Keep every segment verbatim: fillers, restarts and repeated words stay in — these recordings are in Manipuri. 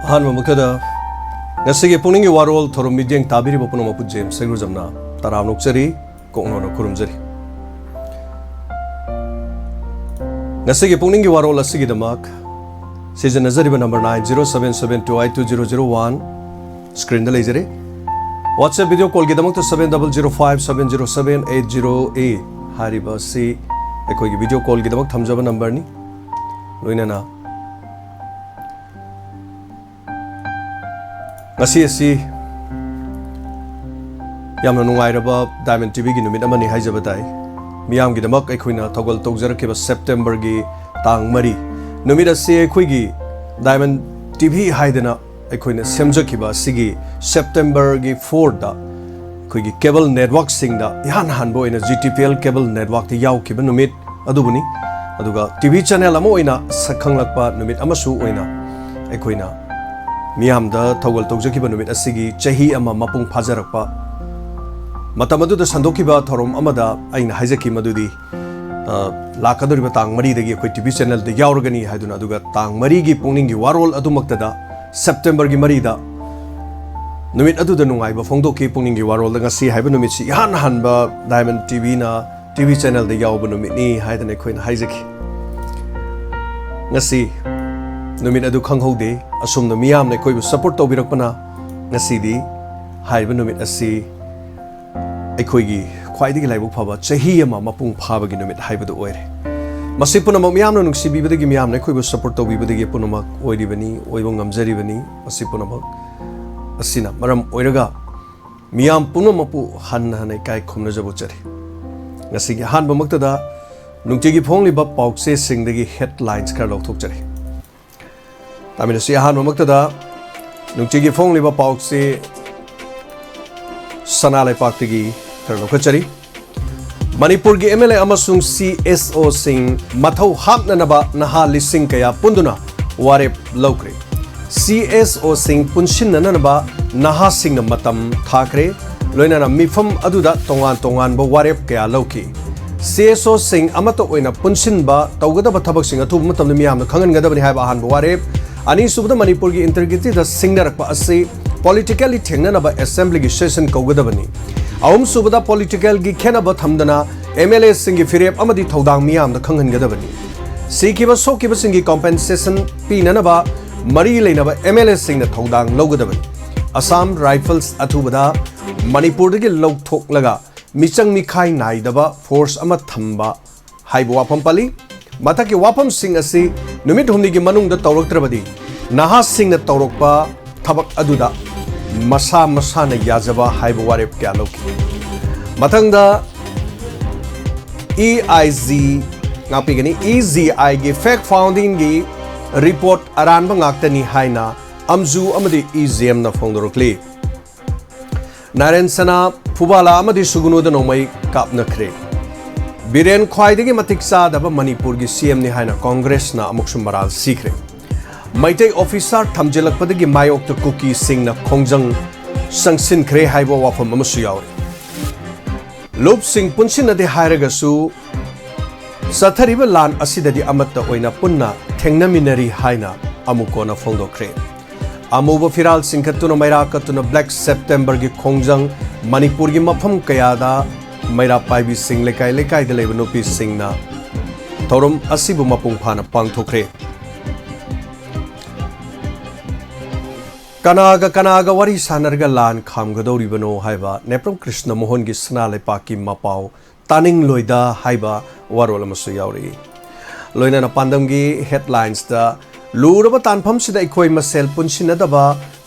ꯑꯍꯥꯟꯕꯃꯛꯇꯗ ꯉꯁꯤꯒꯤ ꯄꯨꯛꯅꯤꯡꯒꯤ ꯋꯥꯔꯣꯜ ꯊꯧꯔꯝ ꯃꯤꯠꯌꯦꯡ ꯇꯥꯕꯤꯔꯤꯕ ꯄꯨꯝꯅꯃꯛꯄꯨ ꯖꯦꯝꯁ ꯁꯩꯒ꯭ꯔꯨꯖꯝꯅ ꯇꯔꯥꯝꯅ ꯑꯣꯛꯆꯔꯤ, ꯀꯣꯛꯅꯣꯟꯅ ꯈꯨꯔꯨꯝꯖꯔꯤ꯫ ꯉꯁꯤꯒꯤ ꯄꯨꯛꯅꯤꯡꯒꯤ ꯋꯥꯔꯣꯜ ꯑꯁꯤꯒꯤꯗꯃꯛ ꯁꯤꯖꯤꯟꯅꯖꯔꯤꯕ number nine zero seven seven two eight two zero zero one screenꯗ ꯂꯩꯖꯔꯦ꯫ WhatsApp video callꯒꯤꯗꯃꯛꯇ seven double zero five seven zero seven eight zero eight ꯍꯥꯏꯔꯤꯕ ꯑꯁꯤ ꯑꯩꯈꯣꯏꯒꯤ video callꯒꯤꯗꯃꯛ ꯊꯝꯖꯕ numberꯅꯤ꯫ ꯂꯣꯏꯅꯅ ꯉꯁꯤ ꯑꯁꯤ ꯌꯥꯝꯅ ꯅꯨꯡꯉꯥꯏꯔꯕ Diamond TVꯒꯤ ꯅꯨꯃꯤꯠ ꯑꯃꯅꯤ ꯍꯥꯏꯖꯕ ꯇꯥꯏ꯫ ꯃꯤꯌꯥꯝꯒꯤꯗꯃꯛ ꯑꯩꯈꯣꯏꯅ ꯊꯧꯒꯜ ꯇꯧꯖꯔꯛꯈꯤꯕ Septemberꯒꯤ ꯇꯥꯡ ꯃꯔꯤ ꯅꯨꯃꯤꯠ ꯑꯁꯤ ꯑꯩꯈꯣꯏꯒꯤ Diamond TV ꯍꯥꯏꯗꯅ ꯑꯩꯈꯣꯏꯅ ꯁꯦꯝꯖꯈꯤꯕ ꯑꯁꯤꯒꯤ Septemberꯒꯤ fourꯗ ꯑꯩꯈꯣꯏꯒꯤ cable networkꯁꯤꯡꯗ ꯏꯍꯥꯟ ꯍꯥꯟꯕ ꯑꯣꯏꯅ GTPL cable networkꯇ ꯌꯥꯎꯈꯤꯕ ꯅꯨꯃꯤꯠ ꯑꯗꯨꯕꯨꯅꯤ꯫ ꯑꯗꯨꯒ TV channel ꯑꯃ ꯑꯣꯏꯅ ꯁꯛ ꯈꯪꯂꯛꯄ ꯅꯨꯃꯤꯠ ꯑꯃꯁꯨ ꯑꯣꯏꯅ ꯑꯩꯈꯣꯏꯅ ꯃꯤꯌꯥꯝꯗ ꯊꯧꯒꯜ ꯇꯧꯖꯈꯤꯕ ꯅꯨꯃꯤꯠ ꯑꯁꯤꯒꯤ ꯆꯍꯤ ꯑꯃ ꯃꯄꯨꯡ ꯐꯥꯖꯔꯛꯄ ꯃꯇꯝ ꯑꯗꯨꯗ ꯁꯟꯗꯣꯛꯈꯤꯕ ꯊꯧꯔꯝ ꯑꯃꯗ ꯑꯩꯅ ꯍꯥꯏꯖꯈꯤ ꯃꯗꯨꯗꯤ, ꯑ, ꯂꯥꯛꯀꯗꯧꯔꯤꯕ ꯇꯥꯡ ꯃꯔꯤꯗꯒꯤ ꯑꯩꯈꯣꯏ TV channelꯗ ꯌꯥꯎꯔꯒꯅꯤ ꯍꯥꯏꯗꯨꯅ꯫ ꯑꯗꯨꯒ ꯇꯥꯡ ꯃꯔꯤꯒꯤ ꯄꯨꯛꯅꯤꯡꯒꯤ ꯋꯥꯔꯣꯜ ꯑꯗꯨꯃꯛꯇꯗ Septemberꯒꯤ ꯃꯔꯤꯗ ꯅꯨꯃꯤꯠ ꯑꯗꯨꯗ ꯅꯨꯡꯉꯥꯏꯕ ꯐꯣꯡꯗꯣꯛꯈꯤ꯫ ꯄꯨꯛꯅꯤꯡꯒꯤ ꯋꯥꯔꯣꯜꯗ ꯉꯁꯤ ꯍꯥꯏꯕ ꯅꯨꯃꯤꯠꯁꯤ ꯏꯍꯥꯟ ꯍꯥꯟꯕ Diamond TVꯅ TV channelꯗ ꯌꯥꯎꯕ ꯅꯨꯃꯤꯠꯅꯤ ꯍꯥꯏꯗꯅ ꯑꯩꯈꯣꯏꯅ ꯍꯥꯏꯖꯈꯤ꯫ ꯉꯁꯤ ꯅꯨꯃꯤꯠ ꯑꯗꯨ ꯈꯪꯍꯧꯗꯦ꯫ ꯑꯁꯨꯝꯅ ꯃꯤꯌꯥꯝꯅ ꯑꯩꯈꯣꯏꯕꯨ support ꯇꯧꯕꯤꯔꯛꯄꯅ ꯉꯁꯤꯗꯤ ꯍꯥꯏꯔꯤꯕ ꯅꯨꯃꯤꯠ ꯑꯁꯤ ꯑꯩꯈꯣꯏꯒꯤ ꯈ꯭ꯋꯥꯏꯗꯒꯤ ꯂꯥꯏꯕꯛ ꯐꯕ ꯆꯍꯤ ꯑꯃ ꯃꯄꯨꯡ ꯐꯥꯕꯒꯤ ꯅꯨꯃꯤꯠ ꯍꯥꯏꯕꯗꯨ ꯑꯣꯏꯔꯦ꯫ ꯃꯁꯤ ꯄꯨꯝꯅꯃꯛ ꯃꯤꯌꯥꯝꯅ ꯅꯨꯡꯁꯤꯕꯤꯕꯗꯒꯤ, ꯃꯤꯌꯥꯝꯅ ꯑꯩꯈꯣꯏꯕꯨ support ꯇꯧꯕꯤꯕꯗꯒꯤ ꯄꯨꯝꯅꯃꯛ ꯑꯣꯏꯔꯤꯕꯅꯤ, ꯑꯣꯏꯕ ꯉꯝꯖꯔꯤꯕꯅꯤ꯫ ꯃꯁꯤ ꯄꯨꯝꯅꯃꯛ ꯑꯁꯤꯅ ꯃꯔꯝ ꯑꯣꯏꯔꯒ ꯃꯤꯌꯥꯝ ꯄꯨꯝꯅꯃꯛꯄꯨ ꯍꯟꯅ ꯍꯟꯅ ꯏꯀꯥꯏ ꯈꯨꯝꯅꯖꯕ ꯎꯠꯆꯔꯤ꯫ ꯉꯁꯤꯒꯤ ꯑꯍꯥꯟꯕꯃꯛꯇꯗ ꯅꯨꯡꯇꯤꯒꯤ ꯐꯣꯡꯂꯤꯕ ꯄꯥꯎꯆꯦꯁꯤꯡꯗꯒꯤ headlines ꯈꯔ ꯂꯧꯊꯣꯛꯆꯔꯤ꯫ ꯇꯥꯃꯤꯜ ꯑꯁꯤ ꯑꯍꯥꯟꯕꯃꯛꯇꯗ ꯅꯨꯡꯇꯤꯒꯤ ꯐꯣꯡꯂꯤꯕ ꯄꯥꯎꯆꯦ ꯁꯅꯥ ꯂꯩꯄꯥꯛꯇꯒꯤ ꯈꯔ ꯂꯧꯈꯠꯆꯔꯤ꯫ ꯃꯅꯤꯄꯨꯔꯒꯤ MLA ꯑꯃꯁꯨꯡ CSOꯁꯤꯡ ꯃꯊꯧ ꯍꯥꯞꯅꯅꯕ ꯅꯍꯥ ꯂꯤꯁꯤꯡ ꯀꯌꯥ ꯄꯨꯟꯗꯨꯅ ꯋꯥꯔꯦꯞ ꯂꯧꯈ꯭ꯔꯦ꯫ CSOꯁꯤꯡ ꯄꯨꯟꯁꯤꯟꯅꯅꯕ ꯅꯍꯥꯁꯤꯡꯅ ꯃꯇꯝ ꯊꯥꯈ꯭ꯔꯦ꯫ ꯂꯣꯏꯅꯅ ꯃꯤꯐꯝ ꯑꯗꯨꯗ ꯇꯣꯉꯥꯟ ꯇꯣꯉꯥꯟꯕ ꯋꯥꯔꯦꯞ ꯀꯌꯥ ꯂꯧꯈꯤ꯫ CSOꯁꯤꯡ ꯑꯃꯠꯇ ꯑꯣꯏꯅ ꯄꯨꯟꯁꯤꯟꯕ ꯇꯧꯒꯗꯕ ꯊꯕꯛꯁꯤꯡ ꯑꯊꯨꯕ ꯃꯇꯝꯗ ꯃꯤꯌꯥꯝꯅ ꯈꯪꯍꯟꯒꯗꯕꯅꯤ ꯍꯥꯏꯕ ꯑꯍꯥꯟꯕ ꯋꯥꯔꯦꯞ꯫ ꯑꯅꯤꯁꯨꯕꯗ, ꯃꯅꯤꯄꯨꯔꯒꯤ ꯏꯟꯇꯤꯒ꯭ꯔꯤꯇꯤꯗ ꯁꯤꯡꯅꯔꯛꯄ ꯑꯁꯤ politically ꯊꯦꯡꯅꯅꯕ ꯑꯦꯁꯦꯝꯕ꯭ꯂꯤꯒꯤ ꯁꯦꯁꯟ ꯀꯧꯒꯗꯕꯅꯤ꯫ ꯑꯍꯨꯝꯁꯨꯕꯗ, politicalꯒꯤ ꯈꯦꯠꯅꯕ ꯊꯝꯗꯅ MLAꯁꯤꯡꯒꯤ ꯐꯤꯔꯦꯞ ꯑꯃꯗꯤ ꯊꯧꯗꯥꯡ ꯃꯤꯌꯥꯝꯗ ꯈꯪꯍꯟꯒꯗꯕꯅꯤ꯫ ꯁꯤꯈꯤꯕ ꯁꯣꯛꯈꯤꯕꯁꯤꯡꯒꯤ compensation ꯄꯤꯅꯅꯕ ꯃꯔꯤ ꯂꯩꯅꯕ MLAꯁꯤꯡꯅ ꯊꯧꯗꯥꯡ ꯂꯧꯒꯗꯕꯅꯤ꯫ Assam Rifles ꯑꯊꯨꯕꯗ ꯃꯅꯤꯄꯨꯔꯗꯒꯤ ꯂꯧꯊꯣꯛꯂꯒ ꯃꯤꯆꯪ ꯃꯤꯈꯥꯏ ꯅꯥꯏꯗꯕ force ꯑꯃ ꯊꯝꯕ ꯍꯥꯏꯕ ꯋꯥꯐꯝ ꯄꯜꯂꯤ꯫ ꯃꯊꯛꯀꯤ ꯋꯥꯐꯝꯁꯤꯡ ꯑꯁꯤ ꯅꯨꯃꯤꯠ ꯍꯨꯝꯅꯤꯒꯤ ꯃꯅꯨꯡꯗ ꯇꯧꯔꯛꯇ꯭ꯔꯕꯗꯤ ꯅꯍꯥꯁꯤꯡꯅ ꯇꯧꯔꯛꯄ ꯊꯕꯛ ꯑꯗꯨꯗ ꯃꯁꯥ ꯃꯁꯥꯅ ꯌꯥꯖꯕ ꯍꯥꯏꯕ ꯋꯥꯔꯦꯞ ꯀꯌꯥ ꯂꯧꯈꯤ꯫ ꯃꯊꯪꯗ, EIG ꯉꯥꯛꯄꯤꯒꯅꯤ꯫ EGIꯒꯤ fact findingꯒꯤ report ꯑꯔꯥꯟꯕ ꯉꯥꯛꯇꯅꯤ ꯍꯥꯏꯅ ꯑꯝꯖꯨ ꯑꯃꯗꯤ EGMꯅ ꯐꯣꯡꯗꯣꯔꯛꯂꯤ꯫ ꯅꯥꯔꯦꯟ ꯁꯅꯥ, ꯐꯨꯕꯥꯂꯥ ꯑꯃꯗꯤ ꯁꯨꯒꯨꯅꯨꯗ ꯅꯣꯡꯃꯩ ꯀꯥꯞꯅꯈ꯭ꯔꯦ꯫ ꯕꯤꯔꯦꯟ ꯈ꯭ꯋꯥꯏꯗꯒꯤ ꯃꯇꯤꯛ ꯆꯥꯗꯕ ꯃꯅꯤꯄꯨꯔꯒꯤ CMꯅꯤ ꯍꯥꯏꯅ ꯀꯣꯡꯒ꯭ꯔꯦꯁꯅ ꯑꯃꯨꯛꯁꯨ ꯃꯔꯥꯜ ꯁꯤꯈ꯭ꯔꯦ꯫ ꯃꯩꯇꯩ officer ꯊꯝꯖꯤꯜꯂꯛꯄꯗꯒꯤ ꯃꯥꯌꯣꯛꯇ ꯀꯨꯀꯤꯁꯤꯡꯅ ꯈꯣꯡꯖꯪ ꯆꯪꯁꯤꯟꯈ꯭ꯔꯦ ꯍꯥꯏꯕ ꯋꯥꯐꯝ ꯑꯃꯁꯨ ꯌꯥꯎꯔꯤ꯫ ꯂꯨꯞꯁꯤꯡ ꯄꯨꯟꯁꯤꯟꯅꯗꯦ ꯍꯥꯏꯔꯒꯁꯨ ꯆꯠꯊꯔꯤꯕ ꯂꯥꯟ ꯑꯁꯤꯗꯗꯤ ꯑꯃꯠꯇ ꯑꯣꯏꯅ ꯄꯨꯟꯅ ꯊꯦꯡꯅꯃꯤꯟꯅꯔꯤ ꯍꯥꯏꯅ ꯑꯃꯨꯛ ꯀꯣꯟꯅ ꯐꯣꯡꯗꯣꯛꯈ꯭ꯔꯦ꯫ ꯑꯃꯨꯕ ꯐꯤꯔꯥꯜ ꯆꯤꯡꯈꯠꯇꯨꯅ ꯃꯩꯔꯥ ꯀꯠꯇꯨꯅ Black Septemberꯒꯤ ꯈꯣꯡꯖꯪ ꯃꯅꯤꯄꯨꯔꯒꯤ ꯃꯐꯝ ꯀꯌꯥꯗ ꯃꯩꯔꯥ ꯄꯥꯏꯕꯤꯁꯤꯡ, ꯂꯩꯀꯥꯏ ꯂꯩꯀꯥꯏꯗ ꯂꯩꯕ ꯅꯨꯄꯤꯁꯤꯡꯅ ꯊꯧꯔꯝ ꯑꯁꯤꯕꯨ ꯃꯄꯨꯡ ꯐꯥꯅ ꯄꯥꯡꯊꯣꯛꯈ꯭ꯔꯦ꯫ ꯀꯅꯥꯒ ꯀꯅꯥꯒ ꯋꯥꯔꯤ ꯁꯥꯟꯅꯔꯒ ꯂꯥꯟ ꯈꯥꯝꯒꯗꯧꯔꯤꯕꯅꯣ ꯍꯥꯏꯕ ꯅꯦꯄ꯭ꯔꯝ ꯀ꯭ꯔꯤꯁꯅ ꯃꯣꯍꯟꯒꯤ ꯁꯅꯥ ꯂꯩꯄꯥꯛꯀꯤ ꯃꯄꯥꯎ ꯇꯥꯅꯤꯡꯂꯣꯏꯗ ꯍꯥꯏꯕ ꯋꯥꯔꯣꯜ ꯑꯃꯁꯨ ꯌꯥꯎꯔꯤ꯫ ꯂꯣꯏꯅꯅ ꯄꯥꯟꯗꯝꯒꯤ headlinesꯇ, "ꯂꯨꯔꯕ ꯇꯥꯟꯐꯝꯁꯤꯗ ꯑꯩꯈꯣꯏ ꯃꯁꯦꯜ ꯄꯨꯟꯁꯤꯟꯅꯗꯕ,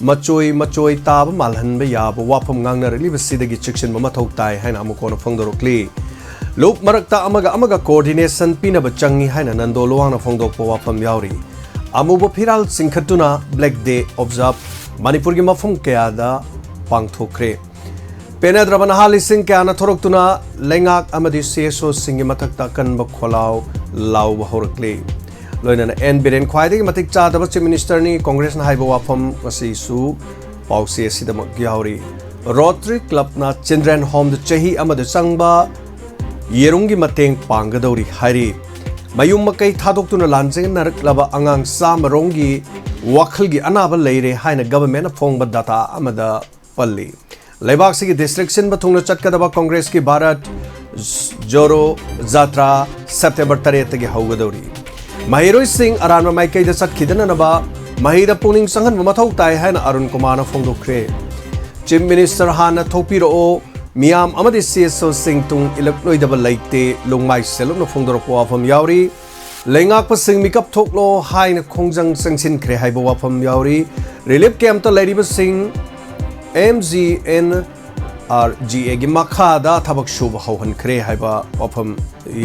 ꯃꯆꯣꯏ ꯃꯆꯣꯏ ꯇꯥꯕ ꯃꯥꯜꯍꯟꯕ ꯌꯥꯕ ꯋꯥꯐꯝ ꯉꯥꯡꯅꯔꯛꯂꯤꯕꯁꯤꯗꯒꯤ ꯆꯦꯛꯁꯤꯟꯕ ꯃꯊꯧ ꯇꯥꯏ" ꯍꯥꯏꯅ ꯑꯃꯨꯛ ꯀꯣꯟꯅ ꯐꯣꯡꯗꯣꯔꯛꯂꯤ꯫ ꯂꯨꯞ ꯃꯔꯛꯇ ꯑꯃꯒ ꯑꯃꯒ coordination ꯄꯤꯅꯕ ꯆꯪꯏ ꯍꯥꯏꯅ ꯅꯟꯗꯣ ꯂꯨꯋꯥꯡꯅ ꯐꯣꯡꯗꯣꯛꯄ ꯋꯥꯐꯝ ꯌꯥꯎꯔꯤ꯫ ꯑꯃꯨꯕ ꯐꯤꯔꯥꯜ ꯆꯤꯡꯈꯠꯇꯨꯅ Black Day observe ꯃꯅꯤꯄꯨꯔꯒꯤ ꯃꯐꯝ ꯀꯌꯥꯗ ꯄꯥꯡꯊꯣꯛꯈ꯭ꯔꯦ꯫ ꯄꯦꯟꯅꯗ꯭ꯔꯕ ꯅꯍꯥ ꯂꯤꯁꯤꯡ ꯀꯌꯥꯅ ꯊꯣꯔꯛꯇꯨꯅ ꯂꯩꯉꯥꯛ ꯑꯃꯗꯤ CSOꯁꯤꯡꯒꯤ ꯃꯊꯛꯇ ꯑꯀꯟꯕ ꯈꯣꯜꯂꯥꯎ ꯂꯥꯎꯕ ꯍꯧꯔꯛꯂꯤ꯫ ꯂꯣꯏꯅꯅ ꯑꯦꯟ ꯕꯤꯔꯦꯟ ꯈ꯭ꯋꯥꯏꯗꯒꯤ ꯃꯇꯤꯛ ꯆꯥꯗꯕ Chief Ministerꯅꯤ, ꯀꯣꯡꯒ꯭ꯔꯦꯁꯅ ꯍꯥꯏꯕ ꯋꯥꯐꯝ ꯑꯁꯤꯁꯨ ꯄꯥꯎꯆꯦ ꯑꯁꯤꯗꯃꯛ ꯌꯥꯎꯔꯤ꯫ Rotary Clubꯅ Children Homeꯗ ꯆꯍꯤ ꯑꯃꯗ ꯆꯪꯕ ꯌꯦꯔꯨꯝꯒꯤ ꯃꯇꯦꯡ ꯄꯥꯡꯒꯗꯧꯔꯤ ꯍꯥꯏꯔꯤ꯫ ꯃꯌꯨꯝ ꯃꯀꯩ ꯊꯥꯗꯣꯛꯇꯨꯅ ꯂꯥꯟꯖꯦꯟꯅꯔꯛꯂꯕ ꯑꯉꯥꯡ ꯆꯥꯝꯃ ꯔꯣꯝꯒꯤ ꯋꯥꯈꯜꯒꯤ ꯑꯅꯥꯕ ꯂꯩꯔꯦ ꯍꯥꯏꯅ ꯒꯚꯔꯟꯃꯦꯟꯠꯅ ꯐꯣꯡꯕ ꯗꯥꯇꯥ ꯑꯃꯗ ꯄꯜꯂꯤ꯫ ꯂꯩꯕꯥꯛꯁꯤꯒꯤ ꯗꯤꯁꯇ꯭ꯔꯤꯛ ꯁꯤꯟꯕ ꯊꯨꯡꯅ ꯆꯠꯀꯗꯕ ꯀꯣꯡꯒ꯭ꯔꯦꯁꯀꯤ ꯚꯥꯔꯠ ꯖꯣꯔꯣ ꯖꯥꯇ꯭ꯔꯥ ꯁꯦꯞꯇꯦꯝꯕꯔ ꯇꯔꯦꯠꯇꯒꯤ ꯍꯧꯒꯗꯧꯔꯤ꯫ ꯃꯍꯩꯔꯣꯏꯁꯤꯡ ꯑꯔꯥꯟꯕ ꯃꯥꯏꯀꯩꯗ ꯆꯠꯈꯤꯗꯅꯅꯕ ꯃꯍꯩꯗ ꯄꯨꯛꯅꯤꯡ ꯆꯪꯍꯟꯕ ꯃꯊꯧ ꯇꯥꯏ ꯍꯥꯏꯅ ꯑꯔꯨꯟ ꯀꯨꯃꯥꯔꯅ ꯐꯣꯡꯗꯣꯛꯈ꯭ꯔꯦ꯫ ꯆꯤꯐ ꯃꯤꯅꯤꯁꯇꯔ ꯍꯥꯟꯅ ꯊꯣꯛꯄꯤꯔꯛꯑꯣ, ꯃꯤꯌꯥꯝ ꯑꯃꯗꯤ ꯁꯤ ꯑꯦꯁ ꯑꯣꯁꯤꯡ ꯇꯨꯡ ꯏꯜꯂꯛꯂꯣꯏꯗꯕ ꯂꯩꯇꯦ, ꯂꯨꯡꯃꯥꯏ ꯁꯦꯜꯂꯨꯞꯅ ꯐꯣꯡꯗꯣꯔꯛꯄ ꯋꯥꯐꯝ ꯌꯥꯎꯔꯤ꯫ ꯂꯩꯉꯥꯛꯄꯁꯤꯡ ꯃꯤꯀꯞ ꯊꯣꯛꯂꯣ ꯍꯥꯏꯅ ꯈꯣꯡꯖꯪ ꯆꯪꯁꯤꯟꯈ꯭ꯔꯦ ꯍꯥꯏꯕ ꯋꯥꯐꯝ ꯌꯥꯎꯔꯤ꯫ ꯔꯤꯂꯤꯐ ꯀꯦꯝꯞꯇ ꯂꯩꯔꯤꯕꯁꯤꯡ M G N R G ꯑꯦꯒꯤ ꯃꯈꯥꯗ ꯊꯕꯛ ꯁꯨꯕ ꯍꯧꯍꯟꯈ꯭ꯔꯦ ꯍꯥꯏꯕ ꯋꯥꯐꯝ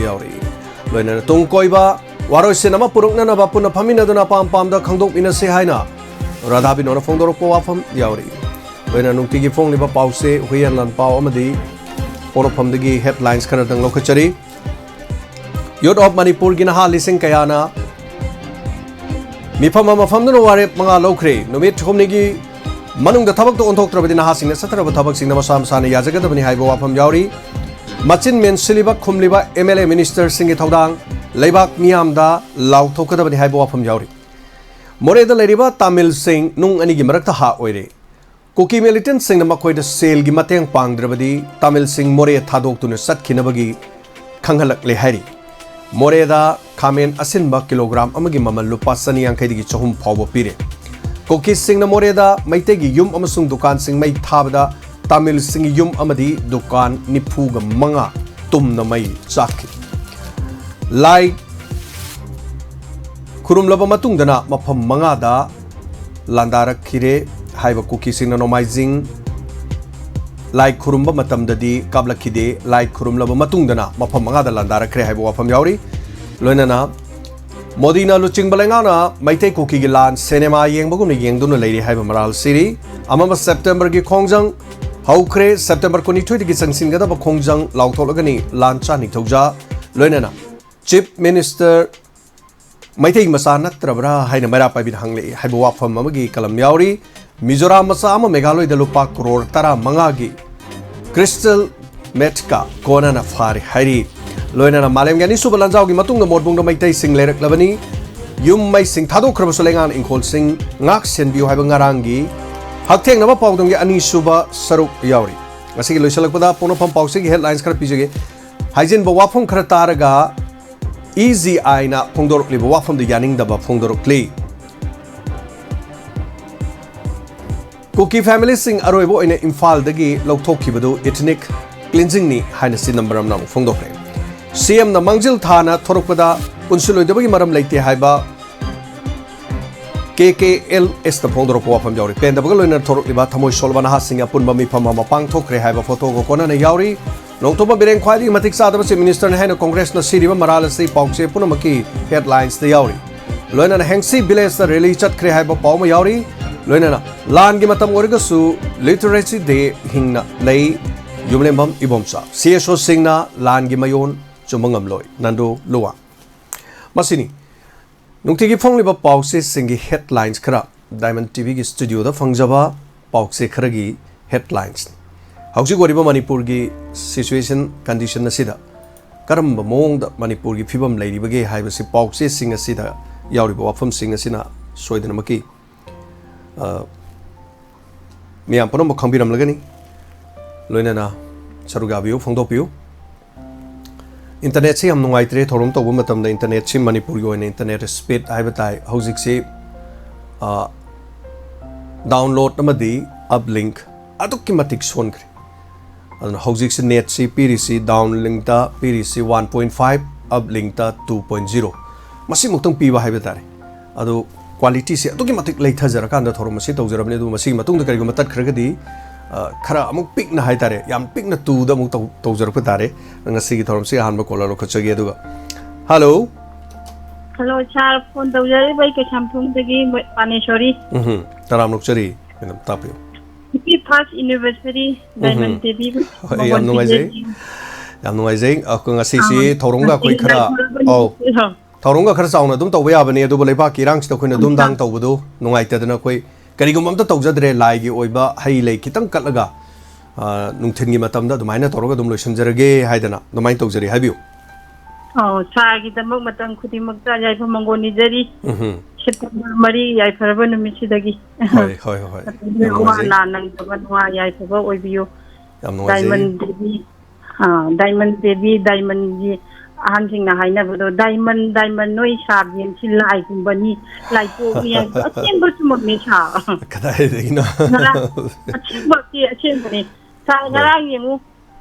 ꯌꯥꯎꯔꯤ꯫ ꯂꯣꯏꯅꯅ ꯇꯨꯡ ꯀꯣꯏꯕ ꯋꯥꯔꯣꯏꯁꯤꯟ ꯑꯃ ꯄꯨꯔꯛꯅꯅꯕ ꯄꯨꯟꯅ ꯐꯝꯃꯤꯟꯅꯗꯨꯅ ꯑꯄꯥꯝ ꯑꯄꯥꯝꯗ ꯈꯪꯗꯣꯛꯃꯤꯟꯅꯁꯤ ꯍꯥꯏꯅ ꯔꯥꯙꯥ ꯕꯤꯅꯣꯅ ꯐꯣꯡꯗꯣꯔꯛꯄ ꯋꯥꯐꯝ ꯌꯥꯎꯔꯤ꯫ ꯂꯣꯏꯅ ꯅꯨꯡꯇꯤꯒꯤ ꯐꯣꯡꯂꯤꯕ ꯄꯥꯎꯁꯦ ꯍꯨꯏꯌꯦꯟ ꯂꯥꯟꯄꯥꯎ ꯑꯃꯗꯤ ꯄꯣꯔꯣꯐꯝꯗꯒꯤ ꯍꯦꯗꯂꯥꯏꯟꯁ ꯈꯔꯗꯪ ꯂꯧꯈꯠꯆꯔꯤ꯫ ꯌꯨꯠ ꯑꯣꯐ ꯃꯅꯤꯄꯨꯔꯒꯤ ꯅꯍꯥ ꯂꯤꯁꯤꯡ ꯀꯌꯥꯅ ꯃꯤꯐꯝ ꯑꯃ ꯐꯝꯗꯨꯅ ꯋꯥꯔꯦꯞ ꯃꯉꯥ ꯂꯧꯈ꯭ꯔꯦ꯫ ꯅꯨꯃꯤꯠ ꯍꯨꯝꯅꯤꯒꯤ ꯃꯅꯨꯡꯗ ꯊꯕꯛꯇ ꯑꯣꯟꯊꯣꯛꯇ꯭ꯔꯕꯗꯤ ꯅꯍꯥꯁꯤꯡꯅ ꯆꯠꯊꯔꯕ ꯊꯕꯛꯁꯤꯡꯗ ꯃꯁꯥ ꯃꯁꯥꯅ ꯌꯥꯖꯒꯗꯕꯅꯤ ꯍꯥꯏꯕ ꯋꯥꯐꯝ ꯌꯥꯎꯔꯤ꯫ ꯃꯆꯤꯟ ꯃꯦꯟꯁꯤꯜꯂꯤꯕ ꯈꯨꯝꯂꯤꯕ ꯑꯦꯝ ꯑꯦꯜ ꯑꯦ ꯃꯤꯅꯤꯁꯇꯔꯁꯤꯡꯒꯤ ꯊꯧꯗꯥꯡ ꯂꯩꯕꯥꯛ ꯃꯤꯌꯥꯝꯗ ꯂꯥꯎꯊꯣꯛꯀꯗꯕꯅꯤ ꯍꯥꯏꯕ ꯋꯥꯐꯝ ꯌꯥꯎꯔꯤ꯫ ꯃꯣꯔꯦꯗ ꯂꯩꯔꯤꯕ ꯇꯥꯃꯤꯜꯁꯤꯡ ꯅꯨꯡ ꯑꯅꯤꯒꯤ ꯃꯔꯛꯇ ꯍꯥ ꯑꯣꯏꯔꯦ꯫ ꯀꯨꯀꯤ ꯃꯤꯂꯤꯇꯦꯟꯠꯁꯤꯡꯅ ꯃꯈꯣꯏꯗ ꯁꯦꯜꯒꯤ ꯃꯇꯦꯡ ꯄꯥꯡꯗ꯭ꯔꯕꯗꯤ ꯇꯥꯃꯤꯜꯁꯤꯡ ꯃꯣꯔꯦ ꯊꯥꯗꯣꯛꯇꯨꯅ ꯆꯠꯈꯤꯅꯕꯒꯤ ꯈꯪꯍꯜꯂꯛꯂꯦ ꯍꯥꯏꯔꯤ꯫ ꯃꯣꯔꯦꯗ ꯈꯥꯃꯦꯟ ꯑꯁꯤꯟꯕ ꯀꯤꯂꯣꯒ꯭ꯔꯥꯝ ꯑꯃꯒꯤ ꯃꯃꯜ ꯂꯨꯄꯥ ꯆꯅꯤ ꯌꯥꯡꯈꯩꯗꯒꯤ ꯆꯍꯨꯝ ꯐꯥꯎꯕ ꯄꯤꯔꯦ꯫ ꯀꯨꯀꯤꯁꯤꯡꯅ ꯃꯣꯔꯦꯗ ꯃꯩꯇꯩꯒꯤ ꯌꯨꯝ ꯑꯃꯁꯨꯡ ꯗꯨꯀꯥꯟꯁꯤꯡ ꯃꯩ ꯊꯥꯕꯗ ꯇꯥꯃꯤꯜꯁꯤꯡꯒꯤ ꯌꯨꯝ ꯑꯃꯗꯤ ꯗꯨꯀꯥꯟ ꯅꯤꯐꯨꯒ ꯃꯉꯥ ꯇꯨꯝꯅ ꯃꯩ ꯆꯥꯛꯈꯤ꯫ ꯂꯥꯏ ꯈꯨꯔꯨꯝꯂꯕ ꯃꯇꯨꯡꯗꯅ ꯃꯐꯝ ꯃꯉꯥꯗ ꯂꯥꯟꯗꯥꯔꯛꯈꯤꯔꯦ ꯍꯥꯏꯕ ꯀꯨꯀꯤꯁꯤꯡꯅ ꯅꯣꯡꯃꯥꯏꯖꯤꯡ ꯂꯥꯏ ꯈꯨꯔꯨꯝꯕ ꯃꯇꯝꯗꯗꯤ ꯀꯥꯞꯂꯛꯈꯤꯗꯦ꯫ ꯂꯥꯏ ꯈꯨꯔꯨꯝꯂꯕ ꯃꯇꯨꯡꯗꯅ ꯃꯐꯝ ꯃꯉꯥꯗ ꯂꯥꯟꯗꯥꯔꯛꯈ꯭ꯔꯦ ꯍꯥꯏꯕ ꯋꯥꯐꯝ ꯌꯥꯎꯔꯤ꯫ ꯂꯣꯏꯅꯅ ꯃꯣꯗꯤꯅ ꯂꯨꯆꯤꯡꯕ ꯂꯩꯉꯥꯛꯅ ꯃꯩꯇꯩ ꯀꯨꯀꯤꯒꯤ ꯂꯥꯟ ꯁꯤꯅꯦꯃꯥ ꯌꯦꯡꯕꯒꯨꯝꯅ ꯌꯦꯡꯗꯨꯅ ꯂꯩꯔꯤ ꯍꯥꯏꯕ ꯃꯔꯥꯜ ꯁꯤꯔꯤ꯫ ꯑꯃꯝꯕ ꯁꯦꯞꯇꯦꯝꯕꯔꯒꯤ ꯈꯣꯡꯖꯪ ꯍꯧꯈ꯭ꯔꯦ꯫ ꯁꯦꯞꯇꯦꯝꯕꯔ ꯀꯨꯟꯅꯤꯊꯣꯏꯗꯒꯤ ꯆꯪꯁꯤꯟꯒꯗꯕ ꯈꯣꯡꯖꯪ ꯂꯥꯎꯊꯣꯛꯂꯒꯅꯤ ꯂꯥꯟꯆꯥ ꯅꯤꯡꯊꯧꯖꯥ꯫ ꯂꯣꯏꯅꯅ ꯆꯤꯐ ꯃꯤꯅꯤꯁꯇꯔ ꯃꯩꯇꯩ ꯃꯆꯥ ꯅꯠꯇ꯭ꯔꯕ꯭ꯔꯥ ꯍꯥꯏꯅ ꯃꯩꯔꯥ ꯄꯥꯏꯕꯤꯅ ꯍꯪꯂꯛꯏ ꯍꯥꯏꯕ ꯋꯥꯐꯝ ꯑꯃꯒꯤ ꯀꯂꯝ ꯌꯥꯎꯔꯤ꯫ ꯃꯤꯖꯣꯔꯥꯝ ꯃꯆꯥ ꯑꯃ ꯃꯦꯘꯥꯂꯣꯏꯗ ꯂꯨꯄꯥ ꯀ꯭ꯔꯣꯔ ꯇꯔꯥ ꯃꯉꯥꯒꯤ ꯀ꯭ꯔꯤꯁꯇꯜ ꯃꯦꯠꯀ ꯀꯣꯟꯅꯅ ꯐꯥꯔꯦ ꯍꯥꯏꯔꯤ꯫ ꯂꯣꯏꯅꯅ ꯃꯥꯂꯦꯝꯒꯤ ꯑꯅꯤꯁꯨꯕ ꯂꯥꯟꯖꯥꯎꯒꯤ ꯃꯇꯨꯡꯗ ꯃꯣꯠꯕꯨꯡꯗ ꯃꯩꯇꯩꯁꯤꯡ ꯂꯩꯔꯛꯂꯕꯅꯤ꯫ ꯌꯨꯝ ꯃꯩꯁꯤꯡ ꯊꯥꯗꯣꯛꯈ꯭ꯔꯕꯁꯨ ꯂꯩꯉꯥꯛꯅ ꯏꯪꯈꯣꯜꯁꯤꯡ ꯉꯥꯛ ꯁꯦꯟꯕꯤꯌꯨ ꯍꯥꯏꯕ ꯉꯔꯥꯡꯒꯤ ꯍꯛꯊꯦꯡꯅꯕ ꯄꯥꯎꯗꯝꯒꯤ ꯑꯅꯤꯁꯨꯕ ꯁꯔꯨꯛ ꯌꯥꯎꯔꯤ꯫ ꯉꯁꯤꯒꯤ ꯂꯣꯏꯁꯤꯜꯂꯛꯄꯗ ꯄꯣꯛꯅꯐꯝ ꯄꯥꯎꯆꯦꯒꯤ headlines ꯈꯔ ꯄꯤꯖꯒꯦ꯫ ꯍꯥꯏꯖꯤꯟꯕ ꯋꯥꯐꯝ ꯈꯔ ꯇꯥꯔꯒ E G I ꯅ ꯐꯣꯡꯗꯣꯔꯛꯂꯤꯕ ꯋꯥꯐꯝꯗꯨ ꯌꯥꯅꯤꯡꯗꯕ ꯐꯣꯡꯗꯣꯔꯛꯂꯤ꯫ ꯀꯨꯀꯤ ꯐꯦꯃꯤꯂꯤꯁꯤꯡ ꯑꯔꯣꯏꯕ ꯑꯣꯏꯅ ꯏꯝꯐꯥꯜꯗꯒꯤ ꯂꯧꯊꯣꯛꯈꯤꯕꯗꯨ ethnic cleansing ꯅꯤ ꯍꯥꯏꯅ ꯁꯤ ꯅꯝꯕꯔ ꯑꯃꯅ ꯑꯃꯨꯛ ꯐꯣꯡꯗꯣꯛꯈ꯭ꯔꯦ꯫ C M ꯅ ꯃꯥꯡꯖꯤꯜ ꯊꯥꯅ ꯊꯣꯔꯛꯄꯗ ꯄꯨꯟꯁꯤꯜꯂꯣꯏꯗꯕꯒꯤ ꯃꯔꯝ ꯂꯩꯇꯦ ꯍꯥꯏꯕ K K L S ꯅ ꯐꯣꯡꯗꯣꯔꯛꯄ ꯋꯥꯐꯝ ꯌꯥꯎꯔꯤ꯫ ꯄꯦꯟꯗꯕꯒ ꯂꯣꯏꯅꯅ ꯊꯣꯔꯛꯂꯤꯕ ꯊꯃꯣꯏ ꯁꯣꯂꯕ ꯅꯍꯥꯁꯤꯡꯒꯤ ꯑꯄꯨꯟꯕ ꯃꯤꯐꯝ ꯑꯃ ꯄꯥꯡꯊꯣꯛꯈ꯭ꯔꯦ ꯍꯥꯏꯕ ꯐꯣꯇꯣꯒ ꯀꯣꯟꯅꯅ ꯌꯥꯎꯔꯤ꯫ ꯅꯣꯡꯊꯣꯝꯕꯝ ꯕꯤꯔꯦꯟ ꯈ꯭ꯋꯥꯏꯗꯒꯤ ꯃꯇꯤꯛ ꯆꯥꯗꯕ ꯆꯤꯐ ꯃꯤꯅꯤꯁꯇꯔꯅꯤ ꯍꯥꯏꯅ ꯀꯣꯡꯒ꯭ꯔꯦꯁꯅ ꯁꯤꯔꯤꯕ ꯃꯔꯥꯜ ꯑꯁꯤ ꯄꯥꯎꯆꯦ ꯄꯨꯝꯅꯃꯛꯀꯤ headlines ꯗ ꯌꯥꯎꯔꯤ꯫ ꯂꯣꯏꯅꯅ ꯍꯦꯡꯁꯤ ꯚꯤꯂꯦꯖꯇ ꯔꯦꯂꯤ ꯆꯠꯈ꯭ꯔꯦ ꯍꯥꯏꯕ ꯄꯥꯎ ꯑꯃ ꯌꯥꯎꯔꯤ꯫ ꯂꯣꯏꯅꯅ ꯂꯥꯟꯒꯤ ꯃꯇꯝ ꯑꯣꯏꯔꯒꯁꯨ Literacy Day ꯍꯤꯡꯅ ꯂꯩ꯫ ꯌꯨꯝꯂꯦꯝꯕꯝ ꯏꯕꯣꯝꯆꯥ꯫ C S O ꯁꯤꯡꯅ ꯂꯥꯟꯒꯤ ꯃꯌꯣꯟ ꯆꯨꯝꯕ ꯉꯝꯂꯣꯏ꯫ ꯅꯟꯗꯣ ꯂꯨꯋꯥꯡ꯫ ꯃꯁꯤꯅꯤ ꯅꯨꯡꯇꯤꯒꯤ ꯐꯣꯡꯂꯤꯕ ꯄꯥꯎꯆꯦꯁꯤꯡꯒꯤ headlines ꯈꯔ, Diamond T V ꯒꯤ studio ꯗ ꯐꯪꯖꯕ ꯄꯥꯎꯆꯦ ꯈꯔꯒꯤ headlines ꯅꯤ꯫ ꯍꯧꯖꯤꯛ ꯑꯣꯏꯔꯤꯕ ꯃꯅꯤꯄꯨꯔꯒꯤ situation, condition ꯑꯁꯤꯗ ꯀꯔꯝꯕ ꯃꯑꯣꯡꯗ ꯃꯅꯤꯄꯨꯔꯒꯤ ꯐꯤꯕꯝ ꯂꯩꯔꯤꯕꯒꯦ ꯍꯥꯏꯕꯁꯤ ꯄꯥꯎꯆꯦꯁꯤꯡ ꯑꯁꯤꯗ ꯌꯥꯎꯔꯤꯕ ꯋꯥꯐꯝꯁꯤꯡ ꯑꯁꯤꯅ ꯁꯣꯏꯗꯅꯃꯛꯀꯤ, ꯑ, ꯃꯤꯌꯥꯝ ꯄꯨꯝꯅꯃꯛ ꯈꯪꯕꯤꯔꯝꯂꯒꯅꯤ꯫ ꯂꯣꯏꯅꯅ ꯁꯔꯨꯛ ꯌꯥꯕꯤꯌꯨ, ꯐꯣꯡꯗꯣꯛꯄꯤꯌꯨ꯫ ꯏꯟꯇꯔꯅꯦꯠꯁꯤ ꯌꯥꯝ ꯅꯨꯡꯉꯥꯏꯇ꯭ꯔꯦ꯫ ꯊꯧꯔꯝ ꯇꯧꯕ ꯃꯇꯝꯗ ꯏꯟꯇꯔꯅꯦꯠꯁꯤ ꯃꯅꯤꯄꯨꯔꯒꯤ ꯑꯣꯏꯅ ꯏꯟꯇꯔꯅꯦꯠ ꯁ꯭ꯄꯤꯗ ꯍꯥꯏꯕ ꯇꯥꯏ꯫ ꯍꯧꯖꯤꯛꯁꯤ, ꯑ, ꯗꯥꯎꯟꯂꯣꯗ ꯑꯃꯗꯤ ꯑꯞꯂꯤꯡꯛ ꯑꯗꯨꯛꯀꯤ ꯃꯇꯤꯛ ꯁꯣꯟꯈ꯭ꯔꯦ꯫ ꯑꯗꯨꯅ ꯍꯧꯖꯤꯛꯁꯤ ꯅꯦꯠꯁꯤ ꯄꯤꯔꯤꯁꯤ, ꯗꯥꯎꯟꯂꯤꯡꯛꯇ ꯄꯤꯔꯤꯁꯤ one point five, ꯑꯞꯂꯤꯡꯛꯇ two point zero꯫ ꯃꯁꯤꯃꯨꯛꯇꯪ ꯄꯤꯕ ꯍꯥꯏꯕ ꯇꯥꯔꯦ꯫ ꯑꯗꯨ ꯀ꯭ꯋꯥꯂꯤꯇꯤꯁꯤ ꯑꯗꯨꯛꯀꯤ ꯃꯇꯤꯛ ꯂꯩꯊꯖꯔꯀꯥꯟꯗ ꯊꯧꯔꯝ ꯑꯁꯤ ꯇꯧꯖꯔꯕꯅꯤ꯫ ꯑꯗꯨ ꯃꯁꯤꯒꯤ ꯃꯇꯨꯡꯗ ꯀꯔꯤꯒꯨꯝꯕ ꯇꯠꯈ꯭ꯔꯒꯗꯤ, ꯑ, ꯈꯔ ꯑꯃꯨꯛ ꯄꯤꯛꯅ ꯍꯥꯏ ꯇꯥꯔꯦ, ꯌꯥꯝ ꯄꯤꯛꯅ ꯇꯨꯗ ꯑꯃꯨꯛ ꯇꯧ-, ꯇꯧꯖꯔꯛꯄ ꯇꯥꯔꯦ꯫ ꯉꯁꯤꯒꯤ ꯊꯧꯔꯝꯁꯤ ꯑꯍꯥꯟꯕ ꯀꯣꯂꯔ ꯂꯧꯈꯠꯆꯒꯦ꯫ ꯑꯗꯨꯒ, ꯍꯜꯂꯣ꯫ ꯍꯜꯂꯣ, ꯁꯥꯔ, ꯐꯣꯟ ꯇꯧꯖꯔꯛꯏꯕ ꯑꯩ ꯀꯩꯁꯥꯝꯊꯣꯡꯗꯒꯤ ꯃꯣꯏ-, ꯄꯥꯅꯦꯁꯣꯔꯤ꯫ ꯎꯝꯍꯨꯝ, ꯇꯔꯥꯝꯅ ꯑꯣꯛꯆꯔꯤ, ꯃꯦꯗꯥꯝ, ꯇꯥꯛꯄꯤꯌꯨ꯫ Happy first anniversary, ꯎꯝꯍꯨꯝ꯫ Diamond T V꯫ ꯍꯣꯏ, ꯌꯥꯝ ꯅꯨꯡꯉꯥꯏꯖꯩ꯫ ꯌꯥꯝ ꯅꯨꯡꯉꯥꯏꯖꯩ꯫ ꯑꯩꯈꯣꯏ ꯉꯁꯤꯁꯤ ꯑꯥ, ꯊꯧꯔꯝꯒ ꯑꯩꯈꯣꯏ ꯉꯁꯤꯒꯤ ꯈꯔ, ꯂꯥꯏ ꯈꯨꯔꯨꯝꯕ ꯑꯧ, ꯅꯨꯃꯤꯠꯁꯤꯗ꯫ ꯊꯧꯔꯝꯒ ꯈꯔ ꯆꯥꯎꯅ ꯑꯗꯨꯝ ꯇꯧꯕ ꯌꯥꯕꯅꯤ, ꯑꯗꯨꯕꯨ ꯂꯩꯕꯥꯛꯀꯤ ꯏꯔꯥꯡꯁꯤꯗ ꯑꯩꯈꯣꯏꯅ ꯑꯗꯨꯝ ꯑꯥ꯫ ꯗꯥꯡ ꯇꯧꯕꯗꯨ ꯅꯨꯡꯉꯥꯏꯇꯗꯅ ꯑꯩꯈꯣꯏ ꯀꯔꯤꯒꯨꯝꯕ ꯑꯝꯇ ꯇꯧꯖꯗ꯭ꯔꯦ꯫ ꯂꯥꯏꯒꯤ ꯑꯣꯏꯕ ꯍꯩ ꯂꯩ ꯈꯤꯇꯪ ꯀꯠꯂꯒ, ꯑ, ꯅꯨꯡꯊꯤꯜꯒꯤ ꯃꯇꯝꯗ ꯑꯗꯨꯃꯥꯏꯅ ꯇꯧꯔꯒ ꯑꯗꯨꯝ ꯂꯣꯏꯁꯤꯟꯖꯔꯒꯦ ꯍꯥꯏꯗꯅ ꯑꯗꯨꯃꯥꯏꯅ ꯇꯧꯖꯔꯤ꯫ ꯍꯥꯏꯕꯤꯌꯨ꯫ ꯑꯧ, ꯁꯥꯔꯒꯤꯗꯃꯛ ꯃꯇꯝ ꯈꯨꯗꯤꯡꯃꯛꯇ ꯌꯥꯏꯐ ꯃꯪꯒꯣꯜ ꯅꯤꯖꯔꯤ꯫ ꯎꯝꯍꯨꯝ꯫ ꯁꯦꯞꯇꯦꯝꯕꯔ ꯃꯔꯤ ꯌꯥꯏꯐꯔꯕ ꯅꯨꯃꯤꯠꯁꯤꯗꯒꯤ꯫ ꯍꯣꯏ, ꯍꯣꯏ, ꯍꯣꯏ, ꯍꯣꯏ꯫ ꯑꯗꯨꯗꯒꯤ ꯌꯥꯝ ꯑꯋꯥ ꯅꯨꯡꯉꯥꯏꯖꯩ꯫ ꯑꯅꯥ ꯅꯪꯗꯕ ꯅꯨꯡꯉꯥꯏ ꯌꯥꯏꯐꯕ ꯑꯣꯏꯕꯤꯌꯨ꯫ ꯌꯥꯝ ꯅꯨꯡꯉꯥꯏꯖꯩ꯫ ꯗꯥꯏꯃꯟ ꯗꯦꯕꯤ, ꯑꯥ, ꯗꯥꯏꯃꯟ ꯗꯦꯕꯤ, ꯗꯥꯏꯃꯟꯒꯤ ꯑꯍꯟꯁꯤꯡꯅ ꯍꯥꯏꯅꯕꯗꯣ, "ꯗꯥꯏꯃꯟ, ꯗꯥꯏꯃꯟ, ꯅꯣꯏ ꯁꯥꯕꯦꯟꯁꯤ ꯂꯥꯏꯒꯨꯝꯕꯅꯤ, ꯂꯥꯏꯄꯣꯛꯅꯤ" ꯍꯥꯏꯕꯗꯣ ꯑꯁꯦꯡꯕ ꯆꯨꯝꯃꯛꯅꯦ ꯁꯥꯔ꯫ ꯀꯗꯥꯏꯗꯒꯤꯅꯣ? ꯉꯔꯥꯡ ꯑꯁꯦꯡꯕꯒꯤ ꯑꯁꯦꯡꯕꯅꯦ꯫ ꯁꯥꯔ, ꯍꯣꯏ꯫ ꯉꯔꯥꯡ ꯌꯦꯡꯉꯨ,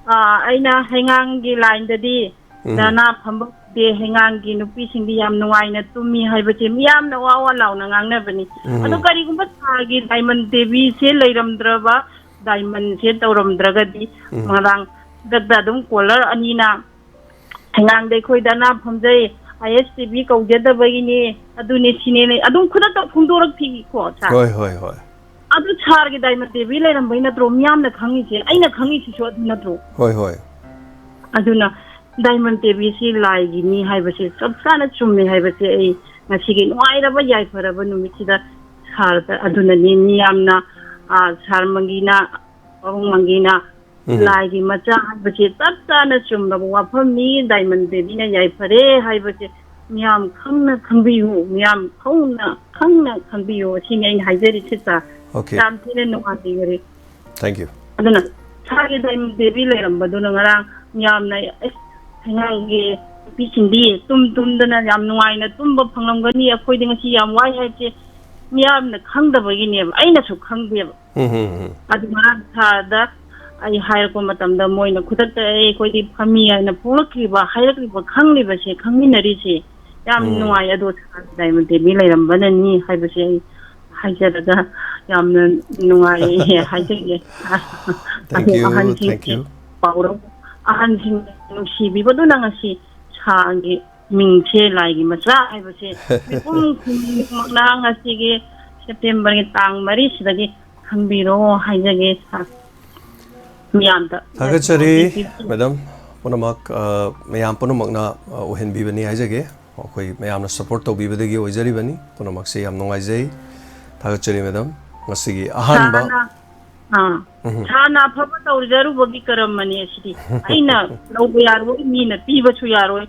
ꯑꯥ, ꯑꯩꯅ ꯍꯩꯉꯥꯡꯒꯤ ꯂꯥꯏꯟꯗꯗꯤ ꯎꯝ꯫ ꯙꯔꯅꯥ ꯐꯝꯕ ꯎꯗꯦ, ꯍꯩꯉꯥꯡꯒꯤ ꯅꯨꯄꯤꯁꯤꯡꯗꯤ ꯌꯥꯝ ꯅꯨꯡꯉꯥꯏꯅ ꯇꯨꯝꯃꯤ ꯍꯥꯏꯕꯁꯦ ꯃꯤꯌꯥꯝꯅ ꯋꯥ ꯋꯥ ꯂꯥꯎꯅ ꯉꯥꯡꯅꯕꯅꯤ꯫ ꯎꯝ꯫ ꯑꯗꯣ ꯀꯔꯤꯒꯨꯝꯕ ꯁꯥꯔꯒꯤ ꯗꯥꯏꯃꯟ ꯗꯦꯕꯤꯁꯦ ꯂꯩꯔꯝꯗ꯭ꯔꯕ, ꯗꯥꯏꯃꯟꯁꯦ ꯇꯧꯔꯝꯗ꯭ꯔꯒꯗꯤ ꯎꯝ꯫ ꯉꯔꯥꯡ ꯈꯨꯗꯛꯇ ꯑꯗꯨꯝ ꯀꯣꯂꯔ ꯑꯅꯤꯅ ꯍꯩꯉꯥꯡꯗ ꯑꯩꯈꯣꯏ ꯙꯔꯅꯥ ꯐꯝꯖꯩ, ꯑꯥꯏ ꯑꯦꯁ ꯇꯤ ꯚꯤ ꯀꯧꯖꯗꯕꯒꯤꯅꯤ, ꯑꯗꯨꯅꯤ ꯁꯤꯅꯦꯅꯦ, ꯑꯗꯨꯝ ꯈꯨꯗꯛꯇ ꯐꯣꯡꯗꯣꯔꯛꯈꯤꯀꯣ, ꯁꯥꯔ꯫ ꯍꯣꯏ, ꯍꯣꯏ, ꯍꯣꯏ꯫ ꯑꯗꯨ ꯁꯥꯔꯒꯤ ꯗꯥꯏꯃꯟ ꯗꯦꯕꯤ ꯂꯩꯔꯝꯕꯩ ꯅꯠꯇ꯭ꯔꯣ ꯃꯤꯌꯥꯝꯅ ꯈꯪꯉꯤꯁꯦ? ꯑꯩꯅ ꯈꯪꯉꯤꯁꯤꯁꯨ ꯑꯗꯨ ꯅꯠꯇ꯭ꯔꯣ? ꯍꯣꯏ, ꯍꯣꯏ꯫ ꯑꯗꯨꯅ ꯗꯥꯏꯃꯟ ꯗꯦꯕꯤꯁꯤ ꯂꯥꯏꯒꯤꯅꯤ ꯍꯥꯏꯕꯁꯦ ꯆꯞ ꯆꯥꯅ ꯆꯨꯝꯃꯦ ꯍꯥꯏꯕꯁꯦ ꯑꯩ ꯉꯁꯤꯒꯤ ꯅꯨꯡꯉꯥꯏꯔꯕ ꯌꯥꯏꯐꯔꯕ ꯅꯨꯃꯤꯠꯁꯤꯗ ꯁꯥꯔꯗ, ꯑꯗꯨꯅꯅꯤ ꯃꯤꯌꯥꯝꯅ, ꯑꯥ, ꯁꯥꯔ ꯃꯪꯒꯤꯅ, ꯄꯥꯕꯨꯡ ꯃꯪꯒꯤꯅ ꯎꯝ꯫ ꯂꯥꯏꯒꯤ ꯃꯆꯥ ꯍꯥꯏꯕꯁꯦ ꯆꯞ ꯆꯥꯅ ꯆꯨꯝꯂꯕ ꯋꯥꯐꯝꯅꯤ꯫ ꯗꯥꯏꯃꯟ ꯗꯦꯕꯤꯅ ꯌꯥꯏꯐꯔꯦ ꯍꯥꯏꯕꯁꯦ ꯃꯤꯌꯥꯝ ꯈꯪꯅ ꯈꯪꯕꯤꯌꯨ, ꯃꯤꯌꯥꯝ ꯈꯪꯅ, ꯈꯪꯅ ꯈꯪꯕꯤꯌꯨ, ꯑꯁꯤꯅꯤ ꯑꯩꯅ ꯍꯥꯏꯖꯔꯤꯁꯦ, ꯁꯥꯔ꯫ Okay꯫ ꯌꯥꯝ ꯊꯤꯅ ꯅꯨꯡꯉꯥꯏꯖꯔꯦ꯫ Thank you꯫ ꯑꯗꯨꯅ ꯁꯥꯔꯒꯤ ꯗꯥꯏꯃꯟ ꯗꯦꯕꯤ ꯂꯩꯔꯝꯕꯗꯨꯅ ꯉꯔꯥꯡ ꯃꯤꯌꯥꯝꯅ, "ꯑꯦ, ꯑꯉꯥꯡꯒꯤ ꯅꯨꯄꯤꯁꯤꯡꯗꯤ ꯇꯨꯝ ꯇꯨꯝꯗꯅ ꯌꯥꯝ ꯅꯨꯡꯉꯥꯏꯅ ꯇꯨꯝꯕ ꯐꯪꯂꯝꯒꯅꯤ, ꯑꯩꯈꯣꯏꯗꯤ ꯉꯁꯤ ꯌꯥꯝ ꯋꯥꯏ" ꯍꯥꯏꯕꯁꯦ ꯃꯤꯌꯥꯝꯅ ꯈꯪꯗꯕꯒꯤꯅꯦꯕ, ꯑꯩꯅꯁꯨ ꯈꯪꯗꯦꯕ꯫ ꯎꯝ, ꯎꯝ, ꯎꯝ꯫ ꯑꯗꯨ ꯉꯔꯥꯡ ꯁꯥꯔꯗ ꯑꯩ ꯍꯥꯏꯔꯛꯄ ꯃꯇꯝꯗ ꯃꯣꯏꯅ ꯈꯨꯗꯛꯇ, "ꯑꯦ, ꯑꯩꯈꯣꯏꯗꯤ ꯐꯝꯃꯤ" ꯍꯥꯏꯅ ꯐꯣꯡꯂꯛꯈꯤꯕ, ꯍꯥꯏꯔꯛꯂꯤꯕ, ꯈꯪꯂꯤꯕꯁꯦ, ꯈꯪꯃꯤꯟꯅꯔꯤꯁꯦ ꯌꯥꯝ ꯎꯝ꯫ ꯅꯨꯡꯉꯥꯏ꯫ ꯑꯗꯣ ꯁꯥꯔꯒꯤ ꯗꯥꯏꯃꯟ ꯗꯦꯕꯤ ꯂꯩꯔꯝꯕꯅꯅꯤ ꯍꯥꯏꯕꯁꯦ ꯑꯩ ꯍꯥꯏꯖꯔꯒ ꯌꯥꯝꯅ ꯅꯨꯡꯉꯥꯏ ꯍꯥꯏꯖꯒꯦ꯫ Thank ꯑꯗꯣ you, ꯑꯍꯟꯁꯤꯡ thank you꯫ ꯄꯥꯎꯔꯧ, ꯑꯍꯟꯁꯤꯡ ꯅꯨꯡꯁꯤꯕꯤꯕꯗꯨꯅ ꯉꯁꯤ ꯁꯥꯔꯒꯤ ꯃꯤꯡꯁꯦ ꯂꯥꯏꯒꯤ ꯃꯆꯥ ꯍꯥꯏꯕꯁꯦ ꯃꯤꯄꯨꯝ ꯈꯨꯗꯤꯡꯃꯛꯅ ꯉꯁꯤꯒꯤ ꯁꯦꯞꯇꯦꯝꯕꯔꯒꯤ ꯇꯥꯡ ꯃꯔꯤꯁꯤꯗꯒꯤ ꯈꯪꯕꯤꯔꯣ ꯍꯥꯏꯖꯒꯦ, ꯁꯥꯔ꯫ ꯃꯤꯌꯥꯝꯗ ꯊꯥꯒꯠꯆꯔꯤ, ꯃꯦꯗꯥꯝ꯫ ꯄꯨꯝꯅꯃꯛ, ꯑ, ꯃꯌꯥꯝ ꯄꯨꯝꯅꯃꯛꯅ, ꯑ, ꯎꯍꯟꯕꯤꯕꯅꯤ ꯍꯥꯏꯖꯒꯦ꯫ ꯑꯩꯈꯣꯏ ꯃꯌꯥꯝꯅ support ꯇꯧꯕꯤꯕꯗꯒꯤ ꯑꯣꯏꯖꯔꯤꯕꯅꯤ꯫ ꯄꯨꯝꯅꯃꯛꯁꯦ ꯌꯥꯝ ꯅꯨꯡꯉꯥꯏꯖꯩ꯫ ꯊꯥꯒꯠꯆꯔꯤ, ꯃꯦꯗꯥꯝ꯫ ꯉꯁꯤꯒꯤ ꯑꯍꯥꯟꯕ ꯁꯥꯔꯅ, ꯑꯥ, ꯎꯝ꯫ ꯁꯥꯔꯅ ꯑꯐꯕ ꯇꯧꯖꯔꯨꯕꯒꯤ ꯀꯔꯝꯃꯅꯤ ꯑꯁꯤꯗꯤ꯫ ꯑꯩꯅ ꯂꯧꯕ ꯌꯥꯔꯣꯏ, ꯃꯤꯅ ꯄꯤꯕꯁꯨ ꯌꯥꯔꯣꯏ꯫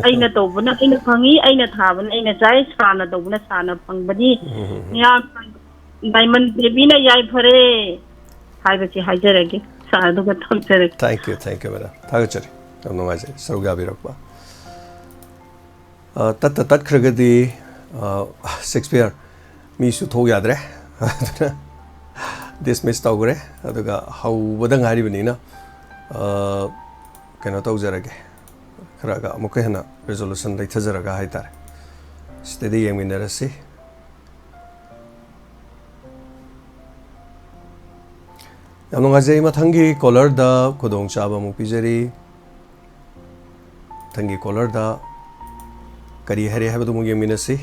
ꯑꯩꯅ ꯇꯧꯕꯅ ꯑꯩꯅ ꯐꯪꯉꯤ, ꯑꯩꯅ ꯊꯥꯕꯅ ꯑꯩꯅ ꯆꯥꯏ, ꯁꯥꯔꯅ ꯇꯧꯕꯅ ꯁꯥꯔꯅ ꯐꯪꯕꯅꯤ꯫ ꯎꯝ, ꯎꯝ, ꯎꯝ꯫ ꯃꯤꯌꯥꯝ ꯗꯥꯏꯃꯟ ꯕꯦꯕꯤꯅ ꯌꯥꯏꯐꯔꯦ ꯍꯥꯏꯕꯁꯤ ꯍꯥꯏꯖꯔꯒꯦ꯫ ꯁꯥꯔ, ꯑꯗꯨꯒ ꯊꯝꯖꯔꯒꯦ꯫ Thank you, thank you, madam. ꯊꯥꯒꯠꯆꯔꯤ꯫ ꯌꯥꯝ ꯅꯨꯡꯉꯥꯏꯖꯩ ꯁꯔꯨꯛ ꯌꯥꯕꯤꯔꯛꯄ꯫ ꯑ, ꯇꯠꯇ ꯇꯠꯈ꯭ꯔꯒꯗꯤ, ꯑ, ꯁꯦꯛꯁꯄꯤꯌꯔ ꯃꯤꯁꯨ ꯊꯣꯛ ꯌꯥꯗ꯭ꯔꯦ꯫ ꯑꯗꯨꯅ dismiss ꯇꯧꯈ꯭ꯔꯦ꯫ ꯑꯗꯨꯒ ꯍꯧꯕꯗ ꯉꯥꯏꯔꯤꯕꯅꯤꯅ, ꯑ, ꯀꯩꯅꯣ ꯇꯧꯖꯔꯒꯦ꯫ ꯈꯔꯒ ꯑꯃꯨꯛꯀ ꯍꯦꯟꯅ resolution ꯂꯩꯊꯖꯔꯒ ꯍꯥꯏꯇꯥꯔꯦ꯫ ꯁꯤꯗꯗꯤ ꯌꯦꯡꯃꯤꯟꯅꯔꯁꯤ꯫ ꯌꯥꯝ ꯅꯨꯡꯉꯥꯏꯖꯩ꯫ ꯃꯊꯪꯒꯤ caller ꯗ ꯈꯨꯗꯣꯡꯆꯥꯕ ꯑꯃꯨꯛ ꯄꯤꯖꯔꯤ꯫ ꯃꯊꯪꯒꯤ caller ꯗ ꯀꯔꯤ ꯍꯥꯏꯔꯦ ꯍꯥꯏꯕꯗꯨ ꯑꯃꯨꯛ ꯌꯦꯡꯃꯤꯟꯅꯁꯤ꯫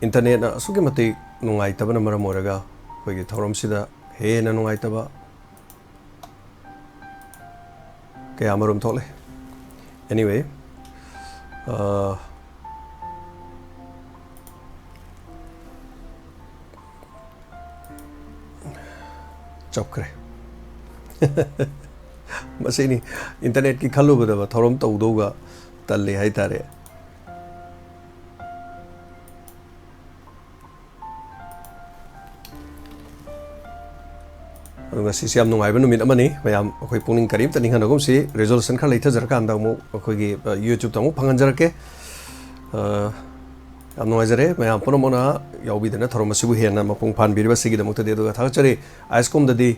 Internet ꯅ ꯑꯁꯨꯛꯀꯤ ꯃꯇꯤꯛ ꯅꯨꯡꯉꯥꯏꯇꯕꯅ ꯃꯔꯝ ꯑꯣꯏꯔꯒ ꯑꯩꯈꯣꯏꯒꯤ ꯊꯧꯔꯝꯁꯤꯗ ꯍꯦꯟꯅ ꯅꯨꯡꯉꯥꯏꯇꯕ ꯀꯌꯥ ꯑꯃꯔꯣꯝ ꯊꯣꯛꯂꯦ꯫ Anyway, ꯑ, ꯆꯞꯈ꯭ꯔꯦ꯫ ꯃꯁꯤꯅꯤ internet ꯀꯤ ꯈꯜꯂꯨꯕꯗ ꯊꯧꯔꯝ ꯇꯧꯗꯧꯒ ꯇꯜꯂꯤ ꯍꯥꯏꯇꯥꯔꯦ꯫ ꯑꯗꯣ ꯉꯁꯤꯁꯦ ꯌꯥꯝ ꯅꯨꯡꯉꯥꯏꯕ ꯅꯨꯃꯤꯠ ꯑꯃꯅꯤ꯫ ꯃꯌꯥꯝ ꯑꯩꯈꯣꯏ ꯄꯨꯛꯅꯤꯡ ꯀꯔꯤꯝꯇ ꯅꯤꯡꯍꯟꯅꯒꯨꯝꯁꯤ꯫ Resolution ꯈꯔ ꯂꯩꯊꯖꯔꯀꯥꯟꯗ ꯑꯃꯨꯛ ꯑꯩꯈꯣꯏꯒꯤ, ꯑ, YouTube ꯇ ꯑꯃꯨꯛ ꯐꯪꯍꯟꯖꯔꯛꯀꯦ꯫ ꯑ, ꯌꯥꯝ ꯅꯨꯡꯉꯥꯏꯖꯔꯦ ꯃꯌꯥꯝ ꯄꯨꯝꯅꯃꯛꯅ ꯌꯥꯎꯕꯤꯗꯅ ꯊꯧꯔꯝ ꯑꯁꯤꯕꯨ ꯍꯦꯟꯅ ꯃꯄꯨꯡ ꯐꯥꯍꯟꯕꯤꯔꯤꯕ ꯑꯁꯤꯒꯤꯗꯃꯛꯇꯗꯤ꯫ ꯑꯗꯨꯒ ꯊꯥꯒꯠꯆꯔꯤ꯫ ꯑꯥꯏꯁꯀꯣꯝꯗꯗꯤ,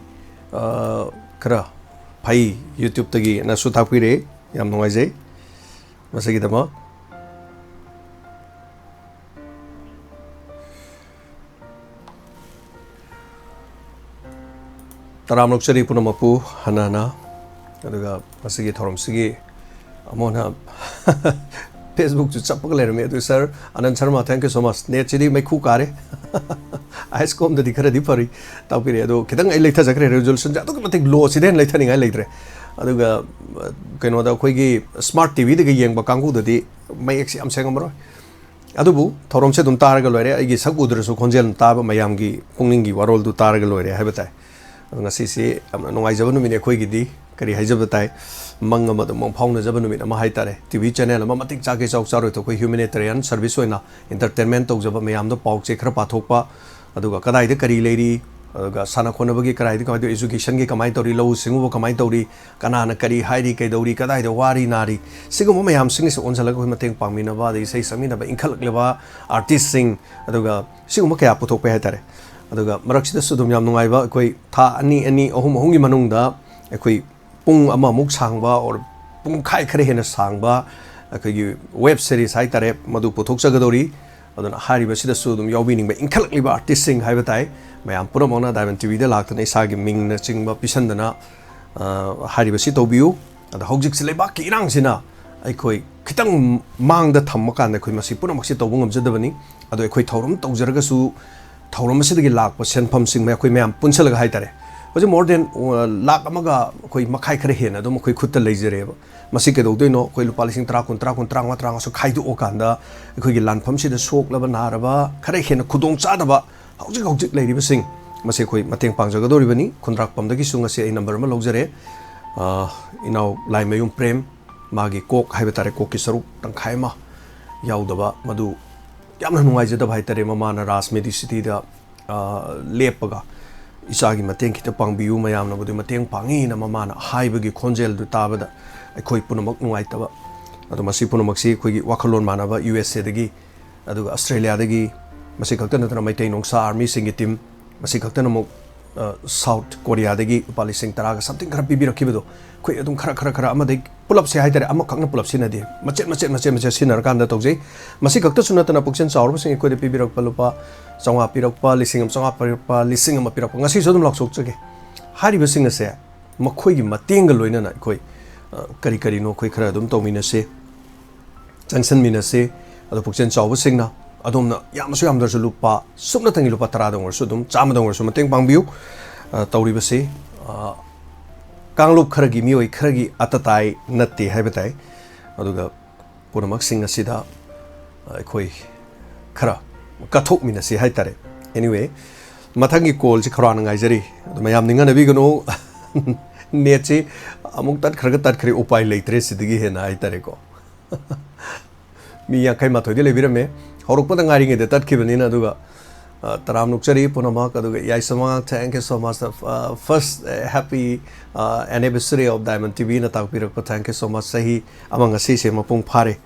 ꯑ, ꯈꯔ ꯐꯩ, YouTube ꯇꯒꯤꯅꯁꯨ ꯇꯥꯛꯄꯤꯔꯛꯏ꯫ ꯌꯥꯝ ꯅꯨꯡꯉꯥꯏꯖꯩ ꯃꯁꯤꯒꯤꯗꯃꯛ꯫ ꯇꯔꯥꯝꯅ ꯑꯣꯛꯆꯔꯤ ꯄꯨꯝꯅꯃꯛꯄꯨ ꯍꯟꯅ ꯍꯟꯅ꯫ ꯑꯗꯨꯒ ꯃꯁꯤꯒꯤ ꯊꯧꯔꯝꯁꯤꯒꯤ ꯑꯃꯨꯛ ꯍꯟꯅ Facebook ꯁꯨ ꯆꯞꯄꯒ ꯂꯩꯔꯝꯃꯤ꯫ ꯑꯗꯨ sir ꯑꯅꯟ Sharma, thank you so much꯫ Net ꯁꯤꯗꯤ ꯃꯩꯈꯨ ꯀꯥꯔꯦ꯫ ꯑꯥꯏꯁꯀꯣꯝꯗꯗꯤ ꯈꯔꯗꯤ ꯐꯔꯤ, ꯇꯥꯛꯄꯤꯔꯛꯑꯦ꯫ ꯑꯗꯣ ꯈꯤꯇꯪ ꯑꯩ ꯂꯩꯊꯖꯈ꯭ꯔꯦ, resolution ꯁꯦ ꯑꯗꯨꯛꯀꯤ ꯃꯇꯤꯛ low, ꯁꯤꯗꯩ ꯍꯦꯟꯅ ꯂꯩꯊꯅꯤꯡꯉꯥꯏ ꯂꯩꯇ꯭ꯔꯦ꯫ ꯑꯗꯨꯒ, ꯑ, ꯀꯩꯅꯣꯗ ꯑꯩꯈꯣꯏꯒꯤ smart T V ꯗꯒ ꯌꯦꯡꯕ ꯀꯥꯡꯕꯨꯗꯗꯤ ꯃꯌꯦꯛꯁꯦ ꯌꯥꯝ ꯁꯦꯡꯉꯝꯃꯔꯣꯏ꯫ ꯑꯗꯨꯕꯨ ꯊꯧꯔꯝꯁꯦ ꯑꯗꯨꯝ ꯇꯥꯔꯒ ꯂꯣꯏꯔꯦ, ꯑꯩꯒꯤ ꯁꯛ ꯎꯗ꯭ꯔꯁꯨ ꯈꯣꯟꯖꯦꯜ ꯇꯥꯕ, ꯃꯌꯥꯝꯒꯤ ꯄꯨꯛꯅꯤꯡꯒꯤ ꯋꯥꯔꯣꯜꯗꯨ ꯇꯥꯔꯒ ꯂꯣꯏꯔꯦ ꯍꯥꯏꯕ ꯇꯥꯏ꯫ ꯑꯗꯣ ꯉꯁꯤꯁꯤ ꯌꯥꯝꯅ ꯅꯨꯡꯉꯥꯏꯖꯕ ꯅꯨꯃꯤꯠꯅꯤ ꯑꯩꯈꯣꯏꯒꯤꯗꯤ꯫ ꯀꯔꯤ ꯍꯥꯏꯖꯕ ꯇꯥꯏ? ꯃꯪ ꯑꯃ ꯑꯗꯨꯝ ꯃꯪꯐꯥꯎꯅꯖꯕ ꯅꯨꯃꯤꯠ ꯑꯃ ꯍꯥꯏꯇꯥꯔꯦ꯫ ꯇꯤ ꯚꯤ ꯆꯦꯅꯦꯜ ꯑꯃ ꯃꯇꯤꯛ ꯆꯥꯒꯦ ꯆꯥꯎ ꯆꯥꯔꯣꯏ ꯑꯩꯈꯣꯏ ꯍ꯭ꯌꯨꯃꯦꯅꯤꯇꯦꯔꯤꯌꯟ ꯁꯔꯚꯤꯁ ꯑꯣꯏꯅ ꯏꯟꯇꯔꯇꯦꯟꯃꯦꯟ ꯇꯧꯖꯕ, ꯃꯌꯥꯝꯗ ꯄꯥꯎ ꯆꯦ ꯈꯔ ꯄꯥꯊꯣꯛꯄ, ꯑꯗꯨꯒ ꯀꯗꯥꯏꯗ ꯀꯔꯤ ꯂꯩꯔꯤ, ꯑꯗꯨꯒ ꯁꯥꯟꯅ ꯈꯣꯠꯅꯕꯒꯤ ꯀꯗꯥꯏꯗ ꯀꯃꯥꯏꯅ ꯇꯧꯔꯤ, ꯏꯖꯨꯀꯦꯁꯟꯒꯤ ꯀꯃꯥꯏꯅ ꯇꯧꯔꯤ, ꯂꯧꯎ ꯁꯤꯡꯎꯕ ꯀꯃꯥꯏꯅ ꯇꯧꯔꯤ, ꯀꯅꯥꯅ ꯀꯔꯤ ꯍꯥꯏꯔꯤ, ꯀꯩꯗꯧꯔꯤ, ꯀꯗꯥꯏꯗ ꯋꯥꯔꯤ ꯅꯥꯔꯤ, ꯁꯤꯒꯨꯝꯕ ꯃꯌꯥꯝꯁꯤꯡꯁꯦ ꯑꯣꯟꯁꯤꯜꯂꯒ ꯑꯩꯈꯣꯏ ꯃꯇꯦꯡ ꯄꯥꯡꯃꯤꯟꯅꯕ, ꯑꯗꯩ ꯏꯁꯩ ꯁꯛꯃꯤꯟꯅꯕ, ꯏꯟꯈꯠꯂꯛꯂꯤꯕ ꯑꯥꯔꯇꯤꯁꯁꯤꯡ, ꯑꯗꯨꯒ ꯁꯤꯒꯨꯝꯕ ꯀꯌꯥ ꯄꯨꯊꯣꯛꯄ ꯍꯥꯏꯇꯥꯔꯦ꯫ ꯑꯗꯨꯒ ꯃꯔꯛꯁꯤꯗꯁꯨ ꯑꯗꯨꯝ ꯌꯥꯝ ꯅꯨꯡꯉꯥꯏꯕ, ꯑꯩꯈꯣꯏ ꯊꯥ ꯑꯅꯤ, ꯑꯅꯤ, ꯑꯍꯨꯝ, ꯑꯍꯨꯝꯒꯤ ꯃꯅꯨꯡꯗ ꯑꯩꯈꯣꯏ ꯄꯨꯡ ꯑꯃꯃꯨꯛ ꯁꯥꯡꯕ or ꯄꯨꯡꯈꯥꯏ ꯈꯔ ꯍꯦꯟꯅ ꯁꯥꯡꯕ ꯑꯩꯈꯣꯏꯒꯤ ꯋꯦꯕ ꯁꯦꯔꯤꯁ ꯍꯥꯏꯇꯥꯔꯦ, ꯃꯗꯨ ꯄꯨꯊꯣꯛꯆꯒꯗꯧꯔꯤ꯫ ꯑꯗꯨꯅ ꯍꯥꯏꯔꯤꯕꯁꯤꯗꯁꯨ ꯑꯗꯨꯝ ꯌꯥꯎꯕꯤꯅꯤꯡꯕ ꯏꯟꯈꯠꯂꯛꯂꯤꯕ ꯑꯥꯔꯇꯤꯁꯁꯤꯡ ꯍꯥꯏꯕ ꯇꯥꯏ, ꯃꯌꯥꯝ ꯄꯨꯝꯅꯃꯛꯅ ꯗꯥꯏꯃꯟ ꯇꯤ ꯚꯤꯗ ꯂꯥꯛꯇꯨꯅ ꯏꯁꯥꯒꯤ ꯃꯤꯡꯅꯆꯤꯡꯕ ꯄꯤꯁꯟꯗꯅ, ꯑ, ꯍꯥꯏꯔꯤꯕꯁꯤ ꯇꯧꯕꯤꯌꯨ꯫ ꯑꯗꯣ ꯍꯧꯖꯤꯛꯁꯤ ꯂꯩꯕꯥꯛꯀꯤ ꯏꯔꯥꯡꯁꯤꯅ ꯑꯩꯈꯣꯏ ꯈꯤꯇꯪ ꯃꯥꯡꯗ ꯊꯝꯃꯀꯥꯟꯗ ꯑꯩꯈꯣꯏ ꯃꯁꯤ ꯄꯨꯝꯅꯃꯛꯁꯤ ꯇꯧꯕ ꯉꯝꯖꯗꯕꯅꯤ꯫ ꯑꯗꯣ ꯑꯩꯈꯣꯏ ꯊꯧꯔꯝ ꯇꯧꯖꯔꯒꯁꯨ ꯊꯧꯔꯝ ꯑꯁꯤꯗꯒꯤ ꯂꯥꯛꯄ ꯁꯦꯟꯐꯝꯁꯤꯡ ꯑꯩꯈꯣꯏ ꯃꯌꯥꯝ ꯄꯨꯟꯁꯤꯜꯂꯒ ꯍꯥꯏꯇꯥꯔꯦ, ꯍꯧꯖꯤꯛ more than, ꯑ, ꯂꯥꯛ ꯑꯃꯒ ꯑꯩꯈꯣꯏ ꯃꯈꯥꯏ ꯈꯔ ꯍꯦꯟꯅ ꯑꯗꯨꯝ ꯑꯩꯈꯣꯏ ꯈꯨꯠꯇ ꯂꯩꯖꯔꯦꯕ꯫ ꯃꯁꯤ ꯀꯩꯗꯧꯗꯣꯏꯅꯣ? ꯑꯩꯈꯣꯏ ꯂꯨꯄꯥ ꯂꯤꯁꯤꯡ ꯇꯔꯥ, ꯀꯨꯟ, ꯇꯔꯥ, ꯀꯨꯟ, ꯇꯔꯥꯃꯉꯥ, ꯇꯔꯥꯃꯉꯥꯁꯨ ꯈꯥꯏꯗꯣꯛꯑꯀꯥꯟꯗ ꯑꯩꯈꯣꯏꯒꯤ ꯂꯥꯟꯐꯝꯁꯤꯗ ꯁꯣꯛꯂꯕ, ꯅꯥꯔꯕ, ꯈꯔ ꯍꯦꯟꯅ ꯈꯨꯗꯣꯡ ꯆꯥꯗꯕ ꯍꯧꯖꯤꯛ ꯍꯧꯖꯤꯛ ꯂꯩꯔꯤꯕꯁꯤꯡ, ꯃꯁꯤ ꯑꯩꯈꯣꯏ ꯃꯇꯦꯡ ꯄꯥꯡꯖꯒꯗꯧꯔꯤꯕꯅꯤ꯫ ꯈꯨꯟꯗ꯭ꯔꯥꯛꯄꯝꯗꯒꯤꯁꯨ ꯉꯁꯤ ꯑꯩ ꯅꯝꯕꯔ ꯑꯃ ꯂꯧꯖꯔꯦ꯫ ꯑ, ꯏꯅꯥꯎ ꯂꯥꯏꯃꯌꯨꯝ ꯄ꯭ꯔꯦꯝ, ꯃꯥꯒꯤ ꯀꯣꯛ ꯍꯥꯏꯕ ꯇꯥꯔꯦ, ꯀꯣꯛꯀꯤ ꯁꯔꯨꯛ ꯇꯪꯈꯥꯏ ꯑꯃ ꯌꯥꯎꯗꯕ, ꯃꯗꯨ ꯌꯥꯝꯅ ꯅꯨꯡꯉꯥꯏꯖꯗꯕ ꯍꯥꯏꯇꯥꯔꯦ꯫ ꯃꯃꯥꯅ ꯔꯥꯖ ꯃꯦꯗꯤꯁꯤꯇꯤꯗ, ꯑ, ꯂꯦꯞꯄꯒ ꯏꯆꯥꯒꯤ ꯃꯇꯦꯡ ꯈꯤꯇ ꯄꯥꯡꯕꯤꯌꯨ, ꯃꯌꯥꯝꯅꯕꯨꯗꯤ ꯃꯇꯦꯡ ꯄꯥꯡꯉꯤꯅ ꯃꯃꯥꯅ ꯍꯥꯏꯕꯒꯤ ꯈꯣꯟꯖꯦꯜꯗꯨ ꯇꯥꯕꯗ ꯑꯩꯈꯣꯏ ꯄꯨꯝꯅꯃꯛ ꯅꯨꯡꯉꯥꯏꯇꯕ꯫ ꯑꯗꯣ ꯃꯁꯤ ꯄꯨꯝꯅꯃꯛꯁꯤ ꯑꯩꯈꯣꯏꯒꯤ ꯋꯥꯈꯜꯂꯣꯟ ꯃꯥꯟꯅꯕ ꯌꯨ ꯑꯦꯁ ꯑꯦꯗꯒꯤ, ꯑꯗꯨꯒ ꯑꯁꯇ꯭ꯔꯦꯂꯤꯌꯥꯗꯒꯤ, ꯃꯁꯤ ꯈꯛꯇ ꯅꯠꯇꯅ ꯃꯩꯇꯩ ꯅꯣꯡꯁꯥ ꯑꯥꯔꯃꯤꯁꯤꯡꯒꯤ ꯇꯤꯝ, ꯃꯁꯤ ꯈꯛꯇꯅ ꯑꯃꯨꯛ, ꯑ, ꯁꯥꯎꯠ ꯀꯣꯔꯤꯌꯥꯗꯒꯤ ꯂꯨꯄꯥ ꯂꯤꯁꯤꯡ ꯇꯔꯥꯒ something ꯈꯔ ꯄꯤꯕꯤꯔꯛꯈꯤꯕꯗꯣ, ꯑꯩꯈꯣꯏ ꯑꯗꯨꯝ ꯈꯔ, ꯈꯔ, ꯈꯔ ꯑꯃꯗꯒꯤ ꯄꯨꯂꯞꯁꯦ ꯍꯥꯏꯇꯥꯔꯦ, ꯑꯃꯈꯛꯅ ꯄꯨꯂꯞ ꯁꯤꯟꯅꯗꯦ, ꯃꯆꯦꯠ, ꯃꯆꯦꯠ, ꯃꯆꯦꯠ, ꯃꯆꯦꯠ ꯁꯤꯟꯅꯔꯀꯥꯟꯗ ꯇꯧꯖꯩ꯫ ꯃꯁꯤ ꯈꯛꯇꯁꯨ ꯅꯠꯇꯅ ꯄꯨꯛꯆꯦꯜ ꯆꯥꯎꯔꯕꯁꯤꯡ ꯑꯩꯈꯣꯏꯗ ꯄꯤꯕꯤꯔꯛꯄ ꯂꯨꯄꯥ ꯆꯥꯝꯃꯉꯥ ꯄꯤꯔꯛꯄ, ꯂꯤꯁꯤꯡ ꯑꯃ ꯆꯥꯝꯃꯉꯥ ꯄꯤꯔꯛꯄ, ꯂꯤꯁꯤꯡ ꯑꯃ ꯄꯤꯔꯛꯄ, ꯉꯁꯤꯁꯨ ꯑꯗꯨꯝ ꯂꯥꯎꯊꯣꯛꯆꯒꯦ꯫ ꯍꯥꯏꯔꯤꯕꯁꯤꯡ ꯑꯁꯦ ꯃꯈꯣꯏꯒꯤ ꯃꯇꯦꯡꯒ ꯂꯣꯏꯅꯅ ꯑꯩꯈꯣꯏ, ꯑ, ꯀꯔꯤ ꯀꯔꯤꯅꯣ ꯑꯩꯈꯣꯏ ꯈꯔ ꯑꯗꯨꯝ ꯇꯧꯃꯤꯟꯅꯁꯦ, ꯆꯪꯁꯟꯃꯤꯟꯅꯁꯦ꯫ ꯑꯗꯣ ꯄꯨꯛꯆꯦꯜ ꯆꯥꯎꯕꯁꯤꯡꯅ ꯑꯗꯣꯝꯅ ꯌꯥꯝꯅꯁꯨ ꯌꯥꯝꯗ꯭ꯔꯁꯨ ꯂꯨꯄꯥ ꯁꯨꯞꯅꯇꯪꯒꯤ ꯂꯨꯄꯥ ꯇꯔꯥꯗ ꯑꯣꯏꯔꯁꯨ ꯑꯗꯨꯝ, ꯆꯥꯝꯃꯗ ꯑꯣꯏꯔꯁꯨ ꯃꯇꯦꯡ ꯄꯥꯡꯕꯤꯌꯨ꯫ ꯑ, ꯇꯧꯔꯤꯕꯁꯤ, ꯑ, ꯀꯥꯡꯂꯨꯞ ꯈꯔꯒꯤ ꯃꯤꯑꯣꯏ ꯈꯔꯒꯤ ꯑꯇꯇꯥꯏ ꯅꯠꯇꯦ ꯍꯥꯏꯕ ꯇꯥꯏ꯫ ꯑꯗꯨꯒ ꯄꯨꯝꯅꯃꯛꯁꯤꯡ ꯑꯁꯤꯗ ꯑꯩꯈꯣꯏ ꯈꯔ ꯀꯠꯊꯣꯛꯃꯤꯟꯅꯁꯤ ꯍꯥꯏꯇꯥꯔꯦ꯫ Anyway, ꯃꯊꯪꯒꯤ ꯀꯣꯜꯁꯤ ꯈꯧꯔꯥꯡꯅ ꯉꯥꯏꯖꯔꯤ꯫ ꯑꯗꯨ ꯃꯌꯥꯝ ꯅꯤꯡꯍꯟꯅꯕꯤꯒꯅꯨ꯫ ꯅꯦꯠꯁꯤ ꯑꯃꯨꯛ ꯇꯠꯈ꯭ꯔꯒ ꯇꯠꯈ꯭ꯔꯦ, ꯎꯄꯥꯏ ꯂꯩꯇ꯭ꯔꯦ ꯁꯤꯗꯒꯤ ꯍꯦꯟꯅ ꯍꯥꯏꯇꯥꯔꯦꯀꯣ꯫ ꯃꯤ ꯌꯥꯡꯈꯩ ꯃꯥꯊꯣꯏꯗꯤ ꯂꯩꯕꯤꯔꯝꯃꯦ, ꯍꯧꯔꯛꯄꯗ ꯉꯥꯏꯔꯤꯉꯩꯗ ꯇꯠꯈꯤꯕꯅꯤꯅ꯫ ꯑꯗꯨꯒ ꯇꯔꯥꯝꯅ ꯑꯣꯛꯆꯔꯤ ꯄꯨꯝꯅꯃꯛ꯫ ꯑꯗꯨꯒ Yaisama, thank you so much, first happy anniversary of Diamond T ꯚꯤꯅ ꯇꯥꯛꯄꯤꯔꯛꯄ, thank you so much꯫ ꯆꯍꯤ ꯑꯃ ꯉꯁꯤꯁꯦ ꯃꯄꯨꯡ ꯐꯥꯔꯦ꯫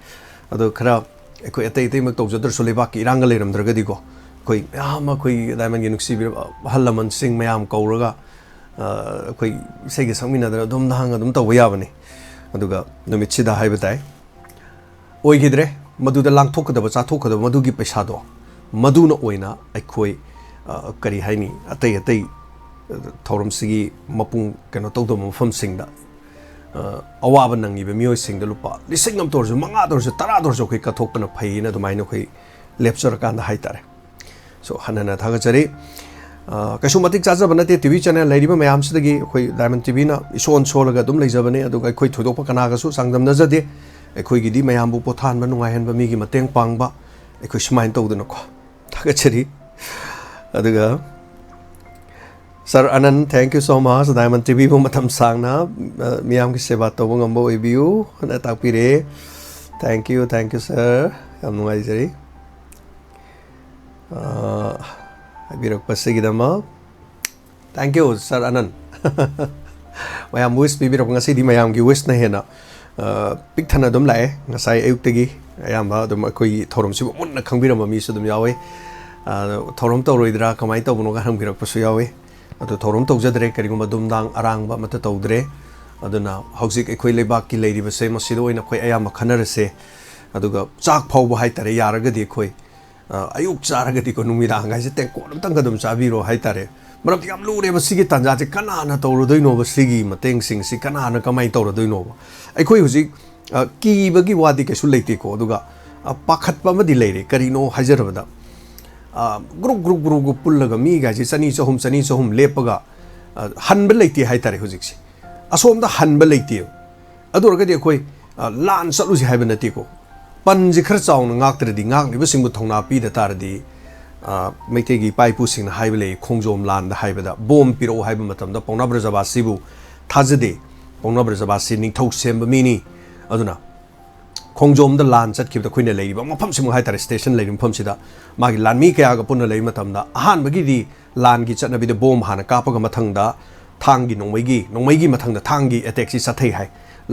ꯑꯗꯣ ꯈꯔ ꯑꯩꯈꯣꯏ ꯑꯇꯩ ꯑꯇꯩꯃꯛ ꯇꯧꯖꯗ꯭ꯔꯁꯨ, ꯂꯩꯕꯥꯛꯀꯤ ꯏꯔꯥꯡꯒ ꯂꯩꯔꯝꯗ꯭ꯔꯒꯗꯤꯀꯣ, ꯑꯩꯈꯣꯏ ꯃꯌꯥꯝ ꯑꯩꯈꯣꯏ ꯗꯥꯏꯃꯟꯒꯤ ꯅꯨꯡꯁꯤꯕꯤꯔꯕ ꯑꯍꯜ ꯂꯃꯟꯁꯤꯡ ꯃꯌꯥꯝ ꯀꯧꯔꯒ ꯑꯩꯈꯣꯏ ꯏꯁꯩꯒ ꯁꯛꯃꯤꯟꯅꯗꯅ ꯑꯗꯨꯝ ꯅꯍꯥꯟ ꯑꯗꯨꯝ ꯇꯧꯕ ꯌꯥꯕꯅꯤ꯫ ꯑꯗꯨꯒ ꯅꯨꯃꯤꯠꯁꯤꯗ ꯍꯥꯏꯕ ꯇꯥꯏ, ꯑꯣꯏꯈꯤꯗ꯭ꯔꯦ꯫ ꯃꯗꯨꯗ ꯂꯥꯡꯊꯣꯛꯀꯗꯕ, ꯆꯥꯊꯣꯛꯀꯗꯕ ꯃꯗꯨꯒꯤ ꯄꯩꯁꯥꯗꯣ, ꯃꯗꯨꯅ ꯑꯣꯏꯅ ꯑꯩꯈꯣꯏ ꯀꯔꯤ ꯍꯥꯏꯅꯤ, ꯑꯇꯩ ꯑꯇꯩ ꯊꯧꯔꯝꯁꯤꯒꯤ ꯃꯄꯨꯡ ꯀꯩꯅꯣ ꯇꯧꯗꯕ ꯃꯐꯝꯁꯤꯡꯗ ꯑꯋꯥꯕ ꯅꯪꯉꯤꯕ ꯃꯤꯑꯣꯏꯁꯤꯡꯗ ꯂꯨꯄꯥ ꯂꯤꯁꯤꯡ ꯑꯃ ꯇꯧꯔꯁꯨ, ꯃꯉꯥ ꯇꯧꯔꯁꯨ, ꯇꯔꯥ ꯇꯧꯔꯁꯨ ꯑꯩꯈꯣꯏ ꯀꯠꯊꯣꯛꯄꯅ ꯐꯩꯌꯦꯅ ꯑꯗꯨꯃꯥꯏꯅ ꯑꯩꯈꯣꯏ ꯂꯦꯞꯆꯔꯀꯥꯟꯗ ꯍꯥꯏꯇꯥꯔꯦ꯫ ꯁꯣ, ꯍꯟꯅ ꯍꯟꯅ ꯊꯥꯒꯠꯆꯔꯤ꯫ ꯀꯩꯁꯨ ꯃꯇꯤꯛ ꯆꯥꯖꯕ ꯅꯠꯇꯦ ꯇꯤ ꯚꯤ ꯆꯦꯅꯦꯜ ꯂꯩꯔꯤꯕ ꯃꯌꯥꯝꯁꯤꯗꯒꯤ꯫ ꯑꯩꯈꯣꯏ ꯗꯥꯏꯃꯟ ꯇꯤ ꯚꯤꯅ ꯏꯁꯣꯟ ꯁꯣꯜꯂꯒ ꯑꯗꯨꯝ ꯂꯩꯖꯕꯅꯦ, ꯑꯗꯨꯒ ꯑꯩꯈꯣꯏ ꯊꯣꯏꯗꯣꯛꯄ ꯀꯅꯥꯒꯁꯨ ꯆꯥꯡꯗꯝꯅꯖꯗꯦ꯫ ꯑꯩꯈꯣꯏꯒꯤꯗꯤ ꯃꯌꯥꯝꯕꯨ ꯄꯣꯊꯥꯍꯟꯕ, ꯅꯨꯡꯉꯥꯏꯍꯟꯕ, ꯃꯤꯒꯤ ꯃꯇꯦꯡ ꯄꯥꯡꯕ, ꯑꯩꯈꯣꯏ ꯁꯨꯃꯥꯏꯅ ꯇꯧꯗꯅꯀꯣ꯫ ꯊꯥꯒꯠꯆꯔꯤ꯫ ꯑꯗꯨꯒ sir Anan, thank you so much꯫ Diamond T ꯚꯤꯕꯨ ꯃꯇꯝ ꯁꯥꯡꯅ ꯃꯤꯌꯥꯝꯒꯤ ꯁꯦꯕꯥ ꯇꯧꯕ ꯉꯝꯕ ꯑꯣꯏꯕꯤꯌꯨ ꯍꯥꯏꯅ ꯇꯥꯛꯄꯤꯔꯦ꯫ Thank you, thank you, sir꯫ ꯌꯥꯝ ꯅꯨꯡꯉꯥꯏꯖꯔꯤ ꯍꯥꯏꯕꯤꯔꯛꯄꯁꯤꯒꯤꯗꯃꯛ꯫ Thank you, ꯁꯥꯔ ꯑꯅꯟ꯫ ꯃꯌꯥꯝ ꯋꯤꯁ ꯄꯤꯕꯤꯔꯛꯄ, ꯉꯁꯤꯗꯤ ꯃꯌꯥꯝꯒꯤ ꯋꯤꯁꯅ ꯍꯦꯟꯅ ꯄꯤꯛ ꯊꯟꯅ ꯑꯗꯨꯝ ꯂꯥꯛꯑꯦ꯫ ꯉꯁꯥꯏ ꯑꯌꯨꯛꯇꯒꯤ ꯑꯌꯥꯝꯕ ꯑꯗꯨꯝ ꯑꯩꯈꯣꯏꯒꯤ ꯊꯧꯔꯝꯁꯤꯕꯨ ꯃꯨꯟꯅ ꯈꯪꯕꯤꯔꯝꯕ ꯃꯤꯁꯨ ꯑꯗꯨꯝ ꯌꯥꯎꯋꯦ꯫ ꯊꯧꯔꯝ ꯇꯧꯔꯣꯏꯗ꯭ꯔꯥ, ꯀꯃꯥꯏꯅ ꯇꯧꯕꯅꯣꯒ ꯍꯪꯕꯤꯔꯛꯄꯁꯨ ꯌꯥꯎꯋꯦ꯫ ꯑꯗꯣ ꯊꯧꯔꯝ ꯇꯧꯖꯗ꯭ꯔꯦ, ꯀꯔꯤꯒꯨꯝꯕ ꯗꯨꯝꯗꯥꯡ ꯑꯔꯥꯡꯕ ꯑꯃꯠꯇ ꯇꯧꯗ꯭ꯔꯦ꯫ ꯑꯗꯨꯅ ꯍꯧꯖꯤꯛ ꯑꯩꯈꯣꯏ ꯂꯩꯕꯥꯛꯀꯤ ꯂꯩꯔꯤꯕꯁꯦ ꯃꯁꯤꯗ ꯑꯣꯏꯅ ꯑꯩꯈꯣꯏ ꯑꯌꯥꯝꯕ ꯈꯟꯅꯔꯁꯦ꯫ ꯑꯗꯨꯒ ꯆꯥꯛ ꯐꯥꯎꯕ ꯍꯥꯏꯇꯥꯔꯦ, ꯌꯥꯔꯒꯗꯤ ꯑꯩꯈꯣꯏ ꯑꯌꯨꯛ ꯆꯥꯔꯒꯗꯤꯀꯣ, ꯅꯨꯃꯤꯗꯥꯡ ꯍꯥꯏꯁꯦ ꯇꯦꯡꯀꯣꯠ ꯑꯝꯇꯪꯒ ꯑꯗꯨꯝ ꯆꯥꯕꯤꯔꯣ ꯍꯥꯏꯇꯥꯔꯦ꯫ ꯃꯔꯝꯗꯤ ꯌꯥꯝ ꯂꯨꯔꯦꯕ ꯁꯤꯒꯤ ꯇꯥꯟꯖꯥꯁꯦ, ꯀꯅꯥꯅ ꯇꯧꯔꯨꯗꯣꯏꯅꯣꯕ ꯁꯤꯒꯤ ꯃꯇꯦꯡꯁꯤꯡꯁꯤ, ꯀꯅꯥꯅ ꯀꯃꯥꯏꯅ ꯇꯧꯔꯗꯣꯏꯅꯣꯕ? ꯑꯩꯈꯣꯏ ꯍꯧꯖꯤꯛ ꯀꯤꯕꯒꯤ ꯋꯥꯗꯤ ꯀꯩꯁꯨ ꯂꯩꯇꯦꯀꯣ꯫ ꯑꯗꯨꯒ ꯄꯥꯈꯠꯄ ꯑꯃꯗꯤ ꯂꯩꯔꯦ꯫ ꯀꯔꯤꯅꯣ ꯍꯥꯏꯖꯔꯕꯗ, ꯒ꯭ꯔꯨꯞ ꯒ꯭ꯔꯨꯞ ꯒ꯭ꯔꯨꯞ ꯒ꯭ꯔꯨꯞ ꯄꯨꯜꯂꯒ ꯃꯤꯒꯥꯏꯁꯦ ꯆꯅꯤ, ꯆꯍꯨꯝ, ꯆꯅꯤ, ꯆꯍꯨꯝ ꯂꯦꯞꯄꯒ ꯍꯟꯕ ꯂꯩꯇꯦ ꯍꯥꯏꯇꯥꯔꯦ ꯍꯧꯖꯤꯛꯁꯦ꯫ ꯑꯁꯣꯝꯗ ꯍꯟꯕ ꯂꯩꯇꯦꯕ꯫ ꯑꯗꯨ ꯑꯣꯏꯔꯒꯗꯤ ꯑꯩꯈꯣꯏ ꯂꯥꯟ ꯆꯠꯂꯨꯁꯤ ꯍꯥꯏꯕ ꯅꯠꯇꯦꯀꯣ꯫ ꯄꯟꯁꯤ ꯈꯔ ꯆꯥꯎꯅ ꯉꯥꯛꯇ꯭ꯔꯗꯤ, ꯉꯥꯛꯂꯤꯕꯁꯤꯡꯕꯨ ꯊꯧꯅꯥ ꯄꯤꯗ ꯇꯥꯔꯗꯤ, ꯃꯩꯇꯩꯒꯤ ꯏꯄꯥ ꯏꯄꯨꯁꯤꯡꯅ ꯍꯥꯏꯕ ꯂꯩ, ꯈꯣꯡꯖꯣꯝ ꯂꯥꯟꯗ ꯍꯥꯏꯕꯗ ꯕꯣꯝ ꯄꯤꯔꯛꯑꯣ ꯍꯥꯏꯕ ꯃꯇꯝꯗ ꯄꯥꯎꯅꯥ ꯕ꯭ꯔꯖꯕꯥꯁꯤꯕꯨ ꯊꯥꯖꯗꯦ꯫ ꯄꯥꯎꯅꯥ ꯕ꯭ꯔꯖꯕꯥꯁꯤ ꯅꯤꯡꯊꯧ ꯁꯦꯝꯕ ꯃꯤꯅꯤ꯫ ꯑꯗꯨꯅ ꯈꯣꯡꯖꯣꯝꯗ ꯂꯥꯟ ꯆꯠꯈꯤꯕꯗ ꯑꯩꯈꯣꯏꯅ ꯂꯩꯔꯤꯕ ꯃꯐꯝꯁꯤꯃꯛ ꯍꯥꯏꯇꯥꯔꯦ, ꯁ꯭ꯇꯦꯁꯟ ꯂꯩꯔꯤꯕ ꯃꯐꯝꯁꯤꯗ ꯃꯥꯒꯤ ꯂꯥꯟꯃꯤ ꯀꯌꯥꯒ ꯄꯨꯟꯅ ꯂꯩꯕ ꯃꯇꯝꯗ ꯑꯍꯥꯟꯕꯒꯤꯗꯤ ꯂꯥꯟꯒꯤ ꯆꯠꯅꯕꯤꯗ ꯕꯣꯝ ꯍꯥꯟꯅ ꯀꯥꯞꯄꯒ ꯃꯊꯪꯗ ꯊꯥꯡꯒꯤ ꯅꯣꯡꯃꯩꯒꯤ, ꯅꯣꯡꯃꯩꯒꯤ ꯃꯊꯪꯗ ꯊꯥꯡꯒꯤ ꯑꯦꯇꯦꯛꯁꯤ ꯆꯠꯊꯩ ꯍꯥꯏ꯫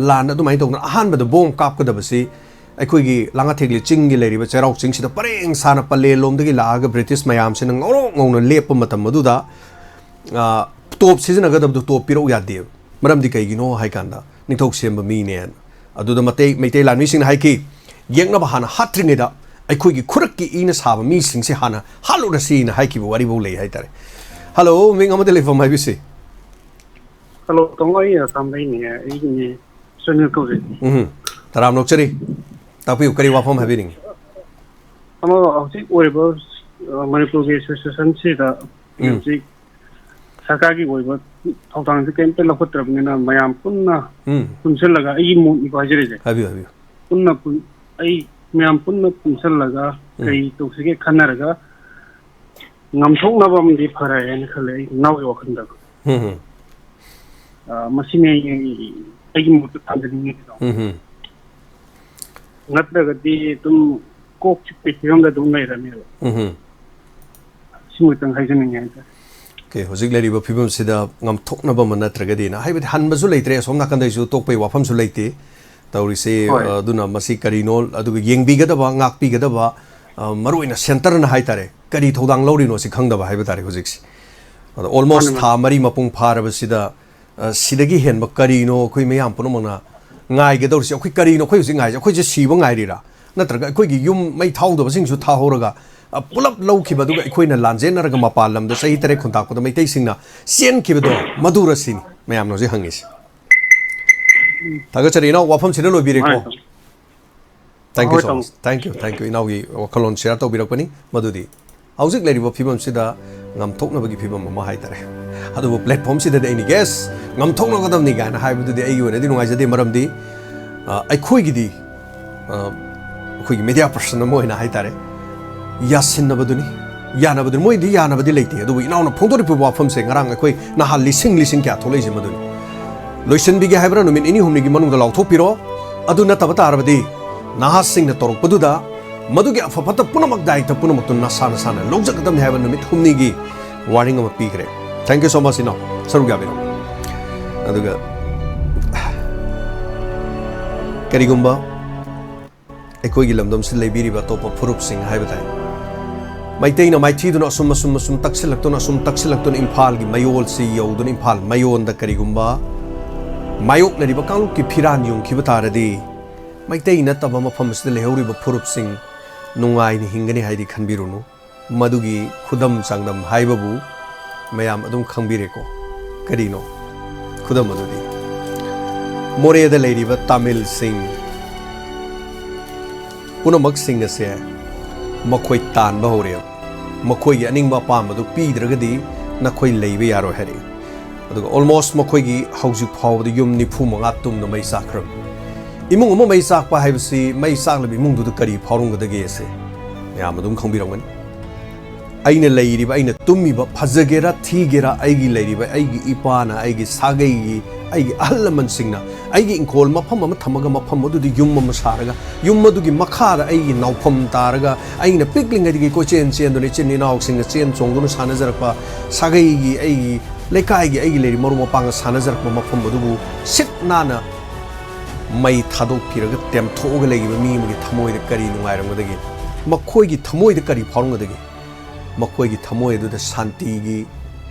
ꯂꯥꯟ ꯑꯗꯨꯃꯥꯏꯅ ꯇꯧꯗꯅ ꯑꯍꯥꯟꯕꯗ ꯕꯣꯝ ꯀꯥꯞꯀꯗꯕꯁꯤ ꯑꯩꯈꯣꯏꯒꯤ ꯂꯥꯡꯉꯊꯦꯛꯂꯤ ꯆꯤꯡꯒꯤ ꯂꯩꯔꯤꯕ ꯆꯩꯔꯥꯎ ꯆꯤꯡꯁꯤꯗ ꯄꯔꯦꯡ ꯁꯥꯅ ꯄꯂꯦꯜ ꯂꯣꯝꯗꯒꯤ ꯂꯥꯛꯑꯒ ꯕ꯭ꯔꯤꯇꯤꯁ ꯃꯌꯥꯝꯁꯤꯅ ꯉꯧꯔꯣꯛ ꯉꯧꯅ ꯂꯦꯞꯄ ꯃꯇꯝ ꯑꯗꯨꯗ, ꯑ, ꯇꯣꯞ ꯁꯤꯖꯤꯟꯅꯒꯗꯕꯗꯨ ꯇꯣꯞ ꯄꯤꯔꯛꯎ ꯌꯥꯗꯦꯕ꯫ ꯃꯔꯝꯗꯤ ꯀꯩꯒꯤꯅꯣ ꯍꯥꯏ ꯀꯥꯟꯗ ꯅꯤꯡꯊꯧ ꯁꯦꯝꯕ ꯃꯤꯅꯦꯅ꯫ ꯑꯗꯨꯗ ꯃꯇꯩ-, ꯃꯩꯇꯩ ꯂꯥꯟꯃꯤꯁꯤꯡꯅ ꯍꯥꯏꯈꯤ, "ꯌꯦꯛꯅꯕ ꯍꯥꯟꯅ ꯍꯥꯠꯇ꯭ꯔꯤꯉꯩꯗ ꯑꯩꯈꯣꯏꯒꯤ ꯈꯨꯔꯛꯀꯤ ꯏꯅ ꯁꯥꯕ ꯃꯤꯁꯤꯡꯁꯦ ꯍꯥꯟꯅ ꯍꯥꯠꯂꯨꯔꯁꯤꯅ" ꯍꯥꯏꯈꯤꯕ ꯋꯥꯔꯤꯐꯥꯎ ꯂꯩ ꯍꯥꯏꯇꯥꯔꯦ꯫ ꯍꯜꯂꯣ, ꯃꯤꯡ ꯑꯃꯗ ꯂꯩꯐꯝ ꯍꯥꯏꯕꯤꯁꯤ꯫ ꯍꯜꯂꯣ, ꯇꯥꯃꯣ, ꯑꯩ ꯑꯁꯥꯝꯗꯩꯅꯦ꯫ ꯑꯩꯒꯤꯅꯦ ꯁꯨꯅꯤꯜ ꯀꯧꯖꯩ꯫ ꯎꯝ, ꯇꯔꯥꯝ ꯅꯣꯛꯆꯔꯤ꯫ ꯇꯥꯛꯄꯤꯌꯨ, ꯀꯔꯤ ꯋꯥꯐꯝ ꯍꯥꯏꯕꯤꯅꯤꯡꯉꯤ? ꯇꯥꯃꯣ, ꯍꯧꯖꯤꯛ ꯑꯣꯏꯔꯤꯕ, ꯑ, ꯃꯅꯤꯄꯨꯔꯒꯤ ꯁꯤꯆꯨꯋꯦꯁꯟꯁꯤꯗ ꯎꯝ꯫ ꯍꯧꯖꯤꯛ ꯁꯔꯀꯥꯔꯒꯤ ꯑꯣꯏꯕ ꯊꯧꯗꯥꯡꯁꯦ ꯀꯩꯝꯇ ꯂꯧꯈꯠꯇ꯭ꯔꯕꯅꯤꯅ ꯃꯌꯥꯝ ꯄꯨꯟꯅ ꯎꯝ꯫ ꯄꯨꯟꯁꯤꯜꯂꯒ ꯑꯩꯒꯤ ꯃꯣꯠꯅꯤꯀꯣ ꯍꯥꯏꯖꯔꯤꯁꯦ꯫ ꯍꯥꯏꯕꯤꯌꯨ, ꯍꯥꯏꯕꯤꯌꯨ꯫ ꯄꯨꯟꯅ ꯄꯨꯟ-, ꯑꯩ ꯃꯌꯥꯝ ꯄꯨꯟꯅ ꯄꯨꯟꯁꯤꯜꯂꯒ ꯎꯝ꯫ ꯀꯩ ꯇꯧꯁꯤꯒꯦ ꯈꯟꯅꯔꯒ ꯉꯝꯊꯣꯛꯅꯕ ꯑꯃꯗꯤ ꯐꯔꯦ ꯍꯥꯏꯅ ꯈꯜꯂꯦ ꯑꯩ ꯏꯅꯥꯎꯒꯤ ꯋꯥꯈꯜꯗ꯫ ꯎꯝ, ꯎꯝ꯫ ꯑ, ꯃꯁꯤꯅꯤ ꯑꯩ, ꯑꯩꯒꯤ ꯃꯣꯠꯇ ꯊꯝꯖꯅꯤꯡꯉꯤꯗꯣ꯫ ꯎꯝ, ꯎꯝ꯫ ꯅꯠꯇ꯭ꯔꯒꯗꯤ ꯑꯗꯨꯝ ꯀꯣꯛ ꯆꯤꯛꯄꯒꯤ ꯐꯤꯕꯝꯗ ꯑꯗꯨꯝ ꯂꯩꯔꯅꯦꯕ꯫ ꯎꯝ, ꯎꯝ꯫ ꯁꯤꯃꯇꯪ ꯍꯥꯏꯖꯅꯤꯡꯉꯦ ꯍꯥꯏꯇꯥꯔꯦ꯫ ꯑꯣꯀꯦ, ꯍꯧꯖꯤꯛ ꯂꯩꯔꯤꯕ ꯐꯤꯕꯝꯁꯤꯗ ꯉꯝꯊꯣꯛꯅꯕ ꯑꯃ ꯅꯠꯇ꯭ꯔꯒꯗꯤꯅ, ꯍꯥꯏꯕꯗꯤ ꯍꯟꯕꯁꯨ ꯂꯩꯇ꯭ꯔꯦ, ꯑꯁꯣꯝ ꯅꯥꯀꯟꯗꯩꯁꯨ ꯇꯣꯛꯄꯩ ꯋꯥꯐꯝꯁꯨ ꯂꯩꯇꯦ ꯇꯧꯔꯤꯁꯦ꯫ ꯍꯣꯏ꯫ ꯑ, ꯑꯗꯨꯅ ꯃꯁꯤ ꯀꯔꯤꯅꯣ, ꯑꯗꯨꯒ ꯌꯦꯡꯕꯤꯒꯗꯕ, ꯉꯥꯛꯄꯤꯒꯗꯕ, ꯑ, ꯃꯔꯨꯑꯣꯏꯅ ꯁꯦꯟꯇꯔꯅ ꯍꯥꯏꯇꯥꯔꯦ, ꯀꯔꯤ ꯊꯧꯗꯥꯡ ꯂꯧꯔꯤꯅꯣ ꯁꯤ ꯈꯪꯗꯕ ꯍꯥꯏꯕ ꯇꯥꯔꯦ ꯍꯧꯖꯤꯛꯁꯦ꯫ ꯑꯗꯣ almost ꯃꯥꯅꯤ, ꯃꯥꯅꯤ꯫ ꯊꯥ ꯃꯔꯤ ꯃꯄꯨꯡ ꯐꯥꯔꯕꯁꯤꯗ, ꯑ, ꯁꯤꯗꯒꯤ ꯍꯦꯟꯕ ꯀꯔꯤꯅꯣ ꯑꯩꯈꯣꯏ ꯃꯌꯥꯝ ꯄꯨꯝꯅꯃꯛꯅ ꯉꯥꯏꯒꯗꯧꯔꯤꯁꯦ? ꯑꯩꯈꯣꯏ ꯀꯔꯤꯅꯣ ꯑꯩꯈꯣꯏ ꯍꯧꯖꯤꯛ ꯉꯥꯏꯔꯤꯁꯦ? ꯑꯩꯈꯣꯏꯁꯦ ꯁꯤꯕ ꯉꯥꯏꯔꯤꯔꯥ? ꯅꯠꯇ꯭ꯔꯒ ꯑꯩꯈꯣꯏꯒꯤ ꯌꯨꯝ ꯃꯩ ꯊꯥꯍꯧꯗꯕꯁꯤꯡꯁꯨ ꯊꯥꯍꯧꯔꯒ, ꯑ, ꯄꯨꯂꯞ ꯂꯧꯈꯤꯕ, ꯑꯗꯨꯒ ꯑꯩꯈꯣꯏꯅ ꯂꯥꯟꯖꯦꯟꯅꯔꯒ ꯃꯄꯥꯟ ꯂꯝꯗ ꯆꯍꯤ ꯇꯔꯦꯠ ꯈꯨꯟꯇꯥꯛꯄꯗ ꯃꯩꯇꯩꯁꯤꯡꯅ ꯆꯦꯟꯈꯤꯕꯗꯣ, ꯃꯗꯨꯔ ꯁꯤꯅꯤ ꯃꯌꯥꯝꯅ ꯍꯧꯖꯤꯛ ꯍꯪꯉꯤꯁꯦ꯫ ꯊꯥꯒꯠꯆꯔꯤ ꯏꯅꯥꯎ, ꯋꯥꯐꯝꯁꯤꯅ ꯂꯣꯏꯕꯤꯔꯦꯀꯣ? ꯃꯥꯅꯤ, ꯇꯥꯃꯣ꯫ Thank you ꯍꯣꯏ, so ꯇꯥꯃꯣ꯫ Much. Thank you, thank you꯫ ꯏꯅꯥꯎꯒꯤ ꯋꯥꯈꯜꯂꯣꯟ share ꯇꯧꯕꯤꯔꯛꯄꯅꯤ꯫ ꯃꯗꯨꯗꯤ ꯍꯧꯖꯤꯛ ꯂꯩꯔꯤꯕ ꯐꯤꯕꯝꯁꯤꯗ ꯉꯝꯊꯣꯛꯅꯕꯒꯤ ꯐꯤꯕꯝ ꯑꯃ ꯍꯥꯏꯇꯥꯔꯦ꯫ ꯑꯗꯨꯕꯨ platform ꯁꯤꯗꯗꯤ ꯑꯩꯅ, "Yes, ꯉꯝꯊꯣꯛꯅꯒꯗꯕꯅꯤ" ꯀꯥꯏꯅ ꯍꯥꯏꯕꯗꯨꯗꯤ ꯑꯩꯒꯤ ꯑꯣꯏꯅꯗꯤ ꯅꯨꯡꯉꯥꯏꯖꯗꯦ꯫ ꯃꯔꯝꯗꯤ, ꯑ, ꯑꯩꯈꯣꯏꯒꯤꯗꯤ, ꯑ, ꯑꯩꯈꯣꯏꯒꯤ media person ꯑꯃ ꯑꯣꯏꯅ ꯍꯥꯏꯇꯥꯔꯦ, ꯌꯥꯁꯤꯟꯅꯕꯗꯨꯅꯤ, ꯌꯥꯅꯕꯗꯨꯅꯤ꯫ ꯃꯣꯏꯗꯤ ꯌꯥꯅꯕꯗꯤ ꯂꯩꯇꯦ, ꯑꯗꯨꯕꯨ ꯏꯅꯥꯎꯅ ꯐꯣꯡꯗꯣꯔꯛꯄ ꯋꯥꯐꯝꯁꯦ ꯉꯔꯥꯡ ꯑꯩꯈꯣꯏ ꯅꯍꯥ ꯂꯤꯁꯤꯡ ꯂꯤꯁꯤꯡ ꯀꯌꯥ ꯊꯣꯛꯂꯛꯏꯁꯦ ꯃꯗꯨꯅꯤ꯫ ꯂꯣꯏꯁꯤꯟꯕꯤꯒꯦ ꯍꯥꯏꯕ꯭ꯔꯥ, ꯅꯨꯃꯤꯠ ꯅꯤꯅꯤ ꯍꯨꯝꯅꯤꯒꯤ ꯃꯅꯨꯡꯗ ꯂꯥꯎꯊꯣꯛꯄꯤꯔꯣ꯫ ꯑꯗꯨ ꯅꯠꯇꯕ ꯇꯥꯔꯕꯗꯤ ꯅꯍꯥꯁꯤꯡꯅ ꯇꯧꯔꯛꯄꯗꯨꯗ ꯃꯗꯨꯒꯤ ꯑꯐ ꯐꯠꯇ ꯄꯨꯝꯅꯃꯛ ꯗꯥꯏꯇ ꯄꯨꯝꯅꯃꯛꯇꯨ ꯅꯁꯥ ꯅꯁꯥꯅ ꯂꯧꯖꯒꯗꯕꯅꯤ ꯍꯥꯏꯕ ꯅꯨꯃꯤꯠ ꯍꯨꯝꯅꯤꯒꯤ ꯋꯥꯔꯅꯤꯡ ꯑꯃ ꯄꯤꯈ꯭ꯔꯦ꯫ Thank you so much, ꯏꯅꯥꯎ꯫ ꯁꯔꯨꯛ ꯌꯥꯕꯤꯔꯣ꯫ ꯑꯗꯨꯒ ꯀꯔꯤꯒꯨꯝꯕ ꯑꯩꯈꯣꯏꯒꯤ ꯂꯝꯗꯝꯁꯤꯗ ꯂꯩꯕꯤꯔꯤꯕ ꯑꯇꯣꯞꯄ ꯐꯨꯔꯨꯞꯁꯤꯡ ꯍꯥꯏꯕ ꯇꯥꯏ, ꯃꯩꯇꯩꯅ ꯃꯥꯏꯊꯤꯗꯨꯅ ꯑꯁꯨꯝ ꯑꯁꯨꯝ ꯑꯁꯨꯝ ꯇꯛꯁꯤꯜꯂꯛꯇꯨꯅ, ꯑꯁꯨꯝ ꯇꯛꯁꯤꯜꯂꯛꯇꯨꯅ ꯏꯝꯐꯥꯜꯒꯤ ꯃꯌꯣꯜꯁꯤ ꯌꯧꯗꯨꯅ, ꯏꯝꯐꯥꯜ ꯃꯌꯣꯟꯗ ꯀꯔꯤꯒꯨꯝꯕ ꯃꯥꯌꯣꯛꯅꯔꯤꯕ ꯀꯥꯡꯂꯨꯞꯀꯤ ꯐꯤꯔꯥꯟ ꯌꯨꯡꯈꯤꯕ ꯇꯥꯔꯗꯤ, ꯃꯩꯇꯩ ꯅꯠꯇꯕ ꯃꯐꯝ ꯑꯁꯤꯗ ꯂꯩꯍꯧꯔꯤꯕ ꯐꯨꯔꯨꯞꯁꯤꯡ ꯅꯨꯡꯉꯥꯏꯅ ꯍꯤꯡꯒꯅꯤ ꯍꯥꯏꯗꯤ ꯈꯟꯕꯤꯔꯨꯅꯨ꯫ ꯃꯗꯨꯒꯤ ꯈꯨꯗꯝ ꯆꯥꯡꯗꯝ ꯍꯥꯏꯕꯕꯨ ꯃꯌꯥꯝ ꯑꯗꯨꯝ ꯈꯪꯕꯤꯔꯦꯀꯣ꯫ ꯀꯔꯤꯅꯣ ꯈꯨꯗꯝ ꯑꯗꯨꯗꯤ? ꯃꯣꯔꯦꯗ ꯂꯩꯔꯤꯕ ꯇꯥꯃꯤꯜꯁꯤꯡ ꯄꯨꯝꯅꯃꯛꯁꯤꯡ ꯑꯁꯦ ꯃꯈꯣꯏ ꯇꯥꯟꯕ ꯍꯧꯔꯦꯕ꯫ ꯃꯈꯣꯏꯒꯤ ꯑꯅꯤꯡꯕ ꯑꯄꯥꯝꯕꯗꯨ ꯄꯤꯗ꯭ꯔꯒꯗꯤ ꯅꯈꯣꯏ ꯂꯩꯕ ꯌꯥꯔꯣꯏ ꯍꯥꯏꯔꯛꯏ꯫ ꯑꯗꯨꯒ almost ꯃꯈꯣꯏꯒꯤ ꯍꯧꯖꯤꯛ ꯐꯥꯎꯕꯗ ꯌꯨꯝ ꯅꯤꯐꯨ ꯃꯉꯥ ꯇꯨꯝꯅ ꯃꯩ ꯆꯥꯛꯈ꯭ꯔꯕꯅꯤ꯫ ꯏꯃꯨꯡ ꯑꯃ ꯃꯩ ꯆꯥꯛꯄ ꯍꯥꯏꯕꯁꯤ, ꯃꯩ ꯆꯥꯛꯂꯤꯕ ꯏꯃꯨꯡꯗꯨꯗ ꯀꯔꯤ ꯐꯥꯎꯔꯝꯒꯗꯒꯦ ꯑꯁꯦ ꯃꯌꯥꯝ ꯑꯗꯨꯝ ꯈꯪꯕꯤꯔꯝꯒꯅꯤ꯫ ꯑꯩꯅ ꯂꯩꯔꯤꯕ, ꯑꯩꯅ ꯇꯨꯝꯃꯤꯕ, ꯐꯖꯒꯦꯔꯥ ꯊꯤꯒꯦꯔꯥ, ꯑꯩꯒꯤ ꯂꯩꯔꯤꯕ, ꯑꯩꯒꯤ ꯏꯄꯥꯅ, ꯑꯩꯒꯤ ꯁꯥꯒꯩꯒꯤ, ꯑꯩꯒꯤ ꯑꯍꯜ ꯂꯃꯟꯁꯤꯡꯅ ꯑꯩꯒꯤ ꯏꯪꯈꯣꯜ ꯃꯐꯝ ꯑꯃ ꯊꯝꯃꯒ, ꯃꯐꯝ ꯑꯗꯨꯗ ꯌꯨꯝ ꯑꯃ ꯁꯥꯔꯒ, ꯌꯨꯝ ꯑꯗꯨꯒꯤ ꯃꯈꯥꯗ ꯑꯩꯒꯤ ꯅꯥꯎꯐꯝ ꯇꯥꯔꯒ, ꯑꯩꯅ ꯄꯤꯛꯂꯤꯉꯩꯗꯒꯤ ꯀꯣꯏꯆꯦꯟ ꯆꯦꯟꯗꯨꯅ, ꯏꯆꯤꯟ ꯏꯅꯥꯎꯁꯤꯡꯒ ꯆꯦꯟ ꯆꯣꯡꯗꯨꯅ ꯁꯥꯟꯅꯖꯔꯛꯄ, ꯁꯥꯒꯩꯒꯤ, ꯑꯩꯒꯤ ꯂꯩꯀꯥꯏꯒꯤ, ꯑꯩꯒꯤ ꯂꯩꯔꯤꯕ ꯃꯔꯨꯞ ꯃꯄꯥꯡꯒ ꯁꯥꯟꯅꯖꯔꯛꯄ ꯃꯐꯝ ꯑꯗꯨꯕꯨ ꯁꯤꯠ ꯅꯥꯟꯅ ꯃꯩ ꯊꯥꯗꯣꯛꯄꯤꯔꯒ ꯇꯦꯝꯊꯣꯛꯑꯒ ꯂꯩꯈꯤꯕ ꯃꯤ ꯑꯃꯒꯤ ꯊꯃꯣꯏꯗ ꯀꯔꯤ ꯅꯨꯡꯉꯥꯏꯔꯝꯒꯗꯒꯦ? ꯃꯈꯣꯏꯒꯤ ꯊꯃꯣꯏꯗ ꯀꯔꯤ ꯐꯥꯎꯔꯝꯒꯗꯒꯦ? ꯃꯈꯣꯏꯒꯤ ꯊꯃꯣꯏ ꯑꯗꯨꯗ ꯁꯥꯟꯇꯤꯒꯤ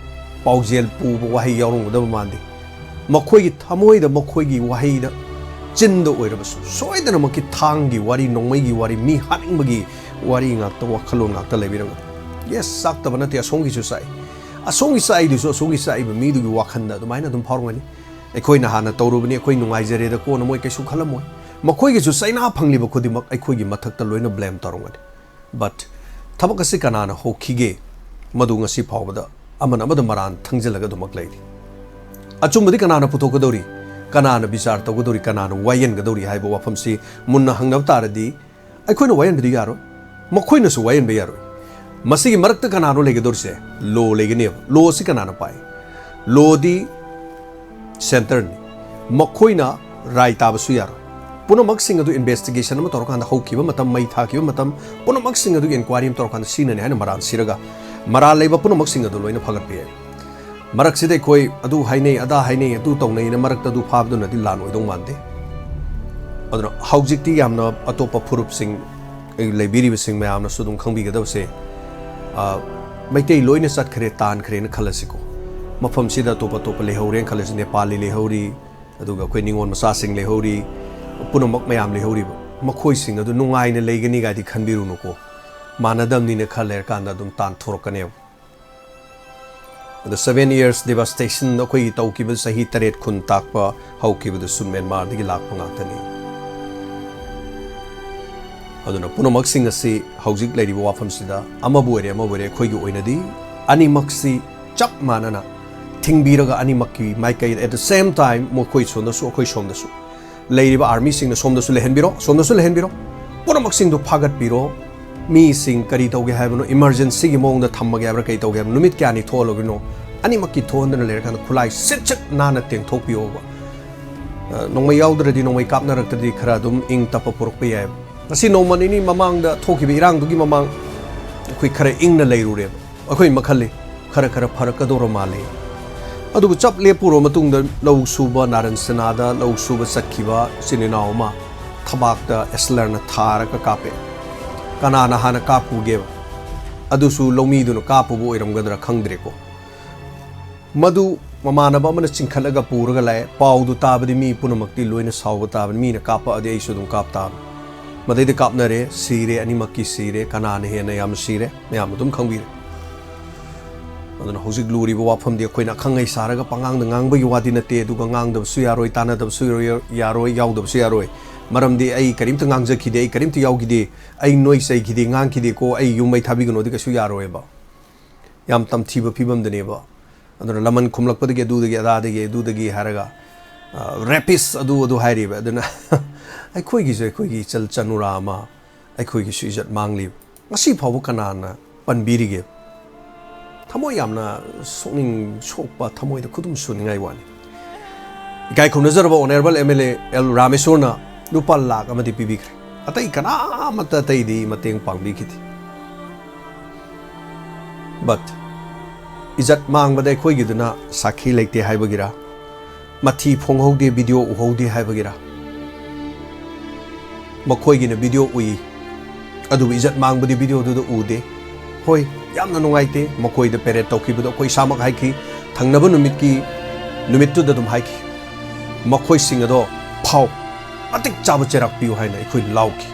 ꯄꯥꯎꯖꯦꯜ ꯄꯨꯕ ꯋꯥꯍꯩ ꯌꯥꯎꯔꯝꯒꯗꯕ ꯃꯥꯟꯗꯦ꯫ ꯃꯈꯣꯏꯒꯤ ꯊꯃꯣꯏꯗ, ꯃꯈꯣꯏꯒꯤ ꯋꯥꯍꯩꯗ, ꯆꯤꯟꯗ ꯑꯣꯏꯔꯕꯁꯨ, ꯁꯣꯏꯗꯅꯃꯛꯀꯤ ꯊꯥꯡꯒꯤ ꯋꯥꯔꯤ, ꯅꯣꯡꯃꯩꯒꯤ ꯋꯥꯔꯤ, ꯃꯤ ꯍꯥꯠꯅꯤꯡꯕꯒꯤ ꯋꯥꯔꯤ ꯉꯥꯛꯇ, ꯋꯥꯈꯜꯂꯣꯟ ꯉꯥꯛꯇ ꯂꯩꯕꯤꯔꯝꯒꯅꯤ꯫ Yes, ꯆꯥꯛꯇꯕ ꯅꯠꯇꯦ, ꯑꯁꯣꯝꯒꯤꯁꯨ ꯆꯥꯛꯏ꯫ ꯑꯁꯣꯝꯒꯤ ꯆꯥꯛꯏꯗꯨꯁꯨ ꯑꯁꯣꯝꯒꯤ ꯆꯥꯛꯏꯕ ꯃꯤꯗꯨꯒꯤ ꯋꯥꯈꯜꯗ ꯑꯗꯨꯃꯥꯏꯅ ꯑꯗꯨꯝ ꯐꯥꯎꯔꯝꯒꯅꯤ꯫ "ꯑꯩꯈꯣꯏꯅ ꯍꯥꯟꯅ ꯇꯧꯔꯨꯕꯅꯤ, ꯑꯩꯈꯣꯏ ꯅꯨꯡꯉꯥꯏꯖꯔꯦꯗ" ꯀꯣꯟꯅ ꯃꯣꯏ ꯀꯩꯁꯨ ꯈꯜꯂꯝꯃꯣꯏ꯫ ꯃꯈꯣꯏꯒꯤꯁꯨ ꯆꯩꯅꯥ ꯐꯪꯂꯤꯕ ꯈꯨꯗꯤꯡꯃꯛ ꯑꯩꯈꯣꯏꯒꯤ ꯃꯊꯛꯇ ꯂꯣꯏꯅ blame ꯇꯧꯔꯝꯒꯅꯤ꯫ But ꯊꯕꯛ ꯑꯁꯤ ꯀꯅꯥꯅ ꯍꯧꯈꯤꯒꯦ? ꯃꯗꯨ ꯉꯁꯤ ꯐꯥꯎꯕꯗ ꯑꯃꯅ ꯑꯃꯗ ꯃꯔꯥꯟ ꯊꯪꯖꯤꯜꯂꯒ ꯑꯗꯨꯃꯛ ꯂꯩꯔꯤ꯫ ꯑꯆꯨꯝꯕꯗꯤ ꯀꯅꯥꯅ ꯄꯨꯊꯣꯛꯀꯗꯧꯔꯤ? ꯀꯅꯥꯅ ꯕꯤꯆꯥꯔ ꯇꯧꯒꯗꯧꯔꯤ? ꯀꯅꯥꯅ ꯋꯥꯌꯦꯟꯒꯗꯧꯔꯤ ꯍꯥꯏꯕ ꯋꯥꯐꯝꯁꯤ ꯃꯨꯟꯅ ꯍꯪꯅꯕ ꯇꯥꯔꯗꯤ, ꯑꯩꯈꯣꯏꯅ ꯋꯥꯌꯦꯟꯕꯗꯤ ꯌꯥꯔꯣꯏ, ꯃꯈꯣꯏꯅꯁꯨ ꯋꯥꯌꯦꯟꯕ ꯌꯥꯔꯣꯏ꯫ ꯃꯁꯤꯒꯤ ꯃꯔꯛꯇ ꯀꯅꯥꯅꯣ ꯂꯩꯒꯗꯧꯔꯤꯁꯦ? Law ꯂꯩꯒꯅꯦꯕ꯫ Law ꯑꯁꯤ ꯀꯅꯥꯅ ꯄꯥꯏ? Law ꯗꯤ centre ꯅꯤ꯫ ꯃꯈꯣꯏꯅ ꯔꯥꯏ ꯇꯥꯕꯁꯨ ꯌꯥꯔꯣꯏ꯫ ꯄꯨꯝꯅꯃꯛꯁꯤꯡ ꯑꯗꯨ investigation ꯑꯃ ꯇꯧꯔꯀꯥꯟꯗ, ꯍꯧꯈꯤꯕ ꯃꯇꯝ, ꯃꯩ ꯊꯥꯈꯤꯕ ꯃꯇꯝ, ꯄꯨꯝꯅꯃꯛꯁꯤꯡ ꯑꯗꯨꯒꯤ inquiry ꯑꯃ ꯇꯧꯔꯀꯥꯟꯗ ꯁꯤꯅꯅꯤ ꯍꯥꯏꯅ ꯃꯔꯥꯜ ꯁꯤꯔꯒ, ꯃꯔꯥꯜ ꯂꯩꯕ ꯄꯨꯝꯅꯃꯛꯁꯤꯡ ꯑꯗꯨ ꯂꯣꯏꯅ ꯐꯒꯠꯄ ꯌꯥꯏ꯫ ꯃꯔꯛꯁꯤꯗ ꯑꯩꯈꯣꯏ ꯑꯗꯨ ꯍꯥꯏꯅꯩ, ꯑꯗꯥ ꯍꯥꯏꯅꯩ, ꯑꯗꯨ ꯇꯧꯅꯩꯅ ꯃꯔꯛꯇ ꯑꯗꯨ ꯐꯥꯕꯗꯨꯅꯗꯤ ꯂꯥꯟ ꯑꯣꯏꯗꯧ ꯃꯥꯟꯗꯦ꯫ ꯑꯗꯨꯅ ꯍꯧꯖꯤꯛꯇꯤ ꯌꯥꯝꯅ ꯑꯇꯣꯞꯄ ꯐꯨꯔꯨꯞꯁꯤꯡ, ꯂꯩꯕꯤꯔꯤꯕꯁꯤꯡ ꯃꯌꯥꯝꯅꯁꯨ ꯑꯗꯨꯝ ꯈꯪꯕꯤꯒꯗꯕꯁꯦ, ꯑ, ꯃꯩꯇꯩ ꯂꯣꯏꯅ ꯆꯠꯈ꯭ꯔꯦ, ꯇꯥꯟꯈ꯭ꯔꯦꯅ ꯈꯜꯂꯁꯤꯀꯣ꯫ ꯃꯐꯝꯁꯤꯗ ꯑꯇꯣꯞ ꯑꯇꯣꯞꯄ ꯂꯩꯍꯧꯔꯦꯅ ꯈꯜꯂꯁꯤ, ꯅꯦꯄꯥꯂꯤ ꯂꯩꯍꯧꯔꯤ, ꯑꯗꯨꯒ ꯑꯩꯈꯣꯏ ꯅꯤꯉꯣꯜ ꯃꯆꯥꯁꯤꯡ ꯂꯩꯍꯧꯔꯤ, ꯄꯨꯝꯅꯃꯛ ꯃꯌꯥꯝ ꯂꯩꯍꯧꯔꯤꯕ ꯃꯈꯣꯏꯁꯤꯡ ꯑꯗꯨ ꯅꯨꯡꯉꯥꯏꯅ ꯂꯩꯒꯅꯤ ꯀꯥꯏꯗꯤ ꯈꯟꯕꯤꯔꯨꯅꯨꯀꯣ꯫ ꯃꯥꯟꯅꯗꯕꯅꯤꯅ ꯈꯔ ꯂꯩꯔꯀꯥꯟꯗ ꯑꯗꯨꯝ ꯇꯥꯟꯊꯣꯔꯛꯀꯅꯦꯕ꯫ ꯑꯗꯣ seven years devastation ꯑꯩꯈꯣꯏꯒꯤ ꯇꯧꯈꯤꯕ ꯆꯍꯤ ꯇꯔꯦꯠ ꯈꯨꯟ ꯇꯥꯛꯄ ꯍꯧꯈꯤꯕꯗꯨꯁꯨ ꯃ꯭ꯌꯥꯟꯃꯥꯔꯗꯒꯤ ꯂꯥꯛꯄ ꯉꯥꯛꯇꯅꯤ꯫ ꯑꯗꯨꯅ ꯄꯨꯝꯅꯃꯛꯁꯤꯡ ꯑꯁꯤ ꯍꯧꯖꯤꯛ ꯂꯩꯔꯤꯕ ꯋꯥꯐꯝꯁꯤꯗ ꯑꯃꯕꯨ ꯑꯣꯏꯔꯦ ꯑꯃꯕꯨ ꯑꯣꯏꯔꯦ ꯑꯩꯈꯣꯏꯒꯤ ꯑꯣꯏꯅꯗꯤ ꯑꯅꯤꯃꯛꯁꯤ ꯆꯞ ꯃꯥꯟꯅꯅ ꯊꯤꯡꯕꯤꯔꯒ ꯑꯅꯤꯃꯛꯀꯤ ꯃꯥꯏꯀꯩ at the same time ꯃꯈꯣꯏ ꯁꯣꯝꯗꯁꯨ ꯑꯩꯈꯣꯏ ꯁꯣꯝꯗꯁꯨ ꯂꯩꯔꯤꯕ ꯑꯥꯔꯃꯤꯁꯤꯡꯅ ꯁꯣꯝꯗꯁꯨ ꯂꯩꯍꯟꯕꯤꯔꯣ, ꯁꯣꯝꯗꯁꯨ ꯂꯩꯍꯟꯕꯤꯔꯣ, ꯄꯨꯝꯅꯃꯛꯁꯤꯡꯗꯨ ꯐꯥꯒꯠꯄꯤꯔꯣ꯫ ꯃꯤꯁꯤꯡ ꯀꯔꯤ ꯇꯧꯒꯦ ꯍꯥꯏꯕꯅꯣ, emergencyꯒꯤ ꯃꯑꯣꯡꯗ ꯊꯝꯃꯒꯦ ꯍꯥꯏꯕ꯭ꯔꯥ, ꯀꯔꯤ ꯇꯧꯒꯦ ꯍꯥꯏꯕꯅꯣ, ꯅꯨꯃꯤꯠ ꯀꯌꯥꯅꯤ ꯊꯣꯛꯍꯜꯂꯣꯏꯅꯣ, ꯑꯅꯤꯃꯛꯀꯤ ꯊꯣꯛꯍꯟꯗꯅ ꯂꯩꯔꯀꯥꯟꯗ ꯈꯨꯠꯂꯥꯏ ꯁꯤꯠ ꯁꯤꯠ ꯅꯥꯟꯅ ꯇꯦꯡꯊꯣꯛꯄꯤꯌꯣꯕ꯫ ꯑ, ꯅꯣꯡꯃꯩ ꯌꯥꯎꯗ꯭ꯔꯗꯤ, ꯅꯣꯡꯃꯩ ꯀꯥꯞꯅꯔꯛꯇ꯭ꯔꯗꯤ ꯈꯔ ꯑꯗꯨꯝ ꯏꯪ ꯇꯞꯄ ꯄꯨꯔꯛꯄ ꯌꯥꯏꯕ꯫ ꯉꯁꯤ ꯅꯣꯡꯃ ꯅꯤꯅꯤ ꯃꯃꯥꯡꯗ ꯊꯣꯛꯈꯤꯕ ꯏꯔꯥꯡꯗꯨꯒꯤ ꯃꯃꯥꯡ ꯑꯩꯈꯣꯏ ꯈꯔ ꯏꯪꯅ ꯂꯩꯔꯨꯔꯦꯕ꯫ ꯑꯩꯈꯣꯏ ꯃꯈꯜꯂꯤ ꯈꯔ ꯈꯔ ꯐꯔꯛꯀꯗꯧꯔ ꯃꯥꯜꯂꯤ꯫ ꯑꯗꯨꯕꯨ ꯆꯞ ꯂꯦꯞꯄꯨꯔꯕ ꯃꯇꯨꯡꯗ ꯂꯧ ꯁꯨꯕ ꯅꯥꯔꯟ ꯁꯦꯅꯥꯗ ꯂꯧ ꯁꯨꯕ ꯆꯠꯈꯤꯕ ꯏꯆꯤꯟ ꯏꯅꯥꯎ ꯑꯃ ꯊꯕꯥꯛꯇ ꯑꯦꯁꯂꯔꯅ ꯊꯥꯔꯒ ꯀꯥꯞꯄꯦ꯫ ꯀꯅꯥꯅ ꯍꯥꯟꯅ ꯀꯥꯞꯄꯨꯒꯦꯕ? ꯑꯗꯨꯁꯨ ꯂꯧꯃꯤꯗꯨꯅ ꯀꯥꯞꯄꯨꯕ ꯑꯣꯏꯔꯝꯒꯗ꯭ꯔꯥ ꯈꯪꯗ꯭ꯔꯦꯀꯣ꯫ ꯃꯗꯨ ꯃꯃꯥꯟꯅꯕ ꯑꯃꯅ ꯆꯤꯡꯈꯠꯂꯒ ꯄꯨꯔꯒ ꯂꯥꯛꯑꯦ꯫ ꯄꯥꯎꯗꯨ ꯇꯥꯕꯗꯤ ꯃꯤ ꯄꯨꯝꯅꯃꯛꯇꯤ ꯂꯣꯏꯅ ꯁꯥꯎꯕ ꯇꯥꯕꯅꯤ꯫ ꯃꯤꯅ ꯀꯥꯞꯄꯛꯑꯗꯤ ꯑꯩꯁꯨ ꯑꯗꯨꯝ ꯀꯥꯞ ꯇꯥꯕꯅꯤ꯫ ꯃꯗꯩꯗ ꯀꯥꯞꯅꯔꯦ, ꯁꯤꯔꯦ, ꯑꯅꯤꯃꯛꯀꯤ ꯁꯤꯔꯦ꯫ ꯀꯅꯥꯅ ꯍꯦꯟꯅ ꯌꯥꯝ ꯁꯤꯔꯦ, ꯃꯌꯥꯝ ꯑꯗꯨꯝ ꯈꯪꯕꯤꯔꯦ꯫ ꯑꯗꯨꯅ ꯍꯧꯖꯤꯛ ꯂꯨꯔꯤꯕ ꯋꯥꯐꯝꯗꯤ ꯑꯩꯈꯣꯏꯅ ꯑꯈꯪ ꯑꯍꯩ ꯁꯥꯔꯒ ꯄꯉꯥꯡꯗ ꯉꯥꯡꯕꯒꯤ ꯋꯥꯗꯤ ꯅꯠꯇꯦ, ꯑꯗꯨꯒ ꯉꯥꯡꯗꯕꯁꯨ ꯌꯥꯔꯣꯏ, ꯇꯥꯟꯅꯗꯕꯁꯨ ꯌꯥꯔꯣꯏ, ꯌꯥꯔꯣꯏ, ꯌꯥꯎꯗꯕꯁꯨ ꯌꯥꯔꯣꯏ꯫ ꯃꯔꯝꯗꯤ ꯑꯩ ꯀꯔꯤꯝꯇ ꯉꯥꯡꯖꯈꯤꯗꯦ, ꯑꯩ ꯀꯔꯤꯝꯇ ꯌꯥꯎꯈꯤꯗꯦ, ꯑꯩ ꯅꯣꯏ ꯆꯩꯈꯤꯗꯦ, ꯉꯥꯡꯈꯤꯗꯦꯀꯣ, ꯑꯩ ꯌꯨꯝ ꯃꯩ ꯊꯥꯕꯤꯒꯅꯣꯗꯤ ꯀꯩꯁꯨ ꯌꯥꯔꯣꯏꯕ꯫ ꯌꯥꯝ ꯇꯝꯊꯤꯕ ꯐꯤꯕꯝꯗꯅꯦꯕ꯫ ꯑꯗꯨꯅ ꯂꯃꯟ ꯈꯨꯝꯂꯛꯄꯗꯒꯤ ꯑꯗꯨꯗꯒꯤ ꯑꯗꯥꯗꯒꯤ ꯑꯗꯨꯗꯒꯤ ꯍꯥꯏꯔꯒ, ꯑ, rapist ꯑꯗꯨ ꯑꯗꯨ ꯍꯥꯏꯔꯤꯕ꯫ ꯑꯗꯨꯅ ꯑꯩꯈꯣꯏꯒꯤꯁꯨ ꯑꯩꯈꯣꯏꯒꯤ ꯏꯆꯜ ꯆꯅꯨꯔꯥ ꯑꯃ ꯑꯩꯈꯣꯏꯒꯤꯁꯨ ꯏꯖꯠ ꯃꯥꯡꯂꯤꯕ꯫ ꯉꯁꯤ ꯐꯥꯎꯕ ꯀꯅꯥꯅ ꯄꯟꯕꯤꯔꯤꯒꯦ? ꯊꯃꯣꯏ ꯌꯥꯝꯅ ꯁꯣꯛꯅꯤꯡ ꯁꯣꯛꯄ, ꯊꯃꯣꯏꯗ ꯈꯨꯗꯨꯝ ꯁꯨꯅꯤꯡꯉꯥꯏ ꯋꯥꯅꯤ꯫ ꯏꯀꯥꯏ ꯈꯨꯝꯅꯖꯔꯕ honorable M L A L ꯔꯥꯃꯦꯁꯣꯔꯅ ꯂꯨꯄꯥ ꯂꯥꯈ ꯑꯃꯗꯤ ꯄꯤꯕꯤꯈ꯭ꯔꯦ꯫ ꯑꯇꯩ ꯀꯅꯥꯃꯠꯇ ꯑꯇꯩꯗꯤ ꯃꯇꯦꯡ ꯄꯥꯡꯕꯤꯈꯤꯗꯦ꯫ But ꯏꯖꯠ ꯃꯥꯡꯕꯗ ꯑꯩꯈꯣꯏꯒꯤꯗꯨꯅ ꯁꯥꯈꯤ ꯂꯩꯇꯦ ꯍꯥꯏꯕꯒꯤꯔ, ꯃꯊꯤ ꯐꯣꯡꯍꯧꯗꯦ, ꯚꯤꯗꯤꯑꯣ ꯎꯍꯧꯗꯦ ꯍꯥꯏꯕꯒꯤꯔ? ꯃꯈꯣꯏꯒꯤꯅ ꯚꯤꯗꯤꯑꯣ ꯎꯏ, ꯑꯗꯨꯕꯨ ꯏꯖꯠ ꯃꯥꯡꯕꯗꯤ ꯚꯤꯗꯤꯑꯣꯗꯨꯗ ꯎꯗꯦ꯫ ꯍꯣꯏ, ꯌꯥꯝꯅ ꯅꯨꯡꯉꯥꯏꯇꯦ꯫ ꯃꯈꯣꯏꯗ ꯄꯦꯔꯦꯠ ꯇꯧꯈꯤꯕꯗꯣ ꯑꯩꯈꯣꯏ ꯏꯁꯥꯃꯛ ꯍꯥꯏꯈꯤ꯫ ꯊꯪꯅꯕ ꯅꯨꯃꯤꯠꯀꯤ, ꯅꯨꯃꯤꯠꯇꯨꯗ ꯑꯗꯨꯝ ꯍꯥꯏꯈꯤ, "ꯃꯈꯣꯏꯁꯤꯡ ꯑꯗꯣ ꯐꯥꯎ, ꯃꯇꯤꯛ ꯆꯥꯕ ꯆꯩꯔꯥꯛ ꯄꯤꯌꯨ" ꯍꯥꯏꯅ ꯑꯩꯈꯣꯏ ꯂꯥꯎꯈꯤ꯫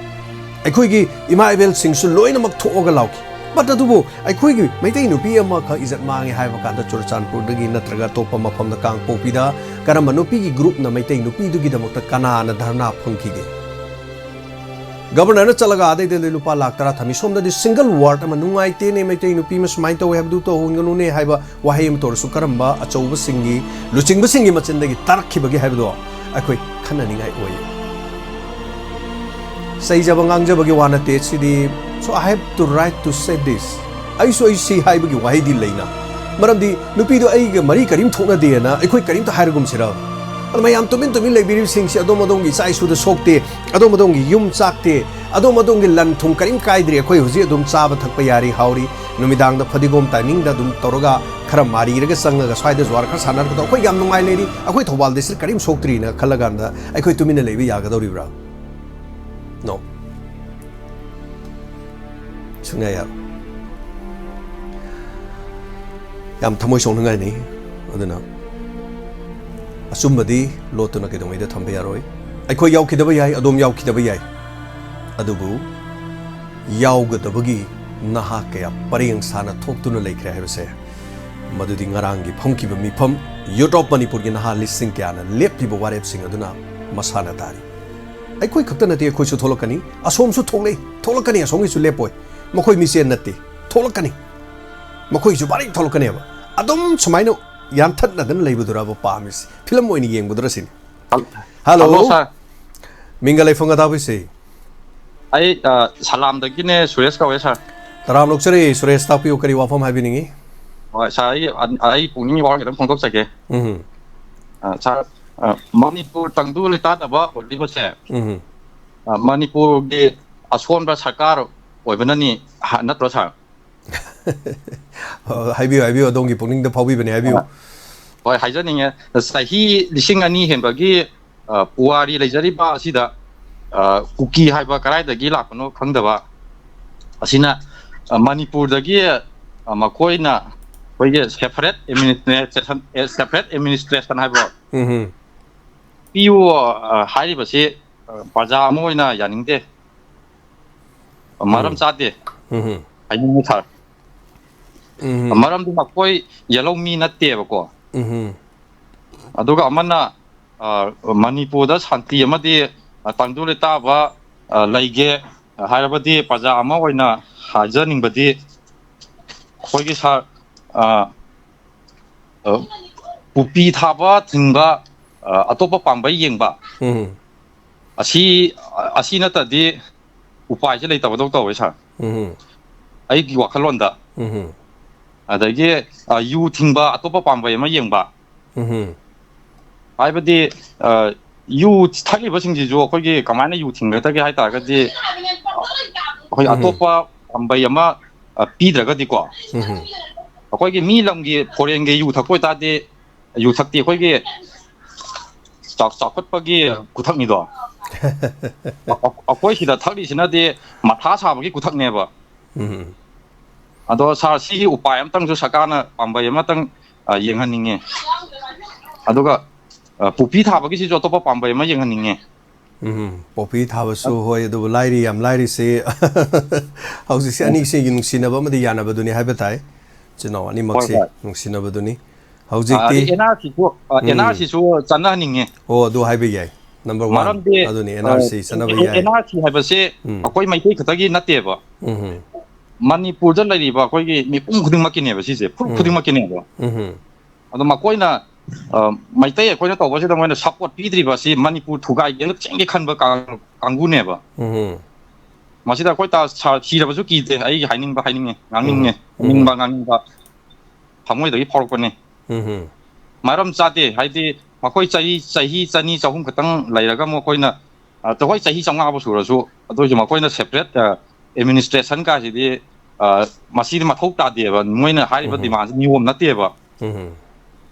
ꯑꯩꯈꯣꯏꯒꯤ ꯏꯃꯥ ꯏꯕꯦꯜꯁꯤꯡꯁꯨ ꯂꯣꯏꯅꯃꯛ ꯊꯣꯛꯑꯒ ꯂꯥꯎꯈꯤ꯫ But ꯑꯗꯨꯕꯨ ꯑꯩꯈꯣꯏꯒꯤ ꯃꯩꯇꯩ ꯅꯨꯄꯤ ꯑꯃꯈꯛ ꯏꯖꯠ ꯃꯥꯡꯉꯦ ꯍꯥꯏꯕ ꯀꯥꯟꯗ ꯆꯨꯔꯆꯥꯟꯄꯨꯔꯗꯒꯤ ꯅꯠꯇ꯭ꯔꯒ ꯑꯇꯣꯞꯄ ꯃꯐꯝꯗ, ꯀꯥꯡꯄꯣꯛꯄꯤꯗ ꯀꯔꯝꯕ ꯅꯨꯄꯤꯒꯤ ꯒ꯭ꯔꯨꯞꯅ ꯃꯩꯇꯩ ꯅꯨꯄꯤꯗꯨꯒꯤꯗꯃꯛꯇ ꯀꯅꯥꯅ ꯙꯔꯅꯥ ꯐꯝꯈꯤꯒꯦ? ꯒꯕꯔꯅꯔꯅ ꯆꯠꯂꯒ ꯑꯗꯩꯗ ꯂꯨꯄꯥ ꯂꯥꯈ ꯇꯔꯥ ꯊꯝꯃꯤ, ꯁꯣꯝꯗꯗꯤ ꯁꯤꯡꯒꯜ ꯋꯥꯔꯗ ꯑꯃ, "ꯅꯨꯡꯉꯥꯏꯇꯦꯅꯦ, ꯃꯩꯇꯩ ꯅꯨꯄꯤ ꯑꯃ ꯁꯨꯃꯥꯏꯅ ꯇꯧꯋꯦ ꯍꯥꯏꯕꯗꯨ ꯇꯧꯍꯟꯒꯅꯨꯅꯦ" ꯍꯥꯏꯕ ꯋꯥꯍꯩ ꯑꯃꯇ ꯑꯣꯏꯔꯁꯨ ꯀꯔꯝꯕ ꯑꯆꯧꯕꯁꯤꯡꯒꯤ, ꯂꯨꯆꯤꯡꯕꯁꯤꯡꯒꯤ ꯃꯆꯤꯟꯗꯒꯤ ꯇꯥꯔꯛꯈꯤꯕꯒꯦ ꯍꯥꯏꯕꯗꯣ ꯑꯩꯈꯣꯏ ꯈꯟꯅꯅꯤꯡꯉꯥꯏ ꯑꯣꯏ꯫ ꯆꯩꯖꯕ ꯉꯥꯡꯖꯕꯒꯤ ꯋꯥ ꯅꯠꯇꯦ ꯁꯤꯗꯤ꯫ So I have to right to say this. ꯑꯩꯁꯨ ꯑꯩ ꯁꯤ ꯍꯥꯏꯕꯒꯤ ꯋꯥꯍꯩꯗꯤ ꯂꯩꯅ, ꯃꯔꯝꯗꯤ ꯅꯨꯄꯤꯗꯣ ꯑꯩꯒ ꯃꯔꯤ ꯀꯔꯤꯝ ꯊꯣꯛꯅꯗꯦꯅ ꯑꯩꯈꯣꯏ ꯀꯔꯤꯝꯇ ꯍꯥꯏꯔꯒꯨꯝꯁꯤꯔ? ꯑꯗꯨ ꯃꯌꯥꯝ ꯇꯨꯃꯤꯟ ꯇꯨꯃꯤꯟ ꯂꯩꯕꯤꯔꯤꯕꯁꯤꯡꯁꯤ ꯑꯗꯣꯝ ꯑꯗꯣꯝꯒꯤ ꯏꯆꯥ ꯏꯁꯨꯗ ꯁꯣꯛꯇꯦ, ꯑꯗꯣꯝ ꯑꯗꯣꯝꯒꯤ ꯌꯨꯝ ꯆꯥꯛꯇꯦ, ꯑꯗꯣꯝ ꯑꯗꯣꯝꯒꯤ ꯂꯟ ꯊꯨꯝ ꯀꯔꯤꯝ ꯀꯥꯏꯗ꯭ꯔꯤ꯫ ꯑꯩꯈꯣꯏ ꯍꯧꯖꯤꯛ ꯑꯗꯨꯝ ꯆꯥꯕ ꯊꯛꯄ ꯌꯥꯔꯤ, ꯍꯥꯎꯔꯤ꯫ ꯅꯨꯃꯤꯗꯥꯡꯗ ꯐꯗꯤꯒꯣꯝ ꯇꯥꯏꯃꯤꯡꯗ ꯑꯗꯨꯝ ꯇꯧꯔꯒ ꯈꯔ ꯃꯥꯔꯤꯔꯒ ꯆꯪꯉꯒ ꯁ꯭ꯋꯥꯏꯗ ꯖꯨꯋꯥꯔ ꯈꯔ ꯁꯥꯟꯅꯔꯛꯄꯗꯣ ꯑꯩꯈꯣꯏ ꯌꯥꯝ ꯅꯨꯡꯉꯥꯏ ꯂꯩꯔꯤ꯫ ꯑꯩꯈꯣꯏ ꯊꯧꯕꯥꯜ ꯗꯤꯁꯇ꯭ꯔꯤꯛ ꯀꯔꯤꯝ ꯁꯣꯛꯇ꯭ꯔꯤꯅ ꯈꯜꯂꯀꯥꯟꯗ ꯑꯩꯈꯣꯏ ꯇꯨꯃꯤꯟꯅ ꯂꯩꯕ ꯌꯥꯒꯗꯧꯔꯤꯕ꯭ꯔꯥ? No. ꯁꯨꯡꯌꯥ ꯌꯥꯔꯣꯏ꯫ ꯌꯥꯝ ꯊꯃꯣꯏ ꯁꯣꯛꯅꯤꯡꯉꯥꯏꯅꯤ꯫ ꯑꯗꯨꯅ ꯑꯆꯨꯝꯕꯗꯤ ꯂꯣꯠꯇꯨꯅ ꯀꯩꯗꯧꯉꯩꯗ ꯊꯝꯕ ꯌꯥꯔꯣꯏ꯫ ꯑꯩꯈꯣꯏ ꯌꯥꯎꯈꯤꯗꯕ ꯌꯥꯏ, ꯑꯗꯣꯝ ꯌꯥꯎꯈꯤꯗꯕ ꯌꯥꯏ, ꯑꯗꯨꯕꯨ ꯌꯥꯎꯒꯗꯕꯒꯤ ꯅꯍꯥ ꯀꯌꯥ ꯄꯔꯦꯡ ꯁꯥꯅ ꯊꯣꯛꯇꯨꯅ ꯂꯩꯈ꯭ꯔꯦ ꯍꯥꯏꯕꯁꯦ, ꯃꯗꯨꯗꯤ ꯉꯔꯥꯡꯒꯤ ꯐꯝꯈꯤꯕ ꯃꯤꯐꯝ, Youth of ꯃꯅꯤꯄꯨꯔꯒꯤ ꯅꯍꯥ ꯂꯤꯁꯤꯡ ꯀꯌꯥꯅ ꯂꯦꯞꯂꯤꯕ ꯋꯥꯔꯦꯞꯁꯤꯡ ꯑꯗꯨꯅ ꯃꯁꯥꯅ ꯇꯥꯔꯤ꯫ ꯑꯩꯈꯣꯏ ꯈꯛꯇ ꯅꯠꯇꯦ, ꯑꯩꯈꯣꯏꯁꯨ ꯊꯣꯛꯂꯛꯀꯅꯤ, ꯑꯁꯣꯝꯁꯨ ꯊꯣꯛꯂꯛꯏ, ꯊꯣꯛꯂꯛꯀꯅꯤ, ꯑꯁꯣꯝꯒꯤꯁꯨ ꯂꯦꯞꯄꯣꯏ꯫ ꯃꯈꯣꯏ ꯃꯤꯆꯦꯟ ꯅꯠꯇꯦ, ꯊꯣꯛꯂꯛꯀꯅꯤ꯫ ꯃꯈꯣꯏꯁꯨ ꯃꯔꯩ ꯊꯣꯛꯂꯛꯀꯅꯦꯕ꯫ ꯑꯗꯨꯝ ꯁꯨꯃꯥꯏꯅ ꯌꯥꯟꯊꯠꯅꯗꯅ ꯂꯩꯕꯗꯨꯔꯕ ꯄꯥꯝꯃꯤꯁꯤ? ꯐꯤꯂꯝ ꯑꯣꯏꯅ ꯌꯦꯡꯕꯗꯨꯔ ꯁꯤꯅꯤ꯫ ꯍꯜꯂꯣ꯫ ꯍꯜꯂꯣ, ꯁꯥꯔ꯫ ꯃꯤꯡꯒ ꯂꯩꯐꯝꯒ ꯇꯥꯕꯤꯁꯤ? ꯑꯩ, ꯑ, ꯁꯂꯥꯝꯗꯒꯤꯅꯦ, ꯁꯨꯔꯦꯁ ꯀꯧꯋꯦ, ꯁꯥꯔ꯫ ꯇꯔꯥꯝ ꯑꯣꯛꯆꯔꯤ, ꯁꯨꯔꯦꯁ, ꯇꯥꯛꯄꯤꯌꯨ, ꯀꯔꯤ ꯋꯥꯐꯝ ꯍꯥꯏꯕꯤꯅꯤꯡꯉꯤ? ꯍꯣꯏ, ꯁꯥꯔ, ꯑꯩ, ꯑ, ꯑꯩ ꯄꯨꯛꯅꯤꯡꯒꯤ ꯋꯥꯐꯝ ꯈꯤꯇꯪ ꯐꯣꯡꯗꯣꯛꯆꯒꯦ꯫ ꯎꯝ꯫ ꯑ, ꯁꯥꯔ, ꯑ, ꯃꯅꯤꯄꯨꯔ ꯇꯪꯗꯨ ꯂꯩꯇꯥꯗꯕ ꯑꯣꯏꯔꯤꯕꯁꯦ, ꯎꯝ꯫ ꯑ, ꯃꯅꯤꯄꯨꯔꯒꯤ ꯑꯁꯣꯟꯕ ꯁꯔꯀꯥꯔ ꯑꯣꯏꯕꯅꯅꯤ, ꯍ-, ꯅꯠꯇ꯭ꯔꯣ ꯁꯥꯔ? ꯑ, ꯍꯥꯏꯕꯤꯌꯨ, ꯍꯥꯏꯕꯤꯌꯨ, ꯑꯗꯣꯝꯒꯤ ꯄꯨꯛꯅꯤꯡꯗ ꯐꯥꯎꯕꯤꯕꯅꯦ, ꯍꯥꯏꯕꯤꯌꯨ꯫ ꯑ, ꯍꯣꯏ, ꯍꯥꯏꯖꯅꯤꯡꯉꯦ꯫ ꯆꯍꯤ ꯂꯤꯁꯤꯡ ꯑꯅꯤ ꯍꯦꯟꯕꯒꯤ, ꯑ, ꯄꯨꯋꯥꯔꯤ ꯂꯩꯖꯔꯤꯕ ꯑꯁꯤꯗ, ꯑ, ꯀꯨꯀꯤ ꯍꯥꯏꯕ ꯀꯗꯥꯏꯗꯒꯤ ꯂꯥꯛꯄꯅꯣ ꯈꯪꯗꯕ ꯑꯁꯤꯅ, ꯑ, ꯃꯅꯤꯄꯨꯔꯗꯒꯤ, ꯑ, ꯃꯈꯣꯏꯅ ꯑꯩꯈꯣꯏꯒꯤ separate administration, ꯑꯦ, separate administration ꯍꯥꯏꯕ ꯎꯝ꯫ ꯄꯤꯌꯨ, ꯑ, ꯍꯥꯏꯔꯤꯕꯁꯤ, ꯑ, ꯄ꯭ꯔꯖꯥ ꯑꯃ ꯑꯣꯏꯅ ꯌꯥꯅꯤꯡꯗꯦ꯫ ꯃꯔꯝ ꯎꯝ꯫ ꯆꯥꯗꯦ꯫ ꯎꯝ꯫ ꯍꯥꯏꯅꯤꯡꯉꯤ ꯁꯥꯔ꯫ ꯎꯝ꯫ ꯃꯔꯝꯗꯤ ꯃꯈꯣꯏ ꯌꯦꯜꯍꯧ ꯃꯤ ꯅꯠꯇꯦꯕꯀꯣ꯫ ꯎꯝ꯫ ꯑꯗꯨꯒ ꯑꯃꯅ, ꯑ, ꯃꯅꯤꯄꯨꯔꯗ ꯁꯥꯟꯇꯤ ꯑꯃꯗꯤ, ꯑ, ꯇꯪꯗꯨ ꯂꯩꯇꯥꯕ, ꯑ, ꯂꯩꯒꯦ ꯍꯥꯏꯔꯕꯗꯤ ꯄ꯭ꯔꯖꯥ ꯑꯃ ꯑꯣꯏꯅ ꯍꯥꯏꯖꯅꯤꯡꯕꯗꯤ ꯑꯩꯈꯣꯏꯒꯤ ꯁꯥꯔ, ꯑ, ꯑ, ꯄꯨꯄꯤ ꯊꯥꯕ ꯊꯤꯡꯕ, ꯑ, ꯑꯇꯣꯞꯄ ꯄꯥꯝꯕꯩ ꯌꯦꯡꯕ, ꯎꯝ꯫ ꯑꯁꯤ, ꯑꯁꯤ ꯅꯠꯇꯗꯤ ꯎꯄꯥꯏꯁꯦ ꯂꯩꯇꯕꯗꯧ ꯇꯧꯋꯦ ꯁꯥꯔ꯫ ꯎꯝ꯫ ꯑꯩꯒꯤ ꯋꯥꯈꯜꯂꯣꯟꯗ꯫ ꯎꯝ꯫ ꯑꯗꯒꯤ, ꯑ, ꯌꯨ ꯊꯤꯡꯕ, ꯑꯇꯣꯞꯄ ꯄꯥꯝꯕꯩ ꯑꯃ ꯌꯦꯡꯕ꯫ ꯎꯝ꯫ ꯍꯥꯏꯕꯗꯤ, ꯑ, ꯌꯨ ꯊꯛꯂꯤꯕꯁꯤꯡꯁꯤꯁꯨ ꯑꯩꯈꯣꯏꯒꯤ ꯀꯃꯥꯏꯅ ꯌꯨ ꯊꯤꯡꯒꯗꯒꯦ ꯍꯥꯏ ꯇꯥꯔꯒꯗꯤ, ꯑꯩꯈꯣꯏ ꯎꯝ꯫ ꯑꯇꯣꯞꯄ ꯄꯥꯝꯕꯩ ꯑꯃ, ꯑ, ꯄꯤꯗ꯭ꯔꯒꯗꯤꯀꯣ, ꯎꯝ꯫ ꯑꯩꯈꯣꯏꯒꯤ ꯃꯤ ꯂꯝꯒꯤ, ꯐꯣꯔꯦꯟꯒꯤ ꯌꯨ ꯊꯛꯄ ꯑꯣꯏꯇꯥꯔꯗꯤ, ꯌꯨ ꯊꯛꯇꯤ ꯑꯩꯈꯣꯏꯒꯤ ꯆꯥꯎ-, ꯆꯥꯎꯈꯠꯄꯒꯤ ꯈꯨꯊꯛꯅꯤꯗꯣ꯫ ꯑ-, ꯑ-, ꯑꯩꯈꯣꯏ ꯁꯤꯗ ꯊꯛꯂꯤꯁꯤꯅꯗꯤ ꯃꯊꯥ ꯁꯥꯕꯒꯤ ꯈꯨꯊꯛꯅꯦꯕ꯫ ꯎꯝ꯫ ꯑꯗꯣ ꯁꯥꯔ, ꯁꯤꯒꯤ ꯎꯄꯥꯏ ꯑꯃꯇꯪꯁꯨ ꯁꯔꯀꯥꯔꯅ ꯄꯥꯝꯕꯩ ꯑꯃꯇꯪ, ꯑ, ꯌꯦꯡꯍꯟꯅꯤꯡꯉꯦ꯫ ꯑꯗꯨꯒ, ꯑ, ꯄꯨꯄꯤ ꯊꯥꯕꯒꯤꯁꯤꯁꯨ ꯑꯇꯣꯞꯄ ꯄꯥꯝꯕꯩ ꯑꯃ ꯌꯦꯡꯍꯟꯅꯤꯡꯉꯦ꯫ ꯎꯝ, ꯄꯣꯄꯤ ꯊꯥꯕꯁꯨ ꯑ-, ꯍꯣꯏ, ꯑꯗꯨꯕꯨ ꯂꯥꯏꯔꯤ, ꯌꯥꯝ ꯂꯥꯏꯔꯤꯁꯤ ꯍꯧꯖꯤꯛꯁꯦ ꯎꯝ꯫ ꯑꯅꯤꯁꯤꯒꯤ ꯅꯨꯡꯁꯤꯅꯕ ꯑꯃꯗꯤ ꯌꯥꯅꯕꯗꯨꯅꯤ ꯍꯥꯏꯕ ꯇꯥꯏ꯫ ꯏꯆꯤꯟ ꯏꯅꯥꯎ ꯍꯣꯏ, ꯑꯅꯤꯃꯛꯁꯤ ꯍꯣꯏ꯫ ꯅꯨꯡꯁꯤꯅꯕꯗꯨꯅꯤ꯫ ꯑ, ꯍꯧꯖꯤꯛꯇꯤ ꯑꯗꯩ ꯑꯦꯟ ꯑꯥꯔ ꯁꯤꯁꯨ, ꯑ, ꯎꯝ꯫ ꯑꯦꯟ ꯑꯥꯔ ꯁꯤꯁꯨ ꯆꯠꯅꯍꯟꯅꯤꯡꯉꯦ꯫ ꯑꯣ, ꯑꯗꯨ ꯍꯥꯏꯕ ꯌꯥꯏ꯫ Number one꯫ ꯃꯔꯝꯗꯤ, ꯑꯗꯨꯅꯤ, ꯑ, ꯑꯦꯟ ꯑꯥꯔ ꯁꯤ ꯆꯠꯅꯕ ꯌꯥꯏ꯫ ꯑꯦꯟ ꯑꯥꯔ ꯁꯤ ꯍꯥꯏꯕꯁꯤ ꯎꯝ꯫ ꯑꯩꯈꯣꯏ ꯃꯩꯇꯩ ꯈꯛꯇꯒꯤ ꯅꯠꯇꯦꯕ꯫ ꯎꯝ꯫ ꯃꯅꯤꯄꯨꯔꯗ ꯂꯩꯔꯤꯕ ꯑꯩꯈꯣꯏꯒꯤ ꯃꯤꯄꯨꯝ ꯈꯨꯗꯤꯡꯃꯛꯀꯤꯅꯦꯕ ꯁꯤꯁꯦ, ꯐꯨꯔꯨꯞ ꯎꯝ꯫ ꯈꯨꯗꯤꯡꯃꯛꯀꯤꯅꯦꯕ꯫ ꯎꯝ꯫ ꯑꯗꯣ ꯃꯈꯣꯏꯅ, ꯑ, ꯃꯩꯇꯩ ꯑꯩꯈꯣꯏꯅ ꯇꯧꯕꯁꯤꯗ ꯃꯣꯏꯅ support ꯄꯤꯗ꯭ꯔꯤꯕ ꯑꯁꯤ ꯃꯅꯤꯄꯨꯔ ꯊꯨꯒꯥꯏꯒꯦꯅ ꯆꯦꯟꯒꯦ ꯈꯟꯕ ꯀꯥꯡ-, ꯀꯥꯡꯕꯨꯅꯦꯕ꯫ ꯎꯝ꯫ ꯃꯁꯤꯗ ꯑꯩꯈꯣꯏ ꯇ-, ꯁꯥ-, ꯁꯤꯔꯕꯁꯨ ꯀꯤꯗꯦ꯫ ꯑꯩꯒꯤ ꯍꯥꯏꯅꯤꯡꯕ ꯍꯥꯏꯅꯤꯡꯉꯦ, ꯎꯝ꯫ ꯉꯥꯡꯅꯤꯡꯉꯦ, ꯎꯝ꯫ ꯍꯥꯏꯅꯤꯡꯕ ꯉꯥꯡꯅꯤꯡꯕ ꯊꯃꯣꯏꯗꯒꯤ ꯐꯥꯎꯔꯛꯄꯅꯦ꯫ ꯎꯝ꯫ ꯃꯔꯝ ꯆꯥꯗꯦ ꯍꯥꯏꯗꯤ, ꯃꯈꯣꯏ ꯆꯍꯤ ꯆꯍꯤ ꯆꯅꯤ ꯆꯍꯨꯝ ꯈꯛꯇꯪ ꯂꯩꯔꯒ ꯑꯃꯨꯛ ꯑꯩꯈꯣꯏꯅ, ꯑ, ꯆꯍꯤ ꯆꯍꯤ ꯆꯥꯝꯃꯉꯥꯕꯨ ꯁꯨꯔꯁꯨ, ꯑꯗꯨ ꯑꯣꯏꯔꯁꯨ ꯃꯈꯣꯏꯅ separate, ꯑ, administration ꯀꯥꯁꯤꯗꯤ, ꯑ, ꯃꯁꯤꯗꯤ ꯃꯊꯧ ꯇꯥꯗꯦꯕ, ꯃꯣꯏꯅ ꯍꯥꯏꯔꯤꯕ ꯎꯝ꯫ Demandꯁꯤ ꯅꯤꯌꯣꯝ ꯅꯠꯇꯦꯕ꯫ ꯎꯝ꯫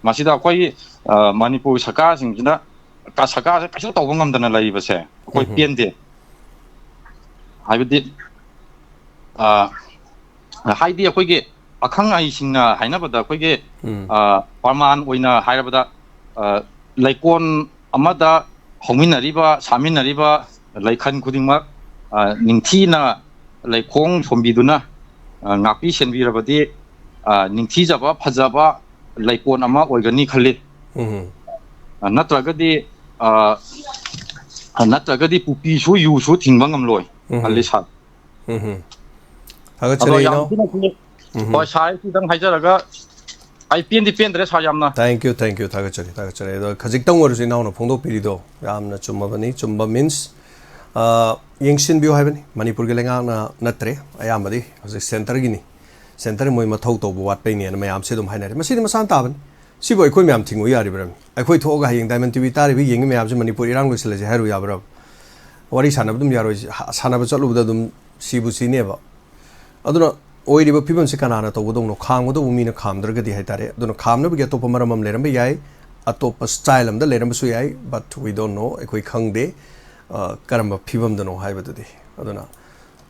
ꯃꯁꯤꯗ ꯑꯩꯈꯣꯏ, ꯑ, ꯃꯅꯤꯄꯨꯔ ꯁꯔꯀꯥꯔꯁꯤꯡꯁꯤꯅ, ꯀ-, ꯁꯔꯀꯥꯔꯁꯦ ꯀꯩꯁꯨ ꯇꯧꯕ ꯉꯝꯗꯅ ꯂꯩꯔꯤꯕꯁꯦ ꯑꯩꯈꯣꯏ ꯎꯝ꯫ ꯄꯦꯟꯗꯦ꯫ ꯍꯥꯏꯕꯗꯤ, ꯑ, ꯍꯥꯏꯗꯤ ꯑꯩꯈꯣꯏꯒꯤ ꯑꯈꯪ ꯑꯍꯩꯁꯤꯡꯅ ꯍꯥꯏꯅꯕꯗ ꯑꯩꯈꯣꯏꯒꯤ, ꯎꯝ꯫ ꯑ, ꯄ꯭ꯔꯃꯥꯟ ꯑꯣꯏꯅ ꯍꯥꯏꯔꯕꯗ, ꯑ, ꯂꯩꯀꯣꯜ ꯑꯃꯗ ꯍꯧꯃꯤꯟꯅꯔꯤꯕ, ꯁꯥꯃꯤꯟꯅꯔꯤꯕ ꯂꯩꯈꯜ ꯈꯨꯗꯤꯡꯃꯛ, ꯑ, ꯅꯤꯡꯊꯤꯅ ꯂꯩꯈꯣꯡ ꯁꯣꯝꯕꯤꯗꯨꯅ, ꯑ, ꯉꯥꯛꯄꯤ ꯁꯦꯟꯕꯤꯔꯕꯗꯤ, ꯑ, ꯅꯤꯡꯊꯤꯖꯕ, ꯐꯖꯕ ꯂꯩꯀꯣꯜ ꯑꯃ ꯑꯣꯏꯒꯅꯤ ꯈꯜꯂꯤ꯫ ꯎꯝ꯫ ꯑ, ꯅꯠꯇ꯭ꯔꯒꯗꯤ, ꯑ, ꯅꯠꯇ꯭ꯔꯒꯗꯤ ꯄꯨꯄꯤꯁꯨ ꯌꯨꯁꯨ ꯊꯤꯡꯕ ꯉꯝꯂꯣꯏ ꯎꯝ꯫ ꯈꯜꯂꯤ, ꯁꯥꯔ꯫ ꯎꯝ꯫ ꯑꯗꯣ ꯊꯥꯒꯠꯆꯔꯤ, ꯌꯥꯝ ꯏꯅꯥꯎ꯫ ꯊꯤꯅ ꯊꯤꯅ-, ꯎꯝ꯫ ꯍꯣꯏ, ꯁꯥꯔ, ꯑꯩ ꯁꯤꯗꯪ ꯍꯥꯏꯖꯔꯒ, ꯑꯩ ꯄꯦꯟꯗꯤ ꯄꯦꯟꯗ꯭ꯔꯦ, ꯁꯥꯔ, ꯌꯥꯝꯅ꯫ Thank you, thank you, ꯊꯥꯒꯠꯆꯔꯤ, ꯊꯥꯒꯠꯆꯔꯤ꯫ ꯑꯗꯣ ꯈꯖꯤꯛꯇꯪ ꯑꯣꯏꯔꯁꯨ ꯏꯅꯥꯎꯅ ꯐꯣꯡꯗꯣꯛꯄꯤꯔꯤꯗꯣ ꯌꯥꯝꯅ ꯆꯨꯝꯃꯕꯅꯤ꯫ ꯆꯨꯝꯕ means, ꯑ, ꯌꯦꯡꯁꯤꯟꯕꯤꯌꯨ ꯍꯥꯏꯕꯅꯤ꯫ ꯃꯅꯤꯄꯨꯔꯒꯤ ꯂꯩꯉꯥꯛꯅ ꯅꯠꯇ꯭ꯔꯦ, ꯑꯌꯥꯝꯕꯗꯤ ꯍꯧꯖꯤꯛ centreꯒꯤꯅꯤ꯫ Centre ꯃꯣꯏ ꯃꯊꯧ ꯇꯧꯕ ꯋꯥꯠꯄꯩꯅꯦꯅ ꯃꯌꯥꯝꯁꯦ ꯑꯗꯨꯝ ꯍꯥꯏꯅꯔꯦ꯫ ꯃꯁꯤꯗꯤ ꯃꯁꯥꯅ ꯇꯥꯕꯅꯤ꯫ ꯁꯤꯕꯨ ꯑꯩꯈꯣꯏ ꯃꯌꯥꯝ ꯊꯤꯡꯉꯨ ꯌꯥꯔꯤꯕ꯭ꯔꯥ? ꯑꯩꯈꯣꯏ ꯊꯣꯛꯑꯒ ꯍꯌꯦꯡ Diamond TV ꯇꯥꯔꯤꯕ ꯌꯦꯡꯉꯤ ꯃꯌꯥꯝꯁꯦ ꯃꯅꯤꯄꯨꯔ ꯏꯔꯥꯡ ꯂꯣꯏꯁꯤꯜꯂꯁꯦ ꯍꯥꯏꯔꯨ ꯌꯥꯕ꯭ꯔꯥ? ꯋꯥꯔꯤ ꯁꯥꯟꯅꯕ ꯑꯗꯨꯝ ꯌꯥꯔꯣꯏ, ꯁꯥ-, ꯁꯥꯟꯅꯕ ꯆꯠꯂꯨꯕꯗ ꯑꯗꯨꯝ ꯁꯤꯕꯨ ꯁꯤꯅꯦꯕ꯫ ꯑꯗꯨꯅ ꯑꯣꯏꯔꯤꯕ ꯐꯤꯕꯝꯁꯤ ꯀꯅꯥꯅ ꯇꯧꯒꯗꯧꯅꯣ? ꯈꯥꯝꯒꯗꯧꯕ ꯃꯤꯅ ꯈꯥꯝꯗ꯭ꯔꯒꯗꯤ ꯍꯥꯏꯇꯥꯔꯦ꯫ ꯑꯗꯨꯅ ꯈꯥꯝꯅꯕꯒꯤ ꯑꯇꯣꯞꯄ ꯃꯔꯝ ꯑꯃ ꯂꯩꯔꯝꯕ ꯌꯥꯏ, ꯑꯇꯣꯞꯄ style ꯑꯃꯗ ꯂꯩꯔꯝꯕꯁꯨ ꯌꯥꯏ, but we don't know, ꯑꯩꯈꯣꯏ ꯈꯪꯗꯦ, ꯑ, ꯀꯔꯝꯕ ꯐꯤꯕꯝꯗꯅꯣ ꯍꯥꯏꯕꯗꯨꯗꯤ꯫ ꯑꯗꯨꯅ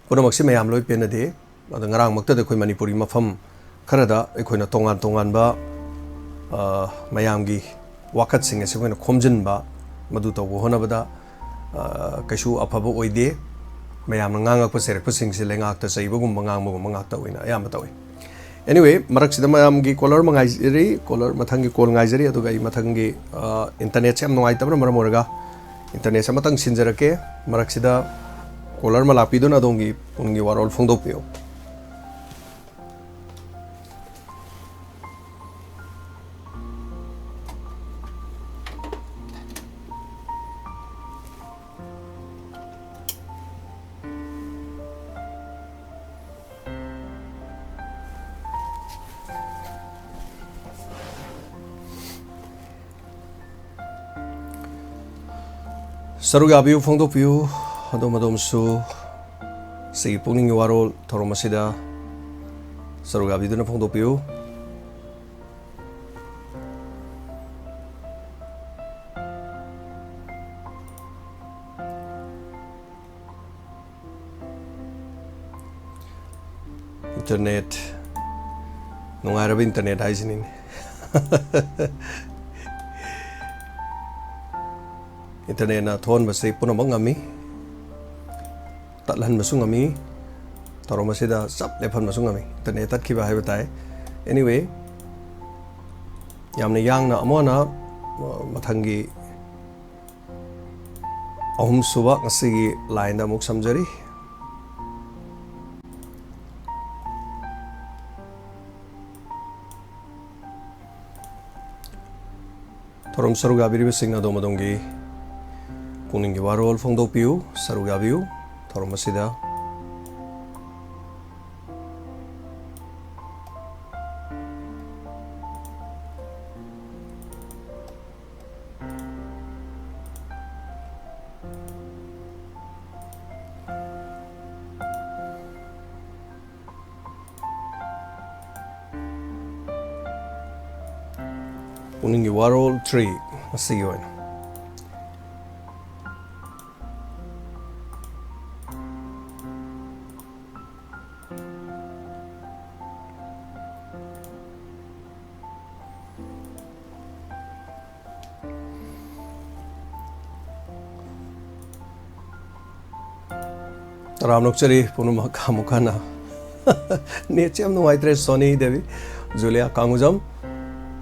ꯄꯨꯝꯅꯃꯛꯁꯤ ꯃꯌꯥꯝ ꯂꯣꯏ ꯄꯦꯟꯅꯗꯦ꯫ ꯑꯗꯣ ꯉꯔꯥꯡꯃꯛꯇꯗ ꯑꯩꯈꯣꯏ ꯃꯅꯤꯄꯨꯔꯒꯤ ꯃꯐꯝ ꯈꯔꯗ ꯑꯩꯈꯣꯏꯅ ꯇꯣꯉꯥꯟ ꯇꯣꯉꯥꯟꯕ, ꯑ, ꯃꯌꯥꯝꯒꯤ ꯋꯥꯀꯠꯁꯤꯡ ꯑꯁꯤ ꯑꯩꯈꯣꯏꯅ ꯈꯣꯝꯖꯤꯟꯕ, ꯃꯗꯨ ꯇꯧꯕ ꯍꯣꯠꯅꯕꯗ, ꯑ, ꯀꯩꯁꯨ ꯑꯐꯕ ꯑꯣꯏꯗꯦ꯫ ꯃꯌꯥꯝꯅ ꯉꯥꯡꯉꯛꯄ ꯆꯩꯔꯛꯄꯁꯤꯡꯁꯤ ꯂꯩꯉꯥꯛꯇ ꯆꯩꯕꯒꯨꯝꯕ, ꯉꯥꯡꯕꯒꯨꯝꯕ ꯉꯥꯛꯇ ꯑꯣꯏꯅ ꯑꯌꯥꯝꯕ ꯇꯧꯏ꯫ Anyway, ꯃꯔꯛꯁꯤꯗ ꯃꯌꯥꯝꯒꯤ caller ꯑꯃ ꯉꯥꯏꯖꯔꯤ, caller, ꯃꯊꯪꯒꯤ call ꯉꯥꯏꯖꯔꯤ, ꯑꯗꯨꯒ ꯑꯩ ꯃꯊꯪꯒꯤ, ꯑ, internetꯁꯦ ꯌꯥꯝ ꯅꯨꯡꯉꯥꯏꯇꯕꯅ ꯃꯔꯝ ꯑꯣꯏꯔꯒ internetꯁꯦ ꯑꯃꯇꯪ ꯁꯤꯟꯖꯔꯛꯀꯦ꯫ ꯃꯔꯛꯁꯤꯗ caller ꯑꯃ ꯂꯥꯛꯄꯤꯗꯨꯅ ꯑꯗꯣꯝꯒꯤ ꯄꯨꯡꯒꯤ ꯋꯥꯔꯣꯜ ꯐꯣꯡꯗꯣꯛꯄꯤꯌꯨ꯫ ꯁꯔꯨꯛ ꯌꯥꯕꯤꯌꯨ, ꯐꯣꯡꯗꯣꯛꯄꯤꯌꯨ꯫ ꯑꯗꯣꯝ ꯑꯗꯣꯝꯁꯨ ꯁꯤꯒꯤ ꯄꯨꯛꯅꯤꯡꯒꯤ ꯋꯥꯔꯣꯜ ꯊꯧꯔꯝ ꯑꯁꯤꯗ ꯁꯔꯨꯛ ꯌꯥꯕꯤꯗꯨꯅ ꯐꯣꯡꯗꯣꯛꯄꯤꯌꯨ꯫ Internet, ꯅꯨꯡꯉꯥꯏꯔꯕ internet ꯍꯥꯏꯁꯤꯅꯤꯅꯦ꯫ Internetꯅ ꯊꯣꯛꯍꯟꯕꯁꯤ ꯄꯨꯝꯅꯃꯛ ꯉꯝꯃꯤ, ꯇꯠꯍꯟꯕꯁꯨ ꯉꯝꯃꯤ, ꯊꯧꯔꯝ ꯑꯁꯤꯗ ꯆꯞ ꯂꯦꯞꯍꯟꯕꯁꯨ ꯉꯝꯃꯤ꯫ Internet ꯇꯠꯈꯤꯕ ꯍꯥꯏꯕ ꯇꯥꯏ꯫ Anyway, ꯌꯥꯝꯅ ꯌꯥꯡꯅ ꯑꯃꯨꯛ ꯍꯟꯅ, ꯑ, ꯃꯊꯪꯒꯤ ꯑꯍꯨꯝꯁꯨꯕ ꯉꯁꯤꯒꯤ lineꯗ ꯑꯃꯨꯛ ꯁꯝꯖꯔꯤ꯫ ꯊꯧꯔꯝ ꯁꯔꯨꯛ ꯌꯥꯕꯤꯔꯤꯕꯁꯤꯡ ꯑꯗꯣꯝ ꯑꯗꯣꯝꯒꯤ ꯄꯨꯛꯅꯤꯡꯒꯤ ꯋꯥꯔꯣꯜ ꯐꯣꯡꯗꯣꯛꯄꯤꯌꯨ, ꯁꯔꯨꯛ ꯌꯥꯕꯤꯌꯨ ꯊꯧꯔꯝ ꯑꯁꯤꯗ꯫ ꯄꯨꯛꯅꯤꯡꯒꯤ ꯋꯥꯔꯣꯜ three ꯉꯁꯤꯒꯤ ꯑꯣꯏꯅ꯫ ꯇꯔꯥꯝꯅ ꯑꯣꯛꯆꯔꯤ ꯄꯨꯝꯅꯃꯛ ꯑꯃꯨꯛ ꯍꯟꯅ꯫ Netꯁꯦ ꯌꯥꯝ ꯅꯨꯡꯉꯥꯏꯇ꯭ꯔꯦ, ꯁꯣꯅꯤ ꯗꯦꯕꯤ, ꯖꯨꯂꯤꯌꯥ ꯀꯥꯡꯉꯨꯖꯝ꯫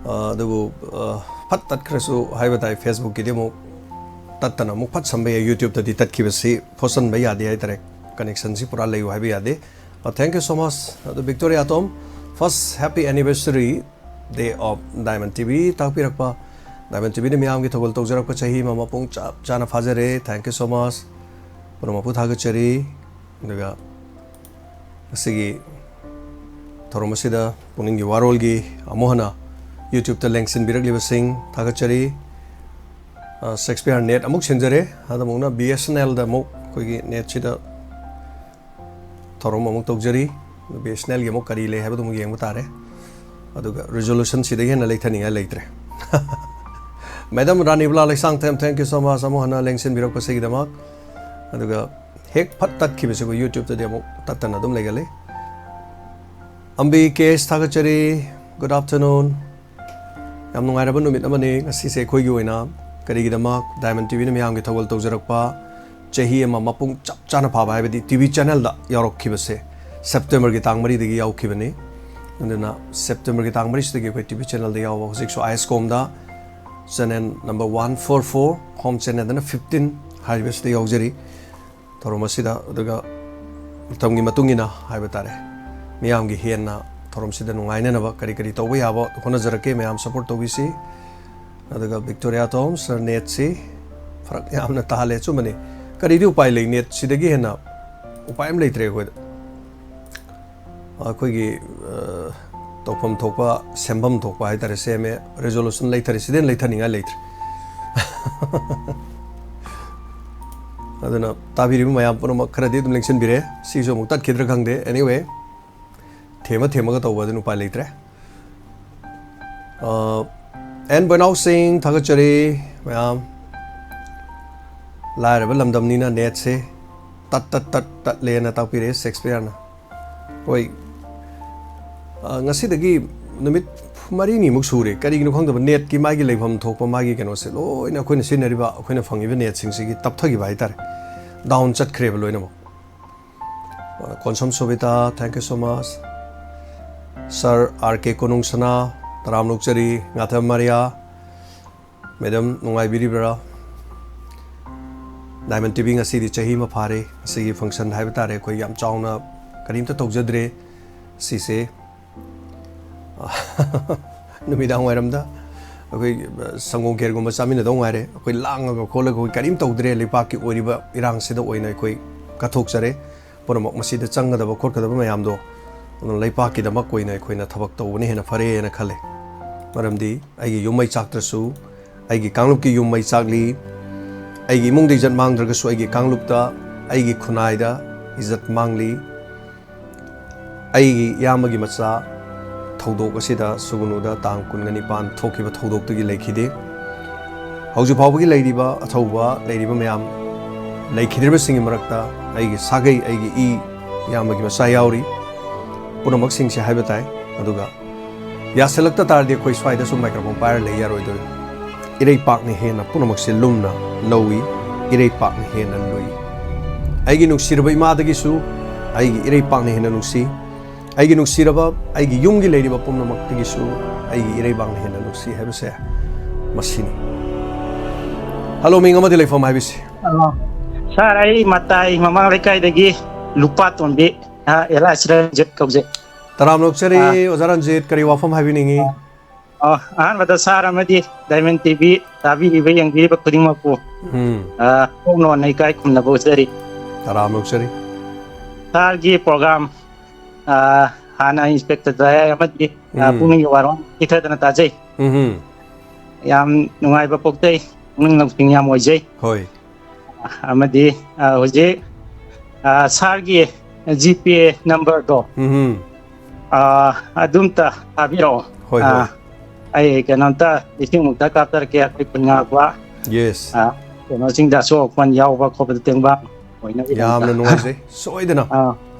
ꯑ, ꯑꯗꯨꯕꯨ, ꯑ, ꯐꯠ ꯇꯠꯈ꯭ꯔꯁꯨ ꯍꯥꯏꯕ ꯇꯥꯏ, Facebookꯀꯤꯗꯤ ꯑꯃꯨꯛ ꯇꯠꯇꯅ ꯑꯃꯨꯛ ꯐꯠ ꯁꯝꯕ ꯌꯥꯏ꯫ YouTubeꯇꯗꯤ ꯇꯠꯈꯤꯕꯁꯤ ꯐꯣꯠꯆꯟꯕ ꯌꯥꯗꯦ ꯍꯥꯏꯇꯥꯔꯦ, connectionꯁꯤ ꯄꯨꯔꯥ ꯂꯩꯌꯨ ꯍꯥꯏꯕ ꯌꯥꯗꯦ꯫ ꯑ, thank you so much꯫ ꯑꯗꯨ Victoria Tom, first happy anniversary day of Diamond TV ꯇꯥꯛꯄꯤꯔꯛꯄ, Diamond TVꯅ ꯃꯤꯌꯥꯝꯒꯤ ꯊꯧꯒꯜ ꯇꯧꯖꯔꯛꯄ ꯆꯍꯤ ꯑꯃ ꯃꯄꯨꯡ ꯆꯞ ꯆꯥꯅ ꯐꯥꯖꯔꯦ꯫ Thank you so much꯫ ꯄꯨꯝꯅꯃꯛꯄꯨ ꯊꯥꯒꯠꯆꯔꯤ꯫ ꯑꯗꯨꯒ ꯉꯁꯤꯒꯤ ꯊꯧꯔꯝ ꯑꯁꯤꯗ ꯄꯨꯛꯅꯤꯡꯒꯤ ꯋꯥꯔꯣꯜꯒꯤ ꯑꯃꯨꯛ ꯍꯟꯅ YouTubeꯇ ꯂꯦꯡꯁꯤꯟꯕꯤꯔꯛꯂꯤꯕꯁꯤꯡ ꯊꯥꯒꯠꯆꯔꯤ꯫ ꯁꯦꯛꯁꯄꯤꯌꯔ ꯅꯦꯠ ꯑꯃꯨꯛ ꯁꯤꯟꯖꯔꯦ꯫ ꯍꯟꯗꯛꯃꯨꯛꯅ ꯕꯤ ꯑꯦꯁ ꯑꯦꯟ ꯑꯦꯜꯗ ꯑꯃꯨꯛ ꯑꯩꯈꯣꯏꯒꯤ ꯅꯦꯠꯁꯤꯗ ꯊꯧꯔꯝ ꯑꯃꯨꯛ ꯇꯧꯖꯔꯤ꯫ ꯕꯤ ꯑꯦꯁ ꯑꯦꯟ ꯑꯦꯜꯒꯤ ꯑꯃꯨꯛ ꯀꯔꯤ ꯂꯩ ꯍꯥꯏꯕꯗꯨ ꯑꯃꯨꯛ ꯌꯦꯡꯕ ꯇꯥꯔꯦ꯫ ꯑꯗꯨꯒ ꯔꯤꯖꯣꯂꯨꯁꯟꯁꯤꯗꯒꯤ ꯍꯦꯟꯅ ꯂꯩꯊꯅꯤꯡꯉꯥꯏ ꯂꯩꯇ꯭ꯔꯦ꯫ Madam Ranibala Leishangthem, thank you so much ꯑꯃꯨꯛ ꯍꯟꯅ ꯂꯦꯡꯁꯤꯟꯕꯤꯔꯛꯄꯁꯤꯒꯤꯗꯃꯛ꯫ ꯑꯗꯨꯒ ꯍꯦꯛ ꯐꯠ ꯇꯠꯈꯤꯕꯁꯤꯕꯨ YouTube-ꯇꯗꯤ ꯑꯃꯨꯛ ꯇꯠꯇꯅ ꯑꯗꯨꯝ ꯂꯩꯒꯜꯂꯤ꯫ ꯑꯝꯕꯤ ꯀꯦ ꯑꯦꯁ ꯊꯥꯒꯠꯆꯔꯤ꯫ Good afternoon꯫ ꯌꯥꯝ ꯅꯨꯡꯉꯥꯏꯔꯕ ꯅꯨꯃꯤꯠ ꯑꯃꯅꯤ ꯉꯁꯤꯁꯦ ꯑꯩꯈꯣꯏꯒꯤ ꯑꯣꯏꯅ꯫ ꯀꯔꯤꯒꯤꯗꯃꯛ? Diamond ꯇꯤ ꯚꯤꯅ ꯃꯌꯥꯝꯒꯤ ꯊꯧꯒꯜ ꯇꯧꯖꯔꯛꯄ ꯆꯍꯤ ꯑꯃ ꯃꯄꯨꯡ ꯆꯞ ꯆꯥꯅ ꯐꯥꯕ, ꯍꯥꯏꯕꯗꯤ ꯇꯤ ꯚꯤ ꯆꯦꯅꯦꯜꯗ ꯌꯥꯎꯔꯛꯈꯤꯕꯁꯦ ꯁꯦꯞꯇꯦꯝꯕꯔꯒꯤ ꯇꯥꯡ ꯃꯔꯤꯗꯒꯤ ꯌꯥꯎꯈꯤꯕꯅꯤ꯫ ꯑꯗꯨꯅ ꯁꯦꯞꯇꯦꯝꯕꯔꯒꯤ ꯇꯥꯡ ꯃꯔꯤꯁꯤꯗꯒꯤ ꯑꯩꯈꯣꯏ ꯇꯤ ꯚꯤ ꯆꯦꯅꯦꯜꯗ ꯌꯥꯎꯕ, ꯍꯧꯖꯤꯛꯁꯨ ꯑꯥꯏ ꯑꯦꯁ ꯀꯣꯝꯗ channel number one four four, ꯍꯣꯝ ꯆꯦꯅꯦꯜꯗꯅ ꯐꯤꯐꯇꯤꯟ ꯍꯥꯏꯔꯤꯕꯁꯤꯗ ꯌꯥꯎꯖꯔꯤ꯫ ꯊꯧꯔꯝ ꯑꯁꯤꯗ, ꯑꯗꯨꯒ ꯃꯇꯝꯒꯤ ꯃꯇꯨꯡ ꯏꯟꯅ ꯍꯥꯏꯕ ꯇꯥꯔꯦ, ꯃꯤꯌꯥꯝꯒꯤ ꯍꯦꯟꯅ ꯊꯧꯔꯝꯁꯤꯗ ꯅꯨꯡꯉꯥꯏꯅꯅꯕ ꯀꯔꯤ ꯀꯔꯤ ꯇꯧꯕ ꯌꯥꯕ ꯍꯣꯠꯅꯖꯔꯛꯀꯦ꯫ ꯃꯌꯥꯝ ꯁꯄꯣꯔꯠ ꯇꯧꯕꯤꯁꯤ꯫ ꯑꯗꯨꯒ ꯕꯤꯛꯇꯣꯔꯤꯌꯥ ꯇꯣꯝ, "ꯁꯥꯔ, ꯅꯦꯠꯁꯤ ꯐꯔꯛ ꯌꯥꯝꯅ ꯇꯥꯍꯜꯂꯦ꯫" ꯑꯆꯨꯝꯕꯅꯤ, ꯀꯔꯤꯗꯤ ꯎꯄꯥꯏ ꯂꯩ? ꯅꯦꯠꯁꯤꯗꯒꯤ ꯍꯦꯟꯅ ꯎꯄꯥꯏ ꯑꯃ ꯂꯩꯇ꯭ꯔꯦ ꯑꯩꯈꯣꯏꯗ꯫ ꯑꯩꯈꯣꯏꯒꯤ, ꯑ, ꯇꯧꯐꯝ ꯊꯣꯛꯄ, ꯁꯦꯝꯐꯝ ꯊꯣꯛꯄ ꯍꯥꯏꯇꯥꯔꯦ, ꯁꯦꯝꯃꯦ꯫ ꯔꯤꯖꯣꯂꯨꯁꯟ ꯂꯩꯊꯔꯦ, ꯁꯤꯗꯩ ꯍꯦꯟꯅ ꯂꯩꯊꯅꯤꯡꯉꯥꯏ ꯂꯩꯇ꯭ꯔꯦ꯫ ꯑꯗꯨꯅ ꯇꯥꯕꯤꯔꯤꯕ ꯃꯌꯥꯝ ꯄꯨꯝꯅꯃꯛ ꯈꯔꯗꯤ ꯑꯗꯨꯝ ꯂꯦꯡꯁꯤꯟꯕꯤꯔꯦ꯫ ꯁꯤꯁꯨ ꯑꯃꯨꯛ ꯇꯠꯈꯤꯗ꯭ꯔꯥ ꯈꯪꯗꯦ꯫ Anyway, ꯊꯦꯝꯃ ꯊꯦꯝꯃꯒ ꯇꯧꯕ ꯑꯗꯨꯅ ꯎꯄꯥꯏ ꯂꯩꯇ꯭ꯔꯦ꯫ ꯑ, ꯑꯦꯟ ꯕꯣꯏꯅꯥꯎ ꯁꯤꯡ, ꯊꯥꯒꯠꯆꯔꯤ ꯃꯌꯥꯝ꯫ ꯂꯥꯏꯔꯕ ꯂꯝꯗꯝꯅꯤꯅ ꯅꯦꯠꯁꯦ ꯇꯠ ꯇꯠ ꯇꯠ ꯇꯠꯂꯦꯅ ꯇꯥꯛꯄꯤꯔꯛꯑꯦ ꯁꯦꯛꯁꯄꯤꯌꯔꯅ꯫ ꯍꯣꯏ, ꯑ, ꯉꯁꯤꯗꯒꯤ ꯅꯨꯃꯤꯠ ꯃꯔꯤꯅꯤꯃꯨꯛ ꯁꯨꯔꯦ꯫ ꯀꯔꯤꯒꯤꯅꯣ ꯈꯪꯗꯕ, ꯅꯦꯠꯀꯤ ꯃꯥꯒꯤ ꯂꯩꯐꯝ ꯊꯣꯛꯄ ꯃꯥꯒꯤ ꯀꯩꯅꯣꯁꯦ ꯂꯣꯏꯅ ꯑꯩꯈꯣꯏꯅ ꯁꯤꯖꯤꯟꯅꯔꯤꯕ, ꯑꯩꯈꯣꯏꯅ ꯐꯪꯉꯤꯕ ꯅꯦꯠꯁꯤꯡꯁꯤꯒꯤ ꯇꯞꯊꯈꯤꯕ ꯍꯥꯏꯇꯥꯔꯦ꯫ ꯗꯥꯎꯟ ꯆꯠꯈ꯭ꯔꯦꯕ ꯂꯣꯏꯅꯃꯛ꯫ ꯑ, Konsam Sobita, thank you so much꯫ Sir R K Konung Sana, ꯇꯔꯥꯝꯅ ꯑꯣꯛꯆꯔꯤ꯫ ꯉꯥꯊꯝ ꯃꯥꯔꯤꯌꯥ, ꯃꯦꯗꯥꯝ, ꯅꯨꯡꯉꯥꯏꯕꯤꯔꯤꯕ꯭ꯔꯥ? ꯗꯥꯏꯃꯟ ꯇꯤ ꯚꯤ ꯉꯁꯤꯗꯤ ꯆꯍꯤ ꯑꯃ ꯐꯥꯔꯦ꯫ ꯉꯁꯤꯒꯤ ꯐꯪꯁꯟ ꯍꯥꯏꯕ ꯇꯥꯔꯦ, ꯑꯩꯈꯣꯏ ꯌꯥꯝ ꯆꯥꯎꯅ ꯀꯔꯤꯝꯇ ꯇꯧꯖꯗ꯭ꯔꯦ꯫ ꯁꯤꯁꯦ, ꯅꯨꯃꯤꯗꯥꯡ ꯋꯥꯏꯔꯝꯗ ꯑꯩꯈꯣꯏ ꯁꯪꯒꯣꯝ ꯈꯦꯔꯒꯨꯝꯕ ꯆꯥꯃꯤꯟꯅꯗꯧ ꯉꯥꯏꯔꯦ꯫ ꯑꯩꯈꯣꯏ ꯂꯥꯡꯉꯒ ꯈꯣꯠꯂꯒ ꯑꯩꯈꯣꯏ ꯀꯔꯤꯝ ꯇꯧꯗ꯭ꯔꯦ꯫ ꯂꯩꯄꯥꯛꯀꯤ ꯑꯣꯏꯔꯤꯕ ꯏꯔꯥꯡꯁꯤꯗ ꯑꯣꯏꯅ ꯑꯩꯈꯣꯏ ꯀꯠꯊꯣꯛꯆꯔꯦ꯫ ꯄꯨꯝꯅꯃꯛ ꯃꯁꯤꯗ ꯆꯪꯒꯗꯕ ꯈꯣꯠꯀꯗꯕ ꯃꯌꯥꯝꯗꯣ, ꯑꯗꯨꯅ ꯂꯩꯄꯥꯛꯀꯤꯗꯃꯛ ꯑꯣꯏꯅ ꯑꯩꯈꯣꯏꯅ ꯊꯕꯛ ꯇꯧꯕꯅ ꯍꯦꯟꯅ ꯐꯔꯦꯅ ꯈꯜꯂꯦ꯫ ꯃꯔꯝꯗꯤ ꯑꯩꯒꯤ ꯌꯨꯝ ꯃꯩ ꯆꯥꯛꯇ꯭ꯔꯁꯨ, ꯑꯩꯒꯤ ꯀꯥꯡꯂꯨꯞꯀꯤ ꯌꯨꯝ ꯃꯩ ꯆꯥꯛꯂꯤ꯫ ꯑꯩꯒꯤ ꯏꯃꯨꯡꯗ ꯏꯖꯠ ꯃꯥꯡꯗ꯭ꯔꯒꯁꯨ ꯑꯩꯒꯤ ꯀꯥꯡꯂꯨꯞꯇ, ꯑꯩꯒꯤ ꯈꯨꯟꯅꯥꯏꯗ ꯏꯖꯠ ꯃꯥꯡꯂꯤ꯫ ꯑꯩꯒꯤ ꯏꯌꯥꯝꯕꯒꯤ ꯃꯆꯥ ꯊꯧꯗꯣꯛ ꯑꯁꯤꯗ ꯁꯨꯒꯨꯅꯨꯗ ꯇꯥꯡ ꯀꯨꯟꯒ ꯅꯤꯄꯥꯟ ꯊꯣꯛꯈꯤꯕ ꯊꯧꯗꯣꯛꯇꯒꯤ ꯂꯩꯈꯤꯗꯦ꯫ ꯍꯧꯖꯤꯛ ꯐꯥꯎꯕꯒꯤ ꯂꯩꯔꯤꯕ ꯑꯊꯧꯕ ꯂꯩꯔꯤꯕ ꯃꯌꯥꯝ ꯂꯩꯈꯤꯗ꯭ꯔꯤꯕꯁꯤꯡꯒꯤ ꯃꯔꯛꯇ ꯑꯩꯒꯤ ꯁꯥꯒꯩ, ꯑꯩꯒꯤ ꯏ ꯏꯌꯥꯝꯕꯒꯤ ꯃꯆꯥ ꯌꯥꯎꯔꯤ꯫ ꯄꯨꯝꯅꯃꯛꯁꯤꯡꯁꯦ ꯍꯥꯏꯕ ꯇꯥꯏ꯫ ꯑꯗꯨꯒ ꯌꯥꯁꯤꯜꯂꯛꯇ ꯇꯥꯔꯗꯤ ꯑꯩꯈꯣꯏ ꯁ꯭ꯋꯥꯏꯗ ꯁꯨꯝ microphone ꯄꯥꯏꯔ ꯂꯩ ꯌꯥꯔꯣꯏꯗꯣꯏꯅꯤ꯫ ꯏꯔꯩꯄꯥꯛꯅ ꯍꯦꯟꯅ ꯄꯨꯝꯅꯃꯛꯁꯦ ꯂꯨꯝꯅ ꯂꯧꯏ꯫ ꯏꯔꯩꯄꯥꯛꯅ ꯍꯦꯟꯅ ꯂꯨꯏ꯫ ꯑꯩꯒꯤ ꯅꯨꯡꯁꯤꯔꯕ ꯏꯃꯥꯗꯒꯤꯁꯨ ꯑꯩꯒꯤ ꯏꯔꯩꯄꯥꯛꯅ ꯍꯦꯟꯅ ꯅꯨꯡꯁꯤ꯫ ꯑꯩꯒꯤ ꯅꯨꯡꯁꯤꯔꯕ ꯑꯩꯒꯤ ꯌꯨꯝꯒꯤ ꯂꯩꯔꯤꯕ ꯄꯨꯝꯅꯃꯛꯇꯒꯤꯁꯨ ꯑꯩꯒꯤ ꯏꯔꯩꯕꯥꯛꯅ ꯍꯦꯟꯅ ꯅꯨꯡꯁꯤ ꯍꯥꯏꯕꯁꯦ ꯃꯁꯤꯅꯤ꯫ ꯍꯜꯂꯣ, ꯃꯤꯡ ꯑꯃꯗꯤ ꯂꯩꯐꯝ ꯍꯥꯏꯕꯁꯤ꯫ ꯑ, ꯁꯥꯔ, ꯑꯩ ꯃꯇꯥꯏ ꯃꯃꯥꯡ ꯂꯩꯀꯥꯏꯗꯒꯤ ꯂꯨꯄꯥ ꯇꯣꯟꯕꯤ, ꯑ, ꯑꯦꯂꯥꯏꯁ ꯔꯟꯖꯤꯠ ꯀꯧꯖꯩ꯫ ꯇꯔꯥꯝꯅ ꯑꯣꯛꯆꯔꯤ, ꯑ, ꯑꯣꯖꯥ ꯔꯟꯖꯤꯠ, ꯀꯔꯤ ꯋꯥꯐꯝ ꯍꯥꯏꯕꯤꯅꯤꯡꯉꯤ? ꯑ, ꯑ, ꯑꯍꯥꯟꯕꯗ ꯁꯥꯔ ꯑꯃꯗꯤ ꯗꯥꯏꯃꯟ ꯇꯤ ꯚꯤ ꯇꯥꯕꯤꯔꯤꯕ, ꯌꯦꯡꯕꯤꯔꯤꯕ ꯈꯨꯗꯤꯡꯃꯛꯄꯨ, ꯎꯝ꯫ ꯑ, ꯍꯣꯡꯅ ꯅꯩꯀꯥꯏ ꯈꯨꯝꯅꯕ ꯎꯠꯆꯔꯤ꯫ ꯇꯔꯥꯝꯅ ꯑꯣꯛꯆꯔꯤ꯫ ꯁꯥꯔꯒꯤ ꯄ꯭ꯔꯣꯒ꯭ꯔꯥꯝ, ꯑ, ꯍꯥꯟꯅ ꯏꯟꯁꯄꯦꯛꯇꯔ ꯗꯌꯥꯏ ꯑꯃꯗꯤ, ꯑ, ꯎꯝ꯫ ꯄꯨꯛꯅꯤꯡꯒꯤ ꯋꯥꯔꯣꯜ ꯆꯤꯊꯗꯅ ꯇꯥꯖꯩ꯫ ꯎꯝꯍꯨꯝ꯫ ꯌꯥꯝ ꯅꯨꯡꯉꯥꯏꯕ ꯄꯣꯛꯆꯩ, ꯄꯨꯛꯅꯤꯡ ꯂꯧꯁꯤꯡ ꯌꯥꯝ ꯑꯣꯏꯖꯩ꯫ ꯍꯣꯏ꯫ ꯑꯃꯗꯤ, ꯑ, ꯍꯧꯖꯤꯛ, ꯑ, ꯁꯥꯔꯒꯤ ꯖꯤ ꯄꯦ ꯅꯝꯕꯔꯗꯣ, ꯎꯝꯍꯨꯝ꯫ ꯑ, ꯑꯗꯨꯝꯇ ꯊꯥꯕꯤꯔꯛꯑꯣ꯫ ꯍꯣꯏ, ꯑ, ꯍꯣꯏ꯫ ꯑꯩ ꯀꯩꯅꯣꯝꯇ ꯂꯤꯁꯤꯡꯃꯨꯛꯇ ꯀꯥꯞꯆꯔꯛꯀꯦ, ꯑꯩꯈꯣꯏ ꯈꯨꯟ ꯉꯥꯛꯄ, ꯌꯦꯁ꯫ ꯑ, ꯀꯩꯅꯣꯁꯤꯡꯗ ꯑꯁꯣꯛ ꯑꯄꯟ ꯌꯥꯎꯕ ꯈꯣꯠꯄꯗ ꯇꯦꯡꯕꯥꯡ ꯑꯣꯏꯅꯕꯒꯤꯗꯃꯛꯇ꯫ ꯌꯥꯝꯅ ꯅꯨꯡꯉꯥꯏꯖꯩ꯫ ꯁꯣꯏꯗꯅ꯫ ꯑ,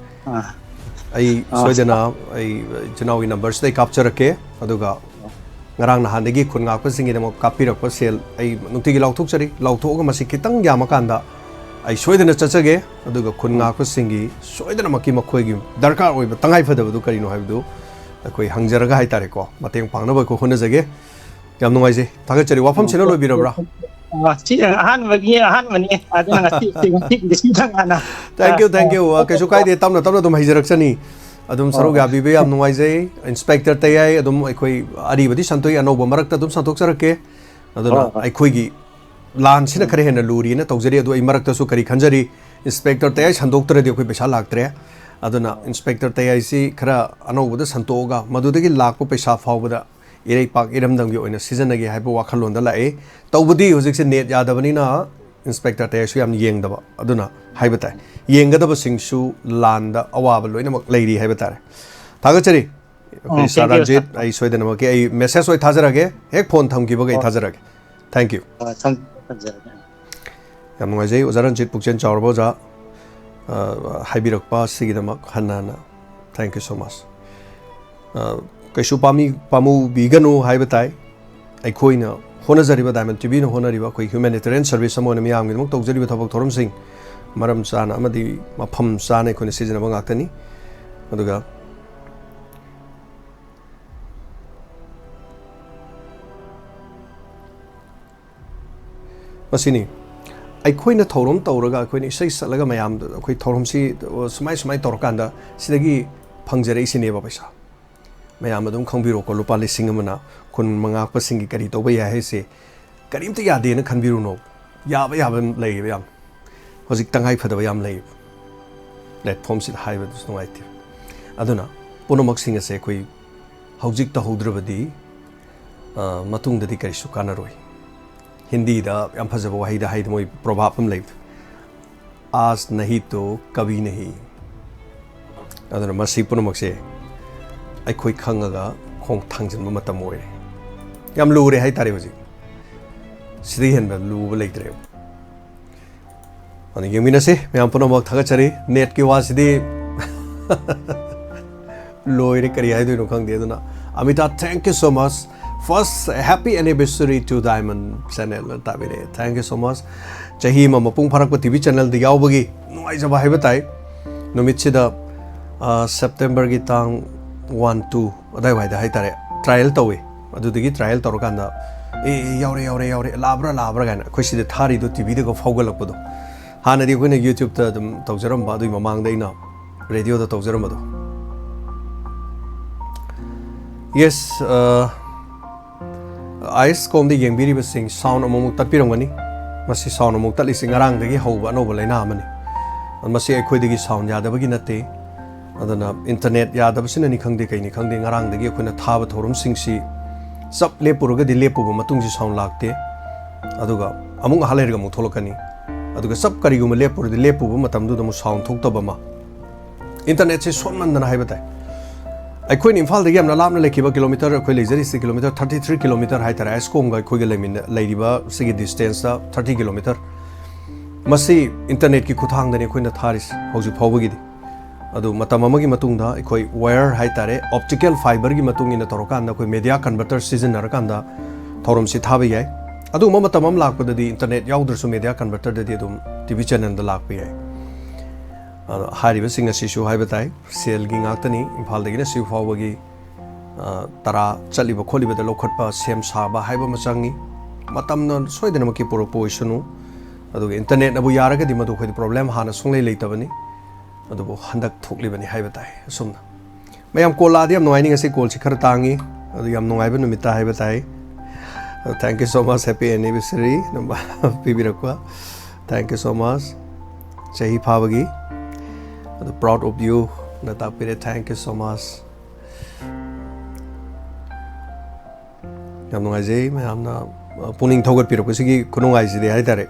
ꯑ꯫ ꯑꯩ ꯑ, ꯁꯣꯏꯗꯅ ꯑꯩ ꯏꯆꯤꯟ ꯏꯅꯥꯎꯒꯤ ꯅꯝꯕꯔꯁꯤꯗ ꯑꯩ ꯀꯥꯞꯆꯔꯛꯀꯦ꯫ ꯑꯗꯨꯒ ꯉꯔꯥꯡ ꯅꯍꯥꯟꯗꯒꯤ ꯈꯨꯟ ꯉꯥꯛꯄꯁꯤꯡꯒꯤꯗꯃꯛ ꯀꯥꯞꯄꯤꯔꯛꯄ ꯁꯦꯜ ꯑꯩ ꯅꯨꯡꯇꯤꯒꯤ ꯂꯥꯎꯊꯣꯛꯆꯔꯤ꯫ ꯂꯥꯎꯊꯣꯛꯑꯒ ꯃꯁꯤ ꯈꯤꯇꯪ ꯌꯥꯝꯃꯀꯥꯟꯗ ꯑꯩ ꯁꯣꯏꯗꯅ ꯆꯠꯆꯒꯦ꯫ ꯑꯗꯨꯒ ꯈꯨꯟ ꯎꯝ꯫ ꯉꯥꯛꯄꯁꯤꯡꯒꯤ ꯁꯣꯏꯗꯅꯃꯛꯀꯤ ꯃꯈꯣꯏꯒꯤ ꯗꯔꯀꯥꯔ ꯑꯣꯏꯕ ꯇꯉꯥꯏꯐꯗꯕꯗꯨ ꯀꯔꯤꯅꯣ ꯍꯥꯏꯕꯗꯨ ꯑꯩꯈꯣꯏ ꯍꯪꯖꯔꯒ ꯍꯥꯏꯇꯥꯔꯦꯀꯣ, ꯃꯇꯦꯡ ꯄꯥꯡꯅꯕ ꯑꯩꯈꯣꯏ ꯍꯣꯠꯅꯖꯒꯦ꯫ ꯌꯥꯝ ꯅꯨꯡꯉꯥꯏꯖꯩ, ꯊꯥꯒꯠꯆꯔꯤ꯫ ꯋꯥꯐꯝꯁꯤꯅ ꯂꯣꯏꯕꯤꯔꯕ꯭ꯔꯥ? ꯑ, ꯁꯤ ꯑꯍꯥꯟꯕꯒꯤ ꯑꯍꯥꯟꯕꯅꯤ, ꯑꯗꯨꯅ ꯉꯁꯤ, ꯉꯁꯤꯒꯤꯗꯤ ꯁꯤꯗꯪ ꯍꯥꯟꯅ꯫ Thank you, thank you꯫ ꯑ, ꯑ, ꯀꯩꯁꯨ ꯀꯥꯏꯗꯦ, ꯇꯞꯅ ꯇꯞꯅ ꯑꯗꯨꯝ ꯍꯩꯖꯔꯛꯆꯅꯤ꯫ ꯑꯗꯨꯝ ꯑꯣ, ꯁꯔꯨꯛ ꯑꯣ꯫ ꯌꯥꯕꯤꯕ ꯌꯥꯝ ꯅꯨꯡꯉꯥꯏꯖꯩ꯫ ꯏꯟꯁꯄꯦꯛꯇꯔ ꯇꯌꯥꯏ ꯑꯗꯨꯝ ꯑꯩꯈꯣꯏ ꯑꯔꯤꯕꯗꯤ ꯁꯟꯇꯣꯛꯏ, ꯑꯅꯧꯕ ꯃꯔꯛꯇ ꯑꯗꯨꯝ ꯁꯟꯗꯣꯛꯆꯔꯛꯀꯦ꯫ ꯑꯗꯨꯅ ꯍꯣꯏ, ꯍꯣꯏ꯫ ꯑꯩꯈꯣꯏꯒꯤ ꯂꯥꯟꯁꯤꯅ ꯎꯝ꯫ ꯈꯔ ꯍꯦꯟꯅ ꯂꯨꯔꯤꯅ ꯇꯧꯖꯔꯤ꯫ ꯑꯗꯨ ꯑꯩ ꯃꯔꯛꯇꯁꯨ ꯀꯔꯤ ꯈꯟꯖꯔꯤ, ꯏꯟꯁꯄꯦꯛꯇꯔ ꯇꯌꯥꯏ ꯁꯟꯗꯣꯛꯇ꯭ꯔꯗꯤ ꯑꯩꯈꯣꯏ ꯄꯩꯁꯥ ꯂꯥꯛꯇ꯭ꯔꯦ꯫ ꯑꯗꯨꯅ ꯏꯟꯁꯄꯦꯛꯇꯔ ꯇꯌꯥꯏꯁꯤ ꯈꯔ ꯑꯅꯧꯕꯗ ꯁꯟꯇꯣꯛꯑꯒ ꯃꯗꯨꯗꯒꯤ ꯂꯥꯛꯄ ꯄꯩꯁꯥ ꯐꯥꯎꯕꯗ ꯏꯔꯩꯄꯥꯛ ꯏꯔꯝꯗꯝꯒꯤ ꯑꯣꯏꯅ ꯁꯤꯖꯤꯟꯅꯒꯦ ꯍꯥꯏꯕ ꯋꯥꯈꯜꯂꯣꯟꯗ ꯂꯥꯛꯑꯦ꯫ ꯇꯧꯕꯗꯤ ꯍꯧꯖꯤꯛꯁꯦ ꯅꯦꯠ ꯌꯥꯗꯕꯅꯤꯅ ꯏꯟꯁꯄꯦꯛꯇꯔ ꯇꯌꯥꯏꯁꯨ ꯌꯥꯝ ꯌꯦꯡꯗꯕ, ꯑꯗꯨꯅ ꯍꯥꯏꯕ ꯇꯥꯏ, ꯌꯦꯡꯒꯗꯕꯁꯤꯡꯁꯨ ꯂꯥꯟꯗ ꯑꯋꯥꯕ ꯂꯣꯏꯅꯃꯛ ꯂꯩꯔꯤ ꯍꯥꯏꯕ ꯇꯥꯔꯦ꯫ ꯊꯥꯒꯠꯆꯔꯤ ꯑꯩꯈꯣꯏ ꯑꯣ, ꯁꯥꯔ thank you, ꯔꯟꯖꯤꯠ꯫ Sir. ꯑꯩ ꯁꯣꯏꯗꯅꯃꯛꯀꯤ ꯑꯩ ꯃꯦꯁꯦꯖ ꯑꯣꯏ ꯊꯥꯖꯔꯛꯑꯒꯦ, ꯍꯦꯛ ꯐꯣꯟ ꯊꯝꯈꯤꯕꯒ ꯑꯩ ꯑꯣ꯫ ꯊꯥꯖꯔꯛꯑꯒꯦ꯫ Thank you꯫ ꯑ, ꯊꯝ-, ꯊꯝꯖꯔꯒꯦ꯫ ꯌꯥꯝ ꯅꯨꯡꯉꯥꯏꯖꯩ ꯑꯣꯖꯥ ꯔꯟꯖꯤꯠ ꯄꯨꯛꯆꯦꯜ ꯆꯥꯎꯔꯕ ꯑꯣꯖꯥ, ꯑ, ꯍꯥꯏꯕꯤꯔꯛꯄ ꯑꯁꯤꯒꯤꯗꯃꯛ ꯍꯟꯅ ꯍꯟꯅ thank you so much꯫ ꯑ, ꯀꯩꯁꯨ ꯄꯥꯝꯃꯤ-, ꯄꯥꯝꯃꯨꯕꯤꯒꯅꯨ ꯍꯥꯏꯕ ꯇꯥꯏ꯫ ꯑꯩꯈꯣꯏꯅ ꯍꯣꯠꯅꯖꯔꯤꯕ, ꯗꯥꯏꯃꯟ ꯇꯤꯚꯤꯅ ꯍꯣꯠꯅꯔꯤꯕ ꯑꯩꯈꯣꯏ humanitarian service ꯑꯃ ꯑꯣꯏꯅ ꯃꯤꯌꯥꯝꯒꯤꯗꯃꯛ ꯇꯧꯖꯔꯤꯕ ꯊꯕꯛ ꯊꯧꯔꯝꯁꯤꯡ ꯃꯔꯝ ꯆꯥꯅ ꯑꯃꯗꯤ ꯃꯐꯝ ꯆꯥꯅ ꯑꯩꯈꯣꯏꯅ ꯁꯤꯖꯤꯟꯅꯕ ꯉꯥꯛꯇꯅꯤ꯫ ꯑꯗꯨꯒ ꯃꯁꯤꯅꯤ꯫ ꯑꯩꯈꯣꯏꯅ ꯊꯧꯔꯝ ꯇꯧꯔꯒ, ꯑꯩꯈꯣꯏꯅ ꯏꯁꯩ ꯁꯛꯂꯒ ꯃꯌꯥꯝꯗ ꯑꯩꯈꯣꯏ ꯊꯧꯔꯝꯁꯤ ꯁꯨꯃꯥꯏ ꯁꯨꯃꯥꯏ ꯇꯧꯔꯀꯥꯟꯗ ꯁꯤꯗꯒꯤ ꯐꯪꯖꯔꯛꯏꯁꯤꯅꯦꯕ ꯄꯩꯁꯥ꯫ ꯃꯌꯥꯝ ꯑꯗꯨꯝ ꯈꯪꯕꯤꯔꯣꯀꯣ, ꯂꯨꯄꯥ ꯂꯤꯁꯤꯡ ꯑꯃꯅ ꯈꯨꯟ ꯃꯉꯥꯛꯄꯁꯤꯡꯒꯤ ꯀꯔꯤ ꯇꯧꯕ ꯌꯥꯏ ꯍꯥꯏꯁꯦ ꯀꯔꯤꯝꯇ ꯌꯥꯗꯦꯅ ꯈꯟꯕꯤꯔꯨꯅꯣ꯫ ꯌꯥꯕ ꯌꯥꯕ ꯂꯩꯌꯦꯕ ꯌꯥꯝ꯫ ꯍꯧꯖꯤꯛ ꯇꯉꯥꯏ ꯐꯗꯕ ꯌꯥꯝ ꯂꯩꯌꯦꯕ꯫ ꯄ꯭ꯂꯦꯠꯐꯣꯝꯁꯤꯗ ꯍꯥꯏꯕꯗꯨꯁꯨ ꯅꯨꯡꯉꯥꯏꯇꯦ꯫ ꯑꯗꯨꯅ ꯄꯨꯝꯅꯃꯛꯁꯤꯡ ꯑꯁꯦ ꯑꯩꯈꯣꯏ ꯍꯧꯖꯤꯛ ꯇꯧꯍꯧꯗ꯭ꯔꯕꯗꯤ, ꯑ, ꯃꯇꯨꯡꯗꯗꯤ ꯀꯔꯤꯁꯨ ꯀꯥꯟꯅꯔꯣꯏ꯫ ꯍꯤꯟꯗꯤꯗ ꯌꯥꯝ ꯐꯖꯕ ꯋꯥꯍꯩꯗ ꯍꯥꯏꯗꯤ ꯃꯣꯏ ꯄ꯭ꯔꯣꯚꯥꯕ ꯑꯃ ꯂꯩꯕꯗꯣ, "ꯑꯥꯖ ꯅꯍꯤ ꯇꯣ ꯀꯕꯤ ꯅꯍꯤ"꯫ ꯑꯗꯨꯅ ꯃꯁꯤ ꯄꯨꯝꯅꯃꯛꯁꯦ ꯑꯩꯈꯣꯏ ꯈꯪꯉꯒ ꯈꯣꯡ ꯊꯥꯡꯖꯤꯟꯕ ꯃꯇꯝ ꯑꯣꯏꯔꯦ꯫ ꯌꯥꯝ ꯂꯨꯔꯦ ꯍꯥꯏꯇꯥꯔꯦ ꯍꯧꯖꯤꯛ꯫ ꯁꯤꯗꯒꯤ ꯍꯦꯟꯕ ꯂꯨꯕ ꯂꯩꯇ꯭ꯔꯦꯕ꯫ ꯑꯗꯨ ꯌꯦꯡꯃꯤꯟꯅꯁꯤ ꯃꯌꯥꯝ ꯄꯨꯝꯅꯃꯛ꯫ ꯊꯥꯒꯠꯆꯔꯤ꯫ ꯅꯦꯠꯀꯤ ꯋꯥꯁꯤꯗꯤ ꯂꯣꯏꯔꯦ, ꯀꯔꯤ ꯍꯥꯏꯗꯣꯏꯅꯣ ꯈꯪꯗꯦ꯫ ꯑꯗꯨꯅ Amita, thank you so much꯫ First, happy anniversary to Diamond Channel ꯇꯥꯕꯤꯔꯛꯑꯦ꯫ Thank you so much꯫ ꯆꯍꯤ ꯑꯃ ꯃꯄꯨꯡ ꯐꯥꯔꯛꯄ ꯇꯤꯚꯤ ꯆꯦꯅꯦꯜꯗ ꯌꯥꯎꯕꯒꯤ ꯅꯨꯡꯉꯥꯏꯖꯕ ꯍꯥꯏꯕ ꯇꯥꯏ꯫ ꯅꯨꯃꯤꯠꯁꯤꯗ, ꯑ, ꯁꯦꯞꯇꯦꯝꯕꯔꯒꯤ ꯇꯥꯡ ꯋꯥꯟ, ꯇꯨ ꯑꯗꯥꯏꯋꯥꯏꯗ ꯍꯥꯏꯇꯥꯔꯦ, ꯇ꯭ꯔꯥꯏꯌꯦꯜ ꯇꯧꯋꯤ꯫ ꯑꯗꯨꯗꯒꯤ ꯇ꯭ꯔꯥꯏꯌꯦꯜ ꯇꯧꯔꯀꯥꯟꯗ, "ꯑꯦ, ꯑꯦ, ꯌꯥꯎꯔꯦ, ꯌꯥꯎꯔꯦ, ꯌꯥꯎꯔꯦ, ꯂꯥꯛꯑꯕ꯭ꯔꯥ, ꯂꯥꯛꯑꯕ꯭ꯔꯥ?" ꯀꯥꯏꯅ ꯑꯩꯈꯣꯏ ꯁꯤꯗ ꯊꯥꯔꯤꯗꯣ ꯇꯤꯚꯤꯗꯒ ꯐꯥꯎꯒꯠꯂꯛꯄꯗꯣ꯫ ꯍꯥꯟꯅꯗꯤ ꯑꯩꯈꯣꯏꯅ YouTubeꯇ ꯑꯗꯨꯝ ꯇꯧꯖꯔꯝꯕ, ꯑꯗꯨꯒꯤ ꯃꯃꯥꯡꯗ ꯑꯩꯅ ꯔꯦꯗꯤꯑꯣꯗ ꯇꯧꯖꯔꯝꯕꯗꯣ꯫ Yes, ꯑ, ꯑꯥꯏꯁ ꯀꯣꯝꯗ ꯌꯦꯡꯕꯤꯔꯤꯕꯁꯤꯡ, sound ꯑꯃꯨꯛꯃꯨꯛ ꯇꯠꯄꯤꯔꯝꯒꯅꯤ꯫ ꯃꯁꯤ sound ꯑꯃꯨꯛ ꯇꯠꯂꯤꯁꯤ ꯉꯔꯥꯡꯗꯒꯤ ꯍꯧꯕ ꯑꯅꯧꯕ ꯂꯥꯏꯅꯥ ꯑꯃꯅꯤ꯫ ꯃꯁꯤ ꯑꯩꯈꯣꯏꯗꯒꯤ sound ꯌꯥꯗꯕꯒꯤ ꯅꯠꯇꯦ꯫ ꯑꯗꯨꯅ internet ꯌꯥꯗꯕꯁꯤꯅꯅꯤ ꯈꯪꯗꯦ, ꯀꯩꯅꯤ ꯈꯪꯗꯦ, ꯉꯔꯥꯡꯗꯒꯤ ꯑꯩꯈꯣꯏꯅ ꯊꯥꯕ ꯊꯧꯔꯝꯁꯤꯡꯁꯤ ꯆꯞ ꯂꯦꯞꯄꯨꯔꯒꯗꯤ ꯂꯦꯞꯄꯨꯕ ꯃꯇꯨꯡꯁꯤ sound ꯂꯥꯛꯇꯦ, ꯑꯗꯨꯒ ꯑꯃꯨꯛ ꯉꯥꯏꯍꯥꯛ ꯂꯩꯔꯒ ꯑꯃꯨꯛ ꯊꯣꯛꯂꯛꯀꯅꯤ꯫ ꯑꯗꯨꯒ ꯆꯞ ꯀꯔꯤꯒꯨꯝꯕ ꯂꯦꯞꯄꯨꯔꯗꯤ ꯂꯦꯞꯄꯨꯕ ꯃꯇꯝꯗꯨꯗ ꯑꯃꯨꯛ sound ꯊꯣꯛꯇꯕ ꯑꯃ꯫ Internetꯁꯦ ꯁꯣꯟꯃꯟꯗꯅ ꯍꯥꯏꯕ ꯇꯥꯏ꯫ ꯑꯩꯈꯣꯏꯅ ꯏꯝꯐꯥꯜꯗꯒꯤ ꯌꯥꯝꯅ ꯂꯥꯞꯅ ꯂꯩꯈꯤꯕ ꯀꯤꯂꯣꯃꯤꯇꯔ, ꯑꯩꯈꯣꯏ ꯂꯩꯖꯔꯤꯁꯤ ꯀꯤꯂꯣꯃꯤꯇꯔ thirty three kilometre ꯍꯥꯏꯇꯥꯔꯦ, ꯑꯥꯏꯁꯀꯣꯝꯒ ꯑꯩꯈꯣꯏꯒ ꯂꯩꯃꯤꯟꯅ-, ꯂꯩꯔꯤꯕ ꯁꯤꯒꯤ distanceꯇ thirty kilometre꯫ ꯃꯁꯤ internetꯀꯤ ꯈꯨꯠꯊꯥꯡꯗꯅꯤ ꯑꯩꯈꯣꯏꯅ ꯊꯥꯔꯤꯁꯤ ꯍꯧꯖꯤꯛ ꯐꯥꯎꯕꯒꯤꯗꯤ꯫ ꯑꯗꯨ ꯃꯇꯝ ꯑꯃꯒꯤ ꯃꯇꯨꯡꯗ ꯑꯩꯈꯣꯏ wire ꯍꯥꯏꯇꯥꯔꯦ, optical fiberꯒꯤ ꯃꯇꯨꯡ ꯏꯟꯅ ꯇꯧꯔꯀꯥꯟꯗ ꯑꯩꯈꯣꯏ media converter ꯁꯤꯖꯤꯟꯅꯔꯀꯥꯟꯗ ꯊꯧꯔꯝꯁꯤ ꯊꯥꯕ ꯌꯥꯏ꯫ ꯑꯗꯨꯒꯨꯝꯕ ꯃꯇꯝ ꯑꯃ ꯂꯥꯛꯄꯗꯗꯤ internet ꯌꯥꯎꯗ꯭ꯔꯁꯨ media converterꯗꯗꯤ ꯑꯗꯨꯝ TV channelꯗ ꯂꯥꯛꯄ ꯌꯥꯏ꯫ ꯑꯗꯣ ꯍꯥꯏꯔꯤꯕꯁꯤꯡ ꯑꯁꯤꯁꯨ ꯍꯥꯏꯕ ꯇꯥꯏ, ꯁꯦꯜꯒꯤ ꯉꯥꯛꯇꯅꯤ꯫ ꯏꯝꯐꯥꯜꯗꯒꯤꯅ ꯁꯤꯐꯥꯎꯕꯒꯤ, ꯑ, ꯇꯔꯥ ꯆꯠꯂꯤꯕ ꯈꯣꯠꯂꯤꯕꯗ ꯂꯧꯈꯠꯄ, ꯁꯦꯝ ꯁꯥꯕ ꯍꯥꯏꯕ ꯑꯃ ꯆꯪꯉꯤ꯫ ꯃꯇꯝꯅ ꯁꯣꯏꯗꯅꯃꯛꯀꯤ ꯄꯨꯔꯛꯄ ꯑꯣꯏꯁꯅꯨ꯫ ꯑꯗꯨꯒ internetꯅꯕꯨ ꯌꯥꯔꯒꯗꯤ ꯃꯗꯨ ꯑꯩꯈꯣꯏꯗ problem ꯍꯥꯟꯅ ꯁꯨꯡꯂꯩ ꯂꯩꯇꯕꯅꯤ꯫ ꯑꯗꯨꯕꯨ ꯍꯟꯗꯛ ꯊꯣꯛꯂꯤꯕꯅꯤ ꯍꯥꯏꯕ ꯇꯥꯏ꯫ ꯑꯁꯨꯝꯅ ꯃꯌꯥꯝ call ꯂꯥꯛꯑꯗꯤ ꯌꯥꯝ ꯅꯨꯡꯉꯥꯏꯅꯤ꯫ ꯉꯁꯤ callꯁꯤ ꯈꯔ ꯇꯥꯡꯉꯤ, ꯑꯗꯨ ꯌꯥꯝ ꯅꯨꯡꯉꯥꯏꯕ ꯅꯨꯃꯤꯠꯇ ꯍꯥꯏꯕ ꯇꯥꯏ꯫ ꯑꯗꯨ thank you so much, happy anniversary ꯅꯝꯕ ꯄꯤꯕꯤꯔꯛꯄ, thank you so much꯫ ꯆꯍꯤ ꯐꯥꯕꯒꯤ ꯑꯗꯨ proud of youꯅ ꯇꯥꯛꯄꯤꯔꯦ, thank you so much꯫ ꯌꯥꯝ ꯅꯨꯡꯉꯥꯏꯖꯩ ꯃꯌꯥꯝꯅ, ꯑ, ꯄꯨꯛꯅꯤꯡ ꯊꯧꯒꯠꯄꯤꯔꯛꯄꯁꯤꯒꯤ ꯈꯨꯅꯨꯡꯉꯥꯏꯁꯤꯗꯤ ꯍꯥꯏꯇꯥꯔꯦ꯫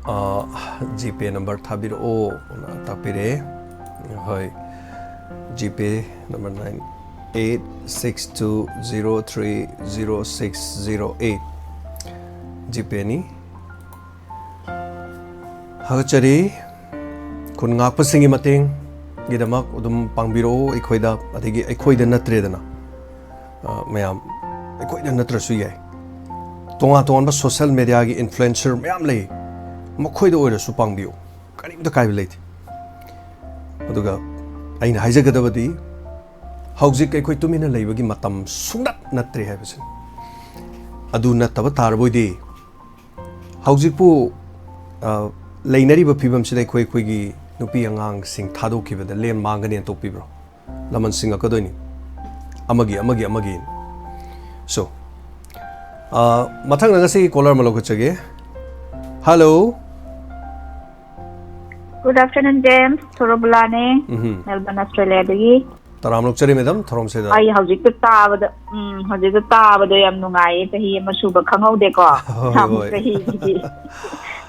ꯑ, GPay number ꯊꯥꯕꯤꯔꯛꯑꯣꯅ ꯇꯥꯛꯄꯤꯔꯛꯑꯦ꯫ ꯍꯣꯏ, GPay number nine eight six two zero three zero six zero eight GPayꯅꯤ꯫ ꯊꯥꯒꯠꯆꯔꯤ꯫ ꯈꯨꯟ ꯉꯥꯛꯄꯁꯤꯡꯒꯤ ꯃꯇꯦꯡꯒꯤꯗꯃꯛ ꯑꯗꯨꯝ ꯄꯥꯡꯕꯤꯔꯛꯑꯣ ꯑꯩꯈꯣꯏꯗ, ꯑꯗꯒꯤ ꯑꯩꯈꯣꯏꯗ ꯅꯠꯇ꯭ꯔꯦꯗꯅ, ꯑ, ꯃꯌꯥꯝ, ꯑꯩꯈꯣꯏꯗ ꯅꯠꯇ꯭ꯔꯁꯨ ꯌꯥꯏ, ꯇꯣꯉꯥꯟ ꯇꯣꯉꯥꯟꯕ social mediaꯒꯤ influencer ꯃꯌꯥꯝ ꯂꯩ, ꯃꯈꯣꯏꯗ ꯑꯣꯏꯔꯁꯨ ꯄꯥꯡꯕꯤꯌꯨ, ꯀꯔꯤꯝꯇ ꯀꯥꯏꯕ ꯂꯩꯇꯦ꯫ ꯑꯗꯨꯒ ꯑꯩꯅ ꯍꯥꯏꯖꯒꯗꯕꯗꯤ, ꯍꯧꯖꯤꯛ ꯑꯩꯈꯣꯏ ꯇꯨꯃꯤꯟꯅ ꯂꯩꯕꯒꯤ ꯃꯇꯝ ꯁꯨꯡꯅꯠ ꯅꯠꯇ꯭ꯔꯦ ꯍꯥꯏꯕꯁꯤꯅꯤ꯫ ꯑꯗꯨ ꯅꯠꯇꯕ ꯇꯥꯔꯕꯣꯏꯗꯤ, ꯍꯧꯖꯤꯛꯄꯨ, ꯑ, ꯂꯩꯅꯔꯤꯕ ꯐꯤꯕꯝꯁꯤꯗ ꯑꯩꯈꯣꯏ, ꯑꯩꯈꯣꯏꯒꯤ ꯅꯨꯄꯤ ꯑꯉꯥꯡꯁꯤꯡ ꯊꯥꯗꯣꯛꯈꯤꯕꯗ ꯂꯦꯝ ꯃꯥꯡꯒꯅꯦꯅ ꯇꯣꯛꯄꯤꯕ꯭ꯔꯣ? ꯂꯃꯟ ꯁꯤꯡꯉꯛꯀꯗꯣꯏꯅꯤ, ꯑꯃꯒꯤ, ꯑꯃꯒꯤ, ꯑꯃꯒꯤ꯫ So, ꯑ, ꯃꯊꯪꯗ ꯉꯁꯤꯒꯤ ꯀꯣꯂꯔ ꯑꯃ ꯂꯧꯈꯠꯆꯒꯦ꯫ ꯍꯜꯂꯣ꯫ Good afternoon, James. ꯁꯣꯔꯣꯕꯂꯥꯅꯦ, ꯎꯝꯍꯨꯝ꯫ ꯃꯦꯜꯕꯔꯟ, ꯑꯁꯇ꯭ꯔꯦꯂꯤꯌꯥꯗꯒꯤ꯫ ꯇꯔꯥꯝ ꯑꯣꯛꯆꯔꯤ, ꯃꯦꯗꯥꯝ, ꯊꯧꯔꯝꯁꯤꯗ꯫ ꯑꯩ ꯍꯧꯖꯤꯛꯇ ꯇꯥꯕꯗ, ꯎꯝ, ꯍꯧꯖꯤꯛꯇ ꯇꯥꯕꯗ ꯌꯥꯝ ꯅꯨꯡꯉꯥꯏꯌꯦ, ꯆꯍꯤ ꯑꯃ ꯁꯨꯕ ꯈꯪꯍꯧꯗꯦꯀꯣ꯫ ꯍꯣꯏ, ꯌꯥꯝ ꯍꯣꯏ꯫ ꯆꯍꯤꯒꯤꯗꯤ꯫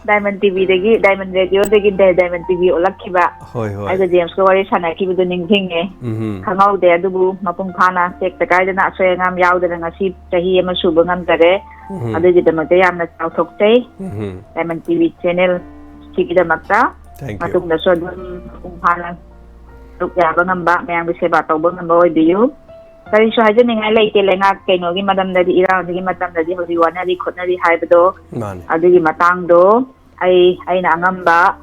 ꯗꯥꯏꯃꯟ ꯇꯤꯚꯤꯗꯒꯤ, ꯗꯥꯏꯃꯟ ꯔꯦꯗꯤꯑꯣꯗꯒꯤ ꯗꯥꯏ-, ꯗꯥꯏꯃꯟ ꯇꯤꯚꯤ ꯑꯣꯜꯂꯛꯈꯤꯕ꯫ ꯍꯣꯏ, ꯍꯣꯏ꯫ ꯑꯩꯒ ꯖꯦꯝꯁꯀ ꯋꯥꯔꯤ ꯁꯥꯟꯅꯈꯤꯕꯗꯣ ꯅꯤꯡꯁꯤꯡꯉꯦ꯫ ꯎꯝꯍꯨꯝ꯫ ꯈꯪꯍꯧꯗꯦ, ꯑꯗꯨꯕꯨ ꯃꯄꯨꯡ ꯐꯥꯅ ꯇꯦꯛꯇ ꯀꯥꯏꯗꯅ ꯑꯁꯣꯏ ꯑꯉꯥꯝ ꯌꯥꯎꯗꯅ ꯉꯁꯤ ꯆꯍꯤ ꯑꯃ ꯁꯨꯕ ꯉꯝꯖꯔꯦ꯫ ꯎꯝꯍꯨꯝ꯫ ꯑꯗꯨꯒꯤꯗꯃꯛꯇ ꯌꯥꯝꯅ ꯆꯥꯎꯊꯣꯛꯆꯩ꯫ ꯎꯝꯍꯨꯝ꯫ ꯗꯥꯏꯃꯟ ꯇꯤꯚꯤ ꯆꯦꯅꯦꯜ ꯁꯤꯒꯤꯗꯃꯛꯇ꯫ Thank you꯫ ꯃꯇꯨꯡꯗꯁꯨ ꯑꯗꯨꯝ ꯃꯄꯨꯡ ꯐꯥꯅ ꯁꯔꯨꯛ ꯌꯥꯕ ꯉꯝꯕ, ꯃꯌꯥꯝꯒꯤ ꯁꯦꯕꯥ ꯇꯧꯕ ꯉꯝꯕ ꯑꯣꯏꯕꯤꯌꯨ꯫ ꯀꯔꯤꯁꯨ ꯍꯥꯏꯖꯅꯤꯡꯉꯥꯏ ꯂꯩꯇꯦ, ꯂꯩꯉꯥꯛ ꯀꯩꯅꯣꯒꯤ ꯃꯔꯝꯗꯗꯤ, ꯏꯔꯥꯡꯁꯤꯒꯤ ꯃꯇꯝꯗꯗꯤ ꯍꯧꯖꯤꯛ ꯋꯥꯅꯔꯤ ꯈꯣꯠꯅꯔꯤ ꯍꯥꯏꯕꯗꯣ, ꯃꯥꯅꯤ꯫ ꯑꯗꯨꯒꯤ ꯃꯇꯥꯡꯗꯣ ꯑꯩ, ꯑꯩꯅ ꯑꯉꯝꯕ,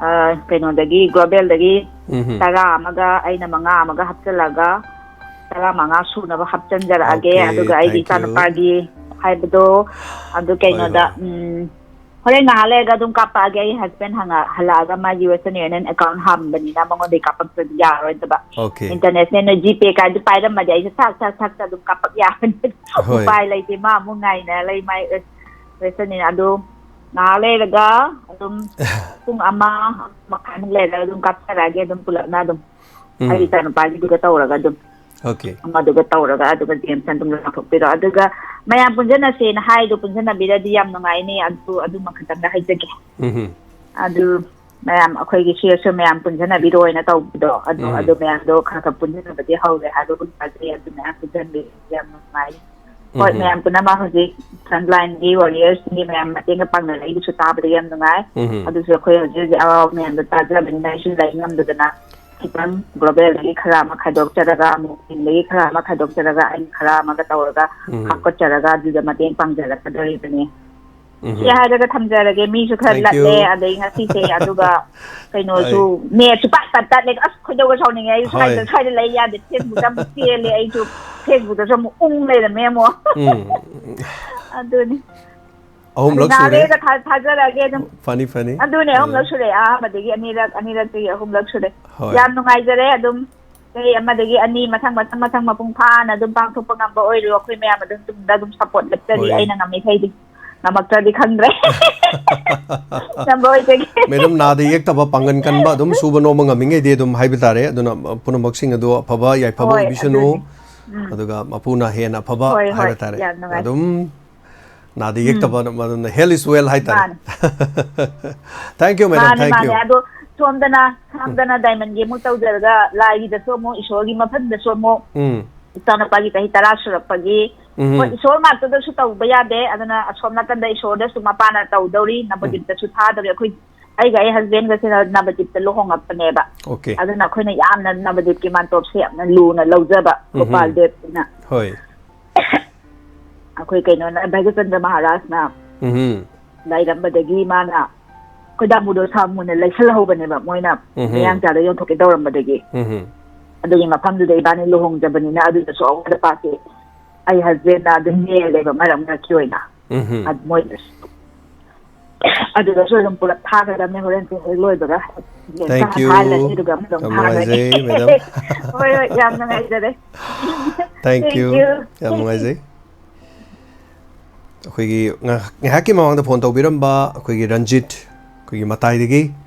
ꯑ, ꯀꯩꯅꯣꯗꯒꯤ, ꯒ꯭ꯂꯣꯕꯦꯜꯗꯒꯤ ꯎꯝꯍꯨꯝ꯫ ꯇꯔꯥ ꯑꯃꯒ ꯑꯩꯅ ꯃꯉꯥ ꯑꯃꯒ ꯍꯥꯞꯆꯤꯜꯂꯒ ꯇꯔꯥ ꯃꯉꯥ ꯁꯨꯅꯕ ꯍꯥꯞꯆꯤꯟꯖꯔꯛꯑꯒꯦ꯫ Okay, ꯑꯗꯨꯒ ꯑꯩꯒꯤ thank you꯫ ꯏꯆꯥꯅꯨꯄꯥꯒꯤ ꯍꯥꯏꯕꯗꯣ, ꯑꯗꯨ ꯍꯣꯏ, ꯀꯩꯅꯣꯗ, ꯍꯣꯏ꯫ ꯎꯝ, ꯍꯣꯔꯦꯟ ꯉꯥꯏꯍꯥꯛ ꯂꯩꯔꯒ ꯑꯗꯨꯝ ꯀꯥꯞꯄꯛꯑꯒꯦ꯫ ꯑꯩ ꯍꯁꯕꯦꯟ ꯍꯪꯉ-, ꯍꯜꯂꯛꯑꯒ ꯃꯥꯒꯤ Western Union account ꯍꯥꯡꯕꯅꯤꯅ ꯃꯉꯣꯟꯗꯒꯤ ꯀꯥꯞꯄꯛꯇ꯭ꯔꯗꯤ ꯌꯥꯔꯔꯣꯏꯗꯕ꯫ Okay꯫ International ꯅ GPay ꯀꯥꯏꯗꯨ ꯄꯥꯏꯔꯝꯃꯗꯤ ꯑꯩꯁꯨ ꯊꯛ, ꯊꯛ, ꯊꯛꯇ ꯑꯗꯨꯝ ꯀꯥꯞꯄꯛ ꯌꯥꯕꯅꯤ꯫ ꯍꯣꯏ꯫ ꯎꯄꯥꯏ ꯂꯩꯇꯦ, ꯃꯥ ꯑꯃꯨꯛ ꯉꯥꯏꯅ ꯂꯩ, ꯃꯥꯏ Western Union꯫ ꯑꯗꯨ ꯉꯥꯏꯍꯥꯛ ꯂꯩꯔꯒ ꯑꯗꯨꯝ ꯄꯨꯡ ꯑꯃ, ꯑꯃ ꯃꯈꯥꯏꯃꯨꯛ ꯂꯩꯔꯒ ꯑꯗꯨꯝ ꯀꯥꯞꯆꯔꯛꯑꯒꯦ, ꯑꯗꯨꯝ ꯄꯨꯂꯞꯅ ꯑꯗꯨꯝ꯫ ꯎꯝ꯫ ꯑꯩꯒꯤ ꯏꯆꯥꯅꯨꯄꯥꯒꯤꯗꯨꯒ ꯇꯧꯔꯒ ꯑꯗꯨꯝ꯫ Okay꯫ ꯑꯃꯗꯨꯒ ꯇꯧꯔꯒ ꯑꯗꯨꯒ ꯖꯦꯝꯁꯅ ꯑꯗꯨꯝ ꯂꯥꯎꯊꯣꯛꯄꯤꯔꯣ꯫ ꯑꯗꯨꯒ ꯃꯌꯥꯝ ꯄꯨꯟꯁꯤꯟꯅꯁꯦꯅ ꯍꯥꯏꯗꯣ ꯄꯨꯟꯁꯤꯟꯅꯕꯤꯔꯗꯤ ꯌꯥꯝ ꯅꯨꯡꯉꯥꯏꯅꯤ꯫ ꯑꯗꯨ, ꯑꯗꯨꯃ ꯈꯛꯇꯪꯒ ꯍꯥꯏꯖꯒꯦ꯫ ꯎꯝꯍꯨꯝ꯫ ꯑꯗꯨ ꯃꯌꯥꯝ ꯑꯩꯈꯣꯏꯒꯤ ꯁꯤꯑꯦꯁ ꯑꯣ ꯃꯌꯥꯝ ꯄꯨꯟꯁꯤꯟꯅꯕꯤꯔꯣꯅ ꯇꯧꯕꯗꯣ, ꯑꯗꯨ, ꯎꯝ꯫ ꯑꯗꯨ ꯃꯌꯥꯝꯗꯣ ꯈꯔ ꯈꯔ ꯄꯨꯟꯁꯤꯟꯅꯕꯗꯤ ꯍꯧꯔꯦ ꯍꯥꯏꯕꯒꯨꯝ ꯇꯥꯖꯩ꯫ ꯑꯗꯨ ꯃꯌꯥꯝ ꯄꯨꯟꯁꯤꯟꯕꯤꯔꯗꯤ ꯌꯥꯝ ꯅꯨꯡꯉꯥꯏ꯫ ꯍꯣꯏ, ꯎꯝꯍꯨꯝ꯫ ꯃꯌꯥꯝ ꯄꯨꯝꯅꯃꯛ ꯍꯧꯖꯤꯛ front line ꯒꯤ warriors ꯁꯤꯡꯒꯤ ꯃꯌꯥꯝ ꯃꯇꯦꯡꯒ ꯄꯥꯡꯅꯔꯛꯏꯗꯨꯁꯨ ꯇꯥꯕꯗ ꯌꯥꯝ ꯅꯨꯡꯉꯥꯏ꯫ ꯎꯝꯍꯨꯝ꯫ ꯑꯗꯨꯁꯨ ꯑꯩꯈꯣꯏ ꯍꯧꯖꯤꯛ ꯍꯧꯖꯤꯛ ꯑꯋꯥꯕ ꯃꯌꯥꯝꯗꯣ ꯇꯥꯖꯕꯅꯤꯅ ꯑꯩꯁꯨ ꯂꯩ ꯉꯝꯗꯗꯅ ꯈꯤꯇꯪ ꯒ꯭ꯂꯣꯕꯦꯜꯗꯒꯤ ꯈꯔ ꯑꯃ ꯈꯥꯏꯗꯣꯛꯆꯔꯒ, ꯑꯃꯨꯛ ꯇꯤꯝꯗꯒꯤ ꯈꯔ ꯑꯃ ꯈꯥꯏꯗꯣꯛꯆꯔꯒ, ꯑꯩꯅ ꯈꯔ ꯑꯃꯒ ꯇꯧꯔꯒ ꯎꯝ꯫ ꯍꯥꯞꯀꯠꯆꯔꯒ ꯑꯗꯨꯗ ꯃꯇꯦꯡ ꯄꯥꯡꯖꯔꯛꯀꯗꯧꯔꯤꯕꯅꯤ꯫ ꯎꯝ꯫ ꯁꯤ ꯍꯥꯏꯔꯒ ꯊꯝꯖꯔꯒꯦ, ꯃꯤꯁꯨ ꯈꯔ Thank you꯫ ꯂꯠꯂꯦ, ꯑꯗꯩ ꯉꯁꯤꯁꯦ, ꯑꯗꯨꯒ ꯀꯩꯅꯣꯁꯨ ꯍꯣꯏ꯫ ꯅꯦꯠꯁꯨ ꯄꯠ ꯄꯠ ꯇꯠꯂꯦ꯫ ꯑꯁ, ꯈꯣꯏꯗꯧꯒ ꯁꯥꯎꯅꯤꯡꯉꯦ꯫ ꯑꯩꯁꯨ ꯍꯣꯏ꯫ ꯁ꯭ꯋꯥꯏꯗ, ꯁ꯭ꯋꯥꯏꯗ ꯂꯩ ꯌꯥꯗꯦ, Facebook ꯇ ꯑꯃꯨꯛ ꯆꯦꯜꯂꯦ, ꯑꯩꯁꯨ Facebook ꯇꯁꯨ ꯑꯃꯨꯛ ꯎꯪ ꯂꯩꯔꯝꯃꯦ ꯑꯃꯨꯛ꯫ ꯎꯝ꯫ ꯑꯗꯨꯅꯤ꯫ ꯑꯍꯨꯝꯂꯛ ꯑꯗꯨ ꯁꯨꯔꯦ꯫ ꯅꯍꯥꯟꯗꯩꯒ ꯊꯥ-, ꯊꯥꯖꯔꯛꯑꯒꯦ ꯑꯗꯨꯝ꯫ ꯐꯅꯤ, ꯐꯅꯤ꯫ ꯑꯗꯨꯅꯦ, ꯑ꯫ ꯑꯍꯨꯝꯂꯛ ꯁꯨꯔꯦ꯫ ꯑꯍꯥꯟꯕꯗꯒꯤ ꯑꯅꯤꯔꯛ, ꯑꯅꯤꯔꯛꯇꯒꯤ ꯑꯍꯨꯝꯂꯛ ꯁꯨꯔꯦ꯫ ꯍꯣꯏ꯫ ꯌꯥꯝ ꯅꯨꯡꯉꯥꯏꯖꯔꯦ ꯑꯗꯨꯝ꯫ ꯆꯍꯤ ꯑꯃꯗꯒꯤ ꯑꯅꯤ ꯃꯊꯪ ꯃꯊꯪ ꯃꯊꯪ ꯃꯄꯨꯡ ꯐꯥꯅ ꯑꯗꯨꯝ ꯄꯥꯡꯊꯣꯛꯄ ꯉꯝꯕ ꯑꯣꯏꯔꯣ꯫ ꯑꯩꯈꯣꯏ ꯃꯌꯥꯝ ꯑꯗꯨꯝ ꯇꯨꯡꯗ ꯑꯗꯨꯝ ꯁꯞꯄꯣꯔꯠ ꯂꯦꯞꯆꯔꯤ꯫ ꯍꯣꯏ꯫ ꯑꯩꯅ ꯉꯝꯃꯤꯈꯩꯗꯤ, ꯉꯝꯃꯛꯇ꯭ꯔꯗꯤ ꯈꯪꯗ꯭ꯔꯦ꯫ ꯉꯝꯕ ꯑꯣꯏꯖꯒꯦ꯫ ꯃꯦꯗꯝ, ꯅꯥꯗ ꯌꯦꯛꯇꯕ ꯄꯥꯡꯒꯜ ꯀꯟꯕ, ꯑꯗꯨꯝ ꯁꯨꯕ ꯅꯣꯝꯕ ꯉꯝꯃꯤꯉꯩꯗꯤ ꯑꯗꯨꯝ ꯍꯥꯏꯕ ꯇꯥꯔꯦ꯫ ꯑꯗꯨꯅ ꯄꯨꯝꯅꯃꯛꯁꯤꯡ ꯑꯗꯨ ꯑꯐꯕ ꯌꯥꯏꯐꯕ ꯍꯣꯏ, ꯑꯣꯏꯕꯤꯁꯅꯨ꯫ ꯑꯗꯨꯅꯤ꯫ ꯎꯝ꯫ ꯑꯗꯨꯒ ꯃꯄꯨꯅ ꯍꯦꯟꯅ ꯑꯐꯕ ꯍꯣꯏ, ꯍꯣꯏ, ꯍꯥꯏꯕ ꯇꯥꯔꯦ꯫ ꯌꯥꯝ ꯅꯨꯡꯉꯥꯏ꯫ ꯑꯗꯨꯝ ꯅꯥꯗ ꯎꯝ꯫ ꯌꯦꯛꯇꯕ, ꯃꯗꯨꯅ health is wealth ꯍꯥꯏ ꯇꯥꯔꯦ꯫ ꯃꯥꯅꯤ꯫ Thank you, madam. ꯃꯥꯅꯤ, Thank ꯃꯥꯅꯤ꯫ you. ꯑꯗꯣ ꯁꯣꯝꯗꯅ, ꯎꯝ꯫ ꯁꯣꯝꯗꯅ diamondꯒꯤ ꯑꯃꯨꯛ ꯇꯧꯖꯔꯒ, ꯂꯥꯏꯒꯤꯗꯁꯨ ꯑꯃꯨꯛ, ꯏꯁꯣꯔꯒꯤ ꯃꯐꯝꯗꯁꯨ ꯑꯃꯨꯛ, ꯎꯝ꯫ ꯏꯆꯥꯅꯨꯄꯥꯒꯤ ꯆꯍꯤ ꯇꯔꯥ ꯁꯨꯔꯛꯄꯒꯤ, ꯎꯝ꯫ ꯍꯣꯏ, ꯏꯁꯣꯔ ꯉꯥꯛꯇꯗꯁꯨ ꯇꯧꯕ ꯌꯥꯗꯦ꯫ ꯑꯗꯨꯅ ꯑꯁꯣꯝ ꯅꯥꯀꯟꯗ ꯏꯁꯣꯔꯗꯁꯨ ꯃꯄꯥꯅ ꯇꯧꯗꯧꯔꯤ, ꯎꯝ꯫ ꯅꯕꯗꯤꯞꯇꯁꯨ ꯊꯥꯗꯧꯔꯤ꯫ ꯑꯩꯈꯣꯏ, ꯑꯩꯒ ꯑꯩ husbandꯒꯁꯤꯅ ꯅꯕꯗꯤꯞꯇ ꯂꯨꯍꯣꯡꯉꯛꯄꯅꯦꯕ꯫ Okay꯫ ꯑꯗꯨꯅ ꯑꯩꯈꯣꯏꯅ ꯌꯥꯝꯅ ꯅꯕꯗꯤꯞꯀꯤ ꯃꯥꯟꯇꯣꯞꯁꯦ ꯌꯥꯝꯅ ꯂꯨꯅ ꯂꯧꯖꯕ, ꯎꯝ꯫ ꯒꯣꯄꯥꯜ ꯗꯦꯕꯁꯤꯅ꯫ ꯍꯣꯏ꯫ ꯑꯩꯈꯣꯏ ꯀꯩꯅꯣꯅ, ꯚꯥꯒ꯭ꯌꯆꯟꯗ꯭ꯔ ꯃꯍꯥꯔꯥꯖꯅ ꯎꯝꯍꯨꯝ꯫ ꯂꯩꯔꯝꯕꯗꯒꯤ ꯃꯥꯅ ꯑꯩꯈꯣꯏ ꯗꯥꯃꯨꯗꯣ ꯁꯥꯃꯨꯅ ꯂꯩꯁꯜꯍꯧꯕꯅꯦꯕ, ꯃꯣꯏꯅ ꯎꯝꯍꯨꯝ꯫ ꯃꯌꯥꯡꯆꯥꯗ ꯌꯣꯟꯊꯣꯛꯀꯦ ꯇꯧꯔꯝꯕꯗꯒꯤ꯫ ꯎꯝꯍꯨꯝ꯫ ꯑꯗꯨꯒꯤ ꯃꯐꯝꯗꯨꯗ ꯏꯕꯥꯅꯤ ꯂꯨꯍꯣꯡꯖꯕꯅꯤꯅ ꯑꯗꯨꯗꯁꯨ ꯑꯋꯥꯠ ꯑꯄꯥꯁꯦ ꯑꯩ husbandꯅ ꯑꯗꯨꯝ ꯃꯦꯜꯂꯦꯕ ꯃꯔꯛ ꯃꯔꯛꯀꯤ ꯑꯣꯏꯅ꯫ ꯎꯝꯍꯨꯝ꯫ ꯑꯗꯨ ꯃꯣꯏꯗꯁꯨ꯫ ꯑꯗꯨꯗꯁꯨ ꯑꯗꯨꯝ ꯄꯨꯂꯞ ꯊꯥꯒꯗꯕꯅꯦ ꯍꯣꯔꯦꯟꯁꯦ ꯍꯦꯛ ꯂꯣꯏꯕꯒ꯫ Thank you꯫ ꯍꯥꯜꯂꯅꯤ ꯑꯗꯨꯒ ꯑꯃꯨꯛ ꯑꯗꯨꯝ ꯌꯥꯝ ꯊꯥꯔꯅꯤ꯫ ꯅꯨꯡꯉꯥꯏꯖꯩ, madam꯫ ꯍꯣꯏ, ꯍꯣꯏ, ꯌꯥꯝ ꯅꯨꯡꯉꯥꯏꯖꯔꯦ꯫ Thank Thank you꯫ you꯫ ꯌꯥꯝ ꯅꯨꯡꯉꯥꯏꯖꯩ꯫ ꯑꯩꯈꯣꯏꯒꯤ ꯉꯥꯏꯍꯥꯛ-, ꯉꯥꯏꯍꯥꯛꯀꯤ ꯃꯃꯥꯡꯗ phone ꯇꯧꯕꯤꯔꯝꯕ ꯑꯩꯈꯣꯏꯒꯤ ꯔꯟꯖꯤꯠ, ꯑꯩꯈꯣꯏꯒꯤ ꯃꯇꯥꯏꯗꯒꯤ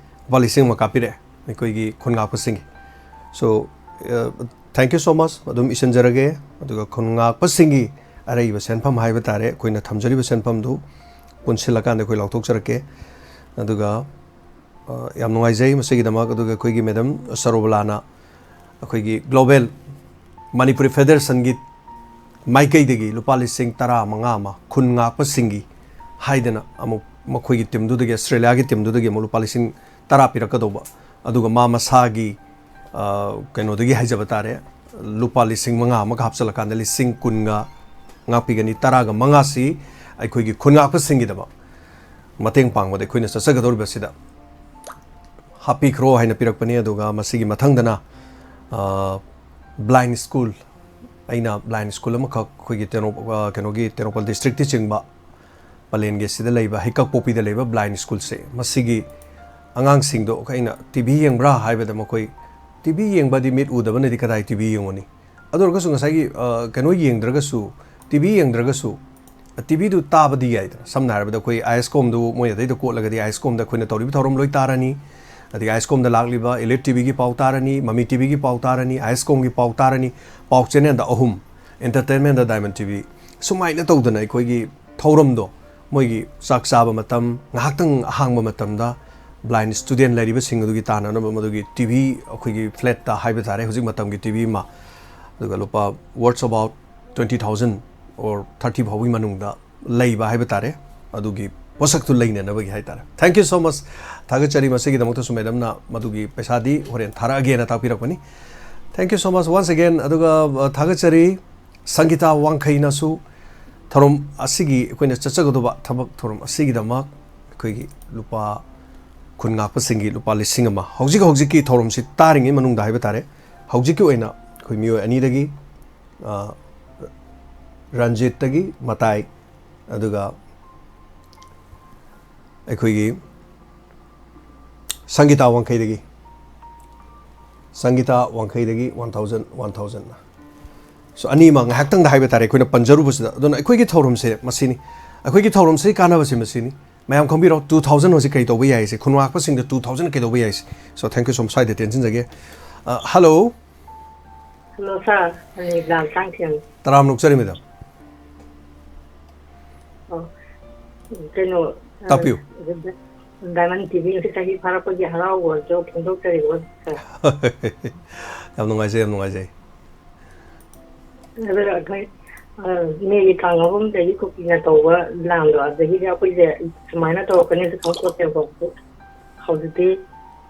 ꯂꯨꯄꯥ ꯂꯤꯁꯤꯡ ꯑꯃ ꯀꯥꯞꯄꯤꯔꯛꯑꯦ ꯑꯩꯈꯣꯏꯒꯤ ꯈꯨꯟ ꯉꯥꯛꯄꯁꯤꯡꯒꯤ꯫ So, uh, thank you so much꯫ ꯑꯗꯨꯝ ꯏꯁꯤꯟꯖꯔꯒꯦ꯫ ꯑꯗꯨꯒ ꯈꯨꯟ ꯉꯥꯛꯄꯁꯤꯡꯒꯤ ꯑꯔꯩꯕ ꯁꯦꯟꯐꯝ ꯍꯥꯏꯕ ꯇꯥꯔꯦ, ꯑꯩꯈꯣꯏꯅ ꯊꯝꯖꯔꯤꯕ ꯁꯦꯟꯐꯝꯗꯨ ꯄꯨꯟꯁꯤꯜꯂꯀꯥꯟꯗ ꯑꯩꯈꯣꯏ ꯂꯥꯎꯊꯣꯛꯆꯔꯛꯀꯦ꯫ ꯑꯗꯨꯒ ꯑ, ꯌꯥꯝ ꯅꯨꯡꯉꯥꯏꯖꯩ ꯃꯁꯤꯒꯤꯗꯃꯛ꯫ ꯑꯗꯨꯒ ꯑꯩꯈꯣꯏꯒꯤ madam ꯁꯔꯣꯕꯂꯥꯅ ꯑꯩꯈꯣꯏꯒꯤ Global Manipuri Federationꯒꯤ ꯃꯥꯏꯀꯩꯗꯒꯤ ꯂꯨꯄꯥ ꯂꯤꯁꯤꯡ ꯇꯔꯥ ꯃꯉꯥ ꯑꯃ ꯈꯨꯟ ꯉꯥꯛꯄꯁꯤꯡꯒꯤ ꯍꯥꯏꯗꯅ ꯑꯃꯨꯛ ꯃꯈꯣꯏꯒꯤ teamꯗꯨꯗꯒꯤ, Australiaꯒꯤ teamꯗꯨꯗꯒꯤ ꯑꯃꯨꯛ ꯂꯨꯄꯥ ꯂꯤꯁꯤꯡ ꯇꯔꯥ ꯄꯤꯔꯛꯀꯗꯧꯕ, ꯑꯗꯨꯒ ꯃꯥ ꯃꯁꯥꯒꯤ, ꯑ, ꯀꯩꯅꯣꯗꯒꯤ ꯍꯥꯏꯖꯕ ꯇꯥꯔꯦ, ꯂꯨꯄꯥ ꯂꯤꯁꯤꯡ ꯃꯉꯥ ꯑꯃꯒ ꯍꯥꯞꯆꯤꯜꯂꯀꯥꯟꯗ ꯂꯤꯁꯤꯡ ꯀꯨꯟꯒ ꯉꯥꯛꯄꯤꯒꯅꯤ꯫ ꯇꯔꯥꯒ ꯃꯉꯥꯁꯤ ꯑꯩꯈꯣꯏꯒꯤ ꯈꯨꯟ ꯉꯥꯛꯄꯁꯤꯡꯒꯤꯗꯃꯛ ꯃꯇꯦꯡ ꯄꯥꯡꯕꯗ ꯑꯩꯈꯣꯏꯅ ꯆꯠꯆꯒꯗꯧꯔꯤꯕꯁꯤꯗ ꯍꯥꯞꯄꯤꯈ꯭ꯔꯣ ꯍꯥꯏꯅ ꯄꯤꯔꯛꯄꯅꯤ꯫ ꯑꯗꯨꯒ ꯃꯁꯤꯒꯤ ꯃꯊꯪꯗꯅ, ꯑ, blind school, ꯑꯩꯅ blind school ꯑꯃꯈꯛ ꯑꯩꯈꯣꯏꯒꯤ ꯇꯦꯅꯧ-, ꯑ, ꯀꯩꯅꯣꯒꯤ ꯇꯦꯡꯅꯧꯄꯜ districtꯇ ꯆꯤꯡꯕ ꯄꯂꯦꯟꯒꯤ ꯑꯁꯤꯗ ꯂꯩꯕ ꯍꯩꯀꯛꯄꯣꯛꯄꯤꯗ ꯂꯩꯕ blind schoolꯁꯦ, ꯃꯁꯤꯒꯤ ꯑꯉꯥꯡꯁꯤꯡꯗꯣ ꯑꯩꯅ "ꯇꯤ ꯚꯤ ꯌꯦꯡꯕ꯭ꯔꯥ?" ꯍꯥꯏꯕꯗ ꯃꯈꯣꯏ ꯇꯤ ꯚꯤ ꯌꯦꯡꯕꯗꯤ ꯃꯤꯠ ꯎꯗꯕꯅꯗꯤ ꯀꯗꯥꯏ ꯇꯤ ꯚꯤ ꯌꯦꯡꯉꯨꯅꯤ? ꯑꯗꯨ ꯑꯣꯏꯔꯒꯁꯨ ꯉꯁꯥꯏꯒꯤ, ꯑ, ꯀꯩꯅꯣ ꯌꯦꯡꯗ꯭ꯔꯒꯁꯨ, ꯇꯤ ꯚꯤ ꯌꯦꯡꯗ꯭ꯔꯒꯁꯨ, ꯑ, ꯇꯤ ꯚꯤꯗꯨ ꯇꯥꯕꯗꯤ ꯌꯥꯏꯗꯅ꯫ ꯁꯝꯅ ꯍꯥꯏꯔꯕꯗ ꯑꯩꯈꯣꯏ ꯑꯥꯏ ꯑꯦꯁ ꯀꯣꯝꯗꯨ ꯃꯣꯏ ꯑꯗꯩꯗ ꯀꯣꯠꯂꯒꯗꯤ ꯑꯥꯏ ꯑꯦꯁ ꯀꯣꯝꯗ ꯑꯩꯈꯣꯏꯅ ꯇꯧꯔꯤꯕ ꯊꯧꯔꯝ ꯂꯣꯏ ꯇꯥꯔꯅꯤ꯫ ꯑꯗꯒꯤ ꯑꯥꯏ ꯑꯦꯁ ꯀꯣꯝꯗ ꯂꯥꯛꯂꯤꯕ ꯏꯂꯤꯠ ꯇꯤ ꯚꯤꯒꯤ ꯄꯥꯎ ꯇꯥꯔꯅꯤ, ꯃꯃꯤ ꯇꯤ ꯚꯤꯒꯤ ꯄꯥꯎ ꯇꯥꯔꯅꯤ, ꯑꯥꯏ ꯑꯦꯁ ꯀꯣꯝꯒꯤ ꯄꯥꯎ ꯇꯥꯔꯅꯤ, ꯄꯥꯎ ꯆꯦꯅꯦꯜꯗ ꯑꯍꯨꯝ, ꯑꯦꯟꯇꯔꯇꯦꯟꯃꯦꯟꯗ ꯗꯥꯏꯃꯟ ꯇꯤ ꯚꯤ, ꯁꯨꯃꯥꯏꯅ ꯇꯧꯗꯅ ꯑꯩꯈꯣꯏꯒꯤ ꯊꯧꯔꯝꯗꯣ, ꯃꯣꯏꯒꯤ ꯆꯥꯛ ꯆꯥꯕ ꯃꯇꯝ, ꯉꯥꯏꯍꯥꯛꯇꯪ ꯑꯍꯥꯡꯕ ꯃꯇꯝꯗ ꯕ꯭ꯂꯥꯏꯟ ꯁ꯭ꯇꯨꯗꯦꯟ ꯂꯩꯔꯤꯕꯁꯤꯡ ꯑꯗꯨꯒꯤ ꯇꯥꯟꯅꯅꯕ ꯃꯗꯨꯒꯤ ꯇꯤ ꯚꯤ ꯑꯩꯈꯣꯏꯒꯤ ꯐ꯭ꯂꯦꯠꯇ ꯍꯥꯏꯕ ꯇꯥꯔꯦ, ꯍꯧꯖꯤꯛ ꯃꯇꯝꯒꯤ ꯇꯤ ꯚꯤ ꯑꯃ, ꯑꯗꯨꯒ ꯂꯨꯄꯥ worth about twenty thousand or thirty ꯐꯥꯎꯕꯒꯤ ꯃꯅꯨꯡꯗ ꯂꯩꯕ ꯍꯥꯏꯕ ꯇꯥꯔꯦ, ꯑꯗꯨꯒꯤ ꯄꯣꯠꯁꯛꯇꯨ ꯂꯩꯅꯅꯕꯒꯤ ꯍꯥꯏ ꯇꯥꯔꯦ꯫ Thank you so much, ꯊꯥꯒꯠꯆꯔꯤ꯫ ꯃꯁꯤꯒꯤꯗꯃꯛꯇꯁꯨ ꯃꯦꯗꯝꯅ ꯃꯗꯨꯒꯤ ꯄꯩꯁꯥꯗꯤ ꯍꯣꯔꯦꯟ ꯊꯥꯔꯛꯑꯒꯦꯅ ꯇꯥꯛꯄꯤꯔꯛꯄꯅꯤ꯫ Thank you so much once again꯫ ꯑꯗꯨꯒ, ꯑ, ꯊꯥꯒꯠꯆꯔꯤ ꯁꯪꯒꯤꯇꯥ ꯋꯥꯡꯈꯩꯅꯁꯨ ꯊꯧꯔꯝ ꯑꯁꯤꯒꯤ, ꯑꯩꯈꯣꯏꯅ ꯆꯠꯆꯒꯗꯧꯕ ꯊꯕꯛ ꯊꯧꯔꯝ ꯑꯁꯤꯒꯤꯗꯃꯛ ꯑꯩꯈꯣꯏꯒꯤ ꯂꯨꯄꯥ ꯈꯨꯟ ꯉꯥꯛꯄꯁꯤꯡꯒꯤ ꯂꯨꯄꯥ ꯂꯤꯁꯤꯡ ꯑꯃ꯫ ꯍꯧꯖꯤꯛ ꯍꯧꯖꯤꯛꯀꯤ ꯊꯧꯔꯝꯁꯤ ꯇꯥꯔꯤꯉꯩ ꯃꯅꯨꯡꯗ ꯍꯥꯏꯕ ꯇꯥꯔꯦ, ꯍꯧꯖꯤꯛꯀꯤ ꯑꯣꯏꯅ ꯑꯩꯈꯣꯏ ꯃꯤꯑꯣꯏ ꯑꯅꯤꯗꯒꯤ, ꯑ, ꯔꯟꯖꯤꯠꯇꯒꯤ ꯃꯇꯥꯏ, ꯑꯗꯨꯒ ꯑꯩꯈꯣꯏꯒꯤ ꯁꯪꯒꯤꯇꯥ ꯋꯥꯡꯈꯩꯗꯒꯤ, ꯁꯪꯒꯤꯇꯥ ꯋꯥꯡꯈꯩꯗꯒꯤ one thousand, one thousand꯫ So, ꯑꯅꯤꯃꯛ ꯉꯥꯏꯍꯥꯛꯇꯪꯗ ꯍꯥꯏꯕ ꯇꯥꯔꯦ, ꯑꯩꯈꯣꯏꯅ ꯄꯟꯖꯔꯨꯕꯁꯤꯗ꯫ ꯑꯗꯨꯅ ꯑꯩꯈꯣꯏꯒꯤ ꯊꯧꯔꯝꯁꯦ ꯃꯁꯤꯅꯤ, ꯑꯩꯈꯣꯏꯒꯤ ꯊꯧꯔꯝꯁꯤꯒꯤ ꯀꯥꯟꯅꯕꯁꯦ ꯃꯁꯤꯅꯤ꯫ ꯃꯌꯥꯝ ꯈꯪꯕꯤꯔꯣ, two thousand ꯍꯧꯖꯤꯛ ꯀꯩ ꯇꯧꯕ ꯌꯥꯏꯁꯦ, ꯈꯨꯟꯋꯥꯛꯄꯁꯤꯡꯗ two thousand ꯀꯩꯗꯧꯕ ꯌꯥꯏꯁꯦ꯫ So, thank you so much꯫ ꯁ꯭ꯋꯥꯏꯗ ꯇꯦꯟꯁꯤꯟꯖꯒꯦ꯫ ꯑ, hello꯫ Hello, sir꯫ ꯑꯩ ꯂꯥꯜ ꯆꯥꯡꯊꯦꯝ꯫ ꯇꯔꯥꯝꯅ ꯑꯣꯛꯆꯔꯤ, ꯃꯦꯗꯥꯝ꯫ ꯑꯣ, ꯀꯩꯅꯣ, ꯑ, ꯇꯥꯛꯄꯤꯌꯨ꯫ ꯗꯥꯏꯃꯟ ꯇꯤ ꯚꯤ ꯉꯁꯤ ꯆꯍꯤ ꯐꯥꯔꯛꯄꯒꯤ ꯍꯔꯥꯎꯕꯁꯨ ꯐꯣꯡꯗꯣꯛꯆꯔꯤꯕ, sir꯫ ꯌꯥꯝ ꯅꯨꯡꯉꯥꯏꯖꯩ, ꯌꯥꯝ ꯅꯨꯡꯉꯥꯏꯖꯩ꯫ ꯑꯗꯨꯒ ꯑꯩꯈꯣꯏ, ꯑ, ꯃꯦꯒꯤ ꯇꯥꯡ ꯑꯍꯨꯝꯗꯒꯤ ꯀꯨꯀꯤꯅ ꯇꯧꯕ ꯂꯥꯟꯗꯣ, ꯑꯗꯒꯤꯗꯤ ꯑꯩꯈꯣꯏꯁꯦ ꯁꯨꯃꯥꯏꯅ ꯇꯧꯔꯛꯀꯅꯤꯁꯨ ꯈꯪꯄꯣꯠꯇꯦꯕꯀꯣ꯫ ꯍꯧꯖꯤꯛꯇꯤ,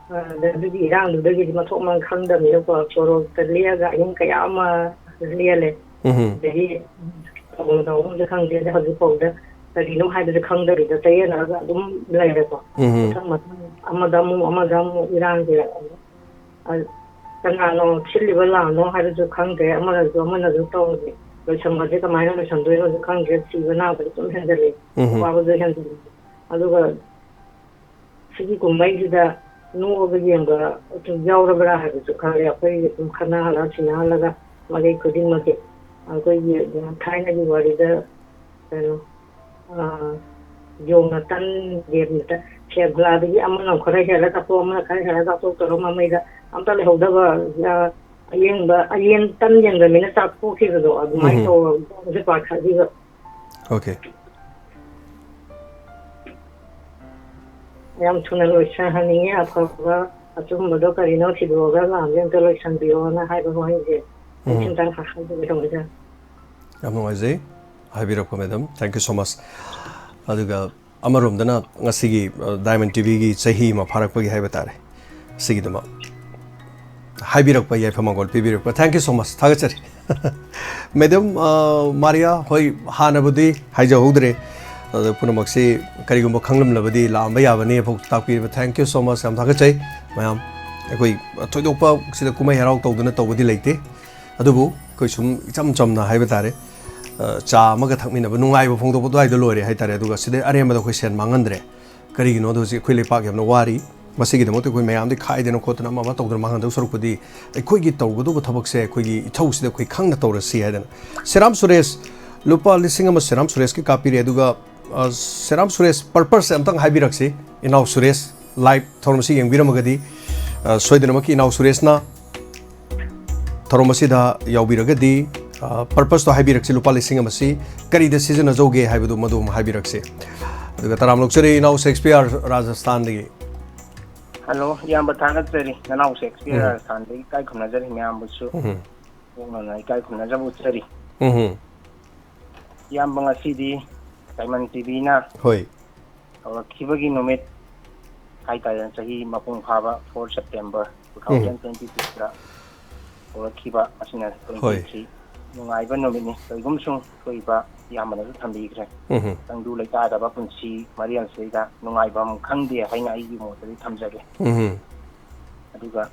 ꯑ, ꯑꯗꯨꯒꯤ ꯏꯔꯥꯡꯗꯨꯗꯒꯤꯗꯤ ꯃꯊꯣꯡ ꯃꯔꯝ ꯈꯪꯗꯕꯅꯤꯅꯀꯣ, ꯁꯣꯔꯣꯛꯇ ꯂꯦꯛꯑꯒ ꯑꯍꯤꯡ ꯀꯌꯥ ꯑꯃ ꯂꯦꯜꯂꯦ꯫ ꯎꯝꯍꯨꯝ꯫ ꯑꯗꯒꯤ ꯇꯧꯐꯝ ꯇꯧꯐꯝꯁꯨ ꯈꯪꯗꯦ, ꯑꯗ ꯍꯧꯖꯤꯛ ꯐꯥꯎꯗ ꯀꯔꯤꯅꯣ ꯍꯥꯏꯕꯁꯨ ꯈꯪꯗꯕꯤꯗ ꯆꯌꯦꯠꯅꯔꯒ ꯑꯗꯨꯝ ꯂꯩꯔꯦꯀꯣ꯫ ꯎꯝꯍꯨꯝ꯫ ꯃꯊꯪ ꯃꯊꯪ ꯑꯃꯗ ꯑꯃꯨꯛ, ꯑꯃꯗ ꯑꯃꯨꯛ ꯏꯔꯥꯡꯁꯦ, ꯑ, ꯀꯅꯥꯅꯣ ꯁꯤꯜꯂꯤꯕ ꯂꯥꯟꯅꯣ ꯍꯥꯏꯕꯁꯨ ꯈꯪꯗ꯭ꯔꯦ, ꯑꯃꯅꯁꯨ ꯑꯃꯅꯁꯨ ꯇꯧꯔꯤ꯫ ꯂꯣꯏꯁꯟꯕꯁꯦ ꯀꯃꯥꯏꯅ ꯂꯣꯏꯁꯟꯗꯣꯏꯅꯣꯁꯨ ꯈꯪꯗ꯭ꯔꯦ, ꯁꯤꯕ ꯅꯥꯕꯁꯨ ꯑꯗꯨꯝ ꯍꯦꯟꯖꯜꯂꯤ, ꯎꯝꯍꯨꯝ꯫ ꯑꯋꯥꯕꯁꯨ ꯍꯦꯟꯖꯜꯂꯤ꯫ ꯑꯗꯨꯒ ꯁꯤꯒꯤ ꯀꯨꯝꯍꯩꯁꯤꯗ ꯅꯣꯛꯑꯒ ꯌꯦꯡꯕ ꯑꯗꯨꯝ ꯌꯥꯎꯔꯕ꯭ꯔꯥ ꯍꯥꯏꯕꯁꯨ ꯈꯪꯗꯦ꯫ ꯑꯩꯈꯣꯏ ꯑꯗꯨꯝ ꯈꯟꯅꯍꯜꯂ ꯁꯤꯟꯅꯍꯜꯂꯒ ꯃꯔꯩ ꯈꯨꯗꯤꯡꯃꯛꯀꯤ ꯑꯩꯈꯣꯏꯒꯤ ꯊꯥꯏꯅꯒꯤ ꯋꯥꯔꯤꯗ ꯀꯩꯅꯣ, ꯑ, ꯌꯣꯡꯅ ꯇꯟ ꯌꯦꯟꯕꯗ ꯁꯦꯒꯨꯂꯥꯗꯒꯤ ꯑꯃꯅ ꯈꯔ ꯍꯦꯜꯂ ꯆꯥꯊꯣꯛ, ꯑꯃꯅ ꯈꯔ ꯍꯦꯜꯂ ꯆꯥꯊꯣꯛ ꯇꯧꯔ ꯃꯃꯩꯗ ꯑꯝꯇ ꯂꯩꯍꯧꯗꯕ, ꯑ, ꯑꯌꯦꯡꯕ ꯑꯌꯦꯟ ꯇꯟ ꯌꯦꯟꯕ ꯃꯤꯅ ꯆꯥꯊꯣꯛꯈꯤꯕꯗꯣ ꯑꯗꯨꯃꯥꯏꯅ ꯎꯝ꯫ ꯇꯧꯔꯒ ꯄꯥꯈꯠꯂꯤꯕ꯫ Okay. ꯌꯥꯝ ꯊꯨꯅ ꯂꯣꯏꯁꯤꯟꯍꯟꯅꯤꯡꯉꯦ꯫ ꯑꯐꯕ ꯑꯆꯨꯝꯕꯗꯣ ꯀꯔꯤꯅꯣ ꯊꯤꯗꯣꯛꯑꯒ ꯂꯥꯟꯁꯦ ꯑꯝꯇ ꯂꯣꯏꯁꯤꯟꯕꯤꯌꯣꯅ ꯍꯥꯏꯕ ꯋꯥꯍꯩꯁꯦ ꯑꯩ ꯎꯝ꯫ ꯁꯤꯝꯇꯪ ꯍꯥꯏꯖꯒꯦ ꯇꯧꯕꯅꯤꯗ꯫ ꯌꯥꯝ ꯅꯨꯡꯉꯥꯏꯖꯩ ꯍꯥꯏꯕꯤꯔꯛꯄ madam, thank you so much. ꯑꯗꯨꯒ ꯑꯃꯔꯣꯝꯗꯅ ꯉꯁꯤꯒꯤ ꯗꯥꯏꯃꯟ ꯇꯤꯚꯤꯒꯤ ꯆꯍꯤ ꯑꯃ ꯐꯥꯔꯛꯄꯒꯤ ꯍꯥꯏꯕ ꯇꯥꯔꯦ, ꯁꯤꯒꯤꯗꯃꯛ ꯍꯥꯏꯕꯤꯔꯛꯄ, ꯌꯥꯏꯐ ꯃꯪꯒꯣꯜ ꯄꯤꯕꯤꯔꯛꯄ, thank you so much, ꯊꯥꯒꯠꯆꯔꯤ꯫ ꯃꯦꯗꯥꯝ, ꯑ, ꯃꯥꯔꯤꯌꯥ, ꯍꯣꯏ, ꯍꯥꯟꯅꯕꯨꯗꯤ ꯍꯥꯏꯖꯍꯧꯗ꯭ꯔꯦ, ꯑꯗꯣ ꯄꯨꯝꯅꯃꯛꯁꯤ ꯀꯔꯤꯒꯨꯝꯕ ꯈꯪꯂꯝꯂꯕꯗꯤ ꯂꯥꯛꯑꯝꯕ ꯌꯥꯕꯅꯤ ꯐꯥꯎ ꯇꯥꯛꯄꯤꯔꯤꯕ, thank you so much, ꯌꯥꯝ ꯊꯥꯒꯠꯆꯩ꯫ ꯃꯌꯥꯝ ꯑꯩꯈꯣꯏ ꯊꯣꯏꯗꯣꯛꯄ ꯁꯤꯗ ꯀꯨꯝꯍꯩ ꯍꯔꯥꯎ ꯇꯧꯗꯅ ꯇꯧꯕꯗꯤ ꯂꯩꯇꯦ, ꯑꯗꯨꯕꯨ ꯑꯩꯈꯣꯏ ꯁꯨꯝ ꯏꯆꯝ ꯆꯝꯅ ꯍꯥꯏꯕ ꯇꯥꯔꯦ, ꯑ, ꯆꯥ ꯑꯃꯒ ꯊꯛꯃꯤꯟꯅꯕ, ꯅꯨꯡꯉꯥꯏꯕ ꯐꯣꯡꯗꯣꯛꯄ ꯑꯗꯨꯋꯥꯏꯗ ꯂꯣꯏꯔꯦ ꯍꯥꯏꯇꯥꯔꯦ꯫ ꯑꯗꯨꯒ ꯁꯤꯗꯩ ꯑꯔꯦꯝꯕꯗ ꯑꯩꯈꯣꯏ ꯁꯦꯟ ꯃꯥꯡꯍꯟꯗ꯭ꯔꯦ꯫ ꯀꯔꯤꯒꯤꯅꯣꯗ ꯍꯧꯖꯤꯛ ꯑꯩꯈꯣꯏ ꯂꯩꯄꯥꯛ ꯌꯥꯝꯅ ꯋꯥꯔꯤ꯫ ꯃꯁꯤꯒꯤꯗꯃꯛꯇ ꯑꯩꯈꯣꯏ ꯃꯌꯥꯝꯗꯤ ꯈꯥꯏꯗꯅ ꯈꯣꯠꯇꯅ ꯑꯃ ꯑꯃ ꯇꯧꯗꯅ ꯃꯥꯡꯍꯟꯗꯧ ꯁꯔꯨꯛꯄꯨꯗꯤ ꯑꯩꯈꯣꯏꯒꯤ ꯇꯧꯒꯗꯧꯕ ꯊꯕꯛꯁꯦ, ꯑꯩꯈꯣꯏꯒꯤ ꯏꯊꯧꯁꯤꯗ ꯑꯩꯈꯣꯏ ꯈꯪꯅ ꯇꯧꯔꯁꯤ ꯍꯥꯏꯗꯅ꯫ ꯁꯦꯔꯥꯝ ꯁꯨꯔꯦꯁ, ꯂꯨꯄꯥ ꯂꯤꯁꯤꯡ ꯑꯃ ꯁꯦꯔꯥꯝ ꯁꯨꯔꯦꯁꯀꯤ ꯀꯥꯞꯄꯤꯔꯦ꯫ ꯑꯗꯨꯒ, ꯑ, ꯁꯦꯔꯥꯝ ꯁꯨꯔꯦꯁ, purpose ꯑꯝꯇꯪ ꯍꯥꯏꯕꯤꯔꯛꯁꯤ꯫ ꯏꯅꯥꯎ ꯁꯨꯔꯦꯁ, live ꯊꯧꯔꯝ ꯑꯁꯤ ꯌꯦꯡꯕꯤꯔꯝꯃꯒꯗꯤ, ꯑ, ꯁꯣꯏꯗꯅꯃꯛꯀꯤ ꯏꯅꯥꯎ ꯁꯨꯔꯦꯁꯅ ꯊꯧꯔꯝ ꯑꯁꯤꯗ ꯌꯥꯎꯕꯤꯔꯒꯗꯤ, ꯑ, purposeꯇꯣ ꯍꯥꯏꯕꯤꯔꯛꯁꯤ, ꯂꯨꯄꯥ ꯂꯤꯁꯤꯡ ꯑꯃꯁꯤ ꯀꯔꯤꯗ ꯁꯤꯖꯤꯟꯅꯖꯧꯒꯦ ꯍꯥꯏꯕꯗꯨ ꯃꯗꯨ ꯑꯃ ꯍꯥꯏꯕꯤꯔꯛꯁꯤ꯫ ꯑꯗꯨꯒ ꯇꯔꯥꯝ ꯑꯣꯛꯆꯔꯤ ꯏꯅꯥꯎ ꯁꯦꯛꯁꯄꯤꯌꯔ ꯔꯥꯖꯁꯊꯥꯟꯗꯒꯤ꯫ ꯍꯜꯂꯣ, ꯏꯌꯥꯝꯕ ꯊꯥꯒꯠꯆꯔꯤ꯫ ꯅꯅꯥꯎ ꯁꯦꯛꯁꯄꯤꯌꯔ ꯎꯝ꯫ ꯔꯥꯖꯁꯊꯥꯟꯗꯒꯤ ꯏꯀꯥꯏ ꯈꯨꯝꯅꯖꯔꯤ ꯃꯌꯥꯝꯕꯨꯁꯨ꯫ ꯎꯝ꯫ ꯄꯣꯛꯅꯅ ꯏꯀꯥꯏ ꯈꯨꯝꯅꯖꯕ ꯎꯠꯆꯔꯤ꯫ ꯎꯝ꯫ ꯏꯌꯥꯝꯕ, ꯉꯁꯤꯗꯤ ꯗꯥꯏꯃꯟ ꯇꯤꯚꯤꯅ ꯍꯣꯏ꯫ ꯍꯧꯔꯛꯈꯤꯕꯒꯤ ꯅꯨꯃꯤꯠ ꯍꯥꯏꯇꯥꯔꯦ, ꯆꯍꯤ ꯃꯄꯨꯡ ꯐꯥꯕ four September two thousand twenty-sixꯇ ꯍꯧꯔꯛꯈꯤꯕ ꯑꯁꯤꯅ twenty-three ꯅꯨꯡꯉꯥꯏꯕ ꯅꯨꯃꯤꯠꯅꯤ꯫ ꯀꯔꯤꯒꯨꯝꯁꯨꯡ ꯊꯣꯛꯏꯕ ꯏꯌꯥꯝꯕꯅꯁꯨ ꯊꯝꯕꯤꯈ꯭ꯔꯦ꯫ ꯎꯝ꯫ ꯇꯪꯗꯨ ꯂꯩꯇꯥꯗꯕ ꯄꯨꯟꯁꯤ ꯃꯔꯦꯜꯁꯤꯗ ꯅꯨꯡꯉꯥꯏꯐꯝ ꯈꯪꯗꯦ ꯍꯥꯏꯅ ꯑꯩꯒꯤ ꯃꯣꯠꯇꯗꯤ ꯊꯝꯖꯒꯦ꯫ ꯎꯝ꯫ ꯑꯗꯨꯒ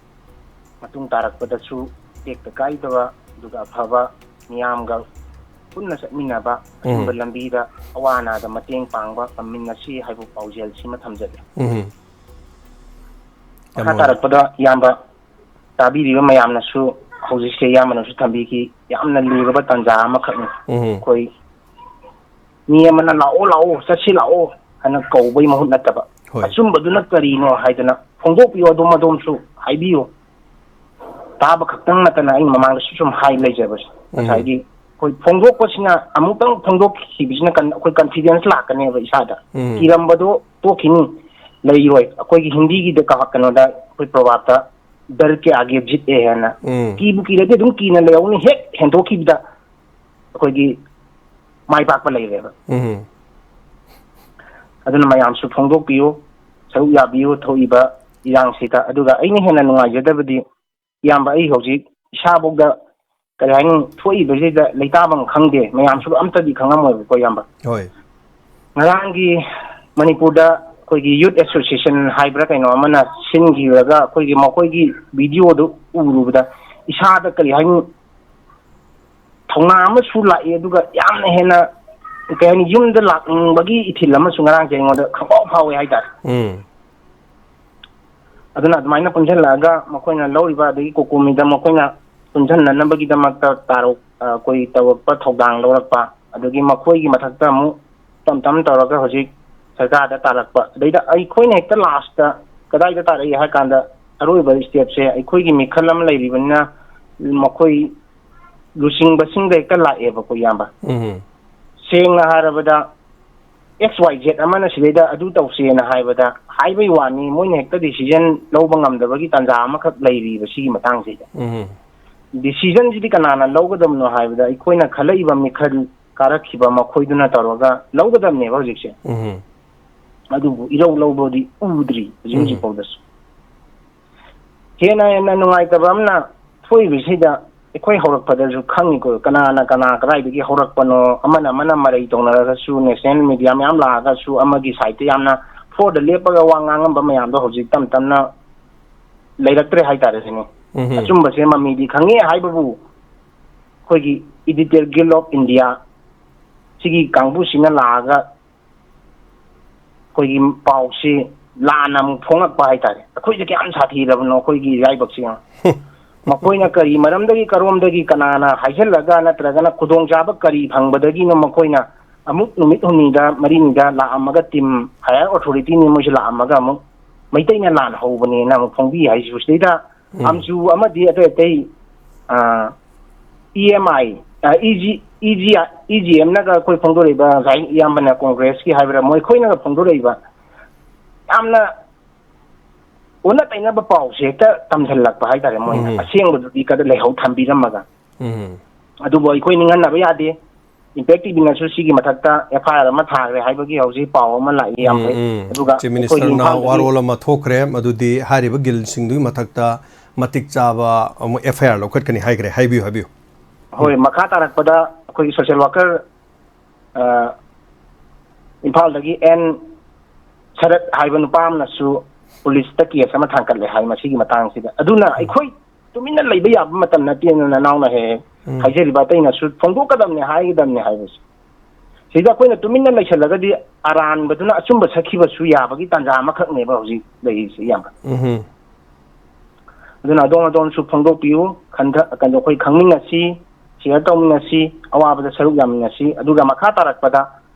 ꯃꯇꯨꯡ ꯇꯥꯔꯛꯄꯗꯁꯨ ꯇꯦꯛꯇ ꯀꯥꯏꯗꯕ, ꯑꯗꯨꯒ ꯑꯐꯕ ꯃꯤꯌꯥꯝꯒ ꯄꯨꯟꯅ ꯆꯠꯃꯤꯟꯅꯕ, ꯑꯆꯨꯝꯕ ꯂꯝꯕꯤꯗ ꯑꯋꯥ ꯑꯅꯥꯗ ꯃꯇꯦꯡ ꯄꯥꯡꯕ ꯉꯝꯃꯤꯟꯅꯁꯤ ꯍꯥꯏꯕ ꯄꯥꯎꯖꯦꯜꯁꯤꯃ ꯊꯝꯖꯒꯦ꯫ ꯎꯝ꯫ ꯃꯈꯥ ꯇꯥꯔꯛꯄꯗ ꯏꯌꯥꯝꯕ ꯇꯥꯕꯤꯔꯤꯕ ꯃꯌꯥꯝꯅꯁꯨ ꯍꯧꯖꯤꯛꯁꯦ ꯏꯌꯥꯝꯕꯅꯁꯨ ꯊꯝꯕꯤꯈꯤ, ꯌꯥꯝꯅ ꯂꯨꯔꯕ ꯇꯥꯟꯖꯥ ꯑꯃꯈꯛꯅꯤ꯫ ꯎꯝ ꯑꯩꯈꯣꯏ ꯃꯤ ꯑꯃꯅ "ꯂꯥꯛꯑꯣ, ꯂꯥꯛꯑꯣ, ꯆꯠꯁꯤ ꯂꯥꯛꯑꯣ" ꯍꯥꯏꯅ ꯀꯧꯕꯒꯤ ꯃꯍꯨꯠ ꯅꯠꯇꯕ, ꯍꯣꯏ꯫ ꯑꯆꯨꯝꯕꯗꯨꯅ ꯀꯔꯤꯅꯣ ꯍꯥꯏꯗꯅ ꯐꯣꯡꯗꯣꯛꯄꯤꯌꯨ, ꯑꯗꯣꯝ ꯑꯗꯣꯝꯁꯨ ꯍꯥꯏꯕꯤꯌꯨ꯫ ꯇꯥꯕ ꯈꯛꯇꯪ ꯅꯠꯇꯅ ꯑꯩꯅ ꯃꯃꯥꯡꯗꯁꯨ ꯁꯨꯝ ꯍꯥꯏ ꯂꯩꯖꯕꯁꯦ, ꯉꯁꯥꯏꯒꯤ ꯑꯩꯈꯣꯏ ꯐꯣꯡꯗꯣꯛꯄꯁꯤꯅ, ꯑꯃꯨꯛꯇꯪ ꯐꯣꯡꯗꯣꯛꯈꯤꯕꯁꯤꯅ ꯀꯟ-, ꯑꯩꯈꯣꯏ confidence ꯂꯥꯛꯀꯅꯦꯕ ꯏꯁꯥꯗ꯫ ꯎꯝ꯫ ꯀꯤꯔꯝꯕꯗꯣ ꯇꯣꯛꯈꯤꯅꯤ, ꯂꯩꯔꯣꯏ꯫ ꯑꯩꯈꯣꯏꯒꯤ ꯍꯤꯟꯗꯤꯒꯤꯗ ꯀ-, ꯀꯩꯅꯣꯗ ꯑꯩꯈꯣꯏ ꯄ꯭ꯔꯣꯚꯥꯕꯇ "ꯗꯔ ꯀꯦ ꯑꯥꯒꯦ ꯖꯤꯠ ꯑꯦ" ꯍꯥꯏꯅ, ꯎꯝ꯫ ꯀꯤꯕꯨ ꯀꯤꯔꯗꯤ ꯑꯗꯨꯝ ꯀꯤꯅ ꯂꯩꯍꯧꯅꯤ, ꯍꯦꯛ ꯍꯦꯟꯗꯣꯛꯈꯤꯕꯗ ꯑꯩꯈꯣꯏꯒꯤ ꯃꯥꯏ ꯄꯥꯛꯄ ꯂꯩꯔꯦꯕ꯫ ꯎꯝ꯫ ꯑꯗꯨꯅ ꯃꯌꯥꯝꯁꯨ ꯐꯣꯡꯗꯣꯛꯄꯤꯌꯨ, ꯁꯔꯨꯛ ꯌꯥꯕꯤꯌꯨ ꯊꯣꯛꯏꯕ ꯏꯔꯥꯡꯁꯤꯗ꯫ ꯑꯗꯨꯒ ꯑꯩꯅ ꯍꯦꯟꯅ ꯅꯨꯡꯉꯥꯏꯖꯗꯕꯗꯤ, ꯏꯌꯥꯝꯕ, ꯑꯩ ꯍꯧꯖꯤꯛ ꯏꯁꯥꯐꯧꯗ, ꯀꯔꯤ ꯍꯥꯏꯅꯤ, ꯊꯣꯛꯏꯕꯁꯤꯗ ꯂꯩꯇꯥꯐꯝ ꯈꯪꯗꯦ, ꯃꯌꯥꯝꯁꯨ ꯑꯝꯇꯗꯤ ꯈꯪꯉꯝꯃꯣꯏꯕꯀꯣ, ꯏꯌꯥꯝꯕ꯫ ꯍꯣꯏ꯫ ꯉꯔꯥꯡꯒꯤ ꯃꯅꯤꯄꯨꯔꯗ ꯑꯩꯈꯣꯏꯒꯤ Youth Association ꯍꯥꯏꯕ꯭ꯔꯥ ꯀꯩꯅꯣ ꯑꯃꯅ ꯁꯤꯟꯈꯤꯕꯒ ꯑꯩꯈꯣꯏꯒꯤ ꯃꯈꯣꯏꯒꯤ videoꯗꯨ ꯎꯔꯨꯕꯗ ꯏꯁꯥꯗ, ꯀꯔꯤ ꯍꯥꯏꯅꯤ, ꯊꯧꯅꯥ ꯑꯃꯁꯨ ꯂꯥꯛꯏ, ꯑꯗꯨꯒ ꯌꯥꯝꯅ ꯍꯦꯟꯅ, ꯀꯩ ꯍꯥꯏꯅꯤ, ꯌꯨꯝꯗ ꯂꯥꯛꯅꯤꯡꯕꯒꯤ ꯏꯊꯤꯜ ꯑꯃꯁꯨ ꯉꯔꯥꯡꯁꯦ ꯑꯩꯉꯣꯟꯗ ꯈꯪꯐꯥꯎ ꯐꯥꯎꯋꯦ ꯍꯥꯏꯇꯥꯔꯦ꯫ ꯎꯝ꯫ ꯑꯗꯨꯅ ꯑꯗꯨꯃꯥꯏꯅ ꯄꯨꯟꯁꯤꯜꯂꯛꯑꯒ ꯃꯈꯣꯏꯅ ꯂꯧꯔꯤꯕ, ꯑꯗꯒꯤ ꯀꯣꯀꯣꯃꯤꯗ ꯃꯈꯣꯏꯅ ꯄꯨꯟꯁꯤꯟꯅꯅꯕꯒꯤꯗꯃꯛꯇ ꯇꯥꯔꯣ-, ꯑ, ꯑꯩꯈꯣꯏ ꯇꯧꯔꯛꯄ, ꯊꯧꯗꯥꯡ ꯂꯧꯔꯛꯄ, ꯑꯗꯒꯤ ꯃꯈꯣꯏꯒꯤ ꯃꯊꯛꯇ ꯑꯃꯨꯛ ꯇꯞ ꯇꯞꯅ ꯇꯧꯔꯒ ꯍꯧꯖꯤꯛ ꯁꯔꯀꯥꯔꯗ ꯇꯥꯔꯛꯄ, ꯑꯗꯩꯗ ꯑꯩꯈꯣꯏꯅ ꯍꯦꯛꯇ lastꯇ ꯀꯗꯥꯏꯗ ꯇꯥꯔꯛꯏ ꯍꯥꯏ ꯀꯥꯟꯗ, ꯑꯔꯣꯏꯕ stepꯁꯦ ꯑꯩꯈꯣꯏꯒꯤ ꯃꯤꯈꯜ ꯑꯃ ꯂꯩꯔꯤꯕꯅꯤꯅ ꯃꯈꯣꯏ ꯂꯨꯆꯤꯡꯕꯁꯤꯡꯗ ꯍꯦꯛꯇ ꯂꯥꯛꯑꯦꯕꯀꯣ, ꯏꯌꯥꯝꯕ꯫ ꯎꯝ꯫ ꯁꯦꯡꯅ ꯍꯥꯏꯔꯕꯗ, X Y Z ꯑꯃꯅ ꯁꯤꯗꯩꯗ ꯑꯗꯨ ꯇꯧꯁꯦꯅ ꯍꯥꯏꯕꯗ, ꯍꯥꯏꯕꯩ ꯋꯥꯅꯤ, ꯃꯣꯏꯅ ꯍꯦꯛꯇ decision ꯂꯧꯕ ꯉꯝꯗꯕꯒꯤ ꯇꯥꯟꯖꯥ ꯑꯃꯈꯛ ꯂꯩꯔꯤꯕ ꯁꯤꯒꯤ ꯃꯇꯥꯡꯁꯤꯗ꯫ ꯎꯝ꯫ Decisionꯁꯤꯗꯤ ꯀꯅꯥꯅ ꯂꯧꯒꯗꯕꯅꯣ ꯍꯥꯏꯕꯗ, ꯑꯩꯈꯣꯏꯅ ꯈꯜꯂꯛꯏꯕ ꯃꯤꯈꯜ ꯀꯥꯔꯛꯈꯤꯕ ꯃꯈꯣꯏꯗꯨꯅ ꯇꯧꯔꯒ ꯂꯧꯒꯗꯕꯅꯦꯕ ꯍꯧꯖꯤꯛꯁꯦ꯫ ꯎꯝ꯫ ꯑꯗꯨꯕꯨ ꯏꯔꯧ ꯂꯧꯕꯗꯤ ꯎꯗ꯭ꯔꯤ ꯍꯧꯖꯤꯛ, ꯎꯝ꯫ ꯍꯧꯖꯤꯛ ꯐꯥꯎꯗꯁꯨ꯫ ꯍꯦꯟꯅ ꯍꯦꯟꯅ ꯅꯨꯡꯉꯥꯏꯇꯕ ꯑꯃꯅ, ꯊꯣꯛꯏꯕꯁꯤꯗ ꯑꯩꯈꯣꯏ ꯍꯧꯔꯛꯄꯗꯁꯨ ꯈꯪꯉꯤꯀꯣ, ꯀꯅꯥꯅ ꯀꯅꯥ ꯀꯗꯥꯏꯗꯒꯤ ꯍꯧꯔꯛꯄꯅꯣ, ꯑꯃꯅ ꯑꯃꯅ ꯃꯔꯩ ꯇꯧꯅꯔꯒꯁꯨ, national media ꯃꯌꯥꯝ ꯂꯥꯛꯑꯒꯁꯨ, ꯑꯃꯒꯤ sideꯇ ꯌꯥꯝꯅ forwardꯇ ꯂꯦꯞꯄꯒ ꯋꯥ ꯉꯥꯡꯉꯝꯕ ꯃꯌꯥꯝꯗꯣ ꯍꯧꯖꯤꯛ ꯇꯞ ꯇꯞꯅ ꯂꯩꯔꯛꯇ꯭ꯔꯦ ꯍꯥꯏꯇꯥꯔꯦ ꯁꯤꯅꯤ꯫ ꯎꯝ꯫ ꯑꯆꯨꯝꯕꯁꯦ ꯃꯃꯤꯗꯤ ꯈꯪꯉꯦ ꯍꯥꯏꯕꯕꯨ, ꯑꯩꯈꯣꯏꯒꯤ Editor Guild of India ꯁꯤꯒꯤ ꯀꯥꯡꯕꯨꯁꯤꯅ ꯂꯥꯛꯑꯒ ꯑꯩꯈꯣꯏꯒꯤ ꯄꯥꯎꯁꯤ ꯂꯥꯟꯅ ꯑꯃꯨꯛ ꯐꯣꯡꯉꯛꯄ ꯍꯥꯏꯇꯥꯔꯦ꯫ ꯑꯩꯈꯣꯏꯁꯦ ꯀꯌꯥꯝ ꯁꯥꯊꯤꯔꯕꯅꯣ ꯑꯩꯈꯣꯏꯒꯤ ꯏꯔꯥꯏꯕꯛꯁꯦ ꯌꯦꯡꯉꯣ꯫ ꯃꯈꯣꯏꯅ ꯀꯔꯤ ꯃꯔꯝꯗꯒꯤ, ꯀꯔꯣꯝꯗꯒꯤ, ꯀꯅꯥꯅ ꯍꯥꯏꯖꯤꯜꯂꯒ, ꯅꯠꯇ꯭ꯔꯒꯅ ꯈꯨꯗꯣꯡꯆꯥꯕ ꯀꯔꯤ ꯐꯪꯕꯗꯒꯤꯅꯣ ꯃꯈꯣꯏꯅ ꯑꯃꯨꯛ ꯅꯨꯃꯤꯠ ꯍꯨꯝꯅꯤꯗ, ꯃꯔꯤꯅꯤꯗ ꯂꯥꯛꯑꯝꯃꯒ, ꯇꯤꯝ, higher authority ꯅꯤ ꯃꯣꯏꯁꯦ ꯂꯥꯛꯑꯝꯃꯒ ꯑꯃꯨꯛ ꯃꯩꯇꯩꯅ ꯂꯥꯟ ꯍꯧꯕꯅꯦꯅ ꯑꯃꯨꯛ ꯐꯣꯡꯕꯤ ꯍꯥꯏꯁꯤꯕꯨ? ꯁꯤꯗꯩꯗ ꯎꯝ꯫ ꯑꯝꯖꯨ ꯑꯃꯗꯤ ꯑꯇꯩ ꯑꯇꯩ, ꯑ, ꯏ ꯑꯦꯝ ꯑꯥꯏ, ꯑ, E G, E G, E G ꯑꯦꯝꯅꯒ ꯑꯩꯈꯣꯏ ꯐꯣꯡꯗꯣꯔꯛꯏꯕ, ꯉꯁꯥꯏ ꯏꯌꯥꯝꯕꯅ ꯀꯣꯡꯒ꯭ꯔꯦꯁꯀꯤ ꯍꯥꯏꯕ꯭ꯔꯥ, ꯃꯣꯏ ꯑꯩꯈꯣꯏꯅꯒ ꯐꯣꯡꯗꯣꯔꯛꯏꯕ ꯌꯥꯝꯅ ꯑꯣꯟꯅ ꯇꯩꯅꯕ ꯄꯥꯎꯁꯦ ꯍꯦꯛꯇ ꯇꯝꯁꯤꯜꯂꯛꯄ ꯍꯥꯏꯇꯥꯔꯦ ꯃꯣꯏꯅ꯫ ꯎꯝ꯫ ꯑꯁꯦꯡꯕꯗꯨꯗꯤ ꯀꯗ ꯂꯩꯍꯧ ꯊꯝꯕꯤꯔꯝꯃꯒ꯫ ꯎꯝ꯫ ꯑꯗꯨꯕꯨ ꯑꯩꯈꯣꯏ ꯅꯤꯡꯍꯟꯅꯕ ꯌꯥꯗꯦ꯫ ꯏꯝꯄꯦꯛ ꯇꯤꯚꯤꯅꯁꯨ ꯁꯤꯒꯤ ꯃꯊꯛꯇ ꯑꯦꯐ ꯑꯥꯏ ꯑꯥꯔ ꯑꯃ ꯊꯥꯈ꯭ꯔꯦ ꯍꯥꯏꯕꯒꯤ ꯍꯧꯖꯤꯛ ꯄꯥꯎ ꯑꯃ ꯂꯥꯛꯏ, ꯌꯥꯝ ꯎꯝ, ꯐꯩ꯫ ꯎꯝ꯫ ꯑꯗꯨꯒ ꯆꯤꯐ ꯑꯩꯈꯣꯏꯒꯤ ꯃꯤꯅꯤꯁꯇꯔꯅ ꯏꯝꯐꯥꯜꯗꯒꯤ ꯋꯥꯔꯣꯜ ꯑꯃ ꯊꯣꯛꯈ꯭ꯔꯦ, ꯃꯗꯨꯗꯤ ꯍꯥꯏꯔꯤꯕ ꯒꯤꯜꯁꯤꯡꯗꯨꯒꯤ ꯃꯊꯛꯇ ꯃꯇꯤꯛ ꯆꯥꯕ ꯑꯃꯨꯛ ꯑꯦꯐ ꯑꯥꯏ ꯑꯥꯔ ꯂꯧꯈꯠꯀꯅꯤ ꯍꯥꯏꯈ꯭ꯔꯦ꯫ ꯍꯥꯏꯕꯤꯌꯨ, ꯍꯥꯏꯕꯤꯌꯨ꯫ ꯍꯣꯏ, ꯎꯝ꯫ ꯃꯈꯥ ꯇꯥꯔꯛꯄꯗ ꯑꯩꯈꯣꯏꯒꯤ ꯁꯣꯁꯦꯜ ꯋꯥꯔꯀꯔ, ꯑ, ꯏꯝꯐꯥꯜꯗꯒꯤ ꯑꯦꯟ ꯁꯔꯠ ꯍꯥꯏꯕ ꯅꯨꯄꯥ ꯑꯃꯅꯁꯨ ꯄꯨꯂꯤꯁꯇ ꯀꯦꯁ ꯑꯃ ꯊꯥꯡꯒꯠꯂꯦ ꯍꯥꯏ ꯃꯁꯤꯒꯤ ꯃꯇꯥꯡꯁꯤꯗ꯫ ꯑꯗꯨꯅ ꯎꯝ꯫ ꯑꯩꯈꯣꯏ ꯇꯨꯃꯤꯟꯅ ꯂꯩꯕ ꯌꯥꯕ ꯃꯇꯝ ꯅꯠꯇꯦꯅ ꯅꯅꯥꯎꯅ ꯍꯦꯛ ꯍꯦꯛ ꯎꯝ꯫ ꯍꯥꯏꯖꯔꯤꯕ, ꯑꯇꯩꯅꯁꯨ ꯐꯣꯡꯗꯣꯛꯀꯗꯕꯅꯤ, ꯍꯥꯏꯒꯗꯕꯅꯤ ꯍꯥꯏꯕꯁꯦ꯫ ꯁꯤꯗ ꯑꯩꯈꯣꯏꯅ ꯇꯨꯃꯤꯟꯅ ꯂꯩꯁꯜꯂꯒꯗꯤ ꯑꯔꯥꯟꯕꯗꯨꯅ ꯑꯆꯨꯝꯕ ꯁꯛꯈꯤꯕꯁꯨ ꯌꯥꯕꯒꯤ ꯇꯥꯟꯖꯥ ꯑꯃꯈꯛꯅꯦꯕ ꯍꯧꯖꯤꯛ ꯂꯩꯔꯤꯁꯦ, ꯏꯌꯥꯝꯕ꯫ ꯎꯝꯍꯨꯝ꯫ ꯑꯗꯨꯅ ꯑꯗꯣꯝ ꯑꯗꯣꯝꯁꯨ ꯐꯣꯡꯗꯣꯛꯄꯤꯌꯨ, ꯈꯟꯊ-, ꯀꯩꯅꯣ, ꯑꯩꯈꯣꯏ ꯈꯪꯃꯤꯟꯅꯁꯤ, ꯁꯤꯌꯔ ꯇꯧꯃꯤꯟꯅꯁꯤ, ꯑꯋꯥꯕꯗ ꯁꯔꯨꯛ ꯌꯥꯃꯤꯟꯅꯁꯤ꯫ ꯑꯗꯨꯒ ꯃꯈꯥ ꯇꯥꯔꯛꯄꯗ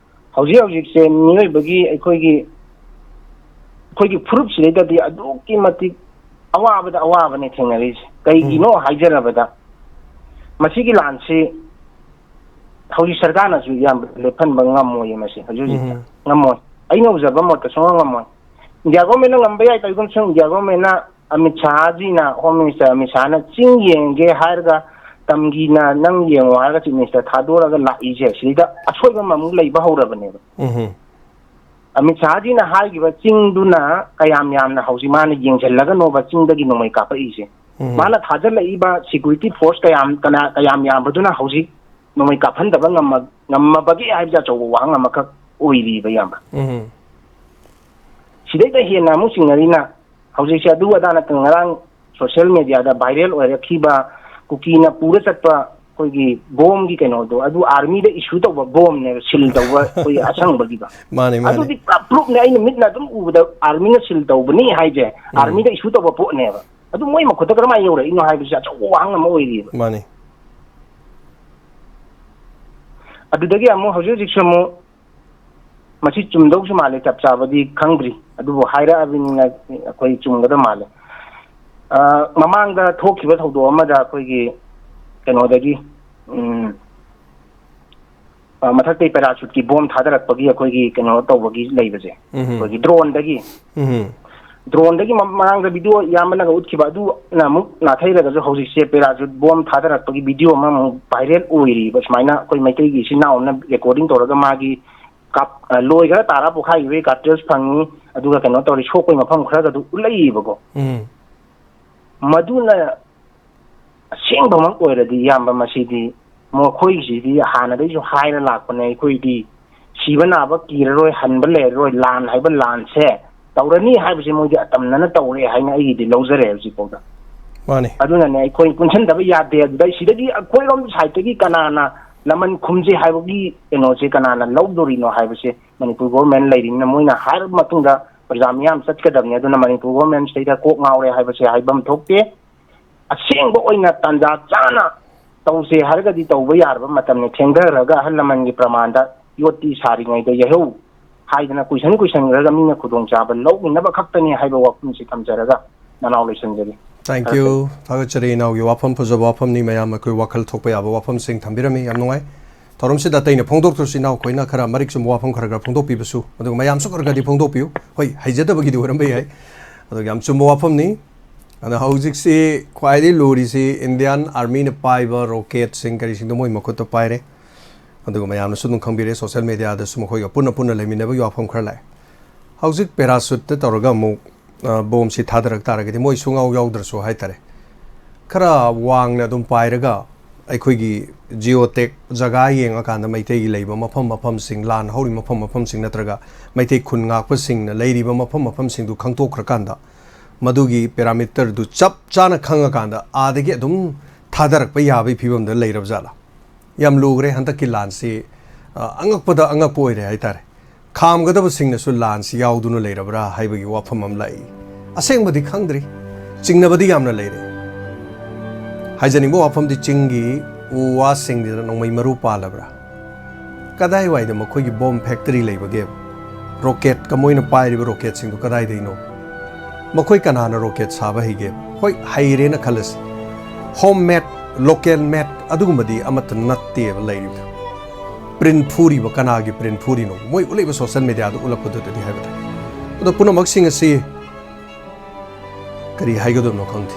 ꯍꯧꯖꯤꯛ ꯍꯧꯖꯤꯛꯁꯦ ꯃꯤꯑꯣꯏꯕꯒꯤ ꯑꯩꯈꯣꯏꯒꯤ, ꯑꯩꯈꯣꯏꯒꯤ ꯐꯨꯔꯨꯞꯁꯤꯗꯩꯗꯗꯤ ꯑꯗꯨꯛꯀꯤ ꯃꯇꯤꯛ ꯑꯋꯥꯕꯗ ꯑꯋꯥꯕꯅꯦ ꯊꯦꯡꯅꯔꯤꯁꯦ꯫ ꯀꯩꯒꯤꯅꯣ ꯎꯝ꯫ ꯍꯥꯏꯖꯔꯕꯗ, ꯃꯁꯤꯒꯤ ꯂꯥꯟꯁꯤ ꯍꯧꯖꯤꯛ ꯁꯔꯀꯥꯔꯅꯁꯨ ꯌꯥꯝ ꯂꯦꯞꯍꯟꯕ ꯉꯝꯃꯣꯏꯌꯦ ꯃꯁꯤ ꯍꯧꯖꯤꯛ ꯍꯧꯖꯤꯛꯇ꯫ ꯎꯝ꯫ ꯉꯝꯃꯣꯏ꯫ ꯑꯩꯅ ꯎꯖꯕ ꯃꯣꯠꯇ ꯁꯨꯡꯉꯝ ꯉꯝꯃꯣꯏ꯫ ꯏꯟꯗꯤꯌꯥ ꯒꯣꯔꯃꯦꯟꯅ ꯉꯝꯕ ꯌꯥꯏ, ꯀꯔꯤꯒꯨꯝꯕ ꯁꯨꯝ ꯏꯟꯗꯤꯌꯥ ꯒꯣꯔꯃꯦꯟꯅ, ꯑꯃꯤꯠ ꯁꯥꯍꯖꯤꯅ, ꯍꯣꯝ ꯃꯤꯅꯤꯁꯇꯔ ꯑꯃꯤꯠ ꯁꯥꯍꯅ ꯆꯤꯡ ꯌꯦꯡꯒꯦ ꯍꯥꯏꯔꯒ ꯇꯝꯒꯤꯅ ꯅꯪ ꯌꯦꯡꯉꯣ ꯍꯥꯏꯔꯒ ꯆꯤꯐ ꯃꯤꯅꯤꯁꯇꯔ ꯊꯥꯗꯣꯔꯒ ꯂꯥꯛꯏꯁꯦ, ꯁꯤꯗ ꯑꯁꯣꯏꯕ ꯑꯃꯃꯨꯛ ꯂꯩꯕ ꯍꯧꯔꯕꯅꯦꯕ꯫ ꯎꯝꯍꯨꯝ꯫ ꯑꯃꯤꯠ ꯁꯥꯍꯖꯤꯅ ꯍꯥꯏꯈꯤꯕ ꯆꯤꯡꯗꯨꯅ ꯀꯌꯥꯝ ꯌꯥꯝꯅ ꯍꯧꯖꯤꯛ ꯃꯥꯅ ꯌꯦꯡꯁꯤꯜꯂꯒꯅꯣꯕ ꯆꯤꯡꯗꯒꯤ ꯅꯣꯡꯃꯩ ꯀꯥꯞꯄꯛꯏꯁꯦ? ꯎꯝ꯫ ꯃꯥꯅ ꯊꯥꯖꯤꯜꯂꯛꯏꯕ ꯁꯤꯀ꯭ꯌꯨꯔꯤꯇꯤ ꯐꯣꯔꯁ ꯀꯌꯥꯝ, ꯀꯅꯥ, ꯀꯌꯥꯝ ꯌꯥꯝꯕꯗꯨꯅ ꯍꯧꯖꯤꯛ ꯅꯣꯡꯃꯩ ꯀꯥꯞꯍꯟꯗꯕ ꯉꯝꯃ-, ꯉꯝꯃꯕꯒꯦ ꯍꯥꯏꯕꯁꯦ ꯑꯆꯧꯕ ꯋꯥꯍꯪ ꯑꯃꯈꯛ ꯑꯣꯏꯔꯤꯕ, ꯏꯌꯥꯝꯕ꯫ ꯎꯝ꯫ ꯁꯤꯗꯩꯗ ꯍꯦꯟꯅ ꯑꯃꯨꯛ ꯆꯤꯡꯅꯔꯤꯅ ꯍꯧꯖꯤꯛꯁꯦ ꯑꯗꯨ ꯑꯗꯥ ꯅꯠꯇꯅ ꯉꯔꯥꯡ ꯁꯣꯁꯤꯌꯦꯜ ꯃꯦꯗꯤꯌꯥꯗ ꯚꯥꯏꯔꯦꯜ ꯑꯣꯏꯔꯛꯈꯤꯕ ꯀꯨꯀꯤꯅ ꯄꯨꯔ ꯆꯠꯄ ꯑꯩꯈꯣꯏꯒꯤ ꯕꯣꯝꯒꯤ ꯀꯩꯅꯣꯗꯣ ꯑꯗꯨ ꯑꯥꯔꯃꯤꯗ ꯏꯁꯨ ꯇꯧꯕ ꯕꯣꯝꯅꯦꯕ, ꯁꯤꯜ ꯇꯧꯕ ꯑꯩꯈꯣꯏꯒꯤ ꯑꯁꯪꯕꯒꯤꯗꯣ꯫ ꯃꯥꯅꯦ, ꯃꯥꯅꯦ. ꯑꯗꯨꯗꯤ ꯄꯨꯔꯥ ꯄ꯭ꯔꯨꯞꯅꯦ, ꯑꯩꯅ ꯃꯤꯠꯅ ꯑꯗꯨꯝ ꯎꯕꯗ ꯑꯥꯔꯃꯤꯅ ꯁꯤꯜ ꯇꯧꯕꯅꯤ ꯍꯥꯏꯁꯦ꯫ ꯑꯥꯔꯃꯤꯗ ꯏꯁꯨ ꯇꯧꯕ ꯄꯣꯠꯅꯦꯕ꯫ ꯑꯗꯨ ꯃꯣꯏ ꯃꯈꯨꯠꯇ ꯀꯔꯝꯍꯥꯏꯅ ꯌꯧꯔꯛꯏꯅꯣ ꯍꯥꯏꯕꯁꯤ ꯑꯆꯧꯕ ꯋꯥꯍꯪ ꯑꯃ ꯑꯣꯏꯔꯤꯕ꯫ ꯃꯥꯅꯦ. ꯑꯗꯨꯗꯒꯤ ꯑꯃꯨꯛ ꯍꯧꯖꯤꯛ ꯍꯧꯖꯤꯛꯁꯨ ꯑꯃꯨꯛ ꯃꯁꯤ ꯆꯨꯝꯗꯧꯁꯨ ꯃꯥꯜꯂꯦ, ꯆꯞ ꯆꯥꯕꯗꯤ ꯈꯪꯗ꯭ꯔꯤ, ꯑꯗꯨꯕꯨ ꯍꯥꯏꯔꯛꯑꯕꯅꯤꯅ ꯑꯩꯈꯣꯏ ꯆꯨꯝꯒꯗꯕ ꯃꯥꯜꯂꯦ꯫ ꯑ, ꯃꯃꯥꯡꯗ ꯊꯣꯛꯈꯤꯕ ꯊꯧꯗꯣꯛ ꯑꯃꯗ ꯑꯩꯈꯣꯏꯒꯤ ꯀꯩꯅꯣꯗꯒꯤ, ꯎꯝ, ꯑ, ꯃꯊꯛꯇꯩ ꯄꯦꯔꯥꯁꯨꯠꯀꯤ ꯕꯣꯝ ꯊꯥꯗꯔꯛꯄꯒꯤ ꯑꯩꯈꯣꯏꯒꯤ ꯀꯩꯅꯣ ꯇꯧꯕꯒꯤ ꯂꯩꯕꯁꯦ, ꯎꯝ. ꯑꯩꯈꯣꯏꯒꯤ ꯗ꯭ꯔꯣꯟꯗꯒꯤ ꯎꯝ. ꯗ꯭ꯔꯣꯟꯗꯒꯤ ꯃ-, ꯃꯃꯥꯡꯗ ꯚꯤꯗꯤꯑꯣ ꯏꯌꯥꯝꯕꯅꯒ ꯎꯠꯈꯤꯕ ꯑꯗꯨꯅ ꯑꯃꯨꯛ ꯅꯥꯊꯩꯔꯒꯁꯨ, ꯍꯧꯖꯤꯛꯁꯦ ꯄꯦꯔꯥꯁꯨꯠ ꯕꯣꯝ ꯊꯥꯗꯔꯛꯄꯒꯤ ꯚꯤꯗꯤꯑꯣ ꯑꯃꯃꯨꯛ ꯚꯥꯏꯔꯦꯜ ꯑꯣꯏꯔꯤꯕ꯫ ꯁꯨꯃꯥꯏꯅ ꯑꯩꯈꯣꯏ ꯃꯩꯇꯩꯒꯤ ꯏꯆꯤꯟ ꯏꯅꯥꯎ ꯑꯃꯅ ꯔꯦꯀꯣꯔꯗꯤꯡ ꯇꯧꯔꯒ ꯃꯥꯒꯤ ꯀꯥꯞ-, ꯑ, ꯂꯣꯏꯈꯔ ꯇꯥꯔ ꯄꯣꯛꯈꯥꯏꯈꯤꯕꯒꯤ ꯀꯥꯔꯇ꯭ꯔꯤꯖ ꯐꯪꯉꯤ, ꯑꯗꯨꯒ ꯀꯩꯅꯣ ꯇꯧꯔꯤ, ꯁꯣꯛꯄꯒꯤ ꯃꯐꯝ ꯈꯔꯒꯗꯨ ꯎꯠꯂꯛꯏꯕꯀꯣ꯫ ꯎꯝ. ꯃꯗꯨꯅ ꯑꯁꯦꯡꯕꯃꯛ ꯑꯣꯏꯔꯗꯤ, ꯏꯌꯥꯝꯕ, ꯃꯁꯤꯗꯤ ꯃꯈꯣꯏꯒꯤꯁꯤꯗꯤ ꯍꯥꯟꯅꯗꯩꯁꯨ ꯍꯥꯏꯔ ꯂꯥꯛꯄꯅꯦ, ꯑꯩꯈꯣꯏꯗꯤ ꯁꯤꯕ ꯅꯥꯕ ꯀꯤꯔꯔꯣꯏ, ꯍꯟꯕ ꯂꯩꯔꯔꯣꯏ, ꯂꯥꯟ ꯍꯥꯏꯕ ꯂꯥꯟꯁꯦ ꯇꯧꯔꯅꯤ ꯍꯥꯏꯕꯁꯦ ꯃꯣꯏꯗꯤ ꯑꯇꯝꯅꯅ ꯇꯧꯔꯦ ꯍꯥꯏꯅ ꯑꯩꯒꯤꯗꯤ ꯂꯧꯖꯔꯦ ꯍꯧꯖꯤꯛꯐꯥꯎꯗ꯫ ꯃꯥꯅꯦ. ꯑꯗꯨꯅꯅꯦ ꯑꯩꯈꯣꯏ ꯄꯨꯟꯁꯤꯟꯗꯕ ꯌꯥꯗꯦ꯫ ꯑꯗꯨꯗ ꯁꯤꯗꯒꯤ ꯑꯩꯈꯣꯏꯔꯣꯝ ꯁꯥꯏꯠꯇꯒꯤ ꯀꯅꯥꯅ ꯂꯃꯟ ꯈꯨꯝꯁꯦ ꯍꯥꯏꯕꯒꯤ ꯀꯩꯅꯣꯁꯦ ꯀꯅꯥꯅ ꯂꯧꯗꯣꯔꯤꯅꯣ ꯍꯥꯏꯕꯁꯦ ꯃꯅꯤꯄꯨꯔ ꯒꯣꯚꯔꯟꯃꯦꯟ ꯂꯩꯔꯤꯕꯅꯤꯅ, ꯃꯣꯏꯅ ꯍꯥꯏꯔꯕ ꯃꯇꯨꯡꯗ ꯄ꯭ꯔꯖꯥ ꯃꯤꯌꯥꯝ ꯆꯠꯀꯗꯕꯅꯤ꯫ ꯑꯗꯨꯅ ꯃꯅꯤꯄꯨꯔ ꯒꯣꯚꯔꯟꯃꯦꯟ ꯁꯤꯗꯩꯗ ꯀꯣꯛ ꯉꯥꯎꯔꯦ ꯍꯥꯏꯕꯁꯦ ꯍꯥꯏꯐꯝ ꯊꯣꯛꯇꯦ꯫ ꯑꯁꯦꯡꯕ ꯑꯣꯏꯅ ꯇꯥꯟꯖꯥ ꯆꯥꯅ ꯇꯧꯁꯦ ꯍꯥꯏꯔꯒꯗꯤ ꯇꯧꯕ ꯌꯥꯔꯕ ꯃꯇꯝꯅꯤ꯫ ꯊꯦꯡꯊꯔꯒ ꯑꯍꯜ ꯂꯃꯟꯒꯤ ꯄ꯭ꯔꯃꯥꯟꯗ "ꯌꯣꯠꯇꯤ ꯁꯥꯔꯤꯉꯩꯗ ꯌꯩꯍꯧ" ꯍꯥꯏꯗꯅ ꯀꯨꯏꯁꯟ ꯀꯨꯏꯁꯟꯈ꯭ꯔꯒ ꯃꯤꯅ ꯈꯨꯗꯣꯡꯆꯥꯕ ꯂꯧꯈꯤꯅꯕ ꯈꯛꯇꯅꯤ ꯍꯥꯏꯕ ꯋꯥꯐꯝꯁꯤ ꯊꯝꯖꯔꯒ ꯅꯅꯥꯎ ꯂꯣꯏꯁꯤꯟꯖꯔꯤ꯫ Thank you. ꯊꯥꯒꯠꯆꯔꯤ ꯏꯅꯥꯎꯒꯤ ꯋꯥꯐꯝ, ꯐꯖꯕ ꯋꯥꯐꯝꯅꯤ, ꯃꯌꯥꯝ ꯑꯩꯈꯣꯏ ꯋꯥꯈꯜ ꯊꯣꯛꯄ ꯌꯥꯕ ꯋꯥꯐꯝꯁꯤꯡ ꯊꯝꯕꯤꯔꯝꯃꯤ, ꯌꯥꯝ ꯅꯨꯡꯉꯥꯏ꯫ ꯊꯧꯔꯝꯁꯤꯗ ꯑꯇꯩꯅ ꯐꯣꯡꯗꯣꯛꯇ꯭ꯔꯁꯨ ꯏꯅꯥꯎ ꯑꯩꯈꯣꯏꯅ ꯈꯔ ꯃꯔꯤꯛ ꯆꯨꯝꯕ ꯋꯥꯐꯝ ꯈꯔ ꯈꯔ ꯐꯣꯡꯗꯣꯛꯄꯤꯕꯁꯨ, ꯑꯗꯨꯒ ꯃꯌꯥꯝꯁꯨ ꯈꯔ ꯈꯔꯗꯤ ꯐꯣꯡꯗꯣꯛꯄꯤꯌꯨ꯫ ꯍꯣꯏ, ꯍꯩꯖꯗꯕꯒꯤꯗꯤ ꯑꯣꯏꯔꯝꯕ ꯌꯥꯏ, ꯑꯗꯨꯒ ꯌꯥꯝ ꯆꯨꯝꯕ ꯋꯥꯐꯝꯅꯤ꯫ ꯑꯗꯣ ꯍꯧꯖꯤꯛꯁꯤ ꯈ꯭ꯋꯥꯏꯗꯒꯤ ꯂꯨꯔꯤꯁꯤ ꯏꯟꯗꯤꯌꯥꯟ ꯑꯥꯔꯃꯤꯅ ꯄꯥꯏꯕ ꯔꯣꯀꯦꯠꯁꯤꯡ ꯀꯔꯤꯁꯤꯡꯗꯣ ꯃꯣꯏ ꯃꯈꯨꯠꯇ ꯄꯥꯏꯔꯦ꯫ ꯑꯗꯨꯒ ꯃꯌꯥꯝꯅꯁꯨ ꯑꯗꯨꯝ ꯈꯪꯕꯤꯔꯦ, ꯁꯣꯁꯦꯜ ꯃꯦꯗꯤꯌꯥꯗꯁꯨ ꯃꯈꯣꯏꯒ ꯄꯨꯟꯅ ꯄꯨꯟꯅ ꯂꯩꯃꯤꯟꯅꯕꯒꯤ ꯋꯥꯐꯝ ꯈꯔ ꯂꯥꯛꯑꯦ꯫ ꯍꯧꯖꯤꯛ ꯄꯦꯔꯥꯁꯨꯠꯇ ꯇꯧꯔꯒ ꯑꯃꯨꯛ, ꯑ, ꯕꯣꯝꯁꯤ ꯊꯥꯗꯔꯛ ꯇꯥꯔꯒꯗꯤ, ꯃꯣꯏ ꯁꯨꯡꯌꯥꯎ ꯌꯥꯎꯗ꯭ꯔꯁꯨ ꯍꯥꯏꯇꯥꯔꯦ, ꯈꯔ ꯋꯥꯡꯅ ꯑꯗꯨꯝ ꯄꯥꯏꯔꯒ ꯑꯩꯈꯣꯏꯒꯤ ꯖꯤꯑꯣꯇꯦꯛ ꯖꯒꯥ ꯌꯦꯡꯉꯀꯥꯟꯗ ꯃꯩꯇꯩꯒꯤ ꯂꯩꯕ ꯃꯐꯝ ꯃꯐꯝꯁꯤꯡ, ꯂꯥꯟ ꯍꯧꯔꯤ ꯃꯐꯝ ꯃꯐꯝꯁꯤꯡ ꯅꯠꯇ꯭ꯔꯒ ꯃꯩꯇꯩ ꯈꯨꯟ ꯉꯥꯛꯄꯁꯤꯡꯅ ꯂꯩꯔꯤꯕ ꯃꯐꯝ ꯃꯐꯝꯁꯤꯡꯗꯨ ꯈꯪꯗꯣꯛꯈ꯭ꯔꯀꯥꯟꯗ, ꯃꯗꯨꯒꯤ ꯄꯦꯔꯥꯃꯤꯇꯔꯗꯨ ꯆꯞ ꯆꯥꯅ ꯈꯪꯉꯀꯥꯟꯗ ꯑꯥꯗꯒꯤ ꯑꯗꯨꯝ ꯊꯥꯗꯔꯛꯄ ꯌꯥꯕꯒꯤ ꯐꯤꯕꯝꯗ ꯂꯩꯔꯕ ꯖꯥꯠꯂꯥ? ꯌꯥꯝ ꯂꯨꯈ꯭ꯔꯦ ꯍꯟꯗꯛꯀꯤ ꯂꯥꯟꯁꯤ꯫ ꯑ, ꯑꯉꯛꯄꯗ ꯑꯉꯛꯄ ꯑꯣꯏꯔꯦ ꯍꯥꯏꯇꯥꯔꯦ꯫ ꯈꯥꯝꯒꯗꯕꯁꯤꯡꯅꯁꯨ ꯂꯥꯟꯁꯤ ꯌꯥꯎꯗꯨꯅ ꯂꯩꯔꯕ꯭ꯔꯥ ꯍꯥꯏꯕꯒꯤ ꯋꯥꯐꯝ ꯑꯃ ꯂꯥꯛꯏ꯫ ꯑꯁꯦꯡꯕꯗꯤ ꯈꯪꯗ꯭ꯔꯤ꯫ ꯆꯤꯡꯅꯕꯗꯤ ꯌꯥꯝꯅ ꯂꯩꯔꯦ꯫ ꯍꯥꯏꯖꯅꯤꯡꯕ ꯋꯥꯐꯝꯗꯤ, ꯆꯤꯡꯒꯤ ꯎ ꯋꯥꯁꯤꯡꯁꯤꯗ ꯅꯣꯡꯃꯩ ꯃꯔꯨ ꯄꯥꯜꯂꯕ꯭ꯔꯥ? ꯀꯗꯥꯏꯋꯥꯏꯗ ꯃꯈꯣꯏꯒꯤ ꯕꯣꯝ ꯐꯦꯛꯇꯔꯤ ꯂꯩꯕꯒꯦ? ꯔꯣꯀꯦꯠꯀ ꯃꯣꯏꯅ ꯄꯥꯏꯔꯤꯕ ꯔꯣꯀꯦꯠꯁꯤꯡꯗꯣ ꯀꯗꯥꯏꯗꯩꯅꯣ? ꯃꯈꯣꯏ ꯀꯅꯥꯅ ꯔꯣꯀꯦꯠ ꯁꯥꯕ ꯍꯩꯒꯦ? ꯍꯣꯏ, ꯍꯩꯔꯦꯅ ꯈꯜꯂꯁꯤ꯫ ꯍꯣꯝ ꯃꯦꯗ, ꯂꯣꯀꯦꯜ ꯃꯦꯗ ꯑꯗꯨꯒꯨꯝꯕꯗꯤ ꯑꯃꯠꯇ ꯅꯠꯇꯦꯕ ꯂꯩꯔꯤꯕꯗꯣ꯫ ꯄ꯭ꯔꯤꯟ ꯐꯨꯔꯤꯕ ꯀꯅꯥꯒꯤ ꯄ꯭ꯔꯤꯟ ꯐꯨꯔꯤꯅꯣ? ꯃꯣꯏ ꯎꯠꯂꯛꯏꯕ ꯁꯣꯁꯦꯜ ꯃꯦꯗꯤꯌꯥꯗ ꯎꯠꯂꯛꯄꯗꯨꯗꯗꯤ ꯍꯥꯏꯕ ꯇꯥꯏ꯫ ꯑꯗꯣ ꯄꯨꯝꯅꯃꯛꯁꯤꯡ ꯑꯁꯤ ꯀꯔꯤ ꯍꯥꯏꯒꯗꯕꯅꯣ ꯈꯪꯗꯦ꯫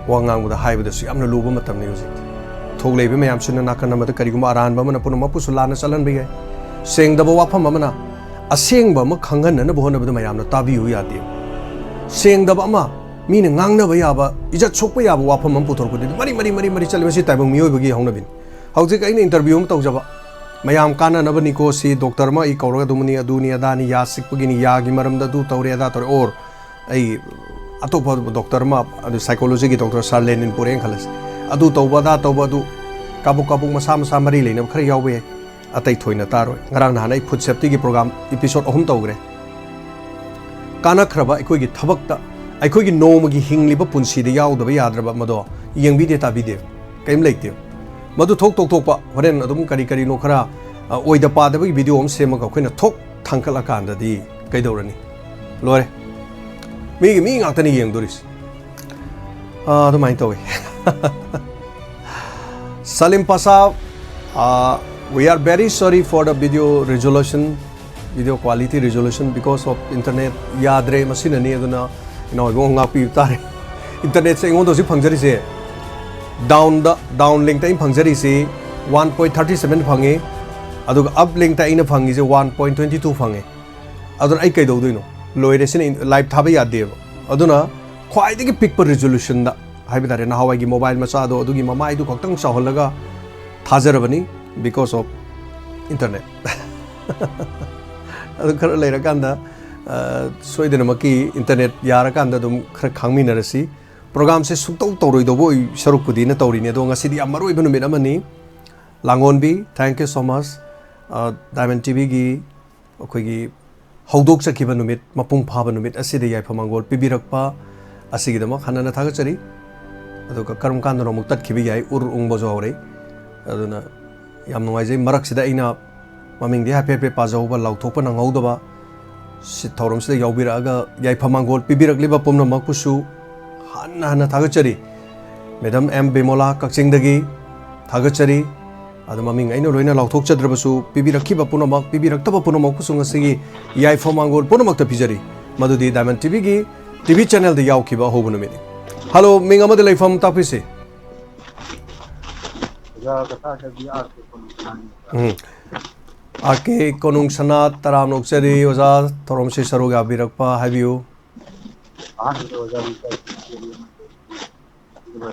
ꯋꯥ ꯉꯥꯡꯕꯗ ꯍꯥꯏꯕꯗꯁꯨ ꯌꯥꯝꯅ ꯂꯨꯕ ꯃꯇꯝꯅꯤ ꯍꯧꯖꯤꯛꯇꯤ꯫ ꯊꯣꯛꯂꯛꯏꯕ ꯃꯌꯥꯝꯁꯤꯅ ꯅꯥꯀꯟ ꯑꯃꯗ ꯀꯔꯤꯒꯨꯝꯕ ꯑꯔꯥꯟꯕ ꯑꯃꯅ ꯄꯨꯝꯅꯃꯛꯄꯨꯁꯨ ꯂꯥꯟꯅ ꯆꯠꯍꯟꯕ ꯌꯥꯏ꯫ ꯁꯦꯡꯗꯕ ꯋꯥꯐꯝ ꯑꯃꯅ ꯑꯁꯦꯡꯕ ꯑꯃ ꯈꯪꯍꯟꯅꯅꯕ ꯍꯣꯠꯅꯕꯗ ꯃꯌꯥꯝꯅ ꯇꯥꯕꯤꯌꯨ ꯌꯥꯗꯦ꯫ ꯁꯦꯡꯗꯕ ꯑꯃ, ꯃꯤꯅ ꯉꯥꯡꯅꯕ ꯌꯥꯕ, ꯏꯖꯠ ꯁꯣꯛꯄ ꯌꯥꯕ ꯋꯥꯐꯝ ꯑꯃ ꯄꯨꯊꯣꯔꯛꯄꯗꯗꯤ ꯃꯔꯤ, ꯃꯔꯤ, ꯃꯔꯤ, ꯃꯔꯤ ꯆꯠꯂꯤ꯫ ꯃꯁꯤ ꯇꯥꯏꯕꯪ ꯃꯤꯑꯣꯏꯕꯒꯤ ꯍꯧꯅꯕꯤꯅꯤ꯫ ꯍꯧꯖꯤꯛ ꯑꯩꯅ ꯏꯟꯇꯔꯚ꯭ꯌꯨ ꯑꯃ ꯇꯧꯖꯕ, ꯃꯌꯥꯝ ꯀꯥꯟꯅꯅꯕꯅꯤꯀꯣ, ꯁꯤ ꯗꯣꯛꯇꯔ ꯑꯃ ꯑꯩ ꯀꯧꯔꯒ ꯑꯗꯨꯝꯅꯤ, ꯑꯗꯨꯅꯤ, ꯑꯗꯥꯅꯤ, ꯌꯥ ꯆꯤꯛꯄꯒꯤꯅꯤ, ꯌꯥꯒꯤ ꯃꯔꯝꯗ ꯑꯗꯨ ꯇꯧꯔꯦ, ꯑꯗꯥ ꯇꯧꯔꯦ, ꯑꯣꯔ ꯑꯩ ꯑꯇꯣꯞꯄ ꯗꯣꯛꯇꯔ ꯑꯃ, ꯑꯗꯨ ꯁꯥꯏꯀꯣꯂꯣꯖꯤꯒꯤ ꯗꯣꯛꯇꯔ ꯁꯥꯔ ꯂꯦꯅꯤꯟ ꯄꯨꯔꯦꯅ ꯈꯜꯂꯁꯤ, ꯑꯗꯨ ꯇꯧꯕ, ꯑꯗꯥ ꯇꯧꯕ, ꯑꯗꯨ ꯀꯥꯕꯨꯛ ꯀꯥꯕꯨꯛ ꯃꯁꯥ ꯃꯁꯥ ꯃꯔꯤ ꯂꯩꯅꯕ ꯈꯔ ꯌꯥꯎꯕ ꯌꯥꯏ, ꯑꯇꯩ ꯊꯣꯏꯅ ꯇꯥꯔꯣꯏ꯫ ꯉꯔꯥꯡ ꯅꯍꯥꯟ ꯑꯩ ꯐꯨꯗ ꯁꯦꯐꯇꯤꯒꯤ ꯄ꯭ꯔꯣꯒ꯭ꯔꯥꯝ ꯏꯄꯤꯁꯣꯗ ꯑꯍꯨꯝ ꯇꯧꯈ꯭ꯔꯦ꯫ ꯀꯥꯟꯅꯈ꯭ꯔꯕ ꯑꯩꯈꯣꯏꯒꯤ ꯊꯕꯛꯇ, ꯑꯩꯈꯣꯏꯒꯤ ꯅꯣꯡꯃꯒꯤ ꯍꯤꯡꯂꯤꯕ ꯄꯨꯟꯁꯤꯗ ꯌꯥꯎꯗꯕ ꯌꯥꯗ꯭ꯔꯕ ꯃꯗꯣ ꯌꯦꯡꯕꯤꯗꯦ, ꯇꯥꯕꯤꯗꯦ, ꯀꯔꯤꯝ ꯂꯩꯇꯦ꯫ ꯃꯗꯨ ꯊꯣꯛ ꯇꯣꯛꯊꯣꯛꯄ, ꯍꯣꯔꯦꯟ ꯑꯗꯨꯝ ꯀꯔꯤ ꯀꯔꯤꯅꯣ ꯈꯔ, ꯑ, ꯑꯣꯏꯗ ꯄꯥꯗꯕꯒꯤ ꯚꯤꯗꯤꯑꯣ ꯑꯃ ꯁꯦꯝꯃꯒ ꯑꯩꯈꯣꯏꯅ ꯊꯣꯛ ꯊꯥꯡꯒꯠꯂꯀꯥꯟꯗꯗꯤ ꯀꯩꯗꯧꯔꯅꯤ? ꯂꯣꯏꯔꯦ꯫ ꯃꯤꯒꯤ ꯃꯤ ꯉꯥꯛꯇꯅꯤ ꯌꯦꯡꯗꯣꯔꯤꯁꯦ꯫ ꯑ, ꯑꯗꯨꯃꯥꯏꯅ ꯇꯧꯋꯤ꯫ Salim Pasha, uh, we are very sorry for the video resolution, video quality resolution because of internet ꯌꯥꯗ꯭ꯔꯦ, ꯃꯁꯤꯅꯅꯤ꯫ ꯑꯗꯨꯅ ꯏꯅꯥꯎ ꯏꯕꯨꯡꯉꯣ ꯉꯥꯛꯄꯤꯕ ꯇꯥꯔꯦ꯫ ꯏꯟꯇꯔꯅꯦꯠꯁꯦ ꯑꯩꯉꯣꯟꯗ ꯍꯧꯖꯤꯛ ꯐꯪꯖꯔꯤꯁꯦ, ꯗꯥꯎꯟꯗ, ꯗꯥꯎꯟ ꯂꯤꯡꯇ ꯑꯩꯅ ꯐꯪꯖꯔꯤꯁꯤ ꯋꯥꯟ ꯄꯣꯏꯟ ꯊꯥꯔꯇꯤ ꯁꯚꯦꯟ ꯐꯪꯉꯤ, ꯑꯗꯨꯒ ꯑꯞ ꯂꯤꯡꯇ ꯑꯩꯅ ꯐꯪꯉꯤꯁꯦ ꯋꯥꯟ ꯄꯣꯏꯟ ꯇ꯭ꯋꯦꯟꯇꯤ ꯇꯨ ꯐꯪꯉꯤ꯫ ꯑꯗꯨꯅ ꯑꯩ ꯀꯩꯗꯧꯗꯣꯏꯅꯣ? ꯂꯣꯏꯔꯦ, ꯁꯤꯅ ꯂꯥꯏꯚ ꯊꯥꯕ ꯌꯥꯗꯦꯕ꯫ ꯑꯗꯨꯅ ꯈ꯭ꯋꯥꯏꯗꯒꯤ ꯄꯤꯛꯄ ꯔꯤꯖꯣꯂꯨꯁꯟꯗ ꯍꯥꯏꯕ ꯇꯥꯔꯦ, ꯅꯍꯥꯟꯋꯥꯏꯒꯤ ꯃꯣꯕꯥꯏꯜ ꯃꯆꯥꯗꯣ, ꯑꯗꯨꯒꯤ ꯃꯃꯥꯏꯗꯨ ꯈꯛꯇꯪ ꯆꯥꯎꯍꯜꯂꯒ ꯊꯥꯖꯔꯕꯅꯤ, because of internet꯫ ꯑꯗꯨ ꯈꯔ ꯂꯩꯔꯀꯥꯟꯗ, ꯑ, ꯁꯣꯏꯗꯅꯃꯛꯀꯤ ꯏꯟꯇꯔꯅꯦꯠ ꯌꯥꯔꯀꯥꯟꯗ ꯑꯗꯨꯝ ꯈꯔ ꯈꯥꯡꯃꯤꯟꯅꯔꯁꯤ꯫ ꯄ꯭ꯔꯣꯒ꯭ꯔꯥꯝꯁꯦ ꯁꯨꯡꯇꯧ ꯇꯧꯔꯣꯏꯗꯧꯕ ꯑꯣꯏ ꯁꯔꯨꯛꯄꯨꯗꯤꯅ ꯇꯧꯔꯤꯅꯤ꯫ ꯑꯗꯣ ꯉꯁꯤꯗꯤ ꯌꯥꯝ ꯃꯔꯨ ꯑꯣꯏꯕ ꯅꯨꯃꯤꯠ ꯑꯃꯅꯤ꯫ ꯂꯥꯡꯒꯣꯟꯕꯤ, thank you so much꯫ ꯑ, Diamond ꯇꯤ ꯚꯤꯒꯤ ꯑꯩꯈꯣꯏꯒꯤ ꯍꯧꯗꯣꯛꯆꯈꯤꯕ ꯅꯨꯃꯤꯠ, ꯃꯄꯨꯡ ꯐꯥꯕ ꯅꯨꯃꯤꯠ ꯑꯁꯤꯗ ꯌꯥꯏꯐ ꯃꯥꯡꯒꯣꯜ ꯄꯤꯕꯤꯔꯛꯄ ꯑꯁꯤꯒꯤꯗꯃꯛ ꯍꯟꯅ ꯍꯟꯅ ꯊꯥꯒꯠꯆꯔꯤ꯫ ꯑꯗꯨꯒ ꯀꯔꯝ ꯀꯥꯟꯗꯅꯣ ꯑꯃꯨꯛ ꯇꯠꯈꯤꯕ ꯌꯥꯏ, ꯎꯔ ꯎꯪꯕꯁꯨ ꯍꯧꯔꯦ꯫ ꯑꯗꯨꯅ ꯌꯥꯝ ꯅꯨꯡꯉꯥꯏꯖꯩ꯫ ꯃꯔꯛꯁꯤꯗ ꯑꯩꯅ ꯃꯃꯤꯡꯗꯤ ꯍꯥꯏꯐꯦꯠ ꯍꯥꯏꯐꯦꯠ ꯄꯥꯖꯍꯧꯕ, ꯂꯥꯎꯊꯣꯛꯄ ꯅꯪꯍꯧꯗꯕ, ꯁꯤ ꯊꯧꯔꯝꯁꯤꯗ ꯌꯥꯎꯕꯤꯔꯛꯑꯒ ꯌꯥꯏꯐ ꯃꯥꯡꯒꯣꯜ ꯄꯤꯕꯤꯔꯛꯂꯤꯕ ꯄꯨꯝꯅꯃꯛꯄꯨꯁꯨ ꯍꯟꯅ ꯍꯟꯅ ꯊꯥꯒꯠꯆꯔꯤ꯫ ꯃꯦꯗꯥꯝ ꯑꯦꯝ ꯕꯤꯃꯣꯂꯥ, ꯀꯛꯆꯤꯡꯗꯒꯤ ꯊꯥꯒꯠꯆꯔꯤ꯫ ꯑꯗꯣ ꯃꯃꯤꯡ ꯑꯩꯅ ꯂꯣꯏꯅ ꯂꯥꯎꯊꯣꯛꯆꯗ꯭ꯔꯕꯁꯨ, ꯄꯤꯕꯤꯔꯛꯈꯤꯕ ꯄꯨꯝꯅꯃꯛ, ꯄꯤꯕꯤꯔꯛꯇꯕ ꯄꯨꯝꯅꯃꯛꯄꯨꯁꯨ ꯉꯁꯤꯒꯤ ꯌꯥꯏꯐ ꯃꯥꯡꯒꯣꯜ ꯄꯨꯝꯅꯃꯛꯇ ꯄꯤꯖꯔꯤ꯫ ꯃꯗꯨꯗꯤ Diamond ꯇꯤ ꯚꯤꯒꯤ ꯇꯤ ꯚꯤ ꯆꯦꯅꯦꯜꯗ ꯌꯥꯎꯈꯤꯕ ꯑꯍꯧꯕ ꯅꯨꯃꯤꯠꯅꯤ꯫ ꯍꯜꯂꯣ, ꯃꯤꯡ ꯑꯃꯗꯤ ꯂꯩꯐꯝ ꯇꯥꯛꯄꯤꯁꯤ꯫ ꯑꯣꯖꯥ, ꯀꯀꯥꯁꯤꯗꯤ ꯑꯥꯔ ꯀꯦ ꯀꯣꯅꯨꯡꯁꯅꯥꯅꯤ꯫ ꯎꯝ꯫ ꯑꯥꯔ ꯀꯦ ꯀꯣꯅꯨꯡꯁꯅꯥ, ꯇꯔꯥꯝꯅ ꯑꯣꯛꯆꯔꯤ ꯑꯣꯖꯥ, ꯊꯧꯔꯝꯁꯤ ꯁꯔꯨꯛ ꯌꯥꯕꯤꯔꯛꯄ꯫ ꯍꯥꯏꯕꯤꯌꯨ꯫ ꯑꯍꯥꯟꯕꯗ ꯑꯣꯖꯥ ꯂꯩꯀꯥꯏ ꯀꯦꯔꯤ ꯑꯃ ꯂꯩ꯫ ꯑꯗꯨꯒ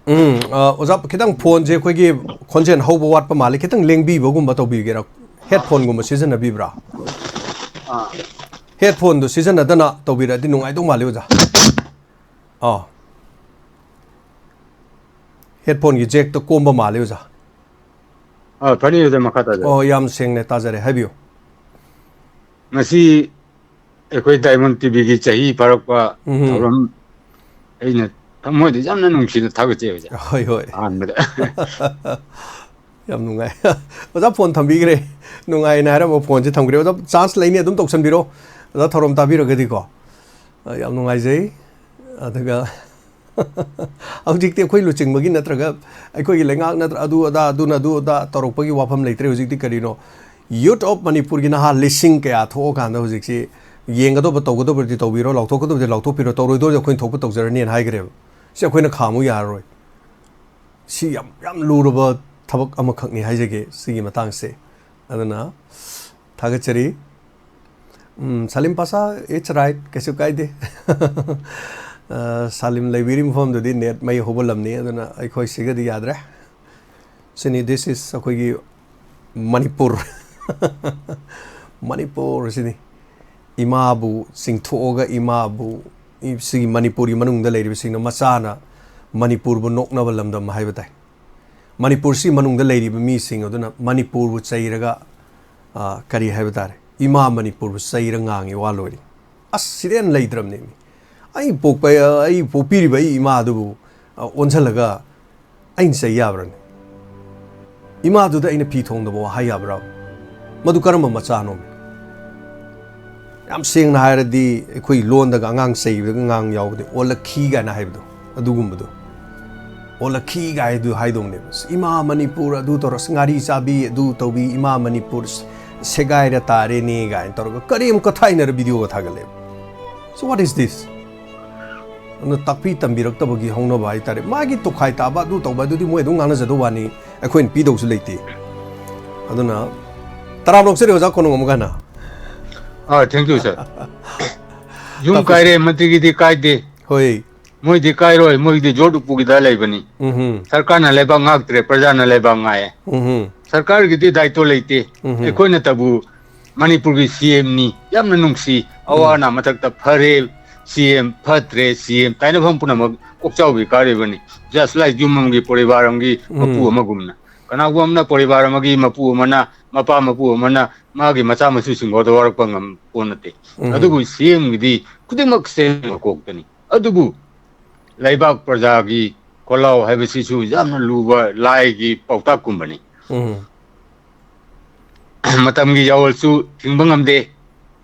ꯎꯝ, ꯑ, ꯑꯣꯖꯥ, ꯈꯤꯇꯪ ꯐꯣꯟꯁꯦ ꯑꯩꯈꯣꯏꯒꯤ ꯈꯣꯟꯖꯦꯜ ꯍꯧꯕ ꯋꯥꯠꯄ ꯃꯥꯜꯂꯤ, ꯈꯤꯇꯪ ꯂꯦꯡꯕꯤꯕꯒꯨꯝꯕ ꯇꯧꯕꯤꯒꯦꯔꯥ? ꯍꯦꯠꯐꯣꯟꯒꯨꯝꯕ ꯁꯤꯖꯤꯟꯅꯕꯤꯕ꯭ꯔꯥ? ꯑꯥ꯫ ꯍꯦꯠꯐꯣꯟꯗꯨ ꯁꯤꯖꯤꯟꯅꯗꯅ ꯇꯧꯕꯤꯔꯛꯑꯗꯤ ꯅꯨꯡꯉꯥꯏꯗꯧ ꯃꯥꯜꯂꯤ, ꯑꯣꯖꯥ꯫ ꯑꯥ꯫ ꯍꯦꯠꯐꯣꯟꯒꯤ ꯖꯦꯛꯇ ꯀꯣꯝꯕ ꯃꯥꯜꯂꯤ, ꯑꯣꯖꯥ꯫ ꯑꯥ, ꯐꯅꯤ, ꯑꯣꯖꯥ, ꯃꯈꯥ ꯇꯥꯖꯔꯛꯑꯣ꯫ ꯑꯣ, ꯌꯥꯝ ꯁꯦꯡꯅ ꯇꯥꯖꯔꯦ, ꯍꯥꯏꯕꯤꯌꯨ꯫ ꯉꯁꯤ ꯑꯩꯈꯣꯏ Diamond ꯇꯤ ꯚꯤꯒꯤ ꯆꯍꯤ ꯐꯥꯔꯛꯄ ꯎꯝ꯫ ꯊꯧꯔꯝ ꯑꯩꯅ ꯊꯃꯣꯏꯗ ꯌꯥꯝꯅ ꯅꯨꯡꯁꯤꯅ ꯊꯥꯒꯠꯆꯩ, ꯑꯣꯖꯥ꯫ ꯍꯣꯏ, ꯍꯣꯏ꯫ ꯑꯍꯥꯟꯕꯗ꯫ ꯌꯥꯝ ꯅꯨꯡꯉꯥꯏ꯫ ꯑꯣꯖꯥ, ꯐꯣꯟ ꯊꯝꯕꯤꯈ꯭ꯔꯦ꯫ ꯅꯨꯡꯉꯥꯏꯅ ꯍꯥꯏꯔꯝꯃ ꯐꯣꯟꯁꯦ ꯊꯝꯈ꯭ꯔꯦ꯫ ꯑꯣꯖꯥ, ꯆꯥꯟꯁ ꯂꯩꯅꯤ, ꯑꯗꯨꯝ ꯇꯧꯁꯟꯕꯤꯔꯣ꯫ ꯑꯣꯖꯥ, ꯊꯧꯔꯝ ꯇꯥꯕꯤꯔꯒꯗꯤꯀꯣ꯫ ꯑ, ꯌꯥꯝ ꯅꯨꯡꯉꯥꯏꯖꯩ꯫ ꯑꯗꯨꯒ ꯍꯧꯖꯤꯛꯇꯤ ꯑꯩꯈꯣꯏ ꯂꯨꯆꯤꯡꯕꯒꯤ ꯅꯠꯇ꯭ꯔꯒ ꯑꯩꯈꯣꯏꯒꯤ ꯂꯩꯉꯥꯛ ꯅꯠꯇ꯭ꯔ ꯑꯗꯨ ꯑꯗꯥ, ꯑꯗꯨꯅ ꯑꯗꯨ ꯑꯗꯥ ꯇꯧꯔꯛꯄꯒꯤ ꯋꯥꯐꯝ ꯂꯩꯇ꯭ꯔꯦ꯫ ꯍꯧꯖꯤꯛꯇꯤ ꯀꯔꯤꯅꯣ? Youth of ꯃꯅꯤꯄꯨꯔꯒꯤ ꯅꯍꯥ ꯂꯤꯁꯤꯡ ꯀꯌꯥ ꯊꯣꯛꯑꯀꯥꯟꯗ ꯍꯧꯖꯤꯛꯁꯤ ꯌꯦꯡꯒꯗꯧꯕ, ꯇꯧꯒꯗꯧꯕꯗꯤ ꯇꯧꯕꯤꯔꯣ, ꯂꯥꯎꯊꯣꯛꯀꯗꯧꯕꯗꯤ ꯂꯥꯎꯊꯣꯛꯄꯤꯔꯣ, ꯇꯧꯔꯣꯏꯗꯧꯗꯤ ꯑꯩꯈꯣꯏꯅ ꯊꯣꯛꯄ ꯇꯧꯖꯔꯅꯤꯅ ꯍꯥꯏꯈ꯭ꯔꯦꯕ꯫ ꯁꯤ ꯑꯩꯈꯣꯏꯅ ꯈꯥꯝꯃꯨ ꯌꯥꯔꯔꯣꯏ꯫ ꯁꯤ ꯌꯥꯝ, ꯌꯥꯝ ꯂꯨꯔꯕ ꯊꯕꯛ ꯑꯃꯈꯛꯅꯤ ꯍꯥꯏꯖꯒꯦ ꯁꯤꯒꯤ ꯃꯇꯥꯡꯁꯦ꯫ ꯑꯗꯨꯅ ꯊꯥꯒꯠꯆꯔꯤ꯫ ꯎꯝ, ꯁꯂꯤꯝ ꯄꯥꯁꯥ, it's right, ꯀꯩꯁꯨ ꯀꯥꯏꯗꯦ꯫ ꯑ, ꯁꯂꯤꯝ ꯂꯩꯕꯤꯔꯤ ꯃꯐꯝꯗꯨꯗꯤ ꯅꯦꯠ ꯃꯩ ꯍꯧꯕ ꯂꯝꯅꯤ, ꯑꯗꯨꯅ ꯑꯩꯈꯣꯏ ꯁꯤꯒꯗꯤ ꯌꯥꯗ꯭ꯔꯦ꯫ ꯁꯤꯅꯤ, this is ꯑꯩꯈꯣꯏꯒꯤ ꯃꯅꯤꯄꯨꯔ꯫ ꯃꯅꯤꯄꯨꯔ ꯁꯤꯅꯤ꯫ ꯏꯃꯥꯕꯨ ꯆꯤꯡꯊꯣꯛꯑꯒ ꯏꯃꯥꯕꯨ ꯁꯤꯒꯤ ꯃꯅꯤꯄꯨꯔꯒꯤ ꯃꯅꯨꯡꯗ ꯂꯩꯔꯤꯕꯁꯤꯡꯅ ꯃꯆꯥꯅ ꯃꯅꯤꯄꯨꯔꯕꯨ ꯅꯣꯛꯅꯕ ꯂꯝꯗꯝ ꯍꯥꯏꯕ ꯇꯥꯏ꯫ ꯃꯅꯤꯄꯨꯔꯁꯤ ꯃꯅꯨꯡꯗ ꯂꯩꯔꯤꯕ ꯃꯤꯁꯤꯡ ꯑꯗꯨꯅ ꯃꯅꯤꯄꯨꯔꯕꯨ ꯆꯩꯔꯒ, ꯑ, ꯀꯔꯤ ꯍꯥꯏꯕ ꯇꯥꯔꯦ, ꯏꯃꯥ ꯃꯅꯤꯄꯨꯔꯕꯨ ꯆꯩꯔ ꯉꯥꯡꯉꯤ ꯋꯥ ꯂꯣꯏꯔꯦ꯫ ꯑꯁ, ꯁꯤꯗꯩ ꯍꯦꯟꯅ ꯂꯩꯇ꯭ꯔꯕꯅꯦꯃꯤ꯫ ꯑꯩ ꯄꯣꯛꯄ, ꯑꯩ ꯄꯣꯛꯄꯤꯔꯤꯕ ꯑꯩ ꯏꯃꯥ ꯑꯗꯨꯕꯨ, ꯑ, ꯑꯣꯟꯁꯤꯜꯂꯒ ꯑꯩꯅ ꯆꯩ ꯌꯥꯕ꯭ꯔꯅꯦ? ꯏꯃꯥꯗꯨꯗ ꯑꯩꯅ ꯐꯤ ꯊꯣꯡꯗꯕ ꯋꯥ ꯍꯥꯏ ꯌꯥꯕ꯭ꯔꯥ? ꯃꯗꯨ ꯀꯔꯝꯕ ꯃꯆꯥꯅꯣ? ꯌꯥꯝ ꯁꯦꯡꯅ ꯍꯥꯏꯔꯗꯤ, ꯑꯩꯈꯣꯏ ꯂꯣꯟꯗꯒ ꯑꯉꯥꯡ ꯆꯩꯕꯗꯒ ꯑꯉꯥꯡ ꯌꯥꯎꯕꯗꯤ, "ꯑꯣꯂꯛꯈꯤ" ꯀꯥꯏꯅ ꯍꯥꯏꯕꯗꯣ, ꯑꯗꯨꯒꯨꯝꯕꯗꯣ꯫ "ꯑꯣꯂꯛꯈꯤ" ꯀꯥꯏꯗꯨ ꯍꯥꯏꯗꯧꯅꯦꯕ꯫ "ꯏꯃꯥ ꯃꯅꯤꯄꯨꯔ ꯑꯗꯨ ꯇꯧꯔ, ꯉꯥꯔꯤ ꯆꯥꯕꯤ ꯑꯗꯨ ꯇꯧꯕꯤ, ꯏꯃꯥ ꯃꯅꯤꯄꯨꯔ ꯁꯦꯒꯥꯏꯔ ꯇꯥꯔꯦꯅꯦ" ꯀꯥꯏꯅ ꯇꯧꯔꯒ ꯀꯔꯦꯝ ꯀꯊꯥꯏꯅꯔ ꯚꯤꯗꯤꯑꯣꯒ ꯊꯥꯒꯠꯂꯦꯕ꯫ So what is this? ꯑꯗꯨꯅ ꯇꯥꯛꯄꯤ ꯇꯝꯕꯤꯔꯛꯇꯕꯒꯤ ꯍꯧꯅꯕ ꯍꯥꯏꯇꯥꯔꯦ꯫ ꯃꯥꯒꯤ ꯇꯣꯈꯥꯏ ꯇꯥꯕ ꯑꯗꯨ ꯇꯧꯕ ꯑꯗꯨꯗꯤ ꯃꯣꯏ ꯑꯗꯨꯝ ꯉꯥꯡꯅꯖꯗꯧ ꯋꯥꯅꯤ, ꯑꯩꯈꯣꯏꯅ ꯄꯤꯗꯧꯁꯨ ꯂꯩꯇꯦ꯫ ꯑꯗꯨꯅ ꯇꯔꯥꯝꯅ ꯑꯣꯛꯆꯔꯤ ꯑꯣꯖꯥ ꯀꯣꯅꯨꯡ ꯑꯃꯨꯛ ꯍꯟꯅ꯫ ꯑꯥ, thank you, sir. ꯌꯨꯝ ꯇꯥꯛꯄꯤ- ꯀꯥꯏꯔꯦ, ꯃꯟꯇ꯭ꯔꯤꯒꯤꯗꯤ ꯀꯥꯏꯗꯦ꯫ ꯍꯣꯏ꯫ ꯃꯣꯏꯗꯤ ꯀꯥꯏꯔꯣꯏ, ꯃꯣꯏꯗꯤ ꯖꯣꯠ ꯎꯄꯨꯒꯤꯗ ꯂꯩꯕꯅꯤ꯫ ꯎꯝꯍꯨꯝ꯫ ꯁꯔꯀꯥꯔꯅ ꯂꯩꯕꯥꯛ ꯉꯥꯛꯇ꯭ꯔꯦ, ꯄ꯭ꯔꯖꯥꯅ ꯂꯩꯕꯥꯛ ꯉꯥꯛꯑꯦ꯫ ꯎꯝꯍꯨꯝ꯫ ꯁꯔꯀꯥꯔꯒꯤꯗꯤ ꯗꯥꯏꯇꯣ ꯂꯩꯇꯦ꯫ ꯎꯝꯍꯨꯝ꯫ ꯑꯩꯈꯣꯏꯅꯇꯕꯨ ꯃꯅꯤꯄꯨꯔꯒꯤ ꯁꯤ ꯑꯦꯝꯅꯤ, ꯌꯥꯝꯅ ꯅꯨꯡꯁꯤ꯫ ꯎꯝ꯫ ꯑꯋꯥ ꯑꯅꯥ ꯃꯊꯛꯇ ꯐꯔꯦ ꯁꯤ ꯑꯦꯝ, ꯐꯠꯇ꯭ꯔꯦ ꯁꯤ ꯑꯦꯝ, ꯇꯥꯏꯅꯐꯝ ꯄꯨꯝꯅꯃꯛ ꯀꯣꯛꯆꯥꯎꯕꯤ ꯀꯥꯔꯤꯕꯅꯤ꯫ Just like ꯌꯨꯝ ꯑꯃꯒꯤ ꯄꯣꯔꯤꯕꯥꯔ ꯑꯃꯒꯤ ꯎꯝ꯫ ꯃꯄꯨ ꯑꯃꯒꯨꯝꯅ꯫ ꯀꯅꯥꯒꯨꯝꯕ ꯑꯃꯅ ꯄꯣꯔꯤꯕꯥꯔ ꯑꯃꯒꯤ ꯃꯄꯨ ꯑꯃꯅ, ꯃꯄꯥ ꯃꯄꯨ ꯑꯃꯅ ꯃꯥꯒꯤ ꯃꯆꯥ ꯃꯁꯨꯁꯤꯡ ꯐꯥꯎꯗ ꯋꯥꯔꯛꯄ ꯉꯝꯄꯣꯠ ꯅꯠꯇꯦ꯫ ꯎꯝ꯫ ꯑꯗꯨꯕꯨ ꯁꯤ ꯑꯦꯝꯒꯤꯗꯤ ꯈꯨꯗꯤꯡꯃꯛ ꯁꯦꯝꯕ ꯀꯣꯛꯇꯅꯤ꯫ ꯑꯗꯨꯕꯨ ꯂꯩꯕꯥꯛ ꯄ꯭ꯔꯖꯥꯒꯤ ꯈꯣꯜꯂꯥꯎ ꯍꯥꯏꯕꯁꯤꯁꯨ ꯌꯥꯝꯅ ꯂꯨꯕ ꯂꯥꯏꯒꯤ ꯄꯥꯎꯇꯥꯛꯀꯨꯝꯕꯅꯤ꯫ ꯎꯝ꯫ ꯃꯇꯝꯒꯤ ꯌꯥꯑꯣꯜꯁꯨ ꯊꯤꯡꯕ ꯉꯝꯗꯦ꯫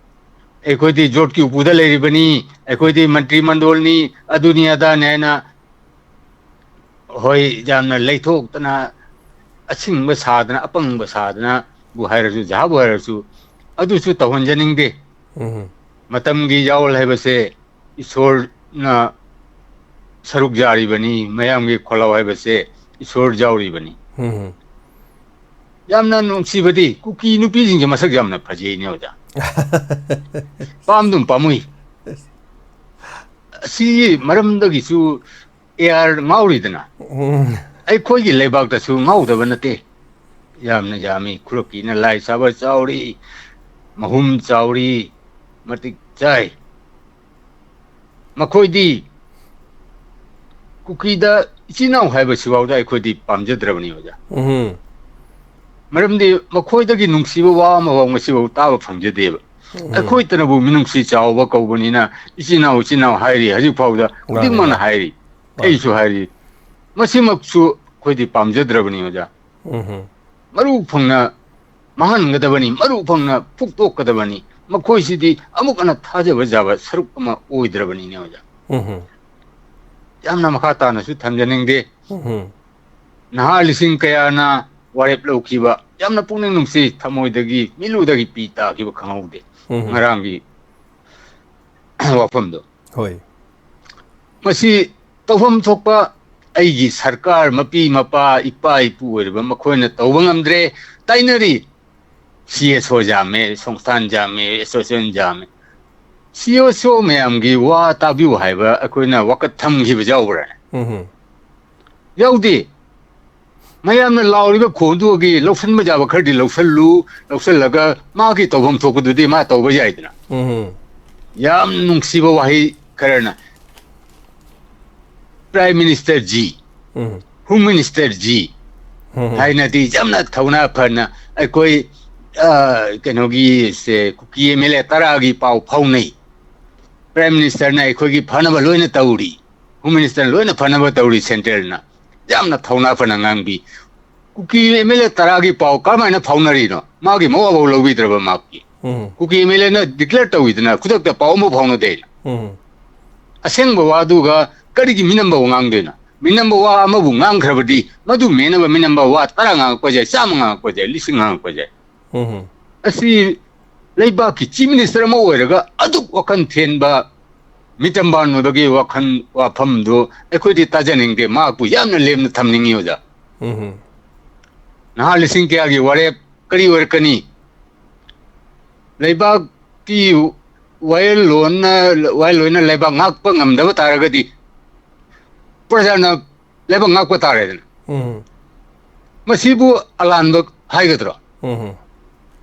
ꯑꯩꯈꯣꯏꯗꯤ ꯖꯣꯠꯀꯤ ꯎꯄꯨꯗ ꯂꯩꯔꯤꯕꯅꯤ, ꯑꯩꯈꯣꯏꯗꯤ ꯃꯟꯇ꯭ꯔꯤ ꯃꯟꯗꯣꯜꯅꯤ, ꯑꯗꯨꯅꯤ ꯑꯗꯥꯅꯤ ꯍꯥꯏꯅ, ꯍꯣꯏ, ꯌꯥꯝꯅ ꯂꯩꯊꯣꯛꯇꯅ, ꯑꯁꯤꯡꯕ ꯁꯥꯗꯅ, ꯑꯄꯪꯕ ꯁꯥꯗꯅꯕꯨ ꯍꯥꯏꯔꯁꯨ, ꯖꯍꯥꯕꯨ ꯍꯥꯏꯔꯁꯨ, ꯑꯗꯨꯁꯨ ꯇꯧꯍꯟꯖꯅꯤꯡꯗꯦ꯫ ꯎꯝ꯫ ꯃꯇꯝꯒꯤ ꯌꯥꯑꯣꯜ ꯍꯥꯏꯕꯁꯦ ꯏꯁꯣꯔꯅ ꯁꯔꯨꯛ ꯌꯥꯔꯤꯕꯅꯤ, ꯃꯌꯥꯝꯒꯤ ꯈꯣꯜꯂꯥꯎ ꯍꯥꯏꯕꯁꯦ ꯏꯁꯣꯔ ꯌꯥꯎꯔꯤꯕꯅꯤ꯫ ꯎꯝ꯫ ꯌꯥꯝꯅ ꯅꯨꯡꯁꯤꯕꯗꯤ ꯀꯨꯀꯤ ꯅꯨꯄꯤꯁꯤꯡꯁꯦ ꯃꯁꯛ ꯌꯥꯝꯅ ꯐꯖꯩꯅꯦ ꯑꯣꯖꯥ꯫ ꯄꯥꯝꯗꯨꯝ ꯄꯥꯝꯃꯨꯏ꯫ ꯑꯁꯤꯒꯤ ꯃꯔꯝꯗꯒꯤꯁꯨ ꯑꯦ ꯑꯥꯔ ꯉꯥꯎꯔꯤꯗꯅ꯫ ꯎꯝ꯫ ꯑꯩꯈꯣꯏꯒꯤ ꯂꯩꯕꯥꯛꯇꯁꯨ ꯉꯥꯎꯗꯕ ꯅꯠꯇꯦ꯫ ꯌꯥꯝꯅ ꯌꯥꯝꯃꯤ꯫ ꯈꯨꯔꯞꯀꯤꯅ ꯂꯥꯏ ꯁꯥꯕ ꯆꯥꯎꯔꯤ, ꯃꯍꯨꯝ ꯆꯥꯎꯔꯤ, ꯃꯇꯤꯛ ꯆꯥꯏ꯫ ꯃꯈꯣꯏꯗꯤ ꯀꯨꯀꯤꯗ ꯏꯆꯤꯟ ꯏꯅꯥꯎ ꯍꯥꯏꯕꯁꯤꯐꯥꯎꯗ ꯑꯩꯈꯣꯏꯗꯤ ꯄꯥꯝꯖꯗ꯭ꯔꯕꯅꯤ, ꯑꯣꯖꯥ꯫ ꯎꯝ꯫ ꯃꯔꯝꯗꯤ ꯃꯈꯣꯏꯗꯒꯤ ꯅꯨꯡꯁꯤꯕ ꯋꯥ ꯑꯃꯐꯥꯎ ꯉꯁꯤꯐꯥꯎ ꯇꯥꯕ ꯐꯪꯖꯗꯦꯕ꯫ ꯎꯝ꯫ ꯑꯩꯈꯣꯏꯇꯅꯕꯨ ꯃꯤꯅꯨꯡꯁꯤ ꯆꯥꯎꯕ ꯀꯧꯕꯅꯤꯅ ꯏꯆꯤꯟ ꯏꯅꯥꯎ, ꯏꯆꯤꯟ ꯏꯅꯥꯎ ꯍꯥꯏꯔꯤ, ꯍꯧꯖꯤꯛ ꯐꯥꯎꯗ ꯈꯨꯗꯤꯡꯃꯛꯅ ꯃꯥꯅꯤ꯫ ꯍꯥꯏꯔꯤ꯫ ꯃꯥꯅꯤ꯫ ꯑꯩꯁꯨ ꯍꯥꯏꯔꯤ꯫ ꯃꯁꯤꯃꯛꯁꯨ ꯑꯩꯈꯣꯏꯗꯤ ꯄꯥꯝꯖꯗ꯭ꯔꯕꯅꯤ, ꯑꯣꯖꯥ꯫ ꯎꯝ꯫ ꯃꯔꯨ ꯐꯪꯅ ꯃꯥꯡꯍꯟꯒꯗꯕꯅꯤ, ꯃꯔꯨ ꯐꯪꯅ ꯐꯨꯛꯇꯣꯛꯀꯗꯕꯅꯤ꯫ ꯃꯈꯣꯏꯁꯤꯗꯤ ꯑꯃꯨꯛ ꯍꯟꯅ ꯊꯥꯖꯕ ꯌꯥꯕ ꯁꯔꯨꯛ ꯑꯃ ꯑꯣꯏꯗ꯭ꯔꯕꯅꯤꯅꯦ, ꯑꯣꯖꯥ꯫ ꯎꯝ꯫ ꯌꯥꯝꯅ ꯃꯈꯥ ꯇꯥꯅꯁꯨ ꯊꯝꯖꯅꯤꯡꯗꯦ꯫ ꯎꯝ꯫ ꯅꯍꯥ ꯂꯤꯁꯤꯡ ꯀꯌꯥꯅ ꯋꯥꯔꯦꯞ ꯂꯧꯈꯤꯕ, ꯌꯥꯝꯅ ꯄꯨꯛꯅꯤꯡ ꯅꯨꯡꯁꯤ, ꯊꯃꯣꯏꯗꯒꯤ, ꯃꯤꯠꯂꯨꯗꯒꯤ ꯄꯤ ꯇꯥꯈꯤꯕ ꯈꯪꯍꯧꯗꯦ꯫ ꯎꯝ꯫ ꯉꯔꯥꯡꯒꯤ ꯋꯥꯐꯝꯗꯣ꯫ ꯍꯣꯏ꯫ ꯃꯁꯤ ꯇꯧꯐꯝ ꯊꯣꯛꯄ ꯑꯩꯒꯤ ꯁꯔꯀꯥꯔ, ꯃꯄꯤ ꯃꯄꯥ, ꯏꯄꯥ ꯏꯄꯨ ꯑꯣꯏꯔꯤꯕ ꯃꯈꯣꯏꯅ ꯇꯧꯕ ꯉꯝꯗ꯭ꯔꯦ, ꯇꯥꯏꯅꯔꯤ꯫ ꯁꯤ ꯑꯦꯁ ꯑꯣ ꯌꯥꯝꯃꯦ, ꯁꯪꯁꯊꯥꯟ ꯌꯥꯝꯃꯦ, ꯑꯦꯁꯣꯁꯤꯌꯦꯁꯟ ꯌꯥꯝꯃꯦ꯫ ꯁꯤ ꯑꯦꯁ ꯑꯣ ꯃꯌꯥꯝꯒꯤ ꯋꯥ ꯇꯥꯕꯤꯌꯨ ꯍꯥꯏꯕ ꯑꯩꯈꯣꯏꯅ ꯋꯥꯀꯠ ꯊꯝꯈꯤꯕ ꯌꯥꯎꯕ꯭ꯔꯥꯅꯦ? ꯎꯝ꯫ ꯌꯥꯎꯗꯦ꯫ ꯃꯌꯥꯝꯅ ꯂꯥꯎꯔꯤꯕ ꯈꯣꯟꯗꯨꯒꯤ ꯂꯧꯁꯤꯟꯕ ꯌꯥꯕ ꯈꯔꯗꯤ ꯂꯧꯁꯤꯜꯂꯨ, ꯂꯧꯁꯤꯜꯂꯒ ꯃꯥꯒꯤ ꯇꯧꯐꯝ ꯊꯣꯛꯄꯗꯨꯗꯤ ꯃꯥ ꯇꯧꯕ ꯌꯥꯏꯗꯅ꯫ ꯎꯝ꯫ ꯌꯥꯝ ꯅꯨꯡꯁꯤꯕ ꯋꯥꯍꯩ ꯈꯔꯅ, "Prime Minister ji, ꯎꯝ꯫ Home Minister ji" ꯎꯝ꯫ ꯍꯥꯏꯅꯗꯤ ꯌꯥꯝꯅ ꯊꯧꯅꯥ ꯐꯅ ꯑꯩꯈꯣꯏ, ꯑ, ꯀꯩꯅꯣꯒꯤ, ꯁꯦ, ꯀꯨꯀꯤ ꯑꯦꯝ ꯑꯦꯜ ꯑꯦ ꯇꯔꯥꯒꯤ ꯄꯥꯎ ꯐꯥꯎꯅꯩ꯫ ꯄ꯭ꯔꯥꯏꯝ ꯃꯤꯅꯤꯁꯇꯔꯅ ꯑꯩꯈꯣꯏꯒꯤ ꯐꯅꯕ ꯂꯣꯏꯅ ꯇꯧꯔꯤ, ꯍꯣꯝ ꯃꯤꯅꯤꯁꯇꯔꯅ ꯂꯣꯏꯅ ꯐꯅꯕ ꯇꯧꯔꯤ, ꯁꯦꯟꯇ꯭ꯔꯦꯜꯅ ꯌꯥꯝꯅ ꯊꯧꯅꯥ ꯐꯅ ꯉꯥꯡꯕꯤ꯫ ꯀꯨꯀꯤ ꯑꯦꯝ ꯑꯦꯜ ꯑꯦ ꯇꯔꯥꯒꯤ ꯄꯥꯎ ꯀꯔꯝꯍꯥꯏꯅ ꯐꯥꯎꯅꯔꯤꯅꯣ? ꯃꯥꯒꯤ ꯃꯋꯥꯐꯥꯎ ꯂꯧꯕꯤꯗ꯭ꯔꯕ ꯃꯥꯒꯤ꯫ ꯎꯝ꯫ ꯀꯨꯀꯤ ꯑꯦꯝ ꯑꯦꯜ ꯑꯦꯅ ꯗꯤꯀ꯭ꯂꯦꯌꯔ ꯇꯧꯋꯤꯗꯅ, ꯈꯨꯗꯛꯇ ꯄꯥꯎ ꯑꯃ ꯐꯥꯎꯅꯗꯦꯅ꯫ ꯎꯝ꯫ ꯑꯁꯦꯡꯕ ꯋꯥꯗꯨꯒ ꯀꯔꯤꯒꯤ ꯃꯤꯅꯝꯕ ꯋꯥ ꯉꯥꯡꯗꯣꯏꯅꯣ? ꯃꯤꯅꯝꯕ ꯋꯥ ꯑꯃꯕꯨ ꯉꯥꯡꯈ꯭ꯔꯕꯗꯤ ꯃꯗꯨ ꯃꯦꯟꯅꯕ ꯃꯤꯅꯝꯕ ꯋꯥ ꯇꯔꯥ ꯉꯥꯡꯉꯛꯄꯁꯦ, ꯆꯥꯝꯃ ꯉꯥꯡꯉꯛꯄꯁꯦ, ꯂꯤꯁꯤꯡ ꯉꯥꯡꯉꯛꯄꯁꯦ꯫ ꯎꯝ꯫ ꯑꯁꯤ ꯂꯩꯕꯥꯛꯀꯤ ꯆꯤꯐ ꯃꯤꯅꯤꯁꯇꯔ ꯑꯃ ꯑꯣꯏꯔꯒ ꯑꯗꯨꯛ ꯋꯥꯈꯜ ꯊꯦꯟꯕ, ꯃꯤꯇꯝꯕꯥꯟ ꯑꯣꯏꯕꯒꯤ ꯋꯥꯈꯜ ꯋꯥꯐꯝꯗꯨ ꯑꯩꯈꯣꯏꯗꯤ ꯇꯥꯖꯅꯤꯡꯗꯦ꯫ ꯃꯍꯥꯛꯄꯨ ꯌꯥꯝꯅ ꯂꯦꯝꯅ ꯊꯝꯅꯤꯡꯉꯤ, ꯑꯣꯖꯥ꯫ ꯎꯝ꯫ ꯅꯍꯥ ꯂꯤꯁꯤꯡ ꯀꯌꯥꯒꯤ ꯋꯥꯔꯦꯞ ꯀꯔꯤ ꯑꯣꯏꯔꯛꯀꯅꯤ? ꯂꯩꯕꯥꯛꯀꯤ ꯋꯥꯌꯦꯜꯂꯣꯟꯅ, ꯋꯥꯌꯦꯜꯂꯣꯏꯅ ꯂꯩꯕꯥꯛ ꯉꯥꯛꯄ ꯉꯝꯗꯕ ꯇꯥꯔꯒꯗꯤ ꯄ꯭ꯔꯖꯥꯅ ꯂꯩꯕꯥꯛ ꯉꯥꯛꯄ ꯇꯥꯔꯦꯗꯅ꯫ ꯎꯝ꯫ ꯃꯁꯤꯕꯨ ꯑꯂꯥꯟꯕ ꯍꯥꯏꯒꯗ꯭ꯔꯣ? ꯎꯝ꯫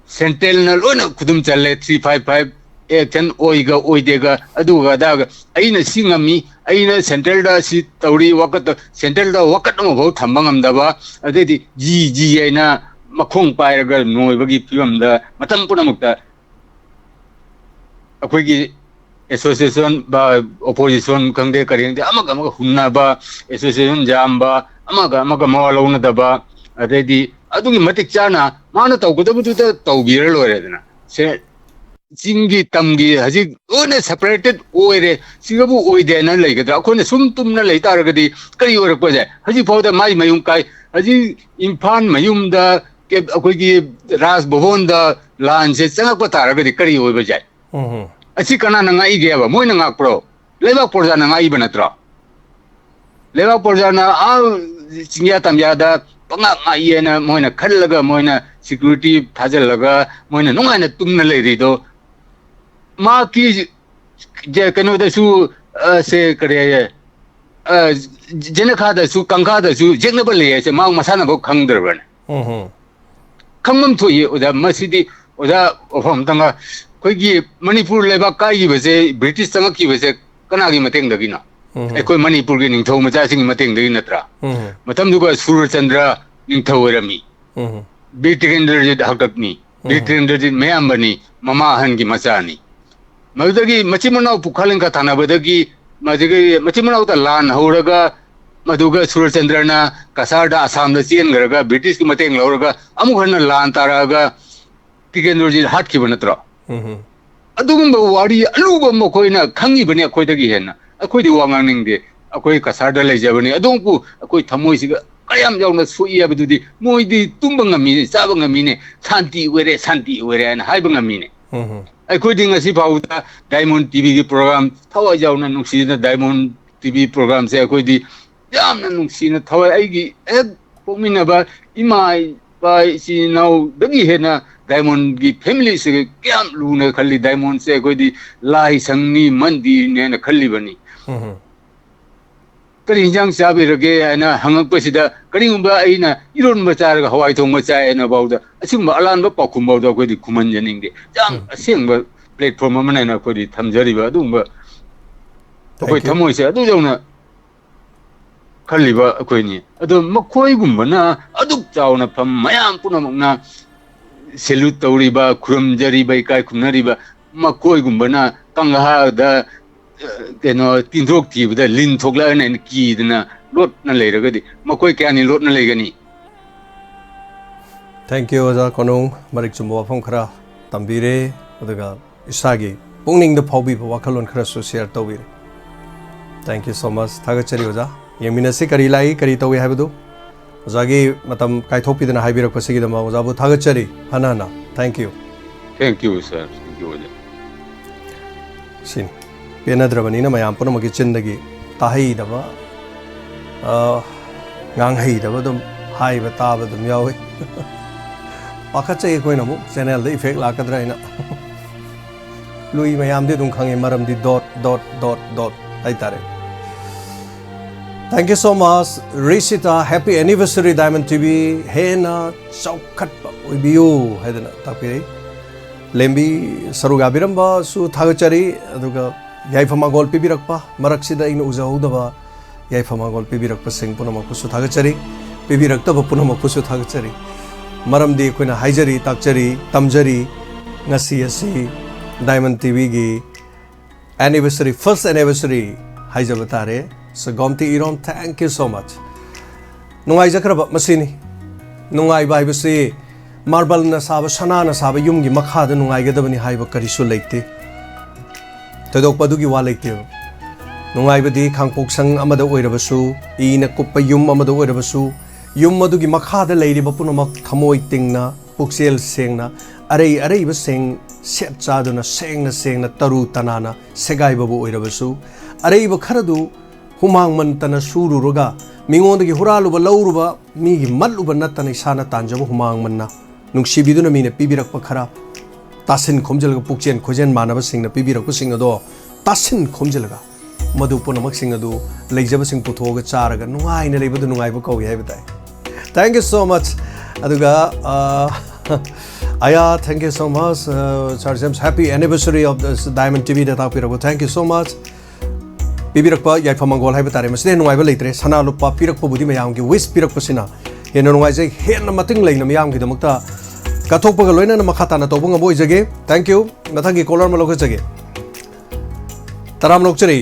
ꯁꯦꯟꯇ꯭ꯔꯦꯜꯅ ꯂꯣꯏꯅ ꯈꯨꯗꯨꯝ ꯆꯜꯂꯦ, three five five, ꯑꯦꯛꯁꯟ ꯑꯣꯏꯒ ꯑꯣꯏꯗꯦꯒ, ꯑꯗꯨꯒ ꯑꯗꯥꯒ, ꯑꯩꯅ ꯁꯤ ꯉꯝꯃꯤ, ꯑꯩꯅ ꯁꯦꯟꯇ꯭ꯔꯦꯜꯗ ꯁꯤ ꯇꯧꯔꯤ, ꯋꯥꯀꯠꯇ, ꯁꯦꯟꯇ꯭ꯔꯦꯜꯗ ꯋꯥꯀꯠ ꯑꯃꯐꯥꯎ ꯊꯝꯕ ꯉꯝꯗꯕ, ꯑꯗꯩꯗꯤ ꯖꯤ ꯖꯤ ꯍꯥꯏꯅ ꯃꯈꯣꯡ ꯄꯥꯏꯔꯒ ꯅꯣꯏꯕꯒꯤ ꯐꯤꯕꯝꯗ ꯃꯇꯝ ꯄꯨꯝꯅꯃꯛꯇ ꯑꯩꯈꯣꯏꯒꯤ ꯑꯦꯁꯣꯁꯤꯌꯦꯁꯟ, ꯑꯣꯄꯣꯖꯤꯁꯟ ꯈꯪꯗꯦ, ꯀꯔꯤ ꯈꯪꯗꯦ, ꯑꯃꯒ ꯑꯃꯒ ꯍꯨꯟꯅꯕ, ꯑꯦꯁꯣꯁꯤꯌꯦꯁꯟ ꯌꯥꯝꯕ, ꯑꯃꯒ ꯑꯃꯒ ꯃꯋꯥ ꯂꯧꯅꯗꯕ, ꯑꯗꯩꯗꯤ ꯑꯗꯨꯒꯤ ꯃꯇꯤꯛ ꯆꯥꯅ ꯃꯥꯅ ꯇꯧꯒꯗꯕꯗꯨꯗ ꯇꯧꯕꯤꯔ ꯂꯣꯏꯔꯦꯗꯅ꯫ ꯁꯦ, ꯆꯤꯡꯒꯤ ꯇꯝꯒꯤ ꯍꯧꯖꯤꯛ ꯂꯣꯏꯅ ꯁꯦꯄꯔꯦꯇꯦꯠ ꯑꯣꯏꯔꯦ, ꯁꯤꯒꯕꯨ ꯑꯣꯏꯗꯦꯅ ꯂꯩꯒꯗ꯭ꯔꯥ? ꯑꯩꯈꯣꯏꯅ ꯁꯨꯝ ꯇꯨꯝꯅ ꯂꯩ ꯇꯥꯔꯒꯗꯤ ꯀꯔꯤ ꯑꯣꯏꯔꯛꯄꯁꯦ? ꯍꯧꯖꯤꯛ ꯐꯥꯎꯗ ꯃꯥꯏ ꯃꯌꯨꯝ ꯀꯥꯏ, ꯍꯧꯖꯤꯛ ꯏꯝꯐꯥꯜ ꯃꯌꯨꯝꯗ ꯀꯦ-, ꯑꯩꯈꯣꯏꯒꯤ ꯔꯥꯖ ꯚꯕꯟꯗ ꯂꯥꯟꯁꯦ ꯆꯪꯉꯛꯄ ꯇꯥꯔꯒꯗꯤ ꯀꯔꯤ ꯑꯣꯏꯕ ꯌꯥꯏ? ꯎꯝ꯫ ꯑꯁꯤ ꯀꯅꯥꯅ ꯉꯥꯛꯏꯒꯦꯕ? ꯃꯣꯏꯅ ꯉꯥꯛꯄ꯭ꯔꯣ? ꯂꯩꯕꯥꯛ ꯄ꯭ꯔꯖꯥꯅ ꯉꯥꯛꯏꯕ ꯅꯠꯇ꯭ꯔꯣ? ꯂꯩꯕꯥꯛ ꯄ꯭ꯔꯖꯥꯅ ꯑꯥ ꯆꯤꯡꯌꯥ ꯇꯝꯌꯥꯗ ꯄꯉꯥꯛ ꯉꯥꯛꯏꯑꯅ ꯃꯣꯏꯅ ꯈꯜꯂꯒ, ꯃꯣꯏꯅ ꯁꯦꯀ꯭ꯌꯨꯔꯤꯇꯤ ꯊꯥꯖꯤꯜꯂꯒ, ꯃꯣꯏꯅ ꯅꯨꯡꯉꯥꯏꯅ ꯇꯨꯝꯅ ꯂꯩꯔꯤꯗꯣ, ꯃꯍꯥꯛꯀꯤ ꯖꯦ-, ꯀꯩꯅꯣꯗꯁꯨ, ꯑ, ꯁꯦ, ꯀꯔꯤ ꯍꯥꯏꯌꯦ, ꯑ, ꯖꯦꯅꯈꯥꯗꯁꯨ, ꯀꯪꯈꯥꯗꯁꯨ ꯌꯦꯛꯅꯕ ꯂꯩ ꯍꯥꯏꯁꯦ ꯃꯍꯥꯛ ꯃꯁꯥꯅꯐꯥꯎ ꯈꯪꯗ꯭ꯔꯕꯅꯦ? ꯎꯝ꯫ ꯈꯪꯐꯝ ꯊꯣꯛꯏ, ꯑꯣꯖꯥ꯫ ꯃꯁꯤꯗꯤ, ꯑꯣꯖꯥ, ꯋꯥꯐꯝ ꯑꯝꯇꯪꯒ, ꯑꯩꯈꯣꯏꯒꯤ ꯃꯅꯤꯄꯨꯔ ꯂꯩꯕꯥꯛ ꯀꯥꯏꯈꯤꯕꯁꯦ, ꯕ꯭ꯔꯤꯇꯤꯁ ꯆꯪꯉꯛꯈꯤꯕꯁꯦ ꯀꯅꯥꯒꯤ ꯃꯇꯦꯡꯗꯒꯤꯅꯣ? ꯎꯝ꯫ ꯑꯩꯈꯣꯏ ꯃꯅꯤꯄꯨꯔꯒꯤ ꯅꯤꯡꯊꯧ ꯃꯆꯥꯁꯤꯡꯒꯤ ꯃꯇꯦꯡꯗꯒꯤ ꯅꯠꯇ꯭ꯔꯥ? ꯎꯝ꯫ ꯃꯇꯝꯗꯨꯒ ꯁꯨꯔꯆꯟꯗ꯭ꯔ ꯅꯤꯡꯊꯧ ꯑꯣꯏꯔꯝꯃꯤ꯫ ꯎꯝ꯫ ꯕꯤꯔ ꯇꯤꯀꯦꯟꯗ꯭ꯔꯖꯤꯠ ꯍꯥꯛꯇꯛꯅꯤ꯫ ꯕꯤꯔ ꯎꯝ꯫ ꯇꯤꯀꯦꯟꯗ꯭ꯔꯖꯤꯠ ꯃꯌꯥꯝꯕꯅꯤ, ꯃꯃꯥ ꯑꯍꯟꯒꯤ ꯃꯆꯥꯅꯤ꯫ ꯃꯗꯨꯗꯒꯤ ꯃꯆꯤꯟ ꯃꯅꯥꯎ ꯄꯨꯈ꯭ꯔ ꯂꯤꯡꯈ ꯊꯥꯅꯕꯗꯒꯤ, ꯃꯗꯨꯗꯒꯤ ꯃꯆꯤꯟ ꯃꯅꯥꯎꯇ ꯂꯥꯟ ꯍꯧꯔꯒ, ꯃꯗꯨꯒ ꯁꯨꯔꯆꯟꯗ꯭ꯔꯅ ꯀꯁꯥꯔꯗ, ꯑꯁꯥꯝꯗ ꯆꯦꯟꯈ꯭ꯔꯒ, ꯕ꯭ꯔꯤꯇꯤꯁꯀꯤ ꯃꯇꯦꯡ ꯂꯧꯔꯒ ꯑꯃꯨꯛ ꯍꯟꯅ ꯂꯥꯟ ꯇꯥꯔꯛꯑꯒ ꯇꯤꯀꯦꯟꯗ꯭ꯔꯖꯤꯠ ꯍꯥꯠꯈꯤꯕ ꯅꯠꯇ꯭ꯔꯣ? ꯎꯝ꯫ ꯑꯗꯨꯒꯨꯝꯕ ꯋꯥꯔꯤ ꯑꯂꯨꯕ ꯑꯃ ꯑꯩꯈꯣꯏꯅ ꯈꯪꯉꯤꯕꯅꯤ꯫ ꯑꯩꯈꯣꯏꯗꯒꯤ ꯍꯦꯟꯅ ꯑꯩꯈꯣꯏꯗꯤ ꯋꯥ ꯉꯥꯡꯅꯤꯡꯗꯦ꯫ ꯑꯩꯈꯣꯏ ꯀꯁꯥꯔꯗ ꯂꯩꯖꯕꯅꯤ꯫ ꯑꯗꯨꯕꯨ ꯑꯩꯈꯣꯏ ꯊꯃꯣꯏꯁꯤꯒ ꯀꯌꯥꯝ ꯌꯥꯎꯅ ꯁꯣꯛꯏ ꯍꯥꯏꯕꯗꯨꯗꯤ ꯃꯣꯏꯗꯤ ꯇꯨꯝꯕ ꯉꯝꯃꯤ, ꯆꯥꯕ ꯉꯝꯃꯤꯅꯦ, ꯁꯥꯟꯇꯤ ꯑꯣꯏꯔꯦ, ꯁꯥꯟꯇꯤ ꯑꯣꯏꯔꯦ ꯍꯥꯏꯅ ꯍꯥꯏꯕ ꯉꯝꯃꯤꯅꯦ꯫ ꯎꯝ꯫ ꯑꯩꯈꯣꯏꯗꯤ ꯉꯁꯤ ꯐꯥꯎꯕꯗ ꯗꯥꯏꯃꯣꯟ ꯇꯤꯚꯤꯒꯤ ꯄ꯭ꯔꯣꯒ꯭ꯔꯥꯝ, ꯊꯋꯥꯏ ꯌꯥꯎꯅ ꯅꯨꯡꯁꯤꯅ ꯗꯥꯏꯃꯣꯟ ꯇꯤꯚꯤ ꯄ꯭ꯔꯣꯒ꯭ꯔꯥꯝꯁꯦ ꯑꯩꯈꯣꯏꯗꯤ ꯌꯥꯝꯅ ꯅꯨꯡꯁꯤꯅ ꯊꯋꯥꯏ, ꯑꯩꯒꯤ ꯍꯦꯛ ꯄꯣꯛꯃꯤꯟꯅꯕ ꯏꯃꯥ ꯏꯄꯥ ꯏꯆꯤꯟ ꯏꯅꯥꯎꯗꯒꯤ ꯍꯦꯟꯅ ꯗꯥꯏꯃꯣꯟꯒꯤ ꯐꯦꯃꯤꯂꯤꯁꯦ ꯀꯌꯥꯝ ꯂꯨꯅ ꯈꯜꯂꯤ꯫ ꯗꯥꯏꯃꯣꯟꯁꯦ ꯑꯩꯈꯣꯏꯗꯤ ꯂꯥꯏꯁꯪꯅꯤ, ꯃꯟꯗꯤꯔꯅꯦꯅ ꯈꯜꯂꯤꯕꯅꯤ꯫ ꯎꯝ꯫ "ꯀꯔꯤ ꯏꯟꯖꯥꯡ ꯆꯥꯕꯤꯔꯒꯦ?" ꯍꯥꯏꯅ ꯍꯪꯉꯛꯄꯁꯤꯗ, ꯀꯔꯤꯒꯨꯝꯕ ꯑꯩꯅ ꯏꯔꯣꯟꯕ ꯆꯥꯔꯒ ꯍꯋꯥꯏ ꯊꯣꯡꯕ ꯆꯥꯏ ꯍꯥꯏꯅ ꯐꯥꯎꯗ ꯑꯁꯤꯒꯨꯝꯕ ꯑꯔꯥꯟꯕ ꯄꯥꯎꯈꯨꯝ ꯐꯥꯎꯗ ꯑꯩꯈꯣꯏꯗꯤ ꯈꯨꯝꯍꯟꯖꯅꯤꯡꯗꯦ꯫ ꯌꯥꯝ ꯎꯝ꯫ ꯑꯁꯦꯡꯕ platform ꯑꯃꯅ ꯍꯥꯏꯅ ꯑꯩꯈꯣꯏꯗꯤ ꯊꯝꯖꯔꯤꯕ ꯑꯗꯨꯒꯨꯝꯕ ꯑꯩꯈꯣꯏ ꯊꯃꯣꯏꯁꯦ ꯑꯗꯨ ꯌꯧꯅ ꯈꯜꯂꯤꯕ ꯑꯩꯈꯣꯏꯅꯤ꯫ ꯑꯗꯣ ꯃꯈꯣꯏꯒꯨꯝꯕꯅ ꯑꯗꯨꯛ ꯆꯥꯎꯅ ꯐꯝ ꯃꯌꯥꯝ ꯄꯨꯝꯅꯃꯛꯅ salute ꯇꯧꯔꯤꯕ, ꯈꯨꯔꯨꯝꯖꯔꯤꯕ, ꯏꯀꯥꯏ ꯈꯨꯝꯅꯔꯤꯕ ꯃꯈꯣꯏꯒꯨꯝꯕꯅ ꯀꯪꯂꯥꯗ, ꯑ, ꯀꯩꯅꯣ, ꯇꯤꯟꯊ꯭ꯔꯣꯛ ꯊꯤꯕꯗ ꯂꯤꯟ ꯊꯣꯛꯂꯛꯑꯅ ꯍꯥꯏꯅ ꯀꯤꯗꯅ ꯂꯣꯠꯅ ꯂꯩꯔꯒꯗꯤ ꯃꯈꯣꯏ ꯀꯌꯥꯅꯤ ꯂꯣꯠꯅ ꯂꯩꯒꯅꯤ? Thank you, ꯑꯣꯖꯥ ꯀꯣꯅꯨꯡ꯫ ꯃꯔꯤꯛ ꯆꯨꯝꯕ ꯋꯥꯐꯝ ꯈꯔ ꯇꯝꯕꯤꯔꯦ, ꯑꯗꯨꯒ ꯏꯁꯥꯒꯤ ꯄꯨꯛꯅꯤꯡꯗ ꯐꯥꯎꯕꯤꯕ ꯋꯥꯈꯜꯂꯣꯟ ꯈꯔꯁꯨ share ꯇꯧꯕꯤꯔꯦ꯫ Thank you so much꯫ ꯊꯥꯒꯠꯆꯔꯤ ꯑꯣꯖꯥ꯫ ꯌꯦꯡꯃꯤꯟꯅꯁꯤ ꯀꯔꯤ ꯂꯥꯛꯏ, ꯀꯔꯤ ꯇꯧꯏ ꯍꯥꯏꯕꯗꯨ꯫ ꯑꯣꯖꯥꯒꯤ ꯃꯇꯝ ꯀꯥꯏꯊꯣꯛꯄꯤꯗꯅ ꯍꯥꯏꯕꯤꯔꯛꯄꯁꯤꯒꯤꯗꯃꯛ ꯑꯣꯖꯥꯕꯨ ꯊꯥꯒꯠꯆꯔꯤ ꯍꯟꯅ ꯍꯟꯅ꯫ Thank you꯫ Thank you, sir꯫ Thank you, ꯑꯣꯖꯥ꯫ ꯁꯤꯅꯤ꯫ ꯄꯦꯟꯅꯗ꯭ꯔꯕꯅꯤꯅ ꯃꯌꯥꯝ ꯄꯨꯝꯅꯃꯛꯀꯤ ꯆꯤꯟꯗꯒꯤ ꯇꯥꯍꯩꯗꯕ, ꯑ, ꯉꯥꯡꯍꯩꯗꯕ ꯑꯗꯨꯝ ꯍꯥꯏꯕ ꯇꯥꯕ ꯑꯗꯨꯝ ꯌꯥꯎꯏ꯫ ꯄꯥꯈꯠꯆꯩ ꯑꯩꯈꯣꯏꯅ ꯑꯃꯨꯛ channelꯗ effect ꯂꯥꯛꯀꯗ꯭ꯔꯥ ꯍꯥꯏꯅ꯫ ꯂꯨꯏ ꯃꯌꯥꯝꯗꯤ ꯑꯗꯨꯝ ꯈꯪꯉꯤ, ꯃꯔꯝꯗꯤ dot dot dot dot ꯍꯥꯏꯇꯥꯔꯦ꯫ Thank you so much, ꯔꯤꯁꯤꯇꯥ꯫ Happy anniversary, Diamond T V. ꯍꯦꯟꯅ ꯆꯥꯎꯈꯠꯄ ꯑꯣꯏꯕꯤꯌꯨ ꯍꯥꯏꯗꯅ ꯇꯥꯛꯄꯤꯔꯛꯏ꯫ ꯂꯦꯝꯕꯤ ꯁꯔꯨꯛ ꯌꯥꯕꯤꯔꯝꯕꯁꯨ ꯊꯥꯒꯠꯆꯔꯤ, ꯑꯗꯨꯒ ꯌꯥꯏꯐ ꯃꯥꯡꯒꯣꯜ ꯄꯤꯕꯤꯔꯛꯄ, ꯃꯔꯛꯁꯤꯗ ꯑꯩꯅ ꯎꯖꯍꯧꯗꯕ ꯌꯥꯏꯐ ꯃꯥꯡꯒꯣꯜ ꯄꯤꯕꯤꯔꯛꯄꯁꯤꯡ ꯄꯨꯝꯅꯃꯛꯄꯨꯁꯨ ꯊꯥꯒꯠꯆꯔꯤ, ꯄꯤꯕꯤꯔꯛꯇꯕ ꯄꯨꯝꯅꯃꯛꯄꯨꯁꯨ ꯊꯥꯒꯠꯆꯔꯤ꯫ ꯃꯔꯝꯗꯤ ꯑꯩꯈꯣꯏꯅ ꯍꯥꯏꯖꯔꯤ, ꯇꯥꯛꯆꯔꯤ, ꯇꯝꯖꯔꯤ, ꯉꯁꯤ ꯑꯁꯤ Diamond ꯇꯤ ꯚꯤꯒꯤ anniversary, first anniversary ꯍꯥꯏꯖꯕ ꯇꯥꯔꯦ꯫ ꯁꯒꯣꯝꯇꯤ ꯏꯔꯣꯝ, thank you so much꯫ ꯅꯨꯡꯉꯥꯏꯖꯈ꯭ꯔꯕ ꯃꯁꯤꯅꯤ꯫ ꯅꯨꯡꯉꯥꯏꯕ ꯍꯥꯏꯕꯁꯤ marble ꯅ ꯁꯥꯕ, ꯁꯅꯥꯅ ꯁꯥꯕ ꯌꯨꯝꯒꯤ ꯃꯈꯥꯗ ꯅꯨꯡꯉꯥꯏꯒꯗꯕꯅꯤ ꯍꯥꯏꯕ ꯀꯔꯤꯁꯨ ꯂꯩꯇꯦ꯫ ꯊꯣꯏꯗꯣꯛꯄ ꯑꯗꯨꯒꯤ ꯋꯥ ꯂꯩꯇꯦꯕ꯫ ꯅꯨꯡꯉꯥꯏꯕꯗꯤ ꯈꯥꯡꯄꯣꯛꯁꯪ ꯑꯃꯗ ꯑꯣꯏꯔꯕꯁꯨ, ꯏꯅ ꯀꯨꯞꯄ ꯌꯨꯝ ꯑꯃꯗ ꯑꯣꯏꯔꯕꯁꯨ, ꯌꯨꯝ ꯑꯗꯨꯒꯤ ꯃꯈꯥꯗ ꯂꯩꯔꯤꯕ ꯄꯨꯝꯅꯃꯛ ꯊꯃꯣꯏ ꯇꯤꯡꯅ, ꯄꯨꯛꯆꯦꯜ ꯁꯦꯡꯅ, ꯑꯔꯩ ꯑꯔꯩꯕꯁꯤꯡ ꯁꯦꯠ ꯆꯥꯗꯨꯅ, ꯁꯦꯡꯅ ꯁꯦꯡꯅ, ꯇꯔꯨ ꯇꯅꯥꯟꯅ ꯁꯦꯒꯥꯏꯕꯕꯨ ꯑꯣꯏꯔꯕꯁꯨ, ꯑꯔꯩꯕ ꯈꯔꯗꯨ ꯍꯨꯃꯥꯡ ꯃꯟꯇꯅ ꯁꯨꯔꯨꯔꯒ, ꯃꯤꯉꯣꯟꯗꯒꯤ ꯍꯨꯔꯥꯜꯂꯨꯕ, ꯂꯧꯔꯨꯕ, ꯃꯤꯒꯤ ꯃꯠꯂꯨꯕ ꯅꯠꯇꯅ ꯏꯁꯥꯅ ꯇꯥꯟꯖꯕ ꯍꯨꯃꯥꯡ ꯃꯟꯅ ꯅꯨꯡꯁꯤꯕꯤꯗꯨꯅ ꯃꯤꯅ ꯄꯤꯕꯤꯔꯛꯄ ꯈꯔ ꯇꯥꯁꯤꯟ ꯈꯣꯝꯖꯤꯜꯂꯒ, ꯄꯨꯛꯆꯦꯟ ꯈꯣꯏꯖꯦꯟ ꯃꯥꯟꯅꯕꯁꯤꯡꯅ ꯄꯤꯕꯤꯔꯛꯄꯁꯤꯡ ꯑꯗꯣ ꯇꯥꯁꯤꯟ ꯈꯣꯝꯖꯤꯜꯂꯒ, ꯃꯗꯨ ꯄꯨꯝꯅꯃꯛꯁꯤꯡ ꯑꯗꯨ ꯂꯩꯖꯕꯁꯤꯡ ꯄꯨꯊꯣꯛꯑꯒ ꯆꯥꯔꯒ ꯅꯨꯡꯉꯥꯏꯅ ꯂꯩꯕꯗꯨ ꯅꯨꯡꯉꯥꯏꯕ ꯀꯧꯏ ꯍꯥꯏꯕ ꯇꯥꯏ꯫ Thank you so much꯫ ꯑꯗꯨꯒ, ꯑ, ꯑꯌꯥ, thank you so much, uh, Sir James. Happy anniversary of this Diamond T V ꯗ ꯇꯥꯛꯄꯤꯔꯛꯄ, thank you so much. ꯄꯤꯕꯤꯔꯛꯄ ꯌꯥꯏꯐ ꯃꯪꯒꯣꯜ ꯍꯥꯏꯕ ꯇꯥꯔꯦ, ꯃꯁꯤꯗ ꯍꯦꯟꯅ ꯅꯨꯡꯉꯥꯏꯕ ꯂꯩꯇ꯭ꯔꯦ꯫ ꯁꯅꯥ ꯂꯨꯄꯥ ꯄꯤꯔꯛꯄꯕꯨꯗꯤ ꯃꯌꯥꯝꯒꯤ wish ꯄꯤꯔꯛꯄꯁꯤꯅ ꯍꯦꯟꯅ ꯅꯨꯡꯉꯥꯏꯖꯩ꯫ ꯍꯦꯟꯅ ꯃꯇꯤꯡ ꯂꯩꯅ ꯃꯤꯌꯥꯝꯒꯤꯗꯃꯛꯇ ꯀꯠꯊꯣꯛꯄꯒ ꯂꯣꯏꯅꯅ ꯃꯈꯥ ꯇꯥꯅ ꯇꯧꯕ ꯉꯝꯕ ꯑꯣꯏꯖꯒꯦ꯫ Thank you. ꯃꯊꯪꯒꯤ caller ꯑꯃ ꯂꯧꯈꯠꯆꯒꯦ꯫ ꯇꯔꯥꯝꯅ ꯑꯣꯛꯆꯔꯤ꯫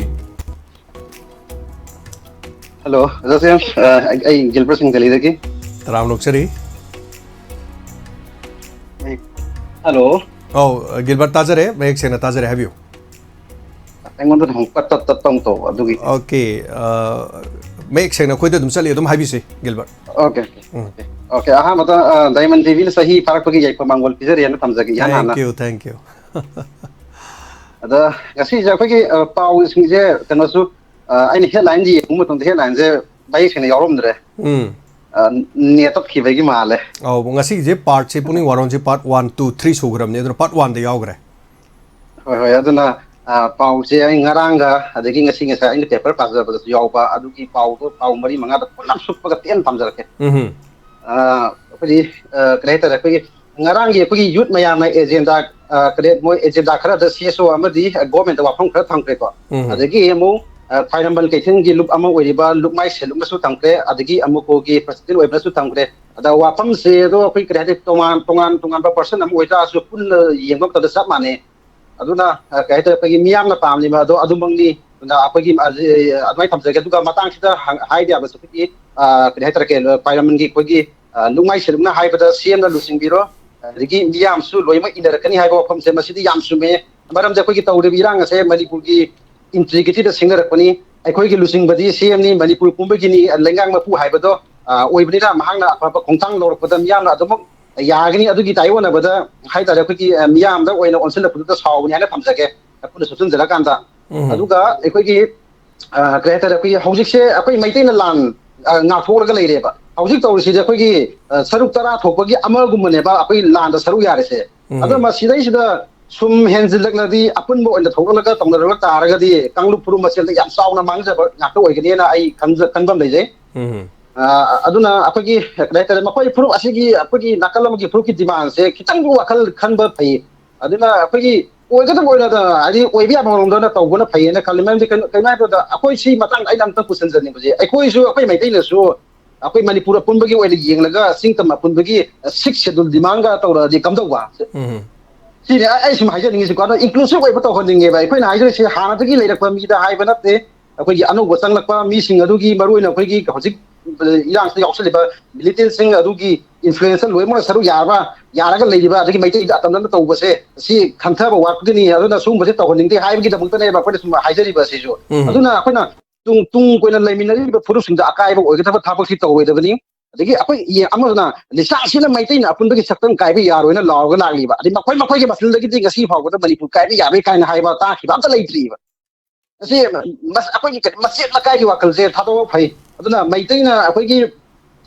Hello, ꯑꯣꯖꯥ ꯖꯦꯝꯁ꯫ ꯑ, ꯑꯩ, ꯑꯩ ꯒꯤꯜꯕꯔꯠ ꯁꯤꯡ ꯗꯦꯜꯂꯤꯗꯒꯤ꯫ ꯇꯔꯥꯝꯅ ꯑꯣꯛꯆꯔꯤ꯫ ꯑꯩ, hello꯫ ꯑꯧ, ꯒꯤꯜꯕꯔꯠ ꯇꯥꯖꯔꯦ, ꯃꯌꯦꯛ ꯁꯦꯡꯅ ꯇꯥꯖꯔꯦ, ꯍꯥꯏꯕꯤꯌꯨ꯫ ꯑꯩꯉꯣꯟꯗ ꯑꯃꯨꯛ ꯄꯠ ꯇꯠ ꯇꯠ ꯇꯧ ꯇꯧꯕ ꯑꯗꯨꯒꯤ꯫ Okay, ꯑ, ꯃꯌꯦꯛ ꯁꯦꯡꯅ ꯑꯩꯈꯣꯏꯗ ꯑꯗꯨꯝ ꯆꯠꯂꯤ, ꯑꯗꯨꯝ ꯍꯥꯏꯕꯤꯁꯤ, ꯒꯤꯜꯕꯔꯠ꯫ Okay, okay, ꯎꯝ꯫ Okay, okay, ꯑꯍꯥꯟꯕꯗ, ꯑ, Diamond T V ꯅ ꯆꯍꯤ ꯐꯥꯔꯛꯄꯒꯤ ꯌꯥꯏꯐ ꯃꯥꯡꯒꯣꯜ ꯄꯤꯖꯔꯤꯅ ꯊꯝꯖꯒꯦ ꯏꯍꯥꯟ ꯍꯥꯟꯅ꯫ Thank you, thank you꯫ ꯑꯗ ꯉꯁꯤꯁꯦ ꯑꯩꯈꯣꯏꯒꯤ, ꯑ, ꯄꯥꯎꯁꯤꯡꯁꯦ ꯀꯩꯅꯣꯁꯨ, ꯑ, ꯑꯩꯅ headline ꯁꯦ ꯌꯦꯡꯕ ꯃꯇꯝꯗ headline ꯁꯦ ꯃꯌꯦꯛ ꯁꯦꯡꯅ ꯌꯥꯎꯔꯝꯗ꯭ꯔꯦ꯫ ꯎꯝ꯫ ꯑ, net ꯇꯠꯈꯤꯕꯒꯤ ꯃꯥꯜꯂꯦ꯫ ꯑꯧ, ꯉꯁꯤꯒꯤꯁꯦ part ꯁꯦ ꯄꯨꯛꯅꯤꯡ ꯋꯥꯔꯣꯟꯁꯦ part one, two, three ꯁꯨꯈ꯭ꯔꯕꯅꯦ, ꯑꯗꯨꯅ part one ꯗ ꯌꯥꯎꯈ꯭ꯔꯦ꯫ ꯍꯣꯏ, ꯍꯣꯏ, ꯑꯗꯨꯅ, ꯑ, ꯄꯥꯎꯁꯦ ꯑꯩ ꯉꯔꯥꯡꯒ ꯑꯗꯒꯤ ꯉꯁꯤ ꯉꯁꯥꯏ ꯑꯩꯅ paper ꯄꯥꯖꯕꯗꯁꯨ ꯌꯥꯎꯕ ꯑꯗꯨꯒꯤ ꯄꯥꯎꯗꯣ, ꯄꯥꯎ ꯃꯔꯤ ꯃꯉꯥꯗ ꯄꯨꯂꯞ ꯁꯨꯞꯄꯒ ꯇꯦꯟꯅ ꯊꯝꯖꯔꯛꯀꯦ꯫ ꯎꯝꯍꯨꯝ꯫ ꯑ, ꯑꯩꯈꯣꯏꯒꯤ, ꯑ, ꯀꯔꯤ ꯍꯥꯏꯇꯥꯔꯦ, ꯑꯩꯈꯣꯏꯒꯤ ꯉꯔꯥꯡꯒꯤ ꯑꯩꯈꯣꯏꯒꯤ youth ꯃꯌꯥꯝꯅ agenda, ꯑ, ꯀꯔꯤ, ꯃꯣꯏ agenda ꯈꯔꯗ C S O ꯑꯃꯗꯤ, ꯑ, government ꯇ ꯋꯥꯐꯝ ꯈꯔ ꯊꯝꯈ꯭ꯔꯦꯀꯣ꯫ ꯎꯝ꯫ ꯑꯗꯒꯤ ꯑꯃꯨꯛ, ꯑ, ꯈ꯭ꯋꯥꯏꯔꯝꯕꯟ ꯀꯩꯊꯦꯜꯒꯤ ꯂꯨꯞ ꯑꯃ ꯑꯣꯏꯔꯤꯕ ꯂꯨꯞꯃꯥꯏ ꯁꯦꯂꯨꯞꯅꯁꯨ ꯊꯝꯈ꯭ꯔꯦ, ꯑꯗꯒꯤ ꯑꯃꯨꯀꯣꯒꯤ president ꯑꯣꯏꯕꯅꯁꯨ ꯊꯝꯈ꯭ꯔꯦ꯫ ꯑꯗ ꯋꯥꯐꯝꯁꯦ ꯑꯗꯣ ꯑꯩꯈꯣꯏ ꯀꯔꯤ ꯍꯥꯏꯅꯤ, ꯇꯣꯉꯥꯟ, ꯇꯣꯉꯥꯟ ꯇꯣꯉꯥꯟꯕ person ꯑꯃ ꯑꯣꯏꯇꯥꯔꯁꯨ ꯄꯨꯟꯅ ꯌꯦꯡꯕ ꯃꯇꯝꯗ ꯆꯞ ꯃꯥꯟꯅꯩ꯫ ꯑꯗꯨꯅ, ꯑ, ꯀꯩ ꯍꯥꯏꯇꯥꯔꯦ, ꯑꯩꯈꯣꯏꯒꯤ ꯃꯤꯌꯥꯝꯅ ꯄꯥꯝꯂꯤꯕ ꯑꯗꯣ ꯑꯗꯨꯃꯛꯅꯤ꯫ ꯑꯗꯨꯅ ꯑꯩꯈꯣꯏꯒꯤ, ꯑ, ꯑꯗꯨꯃꯥꯏꯅ ꯊꯝꯖꯒꯦ꯫ ꯑꯗꯨꯒ ꯃꯇꯥꯡꯁꯤꯗ ꯍꯪ-, ꯍꯥꯏꯕ ꯌꯥꯕꯁꯦ ꯑꯩꯈꯣꯏꯒꯤ, ꯑ, ꯀꯔꯤ ꯍꯥꯏꯇꯥꯔꯦ, ꯀꯩꯅꯣ, ꯈ꯭ꯋꯥꯏꯔꯝꯕꯟꯒꯤ ꯑꯩꯈꯣꯏꯒꯤ, ꯑ, ꯂꯨꯛꯃꯥꯏ ꯁꯦꯂꯨꯛꯅ ꯍꯥꯏꯕꯗ C M ꯅ ꯂꯨꯆꯤꯡꯕꯤꯔꯣ, ꯑꯗꯒꯤ ꯃꯤꯌꯥꯝꯁꯨ ꯂꯣꯏꯅꯃꯛ ꯏꯟꯅꯔꯛꯀꯅꯤ ꯍꯥꯏꯕ ꯋꯥꯐꯝꯁꯦ ꯃꯁꯤꯗꯤ ꯌꯥꯝ ꯆꯨꯝꯃꯦ꯫ ꯃꯔꯝꯗꯤ ꯑꯩꯈꯣꯏꯒꯤ ꯇꯧꯔꯤꯕ ꯏꯔꯥꯡ ꯑꯁꯦ ꯃꯅꯤꯄꯨꯔꯒꯤ integrity ꯗ ꯁꯤꯡꯅꯔꯛꯄꯅꯤ꯫ ꯑꯩꯈꯣꯏꯒꯤ ꯂꯨꯆꯤꯡꯕꯗꯤ C M ꯅꯤ, ꯃꯅꯤꯄꯨꯔ ꯄꯨꯝꯕꯒꯤꯅꯤ, ꯂꯩꯉꯥꯛ ꯃꯄꯨ ꯍꯥꯏꯕꯗꯣ, ꯑ, ꯑꯣꯏꯕꯅꯤꯅ ꯃꯍꯥꯛꯅ ꯑꯐꯕ ꯈꯣꯡꯊꯥꯡ ꯂꯧꯔꯛꯄꯗ ꯃꯤꯌꯥꯝꯅ ꯑꯗꯨꯃꯛ ꯌꯥꯒꯅꯤ꯫ ꯑꯗꯨꯒꯤ ꯇꯥꯏꯑꯣꯟꯅꯕꯗ ꯍꯥꯏꯇꯥꯔꯦ, ꯑꯩꯈꯣꯏꯒꯤ, ꯑ, ꯃꯤꯌꯥꯝꯗ ꯑꯣꯏꯅ ꯑꯣꯟꯁꯤꯜꯂꯛꯄꯗꯨꯗ ꯁꯥꯎꯕꯅꯤ ꯍꯥꯏꯅ ꯊꯝꯖꯒꯦ꯫ ꯑꯩꯈꯣꯏꯅ ꯁꯨꯞꯆꯤꯟꯖꯔꯀꯥꯟꯗ꯫ ꯎꯝ꯫ ꯑꯗꯨꯒ ꯑꯩꯈꯣꯏꯒꯤ, ꯑ, ꯀꯔꯤ ꯍꯥꯏꯇꯥꯔꯦ, ꯑꯩꯈꯣꯏꯒꯤ ꯍꯧꯖꯤꯛꯁꯦ ꯑꯩꯈꯣꯏ ꯃꯩꯇꯩꯅ ꯂꯥꯟ, ꯑ, ꯉꯥꯛꯊꯣꯛꯂꯒ ꯂꯩꯔꯦꯕ꯫ ꯍꯧꯖꯤꯛ ꯇꯧꯔꯤꯁꯤꯗꯤ ꯑꯩꯈꯣꯏꯒꯤ, ꯑ, ꯁꯔꯨꯛ ꯇꯔꯥ ꯊꯣꯛꯄꯒꯤ ꯑꯃꯒꯨꯝꯕꯅꯦꯕ ꯑꯩꯈꯣꯏ ꯂꯥꯟꯗ ꯁꯔꯨꯛ ꯌꯥꯔꯤꯁꯦ꯫ ꯎꯝ꯫ ꯑꯗꯣ ꯃꯁꯤꯗꯩꯁꯤꯗ ꯁꯨꯝ ꯍꯦꯟꯖꯤꯜꯂꯛꯂꯗꯤ ꯑꯄꯨꯟꯕ ꯑꯣꯏꯅ ꯊꯣꯛꯂꯛꯂꯒ ꯇꯧꯅꯔꯛꯂ ꯇꯥꯔꯒꯗꯤ ꯀꯥꯡꯂꯨꯞ ꯐꯨꯔꯨꯞ ꯃꯁꯦꯜꯗ ꯌꯥꯝ ꯆꯥꯎꯅ ꯃꯥꯡꯖꯕ ꯉꯥꯛꯇ ꯑꯣꯏꯒꯅꯤꯅ ꯑꯩ ꯈꯟꯖ-, ꯈꯟꯕ ꯑꯃ ꯂꯩꯖꯩ꯫ ꯎꯝ꯫ ꯑ, ꯑꯗꯨꯅ ꯑꯩꯈꯣꯏꯒꯤ ꯀꯔꯤ ꯍꯥꯏꯇꯥꯔꯦ, ꯃꯈꯣꯏ ꯐꯨꯔꯨꯞ ꯑꯁꯤꯒꯤ, ꯑꯩꯈꯣꯏꯒꯤ ꯅꯥꯀꯜ ꯑꯃꯒꯤ ꯐꯨꯔꯨꯞꯀꯤ ꯗꯤꯃꯥꯟꯁꯦ ꯈꯤꯇꯪꯗꯤ ꯋꯥꯈꯜ ꯈꯟꯕ ꯐꯩ꯫ ꯑꯗꯨꯅ ꯑꯩꯈꯣꯏꯒꯤ ꯑꯣꯏꯒꯗꯕ ꯑꯣꯏꯅ, ꯍꯥꯏꯗꯤ ꯑꯣꯏꯕ ꯌꯥꯕ ꯃꯑꯣꯡꯗ ꯇꯧꯕꯅ ꯐꯩꯌꯦꯅ ꯈꯜꯂꯤ꯫ ꯃꯔꯝꯗꯤ ꯀꯩꯅꯣ, ꯀꯩꯅꯣ ꯍꯥꯏꯕꯗ, ꯑꯩꯈꯣꯏ ꯁꯤ ꯃꯇꯥꯡꯗ ꯑꯩꯅ ꯑꯝꯇ ꯄꯨꯁꯤꯟꯖꯅꯤꯡꯕꯁꯦ, ꯑꯩꯈꯣꯏꯁꯨ, ꯑꯩꯈꯣꯏ ꯃꯩꯇꯩꯅꯁꯨ ꯑꯩꯈꯣꯏ ꯃꯅꯤꯄꯨꯔ ꯑꯄꯨꯟꯕꯒꯤ ꯑꯣꯏꯅ ꯌꯦꯡꯂꯒ ꯁꯤꯛꯁ ꯁꯦꯗꯨꯜ ꯗꯤꯃꯥꯟꯒ ꯇꯧꯔꯛꯑꯗꯤ ꯀꯝꯗꯧꯕ? ꯎꯝ꯫ ꯁꯤꯅꯤ ꯑꯩ, ꯑꯩ ꯁꯨꯝ ꯍꯥꯏꯖꯅꯤꯡꯉꯤꯁꯤꯀꯣ꯫ ꯑꯗꯣ ꯏꯟꯀ꯭ꯂꯨꯁꯤꯚ ꯑꯣꯏꯕ ꯇꯧꯍꯟꯅꯤꯡꯉꯦꯕ꯫ ꯑꯩꯈꯣꯏꯅ ꯍꯥꯏꯖꯔꯤꯁꯦ ꯍꯥꯟꯅꯗꯒꯤ ꯂꯩꯔꯛꯄ ꯃꯤꯗ ꯍꯥꯏꯕ ꯅꯠꯇꯦ꯫ ꯑꯩꯈꯣꯏꯒꯤ ꯑꯅꯧꯕ ꯆꯪꯂꯛꯄ ꯃꯤꯁꯤꯡ ꯑꯗꯨꯒꯤ, ꯃꯔꯨꯑꯣꯏꯅ ꯑꯩꯈꯣꯏꯒꯤ ꯍꯧꯖꯤꯛ ꯏꯔꯥꯡꯁꯤꯗ ꯌꯥꯎꯁꯜꯂꯤꯕ ꯃꯤꯂꯤꯇꯦꯟꯁꯤꯡ ꯑꯗꯨꯒꯤ ꯏꯟꯐ꯭ꯂꯨꯌꯦꯟꯁꯇ ꯂꯣꯏꯅꯃꯛ ꯁꯔꯨꯛ ꯌꯥꯔꯕ, ꯌꯥꯔꯒ ꯂꯩꯔꯤꯕ, ꯑꯗꯒꯤ ꯃꯩꯇꯩꯗ ꯑꯇꯝꯅꯅ ꯇꯧꯕꯁꯦ, ꯁꯤ ꯈꯟꯊꯕ ꯋꯥꯠꯄꯒꯤꯅꯤ꯫ ꯑꯗꯨꯅ ꯁꯤꯒꯨꯝꯕꯁꯦ ꯇꯧꯍꯟꯅꯤꯡꯗꯦ ꯍꯥꯏꯕꯒꯤꯗꯃꯛꯇꯅꯦꯕ ꯑꯩꯈꯣꯏꯅ ꯁꯨꯝ ꯍꯥꯏꯖꯔꯤꯕ ꯑꯁꯤꯁꯨ꯫ ꯎꯝ꯫ ꯑꯗꯨꯅ ꯑꯩꯈꯣꯏꯅ ꯇꯨꯡ, ꯇꯨꯡ ꯀꯣꯏꯅ ꯂꯩꯃꯤꯟꯅꯔꯤꯕ ꯐꯨꯔꯨꯞꯁꯤꯡꯗ ꯑꯀꯥꯏꯕ ꯑꯣꯏꯒꯗꯕ ꯊꯕꯛꯁꯤ ꯇꯧꯔꯣꯏꯗꯕꯅꯤ꯫ ꯑꯗꯒꯤ ꯑꯩꯈꯣꯏ ꯌꯦ-, ꯑꯃꯗꯨꯅ ꯂꯤꯆꯥꯛꯁꯤꯅ ꯃꯩꯇꯩꯅ ꯑꯄꯨꯟꯕꯒꯤ ꯁꯛꯇꯝ ꯀꯥꯏꯕ ꯌꯥꯔꯣꯏꯅ ꯂꯥꯎꯔꯒ ꯂꯥꯛꯂꯤꯕ꯫ ꯑꯗꯩ ꯃꯈꯣꯏ ꯃꯈꯣꯏꯒꯤ ꯃꯁꯤꯜꯗꯒꯤꯗꯤ ꯉꯁꯤ ꯐꯥꯎꯕꯗ ꯃꯅꯤꯄꯨꯔ ꯀꯥꯏꯕ ꯌꯥꯔꯣꯏ ꯀꯥꯏꯅ ꯍꯥꯏꯕ ꯇꯥꯈꯤꯕ ꯑꯝꯇ ꯂꯩꯇ꯭ꯔꯤꯕ꯫ ꯑꯁꯤ ꯃꯁ-, ꯑꯩꯈꯣꯏꯒꯤ ꯀꯩꯅꯣ, ꯃꯆꯦꯠ ꯃꯀꯥꯏꯒꯤ ꯋꯥꯈꯜꯁꯦ ꯊꯥꯗꯣꯛꯄ ꯐꯩ꯫ ꯑꯗꯨꯅ ꯃꯩꯇꯩꯅ ꯑꯩꯈꯣꯏꯒꯤ,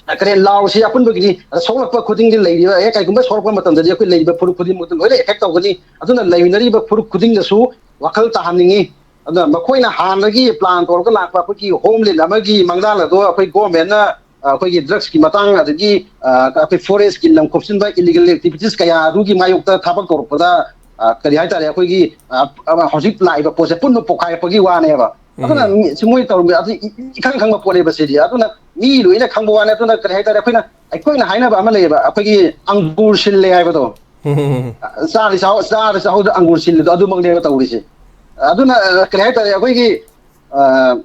ꯑ, ꯀꯔꯤ, ꯂꯥꯎꯁꯤ ꯑꯄꯨꯟꯕꯒꯤꯅꯤ꯫ ꯑꯗ ꯁꯣꯛꯂꯛꯄ ꯈꯨꯗꯤꯡꯒꯤ ꯂꯩꯔꯤꯕ, ꯑꯦ, ꯀꯩꯒꯨꯝꯕ ꯁꯣꯛꯂꯛꯄ ꯃꯇꯝꯗꯗꯤ ꯑꯩꯈꯣꯏ ꯂꯩꯔꯤꯕ ꯐꯨꯔꯨꯞ ꯈꯨꯗꯤꯡꯃꯛꯇ ꯂꯣꯏꯅ ꯑꯦꯐꯦꯛ ꯇꯧꯒꯅꯤ꯫ ꯑꯗꯨꯅ ꯂꯩꯃꯤꯟꯅꯔꯤꯕ ꯐꯨꯔꯨꯞ ꯈꯨꯗꯤꯡꯗꯁꯨ ꯋꯥꯈꯜ ꯇꯥꯍꯟꯅꯤꯡꯉꯤ꯫ ꯑꯗꯨꯅ ꯃꯈꯣꯏꯅ ꯍꯥꯟꯅꯗꯒꯤ ꯄ꯭ꯂꯥꯟ ꯇꯧꯔꯒ ꯂꯥꯛꯄ ꯑꯩꯈꯣꯏꯒꯤ ꯍꯣꯝꯂꯦꯟ ꯑꯃꯒꯤ ꯃꯪꯂꯥꯟ ꯑꯗꯣ ꯑꯩꯈꯣꯏ ꯒꯣꯔꯃꯦꯟꯅ, ꯑ, ꯑꯩꯈꯣꯏꯒꯤ ꯗ꯭ꯔꯒꯁꯀꯤ ꯃꯇꯥꯡ, ꯑꯗꯒꯤ, ꯑ, ꯑꯩꯈꯣꯏ ꯐꯣꯔꯦꯁꯀꯤ ꯂꯝ ꯈꯣꯞꯆꯤꯟꯕ, ꯏꯂꯤꯒꯦꯜ ꯑꯦꯛꯇꯤꯚꯤꯇꯤꯁ ꯀꯌꯥ ꯑꯗꯨꯒꯤ ꯃꯥꯌꯣꯛꯇ ꯊꯕꯛ ꯇꯧꯔꯛꯄꯗ, ꯑ, ꯀꯔꯤ ꯍꯥꯏꯇꯥꯔꯦ, ꯑꯩꯈꯣꯏꯒꯤ, ꯑ, ꯑ, ꯍꯧꯖꯤꯛ ꯂꯥꯛꯏꯕ ꯄꯣꯠꯁꯦ ꯄꯨꯟꯅ ꯄꯣꯛꯈꯥꯏꯔꯛꯄꯒꯤ ꯋꯥꯅꯦꯕ꯫ ꯑꯗꯨꯅ ꯎꯝ꯫ ꯃꯤ-, ꯁꯤ ꯃꯣꯏ ꯇꯧꯔꯝꯃꯤ ꯑꯗꯨ ꯏ-, ꯏ-, ꯏꯈꯪ ꯈꯪꯕ ꯄꯣꯠꯅꯦꯕ ꯁꯤꯗꯤ꯫ ꯑꯗꯨꯅ ꯃꯤ ꯂꯣꯏꯅ ꯈꯪꯕ ꯋꯥꯅꯦ꯫ ꯑꯗꯨꯅ ꯀꯔꯤ ꯍꯥꯏꯇꯥꯔꯦ, ꯑꯩꯈꯣꯏꯅ, ꯑꯩꯈꯣꯏꯅ ꯍꯥꯏꯅꯕ ꯑꯃ ꯂꯩꯌꯦꯕ, ꯑꯩꯈꯣꯏꯒꯤ ꯑꯪꯒꯨꯔ ꯁꯤꯜꯂꯦ ꯍꯥꯏꯕꯗꯣ꯫ ꯎꯝ꯫ ꯆꯥꯗꯤ ꯆꯥꯍꯧ-, ꯆꯥꯗꯤ ꯆꯥꯍꯧꯗ ꯑꯪꯒꯨꯔ ꯁꯤꯜꯂꯤꯗꯣ ꯑꯗꯨꯃꯛꯅꯦꯕ ꯇꯧꯔꯤꯁꯦ꯫ ꯑꯗꯨꯅ, ꯑ, ꯀꯔꯤ ꯍꯥꯏꯇꯥꯔꯦ, ꯑꯩꯈꯣꯏꯒꯤ, ꯑ,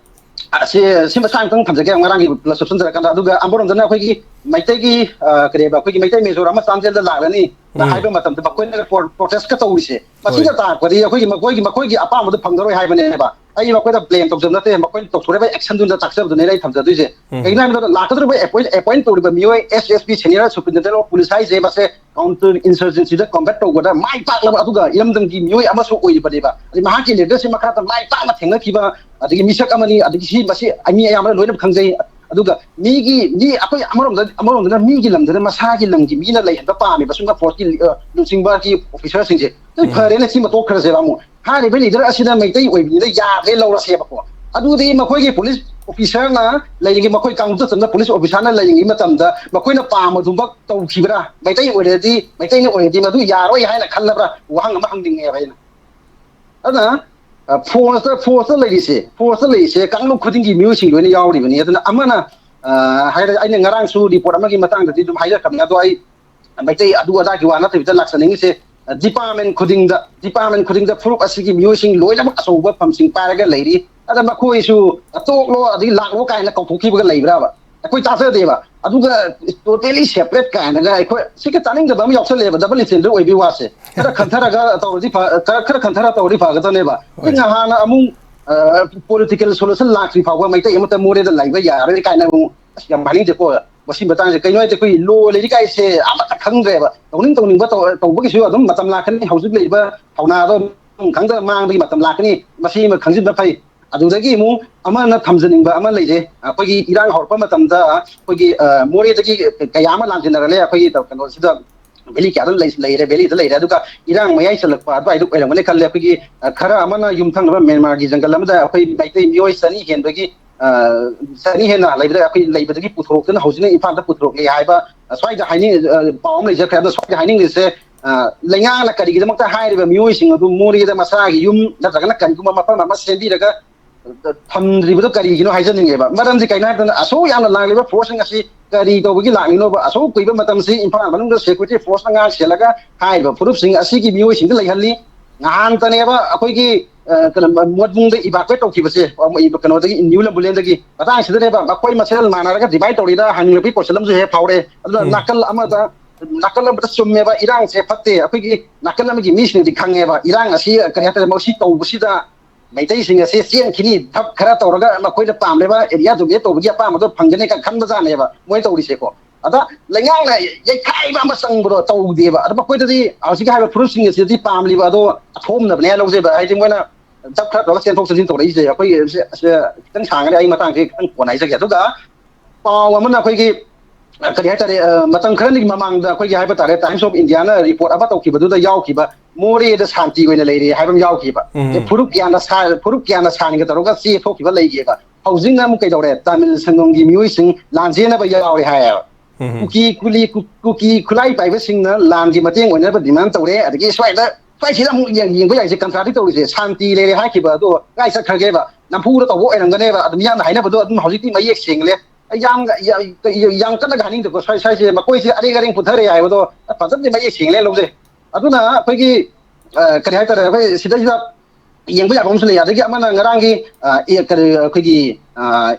ꯑ, ꯁꯤ, ꯁꯤ ꯃꯁꯥ ꯑꯃꯇꯪ ꯊꯝꯖꯒꯦ, ꯉꯔꯥꯡꯒꯤ ꯄ꯭ꯂꯁ ꯂꯣꯏꯁꯤꯟꯖꯔꯀꯥꯟꯗ꯫ ꯑꯗꯨꯒ ꯑꯃꯔꯣꯝꯗꯅ ꯑꯩꯈꯣꯏꯒꯤ ꯃꯩꯇꯩꯒꯤ, ꯑ, ꯀꯔꯤꯕ, ꯑꯩꯈꯣꯏꯒꯤ ꯃꯩꯇꯩ ꯃꯦꯖꯣꯔ ꯑꯃ ꯆꯥꯟꯗꯦꯜꯗ ꯂꯥꯛꯂꯅꯤ ꯅ ꯎꯝ꯫ ꯍꯥꯏꯕ ꯃꯇꯝꯗ ꯃꯈꯣꯏꯅ ꯄ꯭ꯔꯣ-, ꯄ꯭ꯔꯣꯇꯦꯁꯀ ꯇꯧꯔꯤꯁꯦ, ꯍꯣꯏ꯫ ꯃꯁꯤꯅ ꯇꯥꯛꯄꯗꯤ ꯑꯩꯈꯣꯏꯒꯤ, ꯃꯈꯣꯏꯒꯤ, ꯃꯈꯣꯏꯒꯤ ꯑꯄꯥꯝꯕꯗꯣ ꯐꯪꯉꯔꯣꯏ ꯍꯥꯏꯕꯅꯦꯕ꯫ ꯑꯩ ꯃꯈꯣꯏꯗ ꯕ꯭ꯂꯦꯝ ꯇꯧꯖꯕ ꯅꯠꯇꯦ, ꯃꯈꯣꯏꯅ ꯇꯧꯊꯣꯔꯛꯏꯕ ꯑꯦꯛꯁꯟꯗꯨꯅ ꯇꯥꯛꯆꯕꯗꯨꯅꯦ ꯑꯩ ꯊꯝꯖꯗꯣꯏꯁꯦ꯫ ꯎꯝ꯫ ꯀꯩꯒꯤꯅꯣ ꯍꯥꯏꯕꯗ ꯂꯥꯛꯀꯗꯧꯔꯤꯕ ꯑꯦꯄꯣꯏꯟ, ꯑꯦꯄꯣꯏꯟ ꯇꯧꯔꯤꯕ ꯃꯤꯑꯣꯏ, S S P, senior superintendent of police ꯍꯥꯏꯁꯦ, ꯃꯁꯦ ꯀꯥꯎꯟꯇꯔ ꯏꯟꯁꯔꯖꯦꯟꯁꯤꯗ ꯀꯝꯕꯦꯠ ꯇꯧꯕꯗ ꯃꯥꯏ ꯄꯥꯛꯂꯕ, ꯑꯗꯨꯒ ꯏꯔꯝꯗꯝꯒꯤ ꯃꯤꯑꯣꯏ ꯑꯃꯁꯨ ꯑꯣꯏꯔꯤꯕꯅꯦꯕ꯫ ꯑꯗꯩ ꯃꯍꯥꯛꯀꯤ ꯂꯤꯗꯔꯁꯤꯞ ꯃꯈꯥꯗ ꯃꯥꯏ ꯄꯥꯛꯅ ꯊꯦꯡꯅꯈꯤꯕ, ꯑꯗꯒꯤ ꯃꯤꯁꯛ ꯑꯃꯅꯤ꯫ ꯑꯗꯒꯤ ꯁꯤ, ꯃꯁꯤ ꯃꯤ ꯑꯌꯥꯝꯕꯅ ꯂꯣꯏꯅ ꯈꯪꯖꯩ꯫ ꯑꯗꯨꯒ ꯃꯤꯒꯤ, ꯃꯤ, ꯑꯩꯈꯣꯏ ꯑꯃꯔꯣꯝꯗ, ꯑꯃꯔꯣꯝꯗꯅ ꯃꯤꯒꯤ ꯂꯝꯗꯅ ꯃꯁꯥꯒꯤ ꯂꯝꯒꯤ ꯃꯤꯅ ꯂꯩꯍꯟꯕ ꯄꯥꯝꯃꯦꯕ꯫ ꯁꯨꯝꯅ ꯐꯣꯔꯁꯀꯤ, ꯑ, ꯂꯨꯆꯤꯡꯕꯒꯤ ꯑꯣꯐꯤꯁꯥꯔꯁꯤꯡꯁꯦ꯫ ꯑꯗꯨ ꯎꯝ꯫ ꯐꯔꯦꯅꯦ, ꯁꯤꯃ ꯇꯣꯛꯈ꯭ꯔꯁꯦꯕ ꯑꯃꯨꯛ꯫ ꯍꯥꯏꯔꯤꯕ ꯂꯤꯗꯔ ꯑꯁꯤꯅ ꯃꯩꯇꯩ ꯑꯣꯏꯕꯅꯤꯅ ꯌꯥꯗ꯭ꯔꯦ, ꯂꯧꯔꯁꯦꯕꯀꯣ꯫ ꯑꯗꯨꯗꯤ ꯃꯈꯣꯏꯒꯤ ꯄꯨꯂꯤꯁ ꯑꯣꯐꯤꯁꯔꯅ ꯂꯩꯔꯤꯉꯩ, ꯃꯈꯣꯏ ꯀꯥꯡꯂꯨꯞꯇ ꯆꯟꯕ ꯄꯨꯂꯤꯁ ꯑꯣꯐꯤꯁꯥꯔꯅ ꯂꯩꯔꯤꯉꯩ ꯃꯇꯝꯗ ꯃꯈꯣꯏꯅ ꯄꯥꯝꯕꯗꯨꯃꯛ ꯇꯧꯈꯤꯕ꯭ꯔꯥ? ꯃꯩꯇꯩ ꯑꯣꯏꯔꯗꯤ, ꯃꯩꯇꯩꯅ ꯑꯣꯏꯔꯗꯤ ꯃꯗꯨ ꯌꯥꯔꯣꯏ ꯍꯥꯏꯅ ꯈꯜꯂꯕ꯭ꯔꯥ? ꯋꯥꯍꯪ ꯑꯃ ꯍꯪꯅꯤꯡꯉꯦꯕ ꯑꯩꯅ꯫ ꯑꯗꯨꯅ ꯐꯣꯔꯁꯇ ꯐꯣꯔꯁꯇ ꯂꯩꯔꯤꯁꯦ, ꯐꯣꯔꯁꯇ ꯂꯩꯔꯤꯁꯦ ꯀꯥꯡꯂꯨꯞ ꯈꯨꯗꯤꯡꯒꯤ ꯃꯤꯑꯣꯏꯁꯤꯡ ꯂꯣꯏꯅ ꯌꯥꯎꯔꯤꯕꯅꯤ꯫ ꯑꯗꯨꯅ ꯑꯃꯅ, ꯑ, ꯍꯥꯏꯔ ꯑꯩꯅ ꯉꯔꯥꯡꯁꯨ ꯔꯤꯄꯣꯔꯠ ꯑꯃꯒꯤ ꯃꯇꯥꯡꯗꯗꯤ ꯑꯗꯨꯝ ꯍꯥꯏꯖꯔꯛꯈ꯭ꯔꯕꯅꯤ꯫ ꯑꯗꯣ ꯑꯩ ꯃꯩꯇꯩ ꯑꯗꯨ ꯑꯗꯥꯒꯤ ꯋꯥ ꯅꯠꯇꯕꯤꯗ ꯂꯥꯛꯆꯅꯤꯡꯉꯤꯁꯦ, ꯗꯤꯄꯥꯔꯠꯃꯦꯟ ꯈꯨꯗꯤꯡꯗ, ꯗꯤꯄꯥꯔꯠꯃꯦꯟ ꯈꯨꯗꯤꯡꯗ ꯐꯨꯔꯨꯞ ꯑꯁꯤꯒꯤ ꯃꯤꯑꯣꯏꯁꯤꯡ ꯂꯣꯏꯅꯃꯛ ꯑꯆꯧꯕ ꯐꯝꯁꯤꯡ ꯄꯥꯏꯔꯒ ꯂꯩꯔꯤ꯫ ꯑꯗ ꯃꯈꯣꯏꯁꯨ ꯇꯣꯛꯂꯣ ꯑꯗꯒꯤ ꯂꯥꯛꯂꯣ ꯀꯥꯏꯅ ꯀꯧꯊꯣꯛꯈꯤꯕꯒ ꯂꯩꯕ꯭ꯔꯥꯕ? ꯑꯩꯈꯣꯏ ꯇꯥꯖꯗꯦꯕ꯫ ꯑꯗꯨꯒ ꯇꯣꯇꯦꯂꯤ ꯁꯦꯄꯔꯦꯠ ꯀꯥꯏꯅꯒ ꯑꯩꯈꯣꯏ ꯁꯤꯒ ꯆꯥꯅꯤꯡꯗꯕ ꯑꯃ ꯌꯥꯎꯁꯜꯂꯛꯑꯦꯕ, ꯗꯕꯜ ꯁ꯭ꯇꯦꯟꯗꯔꯗ ꯑꯣꯏꯕꯒꯤ ꯋꯥꯁꯦ꯫ ꯈꯔ ꯈꯟꯊꯔꯒ ꯇꯧꯔꯗꯤ ꯐ-, ꯈꯔ, ꯈꯔ ꯈꯟꯊꯔ ꯇꯧꯔꯗꯤ ꯐꯒꯗꯕꯅꯦꯕ꯫ ꯑꯩ ꯍꯣꯏ꯫ ꯉꯍꯥꯟꯅ ꯑꯃꯨꯛ, ꯑ, ꯄꯣꯂꯤꯇꯤꯀꯦꯜ ꯁꯣꯂꯨꯁꯟ ꯂꯥꯛꯇ꯭ꯔꯤ ꯐꯥꯎꯕ ꯃꯩꯇꯩ ꯑꯃꯠꯇ ꯃꯣꯔꯦꯗ ꯂꯩꯕ ꯌꯥꯔꯣꯏ ꯀꯥꯏꯅ ꯑꯃꯨꯛ, ꯑꯁ, ꯌꯥꯝ ꯍꯥꯏꯅꯤꯡꯗꯦꯀꯣ꯫ ꯃꯁꯤ ꯃꯇꯥꯡꯁꯦ ꯀꯩꯅꯣ ꯍꯥꯏꯗꯤ ꯑꯩꯈꯣꯏ ꯂꯣ ꯂꯩꯔꯤ ꯀꯥꯏꯁꯦ ꯑꯃꯠꯇ ꯈꯪꯗ꯭ꯔꯦꯕ꯫ ꯇꯧꯅꯤꯡ ꯇꯧꯅꯤꯡꯕ ꯇꯧ-, ꯇꯧꯕꯒꯤꯁꯨ ꯑꯗꯨꯝ ꯃꯇꯝ ꯂꯥꯛꯀꯅꯤ꯫ ꯍꯧꯖꯤꯛ ꯂꯩꯔꯤꯕ ꯊꯧꯅꯥꯗꯣ ꯑꯗꯨꯝ ꯈꯪꯗ ꯃꯥꯡꯕꯒꯤ ꯃꯇꯝ ꯂꯥꯛꯀꯅꯤ꯫ ꯃꯁꯤ ꯑꯃ ꯈꯪꯖꯤꯟꯕ ꯐꯩ꯫ ꯑꯗꯨꯗꯒꯤ ꯑꯃꯨꯛ ꯑꯃꯅ ꯊꯝꯖꯅꯤꯡꯕ ꯑꯃ ꯂꯩꯔꯦ꯫ ꯑꯩꯈꯣꯏꯒꯤ ꯏꯔꯥꯡ ꯍꯧꯔꯛꯄ ꯃꯇꯝꯗ ꯑꯩꯈꯣꯏꯒꯤ, ꯑ, ꯃꯣꯔꯦꯗꯒꯤ ꯀꯌꯥ ꯑꯃ ꯂꯥꯟꯖꯦꯟꯅꯔꯛꯂꯦ ꯑꯩꯈꯣꯏꯒꯤ ꯀꯩꯅꯣꯁꯤꯗ, ꯚꯦꯂꯤ ꯀꯌꯥꯗ ꯂꯩ-, ꯂꯩꯔꯦ, ꯚꯦꯂꯤꯗ ꯂꯩꯔꯦ꯫ ꯑꯗꯨꯒ ꯏꯔꯥꯡ ꯃꯌꯥꯏ ꯆꯜꯂꯛꯄ ꯑꯗꯨꯋꯥꯏꯗ ꯑꯣꯏꯔꯝꯒꯅꯤ ꯈꯜꯂꯦ꯫ ꯑꯩꯈꯣꯏꯒꯤ, ꯑ, ꯈꯔ ꯑꯃꯅ ꯌꯨꯝꯊꯪꯅꯕ ꯃ꯭ꯌꯥꯟꯃꯥꯔꯒꯤ ꯖꯪꯒꯜ ꯑꯃꯗ ꯑꯩꯈꯣꯏ ꯃꯩꯇꯩ ꯃꯤꯑꯣꯏ ꯆꯅꯤ ꯍꯦꯟꯕꯒꯤ, ꯑ, ꯆꯅꯤ ꯍꯦꯟꯅ ꯂꯩꯕꯗ, ꯑꯩꯈꯣꯏ ꯂꯩꯕꯗꯒꯤ ꯄꯨꯊꯣꯔꯛꯇꯨꯅ ꯍꯧꯖꯤꯛꯅ ꯏꯝꯐꯥꯜꯗ ꯄꯨꯊꯣꯔꯛꯂꯦ ꯍꯥꯏꯕ, ꯑ, ꯁ꯭ꯋꯥꯏꯗ ꯍꯥꯏꯅꯤꯡ-, ꯑ, ꯄꯥꯎ ꯑꯃ ꯂꯩꯖꯈ꯭ꯔꯦ꯫ ꯑꯗꯣ ꯁ꯭ꯋꯥꯏꯗ ꯍꯥꯏꯅꯤꯡꯂꯤꯁꯦ, ꯑ, ꯂꯩꯉꯥꯛꯅ ꯀꯔꯤꯒꯤꯗꯃꯛꯇ ꯍꯥꯏꯔꯤꯕ ꯃꯤꯑꯣꯏꯁꯤꯡ ꯑꯗꯨ ꯃꯣꯔꯦꯗ ꯃꯁꯥꯒꯤ ꯌꯨꯝ ꯅꯠꯇ꯭ꯔꯒꯅ ꯀꯔꯤꯒꯨꯝꯕ ꯃꯐꯝ ꯑꯃ ꯁꯦꯝꯕꯤꯔꯒ ꯊꯝꯗ꯭ꯔꯤꯕꯗꯣ ꯀꯔꯤꯒꯤꯅꯣ ꯍꯥꯏꯖꯅꯤꯡꯉꯦꯕ꯫ ꯃꯔꯝꯗꯤ ꯀꯩꯅꯣ ꯍꯥꯏꯕꯗ ꯑꯁꯨꯛ ꯌꯥꯝꯅ ꯂꯥꯛꯂꯤꯕ ꯐꯣꯔꯁꯁꯤꯡ ꯑꯁꯤ ꯀꯔꯤ ꯇꯧꯕꯒꯤ ꯂꯥꯛꯂꯤꯅꯣꯕ? ꯑꯁꯨꯛ ꯀꯨꯏꯕ ꯃꯇꯝꯁꯤ ꯏꯝꯐꯥꯜ ꯃꯅꯨꯡꯗ ꯁꯦꯀ꯭ꯌꯨꯔꯤꯇꯤ ꯐꯣꯔꯁꯅ ꯉꯥꯛ ꯁꯦꯜꯂꯒ ꯍꯥꯏꯔꯤꯕ ꯐꯨꯔꯨꯞꯁꯤꯡ ꯑꯁꯤꯒꯤ ꯃꯤꯑꯣꯏꯁꯤꯡꯗ ꯂꯩꯍꯜꯂꯤ꯫ ꯅꯍꯥꯟꯇꯅꯦꯕ ꯑꯩꯈꯣꯏꯒꯤ, ꯑ, ꯀꯩꯅꯣ, ꯃꯣꯠꯕꯨꯡꯗ ꯏꯚꯥꯀꯨꯋꯦꯠ ꯇꯧꯈꯤꯕꯁꯦ, ꯑ, ꯀꯩꯅꯣꯗꯒꯤ, ꯅ꯭ꯌꯨ ꯂꯝꯕꯨꯂꯦꯟꯗꯒꯤ꯫ ꯃꯇꯥꯡꯁꯤꯗꯅꯦꯕ ꯃꯈꯣꯏ ꯃꯁꯦꯜ ꯃꯥꯟꯅꯔꯒ ꯗꯤꯚꯥꯏꯠ ꯇꯧꯔꯤꯔꯥ ꯍꯪꯅꯤꯡꯕꯒꯤ ꯀꯣꯏꯁꯟ ꯑꯃꯁꯨ ꯍꯦꯛ ꯐꯥꯎꯔꯦ꯫ ꯑꯗꯨꯅ ꯎꯝ꯫ ꯅꯥꯀꯜ ꯑꯃꯗ, ꯅꯥꯀꯜ ꯑꯃꯗ ꯆꯨꯝꯃꯦꯕ, ꯏꯔꯥꯡꯁꯦ ꯐꯠꯇꯦ꯫ ꯑꯩꯈꯣꯏꯒꯤ ꯅꯥꯀꯜ ꯑꯃꯒꯤ ꯃꯤꯁꯤꯡꯅꯗꯤ ꯈꯪꯉꯦꯕ, ꯏꯔꯥꯡ ꯑꯁꯤ ꯀꯔꯤ ꯍꯥꯏꯇꯥꯔꯦ, ꯃꯁꯤ ꯇꯧꯕꯁꯤꯗ ꯃꯩꯇꯩꯁꯤꯡ ꯑꯁꯤ ꯆꯦꯟꯈꯤꯅꯤ, ꯙꯞ ꯈꯔ ꯇꯧꯔꯒ ꯃꯈꯣꯏꯅ ꯄꯥꯝꯂꯤꯕ ꯑꯦꯔꯤꯌꯥ ꯗꯣꯃꯤꯅꯦꯠ ꯇꯧꯕꯒꯤ ꯑꯄꯥꯝꯕꯗꯣ ꯐꯪꯒꯅꯤ ꯀꯥꯏꯅ ꯈꯟꯕꯖꯥꯠꯅꯦꯕ ꯃꯣꯏ ꯇꯧꯔꯤꯁꯦꯀꯣ꯫ ꯑꯗ ꯂꯩꯉꯥꯛꯅ ꯌꯩꯈꯥꯏꯕ ꯑꯃ ꯆꯪꯕꯗꯣ ꯇꯧꯗꯦꯕ꯫ ꯑꯗ ꯃꯈꯣꯏꯗꯗꯤ ꯍꯧꯖꯤꯛꯀꯤ ꯍꯥꯏꯔꯤꯕ ꯐꯨꯔꯨꯞꯁꯤꯡ ꯑꯁꯤꯗꯤ ꯄꯥꯝꯂꯤꯕ ꯑꯗꯣ ꯑꯊꯣꯝꯅꯕꯅꯦ ꯍꯥꯏꯅ ꯂꯧꯖꯩꯕ꯫ ꯍꯥꯏꯗꯤ ꯃꯣꯏꯅ ꯙꯞ ꯈꯔ ꯇꯧꯔꯒ ꯆꯦꯟꯊꯣꯛ ꯆꯦꯟꯁꯤꯟ ꯇꯧꯔꯛꯏꯁꯦ꯫ ꯑꯩꯈꯣꯏꯒꯤ ꯁꯦ-, ꯁꯦ-, ꯈꯤꯇꯪ ꯁꯥꯡꯉꯅꯤ, ꯑꯩ ꯃꯇꯥꯡꯁꯦ ꯈꯤꯇꯪ ꯀꯣꯟꯅ ꯍꯥꯏꯖꯒꯦ꯫ ꯑꯗꯨꯒ ꯄꯥꯎ ꯑꯃꯅ ꯑꯩꯈꯣꯏꯒꯤ, ꯑ, ꯀꯔꯤ ꯍꯥꯏꯇꯥꯔꯦ, ꯑ, ꯃꯇꯝ ꯈꯔꯅꯤꯒꯤ ꯃꯃꯥꯡꯗ ꯑꯩꯈꯣꯏꯒꯤ ꯍꯥꯏꯕ ꯇꯥꯔꯦ, ꯇꯥꯏꯝꯁ ꯑꯣꯐ ꯏꯟꯗꯤꯌꯥꯅ ꯔꯤꯄꯣꯔꯠ ꯑꯃ ꯇꯧꯈꯤꯕꯗꯨꯗ ꯌꯥꯎꯈꯤꯕ, ꯃꯣꯔꯦꯗ ꯁꯥꯟꯇꯤ ꯑꯣꯏꯅ ꯂꯩꯔꯦ ꯍꯥꯏꯕ ꯑꯃ ꯌꯥꯎꯈꯤꯕ꯫ ꯎꯝ꯫ ꯑꯦ, ꯐꯨꯔꯨꯞ ꯀꯌꯥꯅ ꯁꯥ-, ꯐꯨꯔꯨꯞ ꯀꯌꯥꯅ ꯁꯥꯟꯒ ꯇꯧꯔꯒ ꯆꯦ ꯊꯣꯛꯈꯤꯕ ꯂꯩꯒꯦꯕ꯫ ꯍꯧꯖꯤꯛꯅ ꯑꯃꯨꯛ ꯀꯩꯗꯧꯔꯦ? ꯇꯥꯃꯤꯜ ꯁꯪꯒꯝꯒꯤ ꯃꯤꯑꯣꯏꯁꯤꯡ ꯂꯥꯟ ꯆꯦꯟꯅꯕ ꯌꯥꯎꯔꯦ ꯍꯥꯏꯌꯦꯕ꯫ ꯀꯨꯀꯤ ꯈꯨꯂꯤ ꯀꯨ- ꯀꯨꯀꯤ ꯈꯨꯠꯂꯥꯏ ꯄꯥꯏꯕꯁꯤꯡꯅ ꯂꯥꯟꯒꯤ ꯃꯇꯦꯡ ꯑꯣꯏꯅꯕ ꯗꯤꯃꯥꯟ ꯇꯧꯔꯦ꯫ ꯑꯗꯒꯤ ꯁ꯭ꯋꯥꯏꯗ ꯁ꯭ꯋꯥꯏꯁꯤꯗ ꯑꯃꯨꯛ ꯌꯦꯡ- ꯌꯦꯡꯕ ꯌꯥꯏꯁꯦ ꯀꯟꯇ꯭ꯔꯥꯗꯤ ꯇꯧꯔꯤꯁꯦ, ꯁꯥꯟꯇꯤ ꯂꯩꯔꯦ ꯍꯥꯏꯈꯤꯕ ꯑꯗꯣ ꯀꯥꯏ ꯆꯠꯈ꯭ꯔꯒꯦꯕ? ꯅꯝꯐꯨꯗ ꯇꯧꯕ ꯑꯣꯏꯔꯝꯒꯅꯦꯕ꯫ ꯑꯗꯨꯝ ꯃꯤꯌꯥꯝꯅ ꯍꯥꯏꯅꯕꯗꯣ ꯑꯗꯨꯝ ꯍꯧꯖꯤꯛꯇꯤ ꯃꯌꯦꯛ ꯁꯦꯡꯂꯦ꯫ ꯑꯩ ꯌꯥꯝ ꯌꯥꯝ- ꯌꯥꯝ ꯀꯟꯅ ꯍꯥꯏꯅꯤꯡꯗꯦꯀꯣ꯫ ꯁ꯭ꯋꯥꯏ ꯁ꯭ꯋꯥꯏꯁꯦ ꯃꯈꯣꯏꯁꯦ ꯑꯔꯦꯡ ꯑꯔꯦꯡ ꯄꯨꯊꯔꯦ ꯍꯥꯏꯕꯗꯣ ꯐꯖꯅꯗꯤ ꯃꯌꯦꯛ ꯁꯦꯡꯂꯦ ꯂꯧꯖꯩ꯫ ꯑꯗꯨꯅ ꯑꯩꯈꯣꯏꯒꯤ ꯑ, ꯀꯔꯤ ꯍꯥꯏꯇꯥꯔꯦ, ꯑꯩꯈꯣꯏ ꯁꯤꯗꯩꯁꯤꯗ ꯌꯦꯡꯕ ꯌꯥꯕ ꯑꯃꯁꯨ ꯂꯩ꯫ ꯑꯗꯒꯤ ꯑꯃꯅ ꯉꯔꯥꯡꯒꯤ ꯑ, ꯑꯦ, ꯀꯔꯤ, ꯑꯩꯈꯣꯏꯒꯤ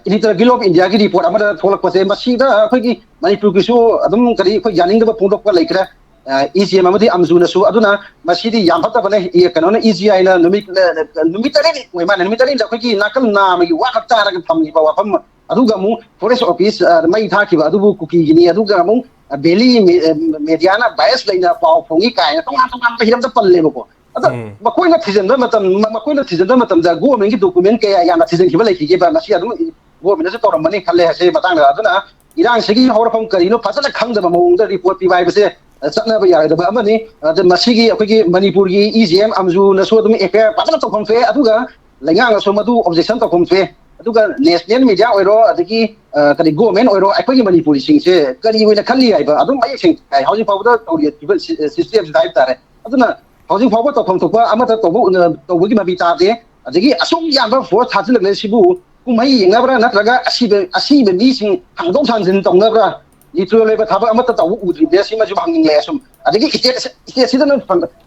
ꯏꯗꯤꯇꯔ ꯒꯤꯜ ꯑꯣꯐ ꯏꯟꯗꯤꯌꯥꯒꯤ ꯔꯤꯄꯣꯔꯠ ꯑꯃꯗ ꯊꯣꯛꯂꯛꯄꯁꯦ, ꯃꯁꯤꯗ ꯑꯩꯈꯣꯏꯒꯤ ꯃꯅꯤꯄꯨꯔꯒꯤꯁꯨ ꯑꯗꯨꯝ ꯀꯔꯤ, ꯑꯩꯈꯣꯏ ꯌꯥꯅꯤꯡꯗꯕ ꯐꯣꯡꯗꯣꯛꯄ ꯂꯩꯈ꯭ꯔꯦ꯫ ꯏ ꯖꯤ ꯑꯦꯝ ꯑꯃꯗꯤ ꯑꯝꯖꯨꯅꯁꯨ꯫ ꯑꯗꯨꯅ ꯃꯁꯤꯗꯤ ꯌꯥꯝ ꯐꯠꯇꯕꯅꯦ꯫ ꯏ- ꯀꯩꯅꯣꯅ, ꯏ ꯖꯤ ꯑꯥꯏꯅ ꯅꯨꯃꯤꯠ ꯑ, ꯅꯨꯃꯤꯠ ꯇꯔꯦꯠꯅꯤ ꯑꯣꯏ ꯃꯥꯜꯂꯦ, ꯅꯨꯃꯤꯠ ꯇꯔꯦꯠꯅꯤꯗ ꯑꯩꯈꯣꯏꯒꯤ ꯅꯥꯀꯜ ꯅꯥꯝꯃꯒꯤ ꯋꯥꯈꯛ ꯇꯥꯔꯒ ꯊꯝꯈꯤꯕ ꯋꯥꯐꯝ, ꯑꯗꯨꯒ ꯑꯃꯨꯛ ꯐꯣꯔꯦꯁ ꯑꯣꯐꯤꯁ ꯑ, ꯃꯩ ꯊꯥꯈꯤꯕ ꯑꯗꯨꯕꯨ ꯀꯨꯀꯤꯒꯤꯅꯤ꯫ ꯑꯗꯨꯒ ꯑꯃꯨꯛ ꯚꯦꯂꯤ ꯃꯦꯗꯤꯌꯥꯅ ꯕꯥꯏꯁ ꯂꯩꯅ ꯄꯥꯎ ꯐꯣꯡꯉꯤ ꯀꯥꯏꯅ ꯇꯣꯉꯥꯟ ꯇꯣꯉꯥꯟꯕ ꯍꯤꯔꯝꯗ ꯄꯜꯂꯦꯕꯀꯣ꯫ ꯑꯗ ꯃꯈꯣꯏꯅ ꯊꯤꯖꯤꯟꯕ ꯃꯇꯝ ꯃ- ꯃꯈꯣꯏꯅ ꯊꯤꯖꯤꯟꯕ ꯃꯇꯝꯗ ꯒꯣꯔꯃꯦꯟꯒꯤ ꯗꯣꯀꯨꯃꯦꯟ ꯀꯌꯥ ꯌꯥꯝꯅ ꯊꯤꯖꯤꯟꯈꯤꯕ ꯂꯩꯈꯤꯒꯦꯕ꯫ ꯃꯁꯤ ꯑꯗꯨꯝ ꯒꯣꯔꯃꯦꯟꯅꯁꯨ ꯇꯧꯔꯝꯃꯅꯤ ꯈꯜꯂꯦ ꯍꯥꯏꯁꯦ ꯃꯇꯥꯡꯗ꯫ ꯑꯗꯨꯅ ꯏꯔꯥꯡꯁꯤꯒꯤ ꯍꯧꯔꯛꯐꯝ ꯀꯔꯤꯅꯣ ꯐꯖꯅ ꯈꯪꯗꯕ ꯃꯑꯣꯡꯗ ꯔꯤꯄꯣꯔꯠ ꯄꯤꯕ ꯍꯥꯏꯕꯁꯦ ꯑ, ꯆꯠꯅꯕ ꯌꯥꯔꯣꯏꯗꯕ ꯑꯃꯅꯤ꯫ ꯑꯗ ꯃꯁꯤꯒꯤ ꯑꯩꯈꯣꯏꯒꯤ ꯃꯅꯤꯄꯨꯔꯒꯤ ꯏ ꯖꯤ ꯑꯦꯝ ꯑꯝꯖꯨꯅꯁꯨ ꯑꯗꯨꯝ ꯑꯦꯐ ꯑꯥꯏ ꯑꯥꯔ ꯐꯖꯅ ꯇꯧꯐꯝ ꯊꯣꯛꯑꯦ꯫ ꯑꯗꯨꯒ ꯂꯩꯉꯥꯛꯅꯁꯨ ꯃꯗꯨ ꯑꯣꯕꯖꯦꯛꯁꯟ ꯇꯧꯐꯝ ꯊꯣꯛꯑꯦ꯫ ꯑꯗꯨꯒ ꯅꯦꯁꯅꯦꯜ ꯃꯦꯗꯤꯌꯥ ꯑꯣꯏꯔꯣ, ꯑꯗꯒꯤ ꯑ, ꯀꯔꯤ ꯒꯣꯔꯃꯦꯟ ꯑꯣꯏꯔꯣ, ꯑꯩꯈꯣꯏꯒꯤ ꯃꯅꯤꯄꯨꯔꯤꯁꯤꯡꯁꯦ ꯀꯔꯤ ꯑꯣꯏꯅ ꯈꯜꯂꯤ ꯍꯥꯏꯕ ꯑꯗꯨꯝ ꯃꯌꯦꯛ ꯁꯦꯡꯅ ꯇꯥꯏ꯫ ꯍꯧꯖꯤꯛ ꯐꯥꯎꯕꯗ ꯇꯧꯔꯤꯕ ꯁꯤ- ꯁꯤꯁꯇꯦꯝꯁꯤꯗ ꯍꯥꯏꯕ ꯇꯥꯔꯦ꯫ ꯑꯗꯨꯅ ꯍꯧꯖꯤꯛ ꯐꯥꯎꯕ ꯇꯧꯐꯝ ꯊꯣꯛꯄ ꯑꯃꯠꯇ ꯇꯧꯕ ꯎꯅ- ꯇꯧꯕꯒꯤ ꯃꯃꯤ ꯇꯥꯗꯦ꯫ ꯑꯗꯒꯤ ꯑꯁꯨꯛ ꯌꯥꯝꯕ ꯐꯣꯔꯁ ꯊꯥꯖꯤꯜꯂꯛꯂꯦ ꯁꯤꯕꯨ ꯀꯨꯝꯍꯩ ꯌꯦꯡꯅꯕ꯭ꯔꯥ ꯅꯠꯇ꯭ꯔꯒ ꯑꯁꯤꯕ ꯑꯁꯤꯕ ꯃꯤꯁꯤꯡ ꯊꯥꯡꯗꯣꯛ ꯊꯥꯡꯖꯤꯟ ꯇꯧꯅꯕ꯭ꯔꯥ? ꯂꯤꯇ꯭ꯔꯦꯜ ꯑꯣꯏꯕ ꯊꯕꯛ ꯑꯃꯠꯇ ꯇꯧꯕ ꯎꯗ꯭ꯔꯤꯕꯅꯦ꯫ ꯁꯤꯃꯁꯨ ꯍꯪꯅꯤꯡꯂꯦ꯫ ꯑꯁꯨꯝ ꯑꯗꯒꯤ ꯏꯁꯇꯦꯠ ꯏꯁꯇꯦꯠꯁꯤꯗꯅ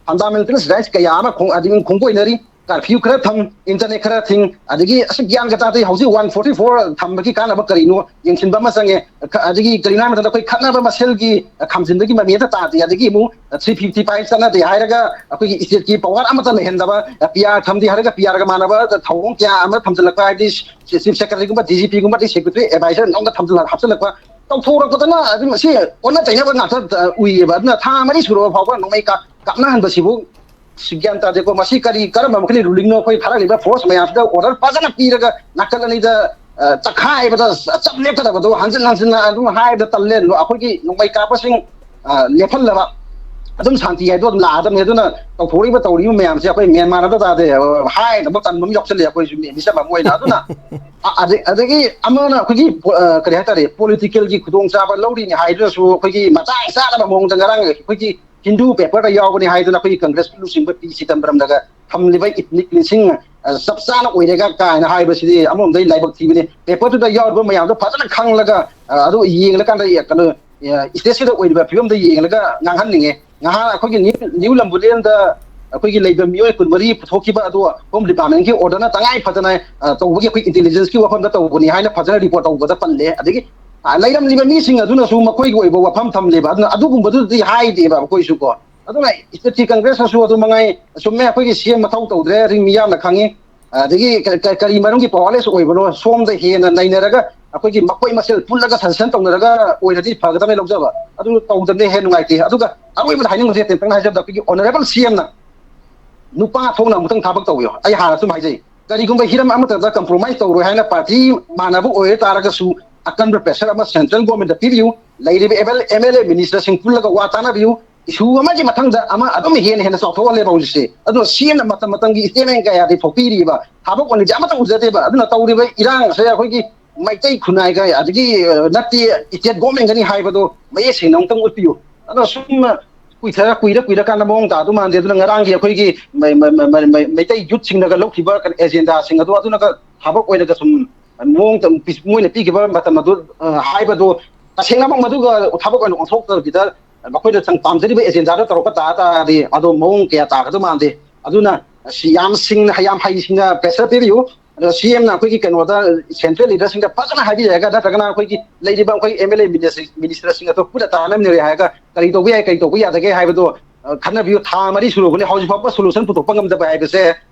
ꯐꯟꯗꯥꯃꯦꯟꯇꯦꯜ ꯔꯥꯏꯠꯁ ꯀꯌꯥ ꯑꯃ ꯈꯣꯡ ꯑꯗꯒꯤ ꯈꯣꯡꯒꯣꯏꯅꯔꯤ꯫ ꯀꯥꯔꯐ꯭ꯌꯨ ꯈꯔ ꯊꯝ, ꯏꯟꯇꯔꯅꯦꯠ ꯈꯔ ꯊꯤꯡ, ꯑꯗꯒꯤ ꯑꯁꯨꯛ ꯒ꯭ꯌꯥꯟꯒ ꯇꯥꯗꯦ꯫ ꯍꯧꯖꯤꯛ ꯋꯥꯟ ꯐꯣꯔꯇꯤ ꯐꯣꯔ ꯊꯝꯕꯒꯤ ꯀꯥꯟꯅꯕ ꯀꯔꯤꯅꯣ ꯌꯦꯡꯁꯤꯟꯕ ꯑꯃ ꯆꯪꯉꯦ꯫ ꯈ- ꯑꯗꯒꯤ ꯀꯔꯤꯅꯣ ꯍꯥꯏꯕ ꯃꯇꯝꯗ ꯑꯩꯈꯣꯏ ꯈꯠꯅꯕ ꯃꯁꯦꯜꯒꯤ ꯈꯥꯝꯖꯤꯟꯕꯒꯤ ꯃꯃꯤ ꯑꯃꯠꯇ ꯇꯥꯗꯦ꯫ ꯑꯗꯒꯤ ꯑꯃꯨꯛ ꯊ꯭ꯔꯤ ꯐꯤꯐꯇꯤ ꯐꯥꯏꯚ ꯆꯠꯅꯗꯦ ꯍꯥꯏꯔꯒ ꯑꯩꯈꯣꯏꯒꯤ ꯏꯁꯇꯦꯠꯀꯤ ꯄꯋꯥꯔ ꯑꯃꯠꯇ ꯂꯩꯍꯟꯗꯕ, ꯄꯤ ꯑꯥꯔ ꯊꯝꯗꯦ ꯍꯥꯏꯔꯒ ꯄꯤ ꯑꯥꯔꯒ ꯃꯥꯟꯅꯕ ꯊꯧꯑꯣꯡ ꯀꯌꯥ ꯑꯃ ꯊꯝꯖꯤꯜꯂꯛꯄ, ꯍꯥꯏꯕꯗꯤ chief ꯁꯦꯀ꯭ꯔꯦꯇꯔꯤꯒꯨꯝꯕ, D G ꯄꯤꯒꯨꯝꯕ, secretary adviser ꯅꯣꯡꯗ ꯊꯝꯖꯤꯜꯂꯒ ꯍꯥꯞꯆꯤꯜꯂꯛꯄ, ꯇꯧꯊꯣꯔꯛꯄꯗꯅ ꯑꯗꯨꯝ ꯑꯁꯤ ꯑꯣꯟꯅ ꯇꯩꯅꯕ ꯉꯥꯛꯇ ꯑ, ꯎꯏꯌꯦꯕ꯫ ꯑꯗꯨꯅ ꯊꯥ ꯃꯔꯤ ꯁꯨꯔꯕ ꯐꯥꯎꯕ ꯅꯣꯡꯃꯩ ꯀꯥꯞ- ꯀꯥꯞꯅꯍꯟꯕꯁꯤꯕꯨ ꯁꯤ ꯒ꯭ꯌꯥꯟ ꯇꯥꯗꯦꯀꯣ꯫ ꯃꯁꯤ ꯀꯔꯤ, ꯀꯔꯝꯕ ꯃꯈꯜꯒꯤ ꯔꯨꯂꯤꯡꯅꯣ? ꯑꯩꯈꯣꯏ ꯊꯥꯔꯛꯂꯤꯕ ꯐꯣꯔꯁ ꯃꯌꯥꯝꯁꯤꯗ ꯑꯣꯔꯗꯔ ꯐꯖꯅ ꯄꯤꯔꯒ ꯅꯥꯀꯜ ꯑꯅꯤꯗ ꯑ, ꯆꯈꯥꯏꯕꯗ ꯆꯞ ꯂꯦꯞꯀꯗꯕꯗꯣ ꯍꯟꯖꯤꯟ ꯍꯟꯖꯤꯟꯅ ꯑꯗꯨꯝ ꯍꯥꯏꯕꯗ ꯇꯜꯂꯦ꯫ ꯑꯩꯈꯣꯏꯒꯤ ꯅꯣꯡꯃꯩ ꯀꯥꯞꯄꯁꯤꯡ ꯑ, ꯂꯦꯞꯍꯜꯂꯕ ꯑꯗꯨꯝ ꯁꯥꯟꯇꯤ ꯍꯥꯏꯗꯣ ꯑꯗꯨꯝ ꯂꯥꯛꯑꯗꯕꯅꯤ꯫ ꯑꯗꯨꯅ ꯇꯧꯊꯣꯔꯛꯏꯕ ꯇꯧꯔꯤꯕ ꯃꯌꯥꯝꯁꯦ ꯑꯩꯈꯣꯏ ꯃ꯭ꯌꯥꯟꯃꯥꯔ ꯑꯝꯇ ꯇꯥꯗꯦ꯫ ꯑ, ꯍꯥꯏꯅꯕ ꯇꯟꯕ ꯑꯃ ꯌꯥꯎꯁꯜꯂꯦ ꯑꯩꯈꯣꯏꯁꯨ ꯃꯤ-, ꯃꯤꯆꯝ ꯑꯃ ꯑꯣꯏꯅ꯫ ꯑꯗꯨꯅ ꯑ-, ꯑꯗꯩ-, ꯑꯗꯒꯤ ꯑꯃꯅ ꯑꯩꯈꯣꯏꯒꯤ ꯄꯣ-, ꯑ, ꯀꯔꯤ ꯍꯥꯏꯇꯥꯔꯦ, ꯄꯣꯂꯤꯇꯤꯀꯦꯜꯒꯤ ꯈꯨꯗꯣꯡꯆꯥꯕ ꯂꯧꯔꯤꯅꯤ ꯍꯥꯏꯗꯨꯅꯁꯨ ꯑꯩꯈꯣꯏꯒꯤ ꯃꯇꯥꯡ ꯆꯥꯗꯕ ꯃꯑꯣꯡꯗ ꯉꯔꯥꯡ ꯑꯩꯈꯣꯏꯒꯤ ꯍꯤꯟꯗꯨ ꯄꯦꯄꯔꯗ ꯌꯥꯎꯕꯅꯤ ꯍꯥꯏꯗꯨꯅ ꯑꯩꯈꯣꯏꯒꯤ ꯀꯪꯒ꯭ꯔꯦꯁꯀꯤ ꯂꯨꯆꯤꯡꯕ ꯄꯤ ꯆꯤꯗꯝꯕꯔꯝꯗꯒ ꯊꯝꯂꯤꯕ ꯏꯊꯅꯤꯛ ꯀ꯭ꯂꯤꯟꯁꯤꯡ, ꯑ, ꯆꯞ ꯆꯥꯅ ꯑꯣꯏꯔꯦꯒ ꯀꯥꯏꯅ ꯍꯥꯏꯕꯁꯤꯗꯤ ꯑꯃꯔꯣꯝꯗ ꯂꯥꯏꯕꯛ ꯊꯤꯕꯅꯤ꯫ ꯄꯦꯄꯔꯗꯨꯗ ꯌꯥꯎꯔꯤꯕ ꯃꯌꯥꯝꯗꯣ ꯐꯖꯅ ꯈꯪꯂꯒ, ꯑ, ꯑꯗꯨ ꯌꯦꯡꯂꯀꯥꯟꯗ, ꯑ, ꯀꯩꯅꯣ, ꯑ, ꯏꯁꯇꯦꯠꯁꯤꯗ ꯑꯣꯏꯔꯤꯕ ꯐꯤꯕꯝꯗ ꯌꯦꯡꯂꯒ ꯉꯥꯡꯍꯟꯅꯤꯡꯉꯦ꯫ ꯉꯍꯥꯟ ꯑꯩꯈꯣꯏꯒꯤ ꯅ꯭ꯌꯨ, ꯅ꯭ꯌꯨ ꯂꯝꯕꯨꯂꯦꯟꯗ ꯑꯩꯈꯣꯏꯒꯤ ꯂꯩꯕ ꯃꯤꯑꯣꯏ ꯀꯨꯟꯃꯔꯤ ꯄꯨꯊꯣꯛꯈꯤꯕ ꯑꯗꯣ ꯍꯣꯝ ꯗꯤꯄꯥꯔꯠꯃꯦꯟꯒꯤ ꯑꯣꯔꯗꯔꯅ ꯇꯉꯥꯏ ꯐꯗꯅ, ꯑ, ꯇꯧꯕꯒꯤ ꯑꯩꯈꯣꯏ ꯏꯟꯇꯦꯂꯤꯖꯦꯟꯁꯀꯤ ꯋꯥꯐꯝꯗ ꯇꯧꯕꯅꯤ ꯍꯥꯏꯅ ꯐꯖꯅ ꯔꯤꯄꯣꯔꯠ ꯇꯧꯕꯗ ꯄꯜꯂꯦ꯫ ꯑꯗꯒꯤ, ꯑ, ꯂꯩꯔꯝꯂꯤꯕ ꯃꯤꯁꯤꯡ ꯑꯗꯨꯅꯁꯨ ꯃꯈꯣꯏꯒꯤ ꯑꯣꯏꯕ ꯋꯥꯐꯝ ꯊꯝꯂꯦꯕ꯫ ꯑꯗꯨꯅ ꯑꯗꯨꯒꯨꯝꯕꯗꯨꯗꯤ ꯍꯥꯏꯗꯦꯕ ꯑꯩꯈꯣꯏꯁꯨ ꯀꯣ꯫ ꯑꯗꯨꯅ ꯁ꯭ꯇꯦꯠꯀꯤ ꯀꯪꯒ꯭ꯔꯦꯁꯅꯁꯨ ꯑꯗꯨ ꯃꯉꯥꯏ, ꯆꯨꯝꯃꯦ, ꯑꯩꯈꯣꯏꯒꯤ ꯁꯤ ꯑꯦꯝ ꯃꯊꯧ ꯇꯧꯗ꯭ꯔꯦ, ꯑꯗꯨ ꯃꯤꯌꯥꯝꯅ ꯈꯪꯉꯤ꯫ ꯑꯗꯒꯤ ꯀ-, ꯀ-, ꯀꯔꯤ ꯃꯔꯝꯒꯤ ꯄꯋꯥꯔꯂꯦꯁ ꯑꯣꯏꯕꯅꯣ, ꯁꯣꯝꯗ ꯍꯦꯟꯅ ꯅꯩꯅꯔꯒ ꯑꯩꯈꯣꯏꯒꯤ ꯃꯈꯣꯏ ꯃꯁꯦꯜ ꯄꯨꯜꯂꯒ ꯁꯖꯦꯁꯟ ꯇꯧꯅꯔꯒ ꯑꯣꯏꯔꯗꯤ ꯐꯒꯗꯕꯅꯤ ꯂꯧꯖꯕ꯫ ꯑꯗꯨ ꯇꯧꯗꯕꯅꯦ ꯍꯦꯟꯅ ꯅꯨꯡꯉꯥꯏꯇꯦ꯫ ꯑꯗꯨꯒ ꯑꯔꯣꯏꯕꯗ ꯍꯥꯏꯅꯤꯡꯕꯁꯦ ꯇꯦꯟꯇꯛꯅ ꯍꯥꯏꯖꯕꯗ ꯑꯩꯈꯣꯏꯒꯤ ꯑꯣꯅꯔꯦꯕꯜ ꯁꯤ ꯑꯦꯝꯅ ꯅꯨꯄꯥ ꯊꯣꯛꯅ ꯑꯃꯨꯛꯇꯪ ꯊꯕꯛ ꯇꯧꯕꯤꯌꯣ꯫ ꯑꯩ ꯍꯥꯟꯅ ꯁꯨꯝ ꯍꯥꯏꯖꯩ, ꯀꯔꯤꯒꯨꯝꯕ ꯍꯤꯔꯝ ꯑꯃꯠꯇꯗ ꯀꯝꯄ꯭ꯔꯣꯃꯥꯏꯁ ꯇꯧꯔꯣꯏ ꯍꯥꯏꯅ ꯄꯥꯔꯇꯤ ꯃꯥꯟꯅꯕ ꯑꯣꯏꯔ ꯇꯥꯔꯒꯁꯨ ꯑꯀꯟꯕ ꯄ꯭ꯔꯦꯁꯔ ꯑꯃ ꯁꯦꯟꯇ꯭ꯔꯦꯜ ꯒꯣꯔꯃꯦꯟꯗ ꯄꯤꯕꯤꯌꯨ꯫ ꯂꯩꯔꯤꯕ ꯑꯦꯝ ꯑꯦꯜ ꯑꯦ ꯃꯤꯅꯤꯁꯇꯔꯁꯤꯡ ꯄꯨꯜꯂꯒ ꯋꯥ ꯇꯥꯅꯕꯤꯌꯨ꯫ ꯏꯁꯨ ꯑꯃꯒꯤ ꯃꯊꯪꯗ ꯑꯃ ꯑꯗꯨꯝ ꯍꯦꯟꯅ ꯍꯦꯟꯅ ꯆꯥꯎꯊꯣꯛꯍꯜꯂꯦꯕ ꯍꯧꯖꯤꯛꯁꯦ꯫ ꯑꯗꯨꯅ ꯁꯤ ꯑꯦꯝꯅ ꯃꯇꯝ ꯃꯇꯝꯒꯤ ꯏꯁꯇꯦꯠꯃꯦꯟ ꯀꯌꯥꯗꯤ ꯊꯣꯛꯄꯤꯔꯤꯕ ꯊꯕꯛ ꯑꯣꯏꯅꯗꯤ ꯑꯃꯠꯇ ꯎꯖꯗꯦꯕ꯫ ꯑꯗꯨꯅ ꯇꯧꯔꯤꯕ ꯏꯔꯥꯡ ꯑꯁꯦ ꯑꯩꯈꯣꯏꯒꯤ ꯃꯩꯇꯩ ꯈꯨꯟꯅꯥꯏꯒ ꯑꯗꯒꯤ, ꯑ, ꯅꯠꯇꯦ, ꯏꯁꯇꯦꯠ ꯒꯣꯔꯃꯦꯟꯒꯅꯤ ꯍꯥꯏꯕꯗꯣ ꯃꯌꯦꯛ ꯁꯦꯡꯅ ꯑꯃꯨꯛꯇꯪ ꯎꯠꯄꯤꯌꯨ꯫ ꯑꯗꯣ ꯁꯨꯝ ꯀꯨꯏꯊꯔ-, ꯀꯨꯏꯔ ꯀꯨꯏꯔꯀꯥꯟꯗ ꯃꯑꯣꯡ ꯇꯥꯗꯧ ꯃꯥꯟꯗꯦ꯫ ꯑꯗꯨꯅ ꯉꯔꯥꯡꯒꯤ ꯑꯩꯈꯣꯏꯒꯤ ꯃꯩ-, ꯃꯩ-, ꯃꯩ-, ꯃꯩ-, ꯃꯩꯇꯩ ꯌꯨꯠꯁꯤꯡꯅꯒ ꯂꯧꯈꯤꯕ ꯀꯩꯅꯣ ꯑꯦꯖꯦꯟꯗꯥꯁꯤꯡ ꯑꯗꯣ ꯑꯗꯨꯅꯒ ꯊꯕꯛ ꯑꯣꯏꯅꯒ ꯁꯨꯝ ꯃꯑꯣꯡ ꯇ-, ꯃꯣꯏꯅ ꯄꯤꯈꯤꯕ ꯃꯇꯝ ꯑꯗꯨ, ꯑ, ꯍꯥꯏꯕꯗꯣ ꯇꯁꯦꯡꯅꯃꯛ ꯃꯗꯨꯒ ꯊꯕꯛ ꯑꯣꯏꯅ ꯑꯣꯟꯊꯣꯛꯇꯕꯤꯗ ꯃꯈꯣꯏꯅ ꯁꯪ-, ꯄꯥꯝꯖꯔꯤꯕ ꯑꯦꯖꯦꯟꯗꯥꯗ ꯇꯧꯔꯛꯄ ꯇꯥ ꯇꯥꯔꯗꯤ ꯑꯗꯣ ꯃꯑꯣꯡ ꯀꯌꯥ ꯇꯥꯒꯗꯧ ꯃꯥꯟꯗꯦ꯫ ꯑꯗꯨꯅ ꯁꯤ ꯌꯥꯝ ꯁꯤꯡꯅ, ꯌꯥꯝ ꯍꯩꯁꯤꯡꯅ ꯄ꯭ꯔꯦꯁꯔ ꯄꯤꯕꯤꯌꯨ꯫ ꯑꯗꯣ ꯁꯤ ꯑꯦꯝꯅ ꯑꯩꯈꯣꯏꯒꯤ ꯀꯩꯅꯣꯗ ꯁꯦꯟꯇ꯭ꯔꯦꯜ ꯂꯤꯗꯔꯁꯤꯡꯗ ꯐꯖꯅ ꯍꯥꯏꯕꯤꯔꯛꯑꯒ ꯅꯠꯇ꯭ꯔꯒꯅ ꯑꯩꯈꯣꯏꯒꯤ ꯂꯩꯔꯤꯕ ꯑꯩꯈꯣꯏ ꯑꯦꯝ ꯑꯦꯜ ꯑꯦ ꯃꯤꯅꯤꯁꯇꯔꯁꯤꯡ ꯑꯗꯣ ꯄꯨꯟꯅ ꯇꯥꯟꯅꯃꯤꯟꯅꯔꯦ ꯍꯥꯏꯔꯒ ꯀꯔꯤ ꯇꯧꯕ ꯌꯥꯏ, ꯀꯔꯤ ꯇꯧꯕ ꯌꯥꯗꯒꯦ ꯍꯥꯏꯕꯗꯣ, ꯑ, ꯈꯟꯅꯕꯤꯌꯨ꯫ ꯊꯥ ꯃꯔꯤ ꯁꯨꯔꯕꯅꯤ, ꯍꯧꯖꯤꯛ ꯐꯥꯎꯕ ꯁꯣꯂꯨꯁꯟ ꯄꯨꯊꯣꯛꯄ ꯉꯝꯗꯕ ꯍꯥꯏꯕꯁꯦ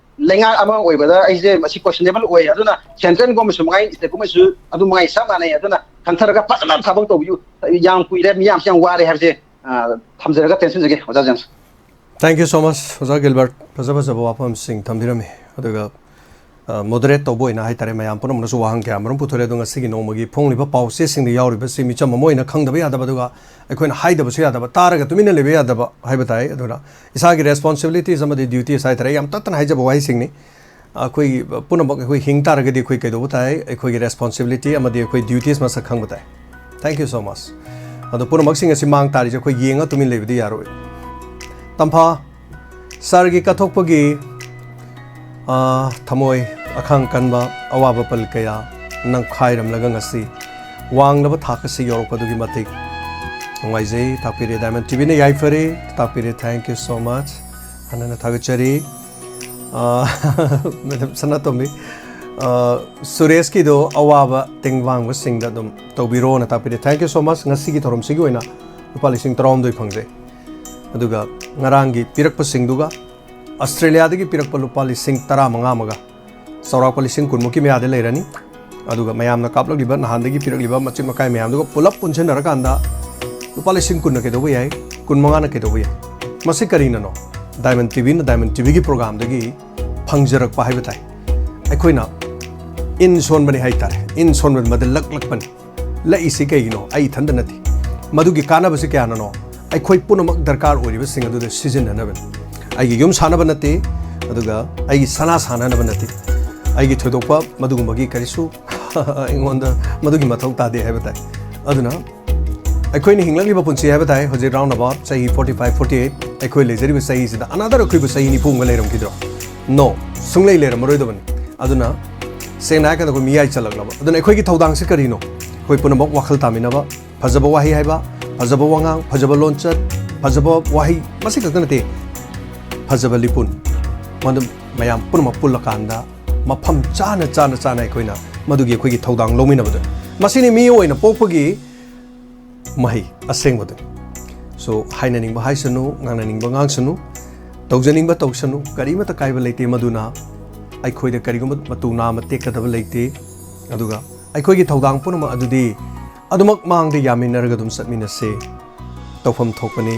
ꯂꯩꯉꯥꯛ ꯑꯃ ꯑꯣꯏꯕꯗ ꯑꯩꯁꯦ ꯃꯁꯤ ꯀꯣꯏꯁꯟꯅꯦꯕꯜ ꯑꯣꯏ꯫ ꯑꯗꯨꯅ ꯁꯦꯟꯇ꯭ꯔꯦꯜ ꯒꯣꯔꯃꯦꯟꯁꯨ ꯃꯉꯥꯏ, ꯁ꯭ꯇꯦꯠ ꯒꯣꯔꯃꯦꯟꯁꯨ ꯑꯗꯨ ꯃꯉꯥꯏ ꯆꯞ ꯃꯥꯟꯅꯩ꯫ ꯑꯗꯨꯅ ꯈꯟꯊꯔꯒ ꯐꯖꯅ ꯊꯕꯛ ꯇꯧꯕꯤꯌꯨ꯫ ꯌꯥꯝ ꯀꯨꯏꯔꯦ, ꯃꯤꯌꯥꯝꯁꯦ ꯌꯥꯝ ꯋꯥꯔꯦ ꯍꯥꯏꯕꯁꯦ, ꯑ, ꯊꯝꯖꯔꯒ ꯇꯦꯟꯁꯤꯟꯖꯒꯦ, ꯑꯣꯖꯥ James. Thank you so much, ꯑꯣꯖꯥ ꯒꯤꯜꯕꯔꯠ꯫ ꯐꯖ ꯐꯖꯕ ꯋꯥꯐꯝꯁꯤꯡ ꯊꯝꯕꯤꯔꯝꯃꯤ꯫ ꯑꯗꯨꯒ ꯃꯣꯗꯔꯦꯠ ꯇꯧꯕ ꯑꯣꯏꯅ ꯍꯥꯏꯇꯥꯔꯦ, ꯃꯌꯥꯝ ꯄꯨꯝꯅꯃꯛꯅꯁꯨ ꯋꯥꯍꯪ ꯀꯌꯥ ꯃꯔꯨꯝ ꯄꯨꯊꯣꯔꯛꯑꯦ꯫ ꯑꯗꯣ ꯉꯁꯤꯒꯤ ꯅꯣꯡꯃꯒꯤ ꯐꯣꯡꯂꯤꯕ ꯄꯥꯎꯆꯦꯁꯤꯡꯗ ꯌꯥꯎꯔꯤꯕꯁꯤ ꯃꯤꯆꯝ ꯑꯃ ꯑꯣꯏꯅ ꯈꯪꯗꯕ ꯌꯥꯗꯕ, ꯑꯗꯨꯒ ꯑꯩꯈꯣꯏꯅ ꯍꯥꯏꯗꯕꯁꯨ ꯌꯥꯗꯕ, ꯇꯥꯔꯒ ꯇꯨꯃꯤꯟꯅ ꯂꯩꯕ ꯌꯥꯗꯕ ꯍꯥꯏꯕ ꯇꯥꯏ꯫ ꯑꯗꯨꯅ ꯏꯁꯥꯒꯤ ꯔꯦꯁꯄꯣꯟꯁꯤꯕꯤꯂꯤꯇꯤꯁ ꯑꯃꯗꯤ ꯗ꯭ꯌꯨꯇꯤꯁ ꯍꯥꯏꯇꯥꯔꯦ, ꯌꯥꯝ ꯇꯠꯇꯅ ꯍꯥꯏꯖꯕ ꯋꯥꯍꯩꯁꯤꯡꯅꯤ꯫ ꯑꯩꯈꯣꯏ ꯄꯨꯝꯅꯃꯛ ꯑꯩꯈꯣꯏ ꯍꯤꯡ ꯇꯥꯔꯒꯗꯤ ꯑꯩꯈꯣꯏ ꯀꯩꯗꯧꯕ ꯇꯥꯏ? ꯑꯩꯈꯣꯏꯒꯤ ꯔꯦꯁꯄꯣꯟꯁꯤꯕꯤꯂꯤꯇꯤ ꯑꯃꯗꯤ ꯑꯩꯈꯣꯏ ꯗ꯭ꯌꯨꯇꯤꯁ ꯃꯁꯛ ꯈꯪꯕ ꯇꯥꯏ꯫ Thank you so much꯫ ꯑꯗꯣ ꯄꯨꯝꯅꯃꯛꯁꯤꯡ ꯑꯁꯤ ꯃꯥꯡ ꯇꯥꯔꯤꯁꯦ ꯑꯩꯈꯣꯏ ꯌꯦꯡꯉ ꯇꯨꯃꯤꯟ ꯂꯩꯕꯗꯤ ꯌꯥꯔꯣꯏ꯫ ꯇꯝꯐꯥ, ꯁꯥꯔꯒꯤ ꯀꯠꯊꯣꯛꯄꯒꯤ, ꯑꯥ, ꯊꯃꯣꯏ ꯑꯈꯥꯡ ꯀꯟꯕ, ꯑꯋꯥꯕ ꯄꯜ ꯀꯌꯥ ꯅꯪꯈꯥꯏꯔꯝꯂꯒ ꯉꯁꯤ ꯋꯥꯡꯂꯕ ꯊꯥꯛ ꯑꯁꯤ ꯌꯧꯔꯛꯄꯗꯨꯒꯤ ꯃꯇꯤꯛ ꯅꯨꯡꯉꯥꯏꯖꯩ꯫ ꯇꯥꯛꯄꯤꯔꯦ, diamond ꯇꯤꯚꯤꯅ ꯌꯥꯏꯐꯔꯦ꯫ ꯇꯥꯛꯄꯤꯔꯦ, thank you so much꯫ ꯍꯟꯅ ꯍꯟꯅ ꯊꯥꯒꯠꯆꯔꯤ꯫ ꯑꯥ, ꯃꯦꯗꯥꯝ ꯁꯅꯥꯇꯣꯝꯕꯤ, ꯑꯥ, ꯁꯨꯔꯦꯁꯀꯤꯗꯣ ꯑꯋꯥꯕ ꯇꯦꯡꯕꯥꯡꯕꯁꯤꯡꯗ ꯑꯗꯨꯝ ꯇꯧꯕꯤꯔꯣꯅ ꯇꯥꯛꯄꯤꯔꯦ꯫ Thank you so much꯫ ꯉꯁꯤꯒꯤ ꯊꯧꯔꯝꯁꯤꯒꯤ ꯑꯣꯏꯅ ꯂꯨꯄꯥ ꯂꯤꯁꯤꯡ ꯇꯔꯥꯍꯨꯝꯗꯣꯏ ꯐꯪꯖꯩ꯫ ꯑꯗꯨꯒ ꯉꯔꯥꯡꯒꯤ ꯄꯤꯔꯛꯄꯁꯤꯡꯗꯨꯒ ꯑꯁꯇ꯭ꯔꯦꯂꯤꯌꯥꯗꯒꯤ ꯄꯤꯔꯛꯄ ꯂꯨꯄꯥ ꯂꯤꯁꯤꯡ ꯇꯔꯥꯃꯉꯥ ꯑꯃꯒ ꯆꯥꯎꯔꯥꯛꯄ ꯂꯤꯁꯤꯡ ꯀꯨꯟꯃꯨꯛꯀꯤ ꯃꯌꯥꯗ ꯂꯩꯔꯅꯤ꯫ ꯑꯗꯨꯒ ꯃꯌꯥꯝꯅ ꯀꯥꯞꯂꯛꯂꯤꯕ ꯅꯍꯥꯟꯗꯒꯤ ꯄꯤꯔꯛꯂꯤꯕ ꯃꯆꯤꯠ ꯃꯀꯥꯏ ꯃꯌꯥꯝꯗꯨꯒ ꯄꯨꯂꯞ ꯄꯨꯟꯁꯤꯟꯅꯔꯀꯥꯟꯗ ꯂꯨꯄꯥ ꯂꯤꯁꯤꯡ ꯀꯨꯟꯅ ꯀꯩꯗꯧꯕ ꯌꯥꯏ? ꯀꯨꯟꯃꯉꯥꯅ ꯀꯩꯗꯧꯕ ꯌꯥꯏ? ꯃꯁꯤ ꯀꯔꯤꯅꯅꯣ? ꯗꯥꯏꯃꯟ ꯇꯤꯚꯤꯅ ꯗꯥꯏꯃꯟ ꯇꯤꯚꯤꯒꯤ ꯄ꯭ꯔꯣꯒꯥꯝꯗꯒꯤ ꯐꯪꯖꯔꯛꯄ ꯍꯥꯏꯕ ꯇꯥꯏ꯫ ꯑꯩꯈꯣꯏꯅ ꯏꯟ ꯁꯣꯟꯕꯅꯤ ꯍꯥꯏꯇꯥꯔꯦ, ꯏꯟ ꯁꯣꯟꯕꯗ ꯃꯗꯨ ꯂꯛꯂꯛꯄꯅꯤ꯫ ꯂꯛꯏꯁꯤ ꯀꯩꯒꯤꯅꯣ? ꯑꯩ ꯏꯊꯟꯇ ꯅꯠꯇꯦ꯫ ꯃꯗꯨꯒꯤ ꯀꯥꯟꯅꯕꯁꯤ ꯀꯌꯥꯅꯅꯣ? ꯑꯩꯈꯣꯏ ꯄꯨꯝꯅꯃꯛ ꯗꯔꯀꯥꯔ ꯑꯣꯏꯔꯤꯕꯁꯤꯡ ꯑꯗꯨꯗ ꯁꯤꯖꯤꯟꯅꯅꯕꯅꯤ꯫ ꯑꯩꯒꯤ ꯌꯨꯝ ꯁꯥꯅꯕ ꯅꯠꯇꯦ, ꯑꯗꯨꯒ ꯑꯩꯒꯤ ꯁꯅꯥ ꯁꯥꯅꯅꯕ ꯅꯠꯇꯦ꯫ ꯑꯩꯒꯤ ꯊꯣꯏꯗꯣꯛꯄ ꯃꯗꯨꯒꯨꯝꯕꯒꯤ ꯀꯔꯤꯁꯨ ꯑꯩꯉꯣꯟꯗ ꯃꯗꯨꯒꯤ ꯃꯊꯧ ꯇꯥꯗꯦ ꯍꯥꯏꯕ ꯇꯥꯏ꯫ ꯑꯗꯨꯅ ꯑꯩꯈꯣꯏꯅ ꯍꯤꯡꯂꯛꯂꯤꯕ ꯄꯨꯟꯁꯤ ꯍꯥꯏꯕ ꯇꯥꯏ, ꯍꯧꯖꯤꯛ round about ꯆꯍꯤ forty five, forty eight ꯑꯩꯈꯣꯏ ꯂꯩꯖꯔꯤꯕ ꯆꯍꯤꯁꯤꯗ another ꯑꯩꯈꯣꯏꯕꯨ ꯆꯍꯤ ꯅꯤꯐꯨ ꯑꯃꯒ ꯂꯩꯔꯝꯈꯤꯗ꯭ꯔꯣ? No, ꯁꯨꯡꯂꯩ ꯂꯩꯔꯝꯃꯔꯣꯏꯗꯕꯅꯤ꯫ ꯑꯗꯨꯅ ꯁꯦꯡꯅ ꯍꯥꯏꯔꯀꯥꯟꯗ ꯑꯩꯈꯣꯏ ꯃꯤꯌꯥꯏ ꯆꯜꯂꯛꯂꯕ꯫ ꯑꯗꯨꯅ ꯑꯩꯈꯣꯏꯒꯤ ꯊꯧꯗꯥꯡꯁꯤ ꯀꯔꯤꯅꯣ? ꯑꯩꯈꯣꯏ ꯄꯨꯝꯅꯃꯛ ꯋꯥꯈꯜ ꯇꯥꯃꯤꯟꯅꯕ, ꯐꯖꯕ ꯋꯥꯍꯩ ꯍꯥꯏꯕ, ꯐꯖꯕ ꯋꯥꯉꯥꯡ, ꯐꯖꯕ ꯂꯣꯟꯆꯠ, ꯐꯖꯕ ꯋꯥꯍꯩ, ꯃꯁꯤ ꯈꯛꯇ ꯅꯠꯇꯦ, ꯐꯖꯕ ꯂꯤꯄꯨꯟ, ꯃꯗꯨ ꯃꯌꯥꯝ ꯄꯨꯝꯅꯃꯛ ꯄꯨꯜꯂꯀꯥꯟꯗ ꯃꯐꯝ ꯆꯥꯅ, ꯆꯥꯅ, ꯆꯥꯅ ꯑꯩꯈꯣꯏꯅ ꯃꯗꯨꯒꯤ ꯑꯩꯈꯣꯏꯒꯤ ꯊꯧꯗꯥꯡ ꯂꯧꯃꯤꯟꯅꯕꯗꯨ, ꯃꯁꯤꯅꯤ ꯃꯤ ꯑꯣꯏꯅ ꯄꯣꯛꯄꯒꯤ ꯃꯍꯩ ꯑꯁꯦꯡꯕꯗꯨ꯫ So, ꯍꯥꯏꯅꯅꯤꯡꯕ ꯍꯥꯏꯁꯅꯨ, ꯉꯥꯡꯅꯅꯤꯡꯕ ꯉꯥꯡꯁꯅꯨ, ꯇꯧꯖꯅꯤꯡꯕ ꯇꯧꯁꯅꯨ, ꯀꯔꯤꯃꯠꯇ ꯀꯥꯏꯕ ꯂꯩꯇꯦ꯫ ꯃꯗꯨꯅ ꯑꯩꯈꯣꯏꯗ ꯀꯔꯤꯒꯨꯝꯕ ꯃꯇꯨ ꯅꯥꯝꯃ ꯇꯦꯛꯀꯗꯕ ꯂꯩꯇꯦ꯫ ꯑꯗꯨꯒ ꯑꯩꯈꯣꯏꯒꯤ ꯊꯧꯗꯥꯡ ꯄꯨꯝꯅꯃꯛ ꯑꯗꯨꯗꯤ ꯑꯗꯨꯃꯛ ꯃꯥꯡꯗ ꯌꯥꯃꯤꯟꯅꯔꯒ ꯑꯗꯨꯝ ꯆꯠꯃꯤꯟꯅꯁꯦ꯫ ꯇꯧꯐꯝ ꯊꯣꯛꯄꯅꯤ꯫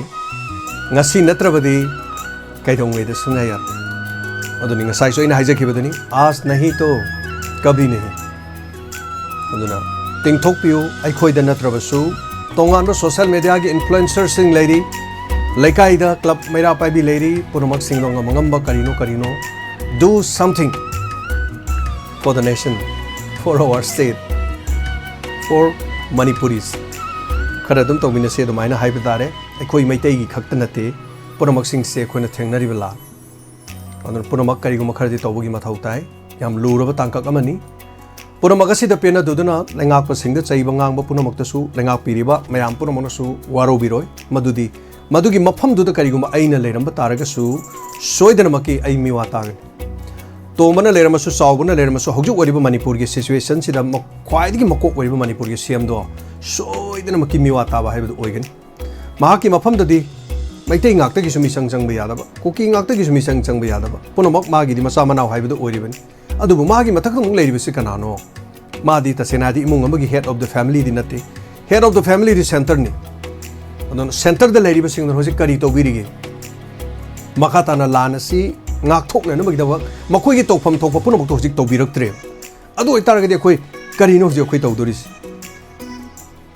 ꯉꯁꯤ ꯅꯠꯇ꯭ꯔꯕꯗꯤ ꯀꯩꯗꯧꯉꯩꯗ ꯁꯨꯡꯌꯥ ꯌꯥꯔꯣꯏ꯫ ꯑꯗꯨꯅꯤ ꯉꯁꯥꯏꯁꯨ ꯑꯩꯅ ꯍꯥꯏꯖꯈꯤꯕꯗꯨꯅꯤ, "आज नहीं तो कभी नहीं"꯫ ꯑꯗꯨꯅ ꯇꯤꯡꯊꯣꯛꯄꯤꯌꯨ, ꯑꯩꯈꯣꯏꯗ ꯅꯠꯇ꯭ꯔꯕꯁꯨ ꯇꯣꯉꯥꯟꯕ social media ꯒꯤ influencer ꯁꯤꯡ ꯂꯩꯔꯤ, ꯂꯩꯀꯥꯏꯗ club ꯃꯩꯔꯥ ꯄꯥꯏꯕꯤ ꯂꯩꯔꯤ, ꯄꯨꯝꯅꯃꯛꯁꯤꯡꯗꯣ ꯉꯝ ꯑꯉꯝꯕ ꯀꯔꯤꯅꯣ ꯀꯔꯤꯅꯣ, do something for the nation, for our state, for Manipuris꯫ ꯈꯔ ꯑꯗꯨꯝ ꯇꯧꯃꯤꯟꯅꯁꯤ ꯑꯗꯨꯃꯥꯏꯅ ꯍꯥꯏꯕ ꯇꯥꯔꯦ꯫ ꯑꯩꯈꯣꯏ ꯃꯩꯇꯩꯒꯤ ꯈꯛꯇ ꯅꯠꯇꯦ, ꯄꯨꯝꯅꯃꯛꯁꯤꯡꯁꯦ ꯑꯩꯈꯣꯏꯅ ꯊꯦꯡꯅꯔꯤꯕ ꯂꯥꯟ꯫ ꯑꯗꯨꯅ ꯄꯨꯝꯅꯃꯛ ꯀꯔꯤꯒꯨꯝꯕ ꯈꯔꯗꯤ ꯇꯧꯕꯒꯤ ꯃꯊꯧ ꯇꯥꯏ꯫ ꯌꯥꯝ ꯂꯨꯔꯕ ꯇꯥꯡꯀꯛ ꯑꯃꯅꯤ꯫ ꯄꯨꯝꯅꯃꯛ ꯑꯁꯤꯗ ꯄꯦꯟꯅꯗꯨꯗꯨꯅ ꯂꯩꯉꯥꯛꯄꯁꯤꯡꯗ ꯆꯩꯕ ꯉꯥꯡꯕ ꯄꯨꯝꯅꯃꯛꯇꯁꯨ ꯂꯩꯉꯥꯛꯄꯤꯔꯤꯕ ꯃꯌꯥꯝ ꯄꯨꯝꯅꯃꯛꯅꯁꯨ ꯋꯥꯔꯧꯕꯤꯔꯣꯏ꯫ ꯃꯗꯨꯗꯤ ꯃꯗꯨꯒꯤ ꯃꯐꯝꯗꯨꯗ ꯀꯔꯤꯒꯨꯝꯕ ꯑꯩꯅ ꯂꯩꯔꯝꯕ ꯇꯥꯔꯒꯁꯨ ꯁꯣꯏꯗꯅꯃꯛꯀꯤ ꯑꯩ ꯃꯤꯋꯥ ꯇꯥꯒꯅꯤ꯫ ꯇꯣꯝꯕꯅ ꯂꯩꯔꯝꯃꯁꯨ, ꯆꯥꯎꯕꯅ ꯂꯩꯔꯝꯃꯁꯨ, ꯍꯧꯖꯤꯛ ꯑꯣꯏꯔꯤꯕ ꯃꯅꯤꯄꯨꯔꯒꯤ situation ꯁꯤꯗ ꯃ-, ꯈ꯭ꯋꯥꯏꯗꯒꯤ ꯃꯀꯣꯛ ꯑꯣꯏꯔꯤꯕ ꯃꯅꯤꯄꯨꯔꯒꯤ C M ꯗꯣ ꯁꯣꯏꯗꯅꯃꯛꯀꯤ ꯃꯤꯋꯥ ꯇꯥꯕ ꯍꯥꯏꯕꯗꯨ ꯑꯣꯏꯒꯅꯤ꯫ ꯃꯍꯥꯛꯀꯤ ꯃꯐꯝꯗꯗꯤ ꯃꯩꯇꯩ ꯉꯥꯛꯇꯒꯤꯁꯨ ꯃꯤꯆꯪ ꯆꯪꯕ ꯌꯥꯗꯕ, ꯀꯨꯀꯤ ꯉꯥꯛꯇꯒꯤꯁꯨ ꯃꯤꯆꯪ ꯆꯪꯕ ꯌꯥꯗꯕ, ꯄꯨꯝꯅꯃꯛ ꯃꯥꯒꯤꯗꯤ ꯃꯆꯥ ꯃꯅꯥꯎ ꯍꯥꯏꯕꯗꯨ ꯑꯣꯏꯔꯤꯕꯅꯤ꯫ ꯑꯗꯨꯕꯨ ꯃꯥꯒꯤ ꯃꯊꯛꯇ ꯑꯃꯨꯛ ꯂꯩꯔꯤꯕꯁꯤ ꯀꯅꯥꯅꯣ? ꯃꯥꯗꯤ ꯇꯁꯦꯡꯅ ꯍꯥꯏꯗꯤ ꯏꯃꯨꯡ ꯑꯃꯒꯤ head of the family ꯗꯤ ꯅꯠꯇꯦ꯫ Head of the family D centre ꯅꯤ꯫ ꯑꯗꯨꯅ centre ꯗ ꯂꯩꯔꯤꯕꯁꯤꯡꯗꯨꯅ ꯍꯧꯖꯤꯛ ꯀꯔꯤ ꯇꯧꯕꯤꯔꯤꯒꯦ? ꯃꯈꯥ ꯇꯥꯅ ꯂꯥꯟ ꯑꯁꯤ ꯉꯥꯛꯊꯣꯛꯅꯅꯕꯒꯤꯗꯃꯛ ꯃꯈꯣꯏꯒꯤ ꯇꯧꯐꯝ ꯊꯣꯛꯄ ꯄꯨꯝꯅꯃꯛꯇꯣ ꯍꯧꯖꯤꯛ ꯇꯧꯕꯤꯔꯛꯇ꯭ꯔꯦ꯫ ꯑꯗꯨ ꯑꯣꯏꯇꯥꯔꯒꯗꯤ ꯑꯩꯈꯣꯏ ꯀꯔꯤꯅꯣ ꯍꯧꯖꯤꯛ ꯑꯩꯈꯣꯏ ꯇꯧꯗꯣꯔꯤꯁꯤ?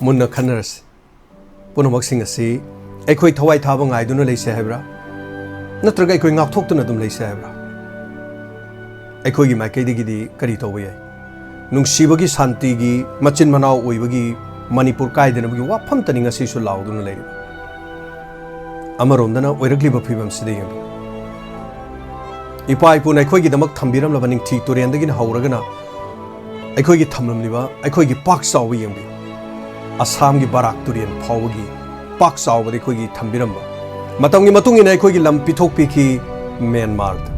ꯃꯨꯟꯅ ꯈꯟꯅꯔꯁꯤ꯫ ꯄꯨꯝꯅꯃꯛꯁꯤꯡ ꯑꯁꯤ ꯑꯩꯈꯣꯏ ꯊꯋꯥꯏ ꯊꯥꯕ ꯉꯥꯏꯗꯨꯅ ꯂꯩꯁꯦ ꯍꯥꯏꯕ꯭ꯔꯥ? ꯅꯠꯇ꯭ꯔꯒ ꯑꯩꯈꯣꯏ ꯉꯥꯛꯊꯣꯛꯇꯨꯅ ꯑꯗꯨꯝ ꯂꯩꯁꯦ ꯍꯥꯏꯕ꯭ꯔꯥ? ꯑꯩꯈꯣꯏꯒꯤ ꯃꯥꯏꯀꯩꯗꯒꯤꯗꯤ ꯀꯔꯤ ꯇꯧꯕ ꯌꯥꯏ? ꯅꯨꯡꯁꯤꯕꯒꯤ, ꯁꯥꯟꯇꯤꯒꯤ, ꯃꯆꯤꯟ ꯃꯅꯥꯎ ꯑꯣꯏꯕꯒꯤ, ꯃꯅꯤꯄꯨꯔ ꯀꯥꯏꯗꯅꯕꯒꯤ ꯋꯥꯐꯝꯇꯅꯤ ꯉꯁꯤꯁꯨ ꯂꯥꯎꯗꯨꯅ ꯂꯩꯔꯤꯕ꯫ ꯑꯃꯔꯣꯝꯗꯅ ꯑꯣꯏꯔꯛꯂꯤꯕ ꯐꯤꯕꯝꯁꯤꯗ ꯌꯦꯡꯕꯤꯌꯨ꯫ ꯏꯄꯥ ꯏꯄꯨꯅ ꯑꯩꯈꯣꯏꯒꯤꯗꯃꯛ ꯊꯝꯕꯤꯔꯝꯂꯕ ꯅꯤꯡꯊꯤ ꯇꯨꯔꯦꯟꯗꯒꯤꯅ ꯍꯧꯔꯒꯅ ꯑꯩꯈꯣꯏꯒꯤ ꯊꯝꯂꯝꯂꯤꯕ ꯑꯩꯈꯣꯏꯒꯤ ꯄꯥꯛ ꯆꯥꯎꯕ ꯌꯦꯡꯕꯤꯌꯨ꯫ ꯑꯁꯥꯝꯒꯤ ꯕꯔꯥꯛ ꯇꯨꯔꯦꯟ ꯐꯥꯎꯕꯒꯤ ꯄꯥꯛ ꯆꯥꯎꯕꯗ ꯑꯩꯈꯣꯏꯒꯤ ꯊꯝꯕꯤꯔꯝꯕ꯫ ꯃꯇꯝꯒꯤ ꯃꯇꯨꯡ ꯏꯟꯅ ꯑꯩꯈꯣꯏꯒꯤ ꯂꯝ ꯄꯤꯊꯣꯛꯄꯤꯈꯤ ꯃ꯭ꯌꯥꯟꯃꯥꯔꯗ꯫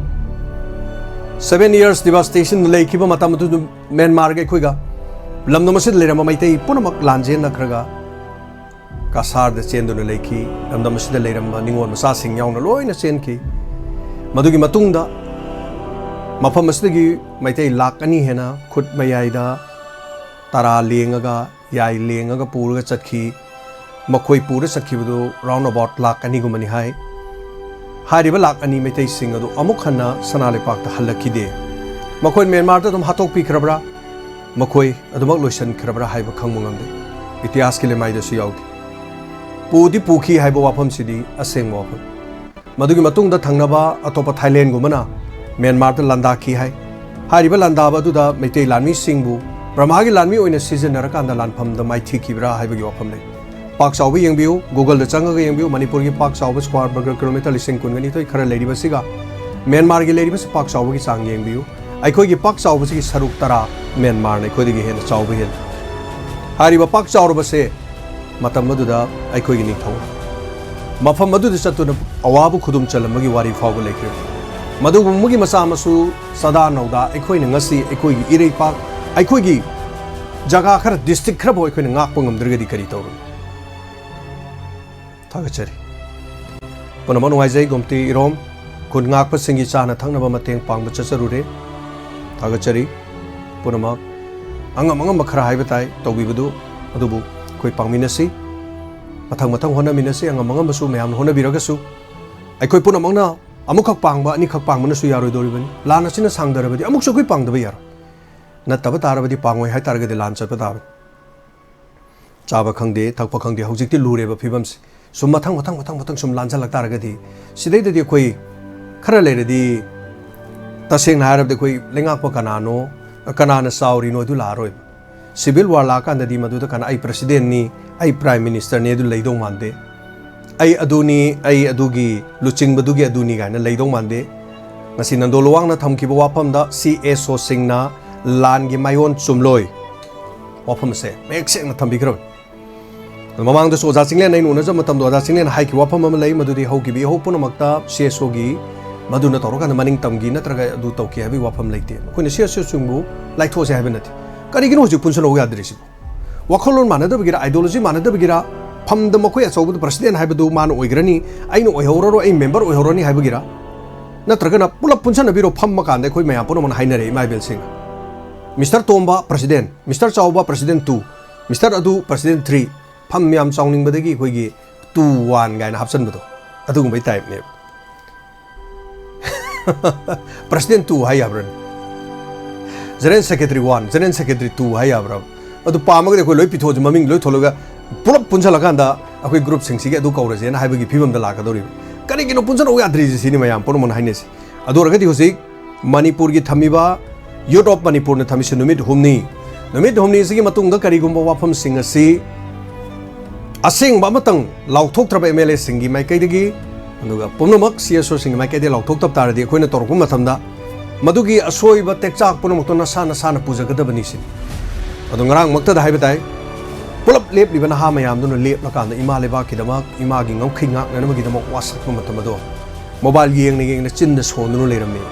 Seven years devastation ꯂꯩꯈꯤꯕ ꯃꯇꯝ ꯑꯗꯨꯗ ꯃ꯭ꯌꯥꯟꯃꯥꯔꯒ ꯑꯩꯈꯣꯏꯒ ꯂꯝꯗꯝ ꯑꯁꯤꯗ ꯂꯩꯔꯝꯕ ꯃꯩꯇꯩ ꯄꯨꯝꯅꯃꯛ ꯂꯥꯟꯖꯦꯟꯅꯈ꯭ꯔꯒ ꯀꯁꯥꯔꯗ ꯆꯦꯟꯗꯨꯅ ꯂꯩꯈꯤ꯫ ꯂꯝꯗꯝ ꯑꯁꯤꯗ ꯂꯩꯔꯝꯕ ꯅꯤꯉꯣꯜ ꯃꯆꯥꯁꯤꯡ ꯌꯥꯎꯅ ꯂꯣꯏꯅ ꯆꯦꯟꯈꯤ꯫ ꯃꯗꯨꯒꯤ ꯃꯇꯨꯡꯗ ꯃꯐꯝ ꯑꯁꯤꯗꯒꯤ ꯃꯩꯇꯩ ꯂꯥꯈ ꯑꯅꯤ ꯍꯦꯟꯅ ꯈꯨꯠ ꯃꯌꯥꯏꯗ ꯇꯔꯥ ꯂꯦꯡꯉꯒ, ꯌꯥꯏ ꯂꯦꯡꯉꯒ ꯄꯨꯔꯒ ꯆꯠꯈꯤ꯫ ꯃꯈꯣꯏ ꯄꯨꯔ ꯆꯠꯈꯤꯕꯗꯨ round about ꯂꯥꯈ ꯑꯅꯤꯒꯨꯝꯕꯅꯤ ꯍꯥꯏ꯫ ꯍꯥꯏꯔꯤꯕ ꯂꯥꯛ ꯑꯅꯤ ꯃꯩꯇꯩꯁꯤꯡ ꯑꯗꯨ ꯑꯃꯨꯛ ꯍꯟꯅ ꯁꯅꯥ ꯂꯩꯄꯥꯛꯇ ꯍꯜꯂꯛꯈꯤꯗꯦ꯫ ꯃꯈꯣꯏ ꯃ꯭ꯌꯥꯟꯃꯥꯔꯗ ꯑꯗꯨꯝ ꯍꯥꯠꯇꯣꯛꯄꯤꯈ꯭ꯔꯕ꯭ꯔꯥ? ꯃꯈꯣꯏ ꯑꯗꯨꯃꯛ ꯂꯣꯏꯁꯤꯟꯈ꯭ꯔꯕ꯭ꯔꯥ ꯍꯥꯏꯕ ꯈꯪꯕ ꯉꯝꯗꯦ꯫ ꯏꯇꯤꯍꯥꯁꯀꯤ ꯂꯩꯃꯥꯏꯗꯁꯨ ꯌꯥꯎꯗꯦ꯫ ꯄꯨꯗꯤ ꯄꯨꯈꯤ ꯍꯥꯏꯕ ꯋꯥꯐꯝꯁꯤꯗꯤ ꯑꯁꯦꯡꯕ ꯋꯥꯐꯝ꯫ ꯃꯗꯨꯒꯤ ꯃꯇꯨꯡꯗ ꯊꯪꯅꯕ ꯑꯇꯣꯞꯄ ꯊꯥꯏꯂꯦꯟꯒꯨꯝꯕꯅ ꯃ꯭ꯌꯥꯟꯃꯥꯔꯗ ꯂꯥꯟꯗꯥꯈꯤ ꯍꯥꯏ꯫ ꯍꯥꯏꯔꯤꯕ ꯂꯥꯟꯗꯥꯕ ꯑꯗꯨꯗ ꯃꯩꯇꯩ ꯂꯥꯟꯃꯤꯁꯤꯡꯕꯨ ꯕ꯭ꯔꯍꯃꯥꯒꯤ ꯂꯥꯟꯃꯤ ꯑꯣꯏꯅ ꯁꯤꯖꯤꯟꯅꯔꯀꯥꯟꯗ ꯂꯥꯟꯐꯝꯗ ꯃꯥꯏꯊꯤꯈꯤꯕ꯭ꯔꯥ ꯍꯥꯏꯕꯒꯤ ꯋꯥꯐꯝ ꯂꯩ꯫ ꯄꯥꯛ ꯆꯥꯎꯕ ꯌꯦꯡꯕꯤꯌꯨ, Google-ꯗ ꯆꯪꯉꯒ ꯌꯦꯡꯕꯤꯌꯨ, ꯃꯅꯤꯄꯨꯔꯒꯤ ꯄꯥꯛ ꯆꯥꯎꯕ square verge kilometre ꯂꯤꯁꯤꯡ ꯀꯨꯟꯒ ꯅꯤꯊꯣꯏ ꯈꯔ ꯂꯩꯔꯤꯕꯁꯤꯒ ꯃ꯭ꯌꯥꯟꯃꯥꯔꯒꯤ ꯂꯩꯔꯤꯕꯁꯤ ꯄꯥꯛ ꯆꯥꯎꯕꯒꯤ ꯆꯥꯡ ꯌꯦꯡꯕꯤꯌꯨ꯫ ꯑꯩꯈꯣꯏꯒꯤ ꯄꯥꯛ ꯆꯥꯎꯕꯁꯤꯒꯤ ꯁꯔꯨꯛ ꯇꯔꯥ ꯃ꯭ꯌꯥꯟꯃꯥꯔꯅ ꯑꯩꯈꯣꯏꯗꯒꯤ ꯍꯦꯟꯅ ꯆꯥꯎꯕ ꯍꯦꯜꯂꯤ꯫ ꯍꯥꯏꯔꯤꯕ ꯄꯥꯛ ꯆꯥꯎꯔꯕꯁꯦ ꯃꯇꯝ ꯑꯗꯨꯗ ꯑꯩꯈꯣꯏꯒꯤ ꯅꯤꯡꯊꯧ ꯃꯐꯝ ꯑꯗꯨꯗ ꯆꯠꯇꯨꯅ ꯑꯋꯥꯕ ꯈꯨꯗꯨꯝ ꯆꯜꯂꯝꯕꯒꯤ ꯋꯥꯔꯤ ꯐꯥꯎꯕ ꯂꯩꯈ꯭ꯔꯦ꯫ ꯃꯗꯨꯒꯨꯝꯕꯒꯤ ꯃꯆꯥ ꯃꯁꯨ ꯆꯥꯗꯥ ꯅꯧꯗꯥ ꯑꯩꯈꯣꯏꯅ ꯉꯁꯤ ꯑꯩꯈꯣꯏꯒꯤ ꯏꯔꯩꯄꯥꯛ, ꯑꯩꯈꯣꯏꯒꯤ ꯖꯒꯥ ꯈꯔ, district ꯈꯔꯐꯥꯎ ꯑꯩꯈꯣꯏꯅ ꯉꯥꯛꯄ ꯉꯝꯗ꯭ꯔꯒꯗꯤ ꯀꯔꯤ ꯇꯧꯔꯨꯅꯤ? ꯊꯥꯒꯠꯆꯔꯤ꯫ ꯄꯨꯝꯅꯃꯛ ꯅꯨꯡꯉꯥꯏꯖꯩ꯫ ꯒꯣꯝꯇꯤ ꯏꯔꯣꯝ ꯈꯨꯟ ꯉꯥꯛꯄꯁꯤꯡꯒꯤ ꯆꯥꯅ ꯊꯛꯅꯕ ꯃꯇꯦꯡ ꯄꯥꯡꯕ ꯆꯠꯆꯔꯨꯔꯦ꯫ ꯊꯥꯒꯠꯆꯔꯤ꯫ ꯄꯨꯝꯅꯃꯛ ꯑꯉꯝ ꯑꯉꯝꯕ ꯈꯔ ꯍꯥꯏꯕ ꯇꯥꯏ ꯇꯧꯕꯤꯕꯗꯨ, ꯑꯗꯨꯕꯨ ꯑꯩꯈꯣꯏ ꯄꯥꯡꯃꯤꯟꯅꯁꯤ꯫ ꯃꯊꯪ ꯃꯊꯪ ꯍꯣꯠꯅꯃꯤꯟꯅꯁꯤ꯫ ꯑꯉꯝ ꯑꯉꯝꯕꯁꯨ ꯃꯌꯥꯝꯅ ꯍꯣꯠꯅꯕꯤꯔꯒꯁꯨ ꯑꯩꯈꯣꯏ ꯄꯨꯝꯅꯃꯛꯅ ꯑꯃꯨꯛꯈꯛ ꯄꯥꯡꯕ, ꯑꯅꯤꯈꯛ ꯄꯥꯡꯕꯅꯁꯨ ꯌꯥꯔꯣꯏꯗꯧꯔꯤꯕꯅꯤ꯫ ꯂꯥꯟ ꯑꯁꯤꯅ ꯁꯥꯡꯗꯔꯕꯗꯤ ꯑꯃꯨꯛꯁꯨ ꯑꯩꯈꯣꯏ ꯄꯥꯡꯗꯕ ꯌꯥꯔꯣꯏ꯫ ꯅꯠꯇꯕ ꯇꯥꯔꯕꯗꯤ ꯄꯥꯡꯉꯣꯏ ꯍꯥꯏ ꯇꯥꯔꯒꯗꯤ ꯂꯥꯟ ꯆꯠꯄ ꯇꯥꯕꯅꯤ꯫ ꯆꯥꯕ ꯈꯪꯗꯦ, ꯊꯛꯄ ꯈꯪꯗꯦ, ꯍꯧꯖꯤꯛꯇꯤ ꯂꯨꯔꯦꯕ ꯐꯤꯕꯝꯁꯦ꯫ ꯁꯨꯝ ꯃꯊꯪ, ꯃꯊꯪ, ꯃꯊꯪ, ꯃꯊꯪ ꯁꯨꯝ ꯂꯥꯟꯁꯤꯜꯂꯛ ꯇꯥꯔꯒꯗꯤ ꯁꯤꯗꯩꯗꯗꯤ ꯑꯩꯈꯣꯏ ꯈꯔ ꯂꯩꯔꯗꯤ ꯇꯁꯦꯡꯅ ꯍꯥꯏꯔꯕꯗ ꯑꯩꯈꯣꯏ ꯂꯩꯉꯥꯛꯄ ꯀꯅꯥꯅꯣ, ꯀꯅꯥꯅ ꯆꯥꯎꯔꯤꯅꯣ ꯑꯗꯨ ꯂꯥꯛꯑꯔꯣꯏꯕ꯫ Civil war ꯂꯥꯛꯑꯀꯥꯟꯗꯗꯤ ꯃꯗꯨꯗ ꯀꯅꯥ, "ꯑꯩ presidentꯅꯤ, ꯑꯩ prime ministerꯅꯤ" ꯑꯗꯨ ꯂꯩꯗꯧ ꯃꯥꯟꯗꯦ꯫ "ꯑꯩ ꯑꯗꯨꯅꯤ, ꯑꯩ ꯑꯗꯨꯒꯤ ꯂꯨꯆꯤꯡꯕꯗꯨꯒꯤ ꯑꯗꯨꯅꯤ" ꯀꯥꯏꯅ ꯂꯩꯗꯧ ꯃꯥꯟꯗꯦ꯫ ꯉꯁꯤ ꯅꯟꯗꯣ ꯂꯨꯋꯥꯡꯅ ꯊꯝꯈꯤꯕ ꯋꯥꯐꯝꯗ C S Oꯁꯤꯡꯅ ꯂꯥꯟꯒꯤ ꯃꯥꯏꯑꯣꯟ ꯆꯨꯝꯂꯣꯏ ꯋꯥꯐꯝ ꯑꯁꯦ ꯃꯌꯦꯛ ꯁꯦꯡꯅ ꯊꯝꯕꯤꯈ꯭ꯔꯕꯅꯤ꯫ ꯑꯗꯣ ꯃꯃꯥꯡꯗꯁꯨ ꯑꯣꯖꯥ ꯆꯤꯡꯂꯦꯟ ꯑꯩꯅ ꯎꯅꯖꯕ ꯃꯇꯝꯗ ꯑꯣꯖꯥ ꯆꯤꯡꯂꯦꯟꯅ ꯍꯥꯏꯈꯤꯕ ꯋꯥꯐꯝ ꯑꯃ ꯂꯩ, ꯃꯗꯨꯗꯤ ꯍꯧꯈꯤꯕ ꯏꯍꯧ ꯄꯨꯝꯅꯃꯛꯇ C S Oꯒꯤ ꯃꯗꯨꯅ ꯇꯧꯔꯀꯥꯟꯗ ꯃꯅꯤꯡ ꯇꯝꯈꯤ ꯅꯠꯇ꯭ꯔꯒ ꯑꯗꯨ ꯇꯧꯈꯤ ꯍꯥꯏꯕꯒꯤ ꯋꯥꯐꯝ ꯂꯩꯇꯦ꯫ ꯑꯩꯈꯣꯏꯅ C S Oꯁꯤꯡꯕꯨ ꯂꯥꯏꯊꯣꯛꯑꯁꯦ ꯍꯥꯏꯕ ꯅꯠꯇꯦ꯫ ꯀꯔꯤꯒꯤꯅꯣ ꯍꯧꯖꯤꯛ ꯄꯨꯟꯁꯤꯜꯍꯧ ꯌꯥꯗ꯭ꯔꯤꯁꯤꯕꯣ? ꯋꯥꯈꯜꯂꯣꯟ ꯃꯥꯟꯅꯗꯕꯒꯤꯔ, ideology ꯃꯥꯟꯅꯗꯕꯒꯤꯔ, ꯐꯝꯗ ꯃꯈꯣꯏ ꯑꯆꯧꯕꯗ president ꯍꯥꯏꯕꯗꯨ ꯃꯥꯅ ꯑꯣꯏꯈ꯭ꯔꯅꯤ, ꯑꯩꯅ ꯑꯣꯏꯍꯧꯔꯔꯣꯏ, ꯑꯩ member ꯑꯣꯏꯍꯧꯔꯅꯤ ꯍꯥꯏꯕꯒꯤꯔ? ꯅꯠꯇ꯭ꯔꯒꯅ ꯄꯨꯂꯞ ꯄꯨꯟꯁꯤꯟꯅꯕꯤꯔꯣ, ꯐꯝꯃ ꯀꯥꯟꯗ ꯑꯩꯈꯣꯏ ꯃꯌꯥꯝ ꯄꯨꯝꯅꯃꯛꯅ ꯍꯥꯏꯅꯔꯦ, ꯏꯃꯥ ꯏꯕꯦꯜꯁꯤꯡꯅ꯫ Mister ꯇꯣꯝꯕ president, Mister ꯆꯥꯎꯕ president two, Mister ꯑꯗꯨ president three, ꯐꯝ ꯌꯥꯝ ꯆꯥꯎꯅꯤꯡꯕꯗꯒꯤ ꯑꯩꯈꯣꯏꯒꯤ two one ꯀꯥꯏꯅ ꯍꯥꯞꯆꯟꯕꯗꯣ, ꯑꯗꯨꯒꯨꯝꯕꯩ typeꯅꯦꯕ꯫ President two ꯍꯥꯏ ꯌꯥꯕ꯭ꯔꯅꯦ? General Secretary one, General Secretary two ꯍꯥꯏ ꯌꯥꯕ꯭ꯔꯕ? ꯑꯗꯨ ꯄꯥꯝꯃꯒꯗꯤ ꯑꯩꯈꯣꯏ ꯂꯣꯏ ꯄꯤꯊꯣꯛꯑꯁꯤ, ꯃꯃꯤꯡ ꯂꯣꯏ ꯊꯣꯜꯂꯒ ꯄꯨꯂꯞ ꯄꯨꯟꯁꯤꯜꯂꯀꯥꯟꯗ ꯑꯩꯈꯣꯏ groupꯁꯤꯡꯁꯤꯒꯤ ꯑꯗꯨ ꯀꯧꯔꯁꯦꯅ ꯍꯥꯏꯕꯒꯤ ꯐꯤꯕꯝꯗ ꯂꯥꯛꯀꯗꯧꯔꯤꯕ꯫ ꯀꯔꯤꯒꯤꯅꯣ ꯄꯨꯟꯁꯤꯜꯂꯛꯎ ꯌꯥꯗ꯭ꯔꯤꯁꯦ ꯁꯤꯅꯤ ꯃꯌꯥꯝ ꯄꯨꯝꯅꯃꯛꯅ ꯍꯥꯏꯅꯩꯁꯦ꯫ ꯑꯗꯨ ꯑꯣꯏꯔꯒꯗꯤ ꯍꯧꯖꯤꯛ ꯃꯅꯤꯄꯨꯔꯒꯤ ꯊꯝꯃꯤꯕ Youth of ꯃꯅꯤꯄꯨꯔꯅ ꯊꯝꯃꯤꯁꯤ ꯅꯨꯃꯤꯠ ꯍꯨꯝꯅꯤ꯫ ꯅꯨꯃꯤꯠ ꯍꯨꯝꯅꯤꯁꯤꯒꯤ ꯃꯇꯨꯡꯗ ꯀꯔꯤꯒꯨꯝꯕ ꯋꯥꯐꯝꯁꯤꯡ ꯑꯁꯤ ꯑꯁꯦꯡꯕ ꯑꯃꯇꯪ ꯂꯥꯎꯊꯣꯛꯇ꯭ꯔꯕ MLAꯁꯤꯡꯒꯤ ꯃꯥꯏꯀꯩꯗꯒꯤ, ꯑꯗꯨꯒ ꯄꯨꯝꯅꯃꯛ CSOꯁꯤꯡꯒꯤ ꯃꯥꯏꯀꯩꯗꯒꯤ ꯂꯥꯎꯊꯣꯛꯇꯕ ꯇꯥꯔꯗꯤ, ꯑꯩꯈꯣꯏꯅ ꯇꯧꯔꯛꯄ ꯃꯇꯝꯗ ꯃꯗꯨꯒꯤ ꯑꯁꯣꯏꯕ ꯇꯦꯛꯆꯥꯛ ꯄꯨꯝꯅꯃꯛꯇꯣ ꯅꯁꯥ ꯅꯁꯥꯅ ꯄꯨꯖꯒꯗꯕꯅꯤ ꯁꯤꯅꯤ꯫ ꯑꯗꯣ ꯉꯔꯥꯡꯃꯛꯇꯗ ꯍꯥꯏꯕ ꯇꯥꯏ, ꯄꯨꯂꯞ ꯂꯦꯞꯂꯤꯕ ꯅꯍꯥ ꯃꯌꯥꯝꯗꯨꯅ ꯂꯦꯞꯂꯀꯥꯟꯗ ꯏꯃꯥ ꯂꯩꯕꯥꯛꯀꯤꯗꯃꯛ, ꯏꯃꯥꯒꯤ ꯉꯝꯈꯩ ꯉꯥꯛꯅꯅꯕꯒꯤꯗꯃꯛ ꯋꯥꯁꯛꯄ ꯃꯇꯝ ꯑꯗꯣ mobile ꯌꯦꯡꯅ ꯌꯦꯡꯅ ꯆꯤꯟꯗ ꯁꯣꯟꯗꯨꯅ ꯂꯩꯔꯝꯃꯤ꯫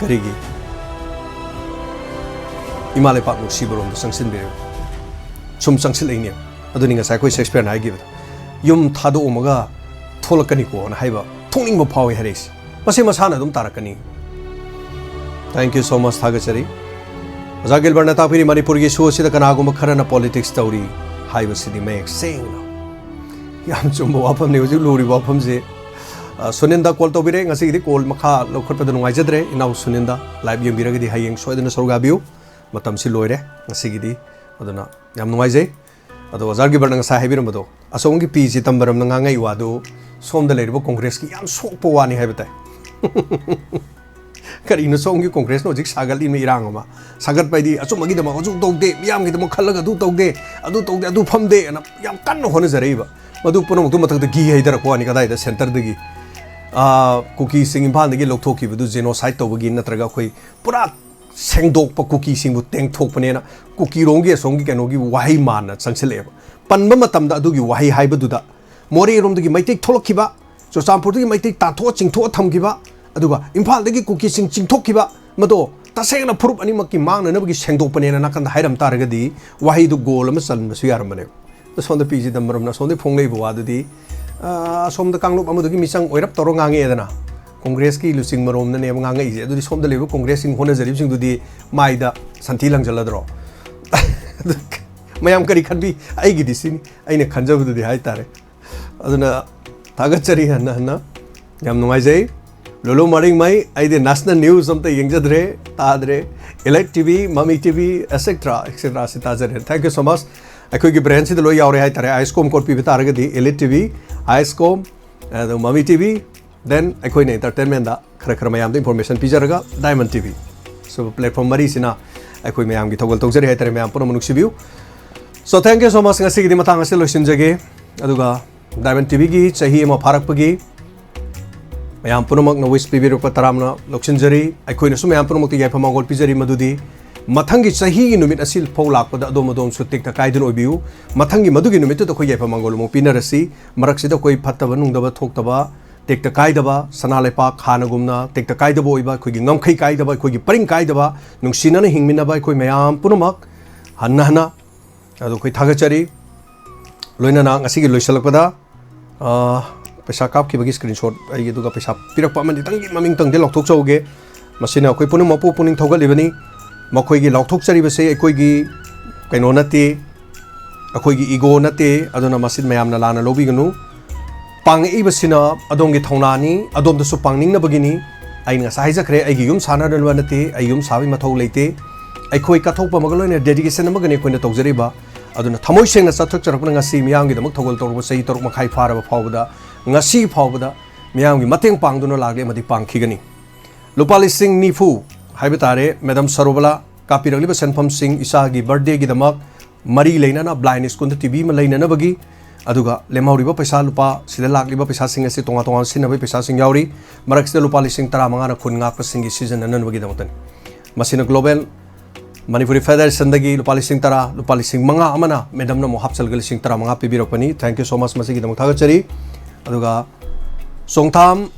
ꯀꯔꯤꯒꯤ? ꯏꯃꯥ ꯂꯩꯄꯥꯛ ꯅꯨꯡꯁꯤꯕꯔꯣꯝꯗ ꯆꯪꯁꯤꯟꯕꯤꯔꯦ꯫ ꯁꯨꯝ ꯆꯪꯁꯤꯜꯂꯛꯏꯅꯦ꯫ ꯑꯗꯨꯅꯤ ꯉꯁꯥꯏ ꯑꯩꯈꯣꯏ ꯁꯦꯛꯁꯄꯤꯌꯔꯅ ꯍꯥꯏꯈꯤꯕꯗꯣ, "ꯌꯨꯝ ꯊꯥꯗꯣꯛꯑꯝꯃꯒ ꯊꯣꯛꯂꯛꯀꯅꯤꯀꯣꯅ" ꯍꯥꯏꯕ ꯊꯣꯛꯅꯤꯡꯕ ꯐꯥꯎꯏ ꯍꯥꯏꯔꯛꯏꯁꯦ꯫ ꯃꯁꯤ ꯃꯁꯥꯅ ꯑꯗꯨꯝ ꯇꯥꯔꯛꯀꯅꯤ꯫ Thank you so much, ꯊꯥꯒꯠꯆꯔꯤ꯫ ꯑꯣꯖꯥ ꯒꯤꯜꯕꯔꯠꯅ ꯇꯥꯛꯄꯤꯔꯤ, ꯃꯅꯤꯄꯨꯔꯒꯤ issue ꯑꯁꯤꯗ ꯀꯅꯥꯒꯨꯝꯕ ꯈꯔꯅ politics ꯇꯧꯔꯤ ꯍꯥꯏꯕꯁꯤꯗꯤ ꯃꯌꯦꯛ ꯁꯦꯡꯅ꯫ ꯌꯥꯝ ꯆꯨꯝꯕ ꯋꯥꯐꯝꯅꯤ ꯍꯧꯖꯤꯛ ꯂꯨꯔꯤꯕ ꯋꯥꯐꯝꯁꯦ꯫ ꯑ, ꯁꯨꯅꯤꯟꯗ call ꯇꯧꯕꯤꯔꯦ꯫ ꯉꯁꯤꯒꯤꯗꯤ call ꯃꯈꯥ ꯂꯧꯈꯠꯄꯗ ꯅꯨꯡꯉꯥꯏꯖꯗ꯭ꯔꯦ꯫ ꯏꯅꯥꯎ ꯁꯨꯅꯤꯟꯗ live ꯌꯦꯡꯕꯤꯔꯒꯗꯤ ꯍꯌꯦꯡ ꯁꯣꯏꯗꯅ ꯁꯔꯨꯛ ꯌꯥꯕꯤꯌꯨ꯫ ꯃꯇꯝꯁꯤ ꯂꯣꯏꯔꯦ ꯉꯁꯤꯒꯤꯗꯤ꯫ ꯑꯗꯨꯅ ꯌꯥꯝ ꯅꯨꯡꯉꯥꯏꯖꯩ꯫ ꯑꯗꯣ ꯑꯣꯖꯥ ꯒꯤꯜꯕꯔꯠꯅ ꯉꯁꯥꯏ ꯍꯥꯏꯕꯤꯔꯝꯕꯗꯣ, ꯑꯁꯣꯝꯒꯤ ꯄꯤ ꯆꯤꯗꯝꯕꯔꯝꯅ ꯉꯥꯡꯉꯛꯏ ꯋꯥꯗꯨ ꯁꯣꯝꯗ ꯂꯩꯔꯤꯕ ꯀꯣꯡꯒ꯭ꯔꯦꯁꯀꯤ ꯌꯥꯝ ꯁꯣꯛꯄ ꯋꯥꯅꯤ ꯍꯥꯏꯕ ꯇꯥꯏ꯫ ꯀꯔꯤꯅꯣ ꯁꯣꯝꯒꯤ ꯀꯣꯡꯒ꯭ꯔꯦꯁꯅ ꯍꯧꯖꯤꯛ ꯁꯥꯒꯠꯂꯤꯕ ꯏꯔꯥꯡ ꯑꯃ? ꯁꯥꯒꯠꯄ ꯍꯥꯏꯗꯤ ꯑꯆꯨꯝꯕꯒꯤꯗꯃꯛ ꯑꯗꯨ ꯇꯧꯗꯦ, ꯃꯤꯌꯥꯝꯒꯤꯗꯃꯛ ꯈꯜꯂꯒ ꯑꯗꯨ ꯇꯧꯗꯦ, ꯑꯗꯨ ꯇꯧꯗꯦ, ꯑꯗꯨ ꯐꯝꯗꯦ ꯑꯅ ꯌꯥꯝ ꯀꯟꯅ ꯍꯣꯠꯅꯖꯔꯛꯏꯕ꯫ ꯃꯗꯨ ꯄꯨꯝꯅꯃꯛꯇꯨ ꯃꯊꯛꯇ ꯘꯤ ꯍꯩꯊꯔꯛꯄ ꯋꯥꯅꯤ꯫ ꯀꯗꯥꯏꯗ? Centreꯗꯒꯤ꯫ ꯑꯥ, ꯀꯨꯀꯤꯁꯤꯡ ꯏꯝꯐꯥꯜꯗꯒꯤ ꯂꯧꯊꯣꯛꯈꯤꯕꯗꯨ genocide ꯇꯧꯕꯒꯤ ꯅꯠꯇ꯭ꯔꯒ ꯑꯩꯈꯣꯏ ꯄꯨꯔꯥ ꯁꯦꯡꯗꯣꯛꯄ, ꯀꯨꯀꯤꯁꯤꯡꯕꯨ ꯇꯦꯡꯊꯣꯛꯄꯅꯦꯅ ꯀꯨꯀꯤꯔꯣꯝꯒꯤ ꯑꯁꯣꯝꯒꯤ ꯀꯩꯅꯣꯒꯤ ꯋꯥꯍꯩ ꯃꯥꯟꯅ ꯆꯪꯁꯤꯜꯂꯛꯑꯦꯕ꯫ ꯄꯟꯕ ꯃꯇꯝꯗ ꯑꯗꯨꯒꯤ ꯋꯥꯍꯩ ꯍꯥꯏꯕꯗꯨꯗ ꯃꯣꯔꯦꯔꯣꯝꯗꯒꯤ ꯃꯩꯇꯩ ꯊꯣꯛꯂꯛꯈꯤꯕ, ꯆꯨꯔꯆꯥꯟꯄꯨꯔꯗꯒꯤ ꯃꯩꯇꯩ ꯇꯥꯟꯊꯣꯛꯑ ꯆꯤꯡꯊꯣꯛꯑ ꯊꯝꯈꯤꯕ, ꯑꯗꯨꯒ ꯏꯝꯐꯥꯜꯗꯒꯤ ꯀꯨꯀꯤꯁꯤꯡ ꯆꯤꯡꯊꯣꯛꯈꯤꯕ, ꯃꯗꯣ ꯇꯁꯦꯡꯅ ꯐꯨꯔꯨꯞ ꯑꯅꯤꯃꯛꯀꯤ ꯃꯥꯡꯅꯅꯕꯒꯤ ꯁꯦꯡꯗꯣꯛꯄꯅꯦꯅ ꯅꯥꯀꯟꯗ ꯍꯥꯏꯔꯝ ꯇꯥꯔꯒꯗꯤ ꯋꯥꯍꯩꯗꯨ ꯒꯣꯜ ꯑꯃ ꯆꯟꯕꯁꯨ ꯌꯥꯔꯝꯕꯅꯦꯕ꯫ ꯑꯗꯣ ꯁꯣꯝꯗ ꯄꯤ ꯆꯤꯗꯝꯕꯔꯝꯅ ꯑꯁꯣꯝꯗꯒꯤ ꯐꯣꯡꯂꯛꯏꯕ ꯋꯥꯗꯨꯗꯤ, ꯑ, ꯑꯁꯣꯝꯗ ꯀꯥꯡꯂꯨꯞ ꯑꯃꯗꯨꯒꯤ ꯃꯤꯆꯪ ꯑꯣꯏꯔꯞ ꯇꯧꯔ ꯉꯥꯡꯉꯛꯑꯦꯗꯅ, ꯀꯣꯡꯒ꯭ꯔꯦꯁꯀꯤ ꯂꯨꯆꯤꯡ ꯃꯔꯣꯝꯅꯅꯦꯕ ꯉꯥꯡꯉꯛꯏꯁꯦ꯫ ꯑꯗꯨꯗꯤ ꯁꯣꯝꯗ ꯂꯩꯕ ꯀꯣꯡꯒ꯭ꯔꯦꯁꯁꯤꯡ ꯍꯣꯠꯅꯖꯔꯤꯕꯁꯤꯡꯗꯨꯗꯤ ꯃꯥꯏꯗ ꯁꯟꯊꯤ ꯂꯪꯖꯜꯂꯗ꯭ꯔꯣ? ꯑꯗꯨ ꯃꯌꯥꯝ ꯀꯔꯤ ꯈꯟꯕꯤ? ꯑꯩꯒꯤꯗꯤ ꯁꯤꯅꯤ, ꯑꯩꯅ ꯈꯟꯖꯕꯗꯨꯗꯤ ꯍꯥꯏꯇꯥꯔꯦ꯫ ꯑꯗꯨꯅ ꯊꯥꯒꯠꯆꯔꯤ ꯍꯟꯅ ꯍꯟꯅ꯫ ꯌꯥꯝ ꯅꯨꯡꯉꯥꯏꯖꯩ꯫ ꯂꯨꯂꯨ ꯃꯔꯤꯡꯃꯩ, ꯑꯩꯗꯤ national news ꯑꯝꯇ ꯌꯦꯡꯖꯗ꯭ꯔꯦ, ꯇꯥꯗ꯭ꯔꯦ꯫ Elite TV, Mami TV, etcetera, etcetera ꯁꯤ ꯇꯥꯖꯔꯦ꯫ Thank you so much꯫ ꯑꯩꯈꯣꯏꯒꯤ brand ꯁꯤꯗ ꯂꯣꯏ ꯌꯥꯎꯔꯦ ꯍꯥꯏꯇꯥꯔꯦ꯫ ISCOM code ꯄꯤꯕ ꯇꯥꯔꯒꯗꯤ Elite TV, ISCOM, ꯑꯗꯨ Mami TV, then ꯑꯩꯈꯣꯏꯅ entertainment ꯗ ꯈꯔ ꯈꯔ ꯃꯌꯥꯝꯗ information ꯄꯤꯖꯔꯒ Diamond TV꯫ So platform ꯃꯔꯤꯁꯤꯅ ꯑꯩꯈꯣꯏ ꯃꯌꯥꯝꯒꯤ ꯊꯧꯒꯜ ꯇꯧꯖꯔꯤ ꯍꯥꯏꯇꯥꯔꯦ꯫ ꯃꯌꯥꯝ ꯄꯨꯝꯅꯃꯛ ꯅꯨꯡꯁꯤꯕꯤꯌꯨ꯫ So thank you so much꯫ ꯉꯁꯤꯒꯤꯗꯤ ꯃꯇꯥꯡ ꯑꯁꯤꯗ ꯂꯣꯏꯁꯤꯟꯖꯒꯦ꯫ ꯑꯗꯨꯒ Diamond TVꯒꯤ ꯆꯍꯤ ꯑꯃ ꯐꯥꯔꯛꯄꯒꯤ ꯃꯌꯥꯝ ꯄꯨꯝꯅꯃꯛꯅ wish ꯄꯤꯕꯤꯔꯛꯄ ꯇꯔꯥꯝꯅ ꯂꯧꯁꯤꯟꯖꯔꯤ꯫ ꯑꯩꯈꯣꯏꯅꯁꯨ ꯃꯌꯥꯝ ꯄꯨꯝꯅꯃꯛꯇ ꯌꯥꯏꯐ ꯃꯥꯡꯒꯣꯜ ꯄꯤꯖꯔꯤ, ꯃꯗꯨꯗꯤ ꯃꯊꯪꯒꯤ ꯆꯍꯤꯒꯤ ꯅꯨꯃꯤꯠ ꯑꯁꯤ ꯐꯥꯎ ꯂꯥꯛꯄꯗ ꯑꯗꯣꯝ ꯑꯗꯣꯝꯁꯨ ꯇꯦꯛꯇ ꯀꯥꯏꯗꯅ ꯑꯣꯏꯕꯤꯌꯨ꯫ ꯃꯊꯪꯒꯤ ꯃꯗꯨꯒꯤ ꯅꯨꯃꯤꯠꯇꯨꯗ ꯑꯩꯈꯣꯏ ꯌꯥꯏꯐ ꯃꯥꯡꯒꯣꯜ ꯑꯃꯨꯛ ꯄꯤꯅꯔꯁꯤ꯫ ꯃꯔꯛꯁꯤꯗ ꯑꯩꯈꯣꯏ ꯐꯠꯇꯕ ꯅꯨꯡꯗꯕ ꯊꯣꯛꯇꯕ, ꯇꯦꯛꯇ ꯀꯥꯏꯗꯕ, ꯁꯅꯥ ꯂꯩꯄꯥꯛ ꯍꯥꯟꯅꯒꯨꯝꯅ ꯇꯦꯛꯇ ꯀꯥꯏꯗꯕ ꯑꯣꯏꯕ, ꯑꯩꯈꯣꯏꯒꯤ ꯉꯝꯈꯩ ꯀꯥꯏꯗꯕ, ꯑꯩꯈꯣꯏꯒꯤ ꯄꯔꯤꯡ ꯀꯥꯏꯗꯕ, ꯅꯨꯡꯁꯤꯅꯅ ꯍꯤꯡꯃꯤꯟꯅꯕ ꯑꯩꯈꯣꯏ ꯃꯌꯥꯝ ꯄꯨꯝꯅꯃꯛ ꯍꯟꯅ ꯍꯟꯅ ꯑꯗꯣ ꯑꯩꯈꯣꯏ ꯊꯥꯒꯠꯆꯔꯤ꯫ ꯂꯣꯏꯅꯅ ꯉꯁꯤꯒꯤ ꯂꯣꯏꯁꯤꯜꯂꯛꯄꯗ, ꯑ, ꯄꯩꯁꯥ ꯀꯥꯞꯈꯤꯕꯒꯤ screenshot ꯑꯩꯒꯤ, ꯑꯗꯨꯒ ꯄꯩꯁꯥ ꯄꯤꯔꯛꯄ ꯑꯃꯅꯤꯇꯪꯒꯤ ꯃꯃꯤꯡꯇꯪꯗꯤ ꯂꯥꯎꯊꯣꯛꯆꯍꯧꯒꯦ꯫ ꯃꯁꯤꯅ ꯑꯩꯈꯣꯏ ꯄꯨꯝꯅꯃꯛꯄꯨ ꯄꯨꯛꯅꯤꯡ ꯊꯧꯒꯠꯂꯤꯕꯅꯤ꯫ ꯃꯈꯣꯏꯒꯤ ꯂꯥꯎꯊꯣꯛꯆꯔꯤꯕꯁꯦ ꯑꯩꯈꯣꯏꯒꯤ ꯀꯩꯅꯣ ꯅꯠꯇꯦ, ꯑꯩꯈꯣꯏꯒꯤ ego ꯅꯠꯇꯦ꯫ ꯑꯗꯨꯅ ꯃꯁꯤ ꯃꯌꯥꯝꯅ ꯂꯥꯟꯅ ꯂꯧꯕꯤꯒꯅꯨ꯫ ꯄꯥꯡꯉꯛꯏꯕꯁꯤꯅ ꯑꯗꯣꯝꯒꯤ ꯊꯧꯅꯥꯅꯤ, ꯑꯗꯣꯝꯗꯁꯨ ꯄꯥꯡꯅꯤꯡꯅꯕꯒꯤꯅꯤ꯫ ꯑꯩꯅ ꯉꯁꯥꯏ ꯍꯥꯏꯖꯈ꯭ꯔꯦ, ꯑꯩꯒꯤ ꯌꯨꯝ ꯁꯥꯟꯅꯅꯕ ꯅꯠꯇꯦ, ꯑꯩ ꯌꯨꯝ ꯁꯥꯕꯒꯤ ꯃꯊꯧ ꯂꯩꯇꯦ꯫ ꯑꯩꯈꯣꯏ ꯀꯠꯊꯣꯛꯄ ꯑꯃꯒ ꯂꯣꯏꯅꯅ dedication ꯑꯃꯒꯅꯤ ꯑꯩꯈꯣꯏꯅ ꯇꯧꯖꯔꯤꯕ꯫ ꯑꯗꯨꯅ ꯊꯃꯣꯏ ꯁꯦꯡꯅ ꯆꯠꯊꯣꯛꯆꯔꯛꯄꯅ ꯉꯁꯤ ꯃꯤꯌꯥꯝꯒꯤꯗꯃꯛ ꯊꯧꯒꯜ ꯇꯧꯔꯛꯄ ꯆꯍꯤ ꯇꯔꯨꯛ ꯃꯈꯥꯏ ꯐꯥꯔꯕ ꯐꯥꯎꯕꯗ, ꯉꯁꯤ ꯐꯥꯎꯕꯗ ꯃꯤꯌꯥꯝꯒꯤ ꯃꯇꯦꯡ ꯄꯥꯡꯗꯨꯅ ꯂꯥꯛꯂꯤ ꯑꯃꯗꯤ ꯄꯥꯡꯈꯤꯒꯅꯤ꯫ ꯂꯨꯄꯥ ꯂꯤꯁꯤꯡ ꯅꯤꯐꯨ ꯍꯥꯏꯕ ꯇꯥꯔꯦ, Madam ꯁꯔꯣꯕꯂꯥ, ꯀꯥꯞꯄꯤꯔꯛꯂꯤꯕ ꯁꯦꯟꯐꯝꯁꯤꯡ ꯏꯆꯥꯒꯤ birthdayꯒꯤꯗꯃꯛ ꯃꯔꯤ ꯂꯩꯅꯅ Blind Schoolꯗ TV ꯑꯃ ꯂꯩꯅꯅꯕꯒꯤ, ꯑꯗꯨꯒ ꯂꯦꯝꯍꯧꯔꯤꯕ ꯄꯩꯁꯥ, ꯂꯨꯄꯥ ꯁꯤꯗ ꯂꯥꯛꯂꯤꯕ ꯄꯩꯁꯥꯁꯤꯡ ꯑꯁꯤ ꯇꯣꯉꯥꯟ ꯇꯣꯉꯥꯟ ꯁꯤꯖꯤꯟꯅꯕꯒꯤ ꯄꯩꯁꯥꯁꯤꯡ ꯌꯥꯎꯔꯤ꯫ ꯃꯔꯛꯁꯤꯗ ꯂꯨꯄꯥ ꯂꯤꯁꯤꯡ ꯇꯔꯥꯃꯉꯥꯅ ꯈꯨꯟ ꯉꯥꯛꯄꯁꯤꯡꯒꯤ ꯁꯤꯖꯤꯟꯅꯅꯕꯒꯤꯗꯃꯛꯇꯅꯤ꯫ ꯃꯁꯤꯅ Global Manipuri Federationꯗꯒꯤ ꯂꯨꯄꯥ ꯂꯤꯁꯤꯡ ꯇꯔꯥ, ꯂꯨꯄꯥ ꯂꯤꯁꯤꯡ ꯃꯉꯥ ꯑꯃꯅ Madamꯅ ꯑꯃꯨꯛ ꯍꯥꯞꯆꯜꯂꯒ ꯂꯤꯁꯤꯡ ꯇꯔꯥꯃꯉꯥ ꯄꯤꯕꯤꯔꯛꯄꯅꯤ꯫ Thank you so much꯫ ꯃꯁꯤꯒꯤꯗꯃꯛ ꯊꯥꯒꯠꯆꯔꯤ꯫ ꯑꯗꯨꯒ ꯆꯣꯡꯊꯥꯝ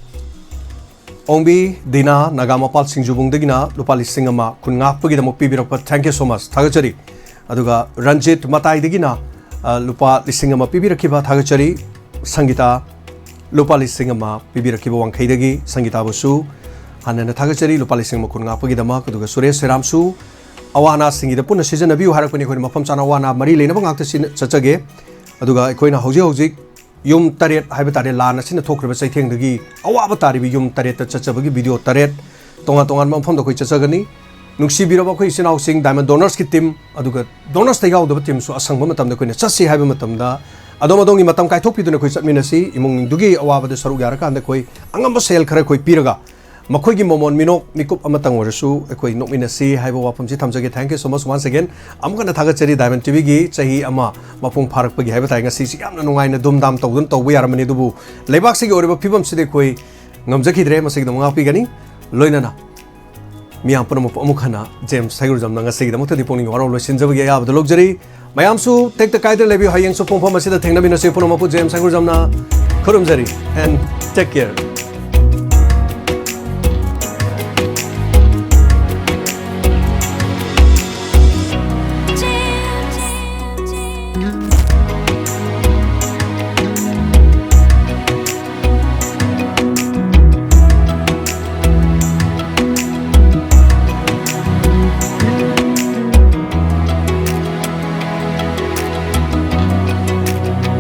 ꯑꯣꯡꯕꯤ ꯗꯤꯅꯥ ꯅꯥꯒꯥ ꯃꯄꯥꯜ ꯁꯤꯡꯖꯨꯕꯨꯡꯗꯒꯤꯅ ꯂꯨꯄꯥ ꯂꯤꯁꯤꯡ ꯑꯃ ꯈꯨꯟ ꯉꯥꯛꯄꯒꯤꯗꯃꯛ ꯄꯤꯕꯤꯔꯛꯄ, thank you so much, ꯊꯥꯒꯠꯆꯔꯤ꯫ ꯑꯗꯨꯒ ꯔꯟꯖꯤꯠ ꯃꯇꯥꯏꯗꯒꯤꯅ, ꯑ, ꯂꯨꯄꯥ ꯂꯤꯁꯤꯡ ꯑꯃ ꯄꯤꯕꯤꯔꯛꯈꯤꯕ, ꯊꯥꯒꯠꯆꯔꯤ꯫ ꯁꯪꯒꯤꯇꯥ ꯂꯨꯄꯥ ꯂꯤꯁꯤꯡ ꯑꯃ ꯄꯤꯕꯤꯔꯛꯈꯤꯕ ꯋꯥꯡꯈꯩꯗꯒꯤ ꯁꯪꯒꯤꯇꯥꯕꯨꯁꯨ ꯍꯟꯅ ꯍꯟꯅ ꯊꯥꯒꯠꯆꯔꯤ, ꯂꯨꯄꯥ ꯂꯤꯁꯤꯡ ꯑꯃ ꯈꯨꯟ ꯉꯥꯛꯄꯒꯤꯗꯃꯛ꯫ ꯑꯗꯨꯒ ꯁꯨꯔꯦꯁ ꯁꯦꯔꯥꯝꯁꯨ ꯑꯋꯥ ꯑꯅꯥꯁꯤꯡꯒꯤꯗ ꯄꯨꯟꯅ ꯁꯤꯖꯤꯟꯅꯕꯤꯌꯨ ꯍꯥꯏꯔꯛꯄꯅꯤ꯫ ꯑꯩꯈꯣꯏꯅ ꯃꯐꯝ ꯆꯥꯅ ꯑꯋꯥ ꯑꯅꯥ ꯃꯔꯤ ꯂꯩꯅꯕ ꯉꯥꯛꯇ ꯁꯤꯖꯤꯟꯅ-, ꯆꯠꯆꯒꯦ꯫ ꯑꯗꯨꯒ ꯑꯩꯈꯣꯏꯅ ꯍꯧꯖꯤꯛ ꯍꯧꯖꯤꯛ ꯌꯨꯝ ꯇꯔꯦꯠ ꯍꯥꯏꯕ ꯇꯥꯔꯦ, ꯂꯥꯟ ꯑꯁꯤꯅ ꯊꯣꯛꯈ꯭ꯔꯤꯕ ꯆꯩꯊꯦꯡꯗꯒꯤ ꯑꯋꯥꯕ ꯇꯥꯔꯤꯕ ꯌꯨꯝ ꯇꯔꯦꯠꯇ ꯆꯠꯆꯕꯒꯤ ꯚꯤꯗꯤꯑꯣ ꯇꯔꯦꯠ ꯇꯣꯉꯥꯟ ꯇꯣꯉꯥꯟꯕ ꯃꯐꯝꯗ ꯑꯩꯈꯣꯏ ꯆꯠꯆꯒꯅꯤ꯫ ꯅꯨꯡꯁꯤꯕꯤꯔꯕ ꯑꯩꯈꯣꯏ ꯏꯆꯤꯟ ꯏꯅꯥꯎꯁꯤꯡ, Diamond Donors ꯀꯤ team, ꯑꯗꯨꯒ donors ꯇ ꯌꯥꯎꯗꯕ team ꯁꯨ ꯑꯁꯪꯕ ꯃꯇꯝꯗ ꯑꯩꯈꯣꯏꯅ ꯆꯠꯁꯤ ꯍꯥꯏꯕ ꯃꯇꯝꯗ ꯑꯗꯣꯝ ꯑꯗꯣꯝꯒꯤ ꯃꯇꯝ ꯀꯥꯏꯊꯣꯛꯄꯤꯗꯨꯅ ꯑꯩꯈꯣꯏ ꯆꯠꯃꯤꯟꯅꯁꯤ꯫ ꯏꯃꯨꯡꯗꯨꯒꯤ ꯑꯋꯥꯕꯗ ꯁꯔꯨꯛ ꯌꯥꯔꯀꯥꯟꯗ ꯑꯩꯈꯣꯏ ꯑꯉꯝꯕ ꯁꯦꯜ ꯈꯔ ꯑꯩꯈꯣꯏ ꯄꯤꯔꯒ ꯃꯈꯣꯏꯒꯤ ꯃꯃꯣꯟ ꯃꯤꯅꯣꯛ ꯃꯤꯀꯨꯞ ꯑꯃꯇꯪ ꯑꯣꯏꯔꯁꯨ ꯑꯩꯈꯣꯏ ꯅꯣꯛꯃꯤꯟꯅꯁꯤ ꯍꯥꯏꯕ ꯋꯥꯐꯝꯁꯤ ꯊꯝꯖꯒꯦ꯫ Thank you so much once again꯫ ꯑꯃꯨꯛ ꯍꯟꯅ ꯊꯥꯒꯠꯆꯔꯤ Diamond T V ꯒꯤ ꯆꯍꯤ ꯑꯃ ꯃꯄꯨꯡ ꯐꯥꯔꯛꯄꯒꯤ ꯍꯥꯏꯕ ꯇꯥꯔꯦ꯫ ꯉꯁꯤꯁꯤ ꯌꯥꯝꯅ ꯅꯨꯡꯉꯥꯏꯅ ꯗꯨꯝ ꯗꯥꯝ ꯇꯧꯗꯨꯅ ꯇꯧꯕ ꯌꯥꯔꯝꯕꯅꯤ, ꯑꯗꯨꯕꯨ ꯂꯩꯕꯥꯛꯁꯤꯒꯤ ꯑꯣꯏꯔꯤꯕ ꯐꯤꯕꯝꯁꯤꯗ ꯑꯩꯈꯣꯏ ꯉꯝꯖꯈꯤꯗ꯭ꯔꯦ꯫ ꯃꯁꯤꯒꯤꯗꯃꯛ ꯉꯥꯛꯄꯤꯒꯅꯤ꯫ ꯂꯣꯏꯅꯅ ꯃꯤꯌꯥꯝ ꯄꯨꯝꯅꯃꯛꯄꯨ ꯑꯃꯨꯛ ꯍꯟꯅ ꯖꯦꯝꯁ ꯁꯥꯏꯒꯨꯔꯖꯝꯅ ꯉꯁꯤꯒꯤꯗꯃꯛꯇꯗꯤ ꯄꯨꯛꯅꯤꯡꯒꯤ ꯋꯥꯔꯧ ꯂꯣꯏꯁꯤꯟꯖꯕꯒꯤ ꯑꯌꯥꯕꯗꯨ ꯂꯧꯖꯔꯤ꯫ ꯃꯌꯥꯝꯁꯨ ꯇꯦꯛꯇ ꯀꯥꯏꯗꯅ ꯂꯩꯕꯤꯌꯨ꯫ ꯍꯌꯦꯡꯁꯨ ꯄꯨꯡꯐꯝ ꯑꯁꯤꯗ ꯊꯦꯡꯅꯃꯤꯟꯅꯁꯤ꯫ ꯄꯨꯝꯅꯃꯛꯄꯨ ꯖꯦꯝꯁ ꯁꯥꯏꯒꯨꯔꯖꯝꯅ ꯈꯨꯔꯨꯝꯖꯔꯤ꯫ And take care꯫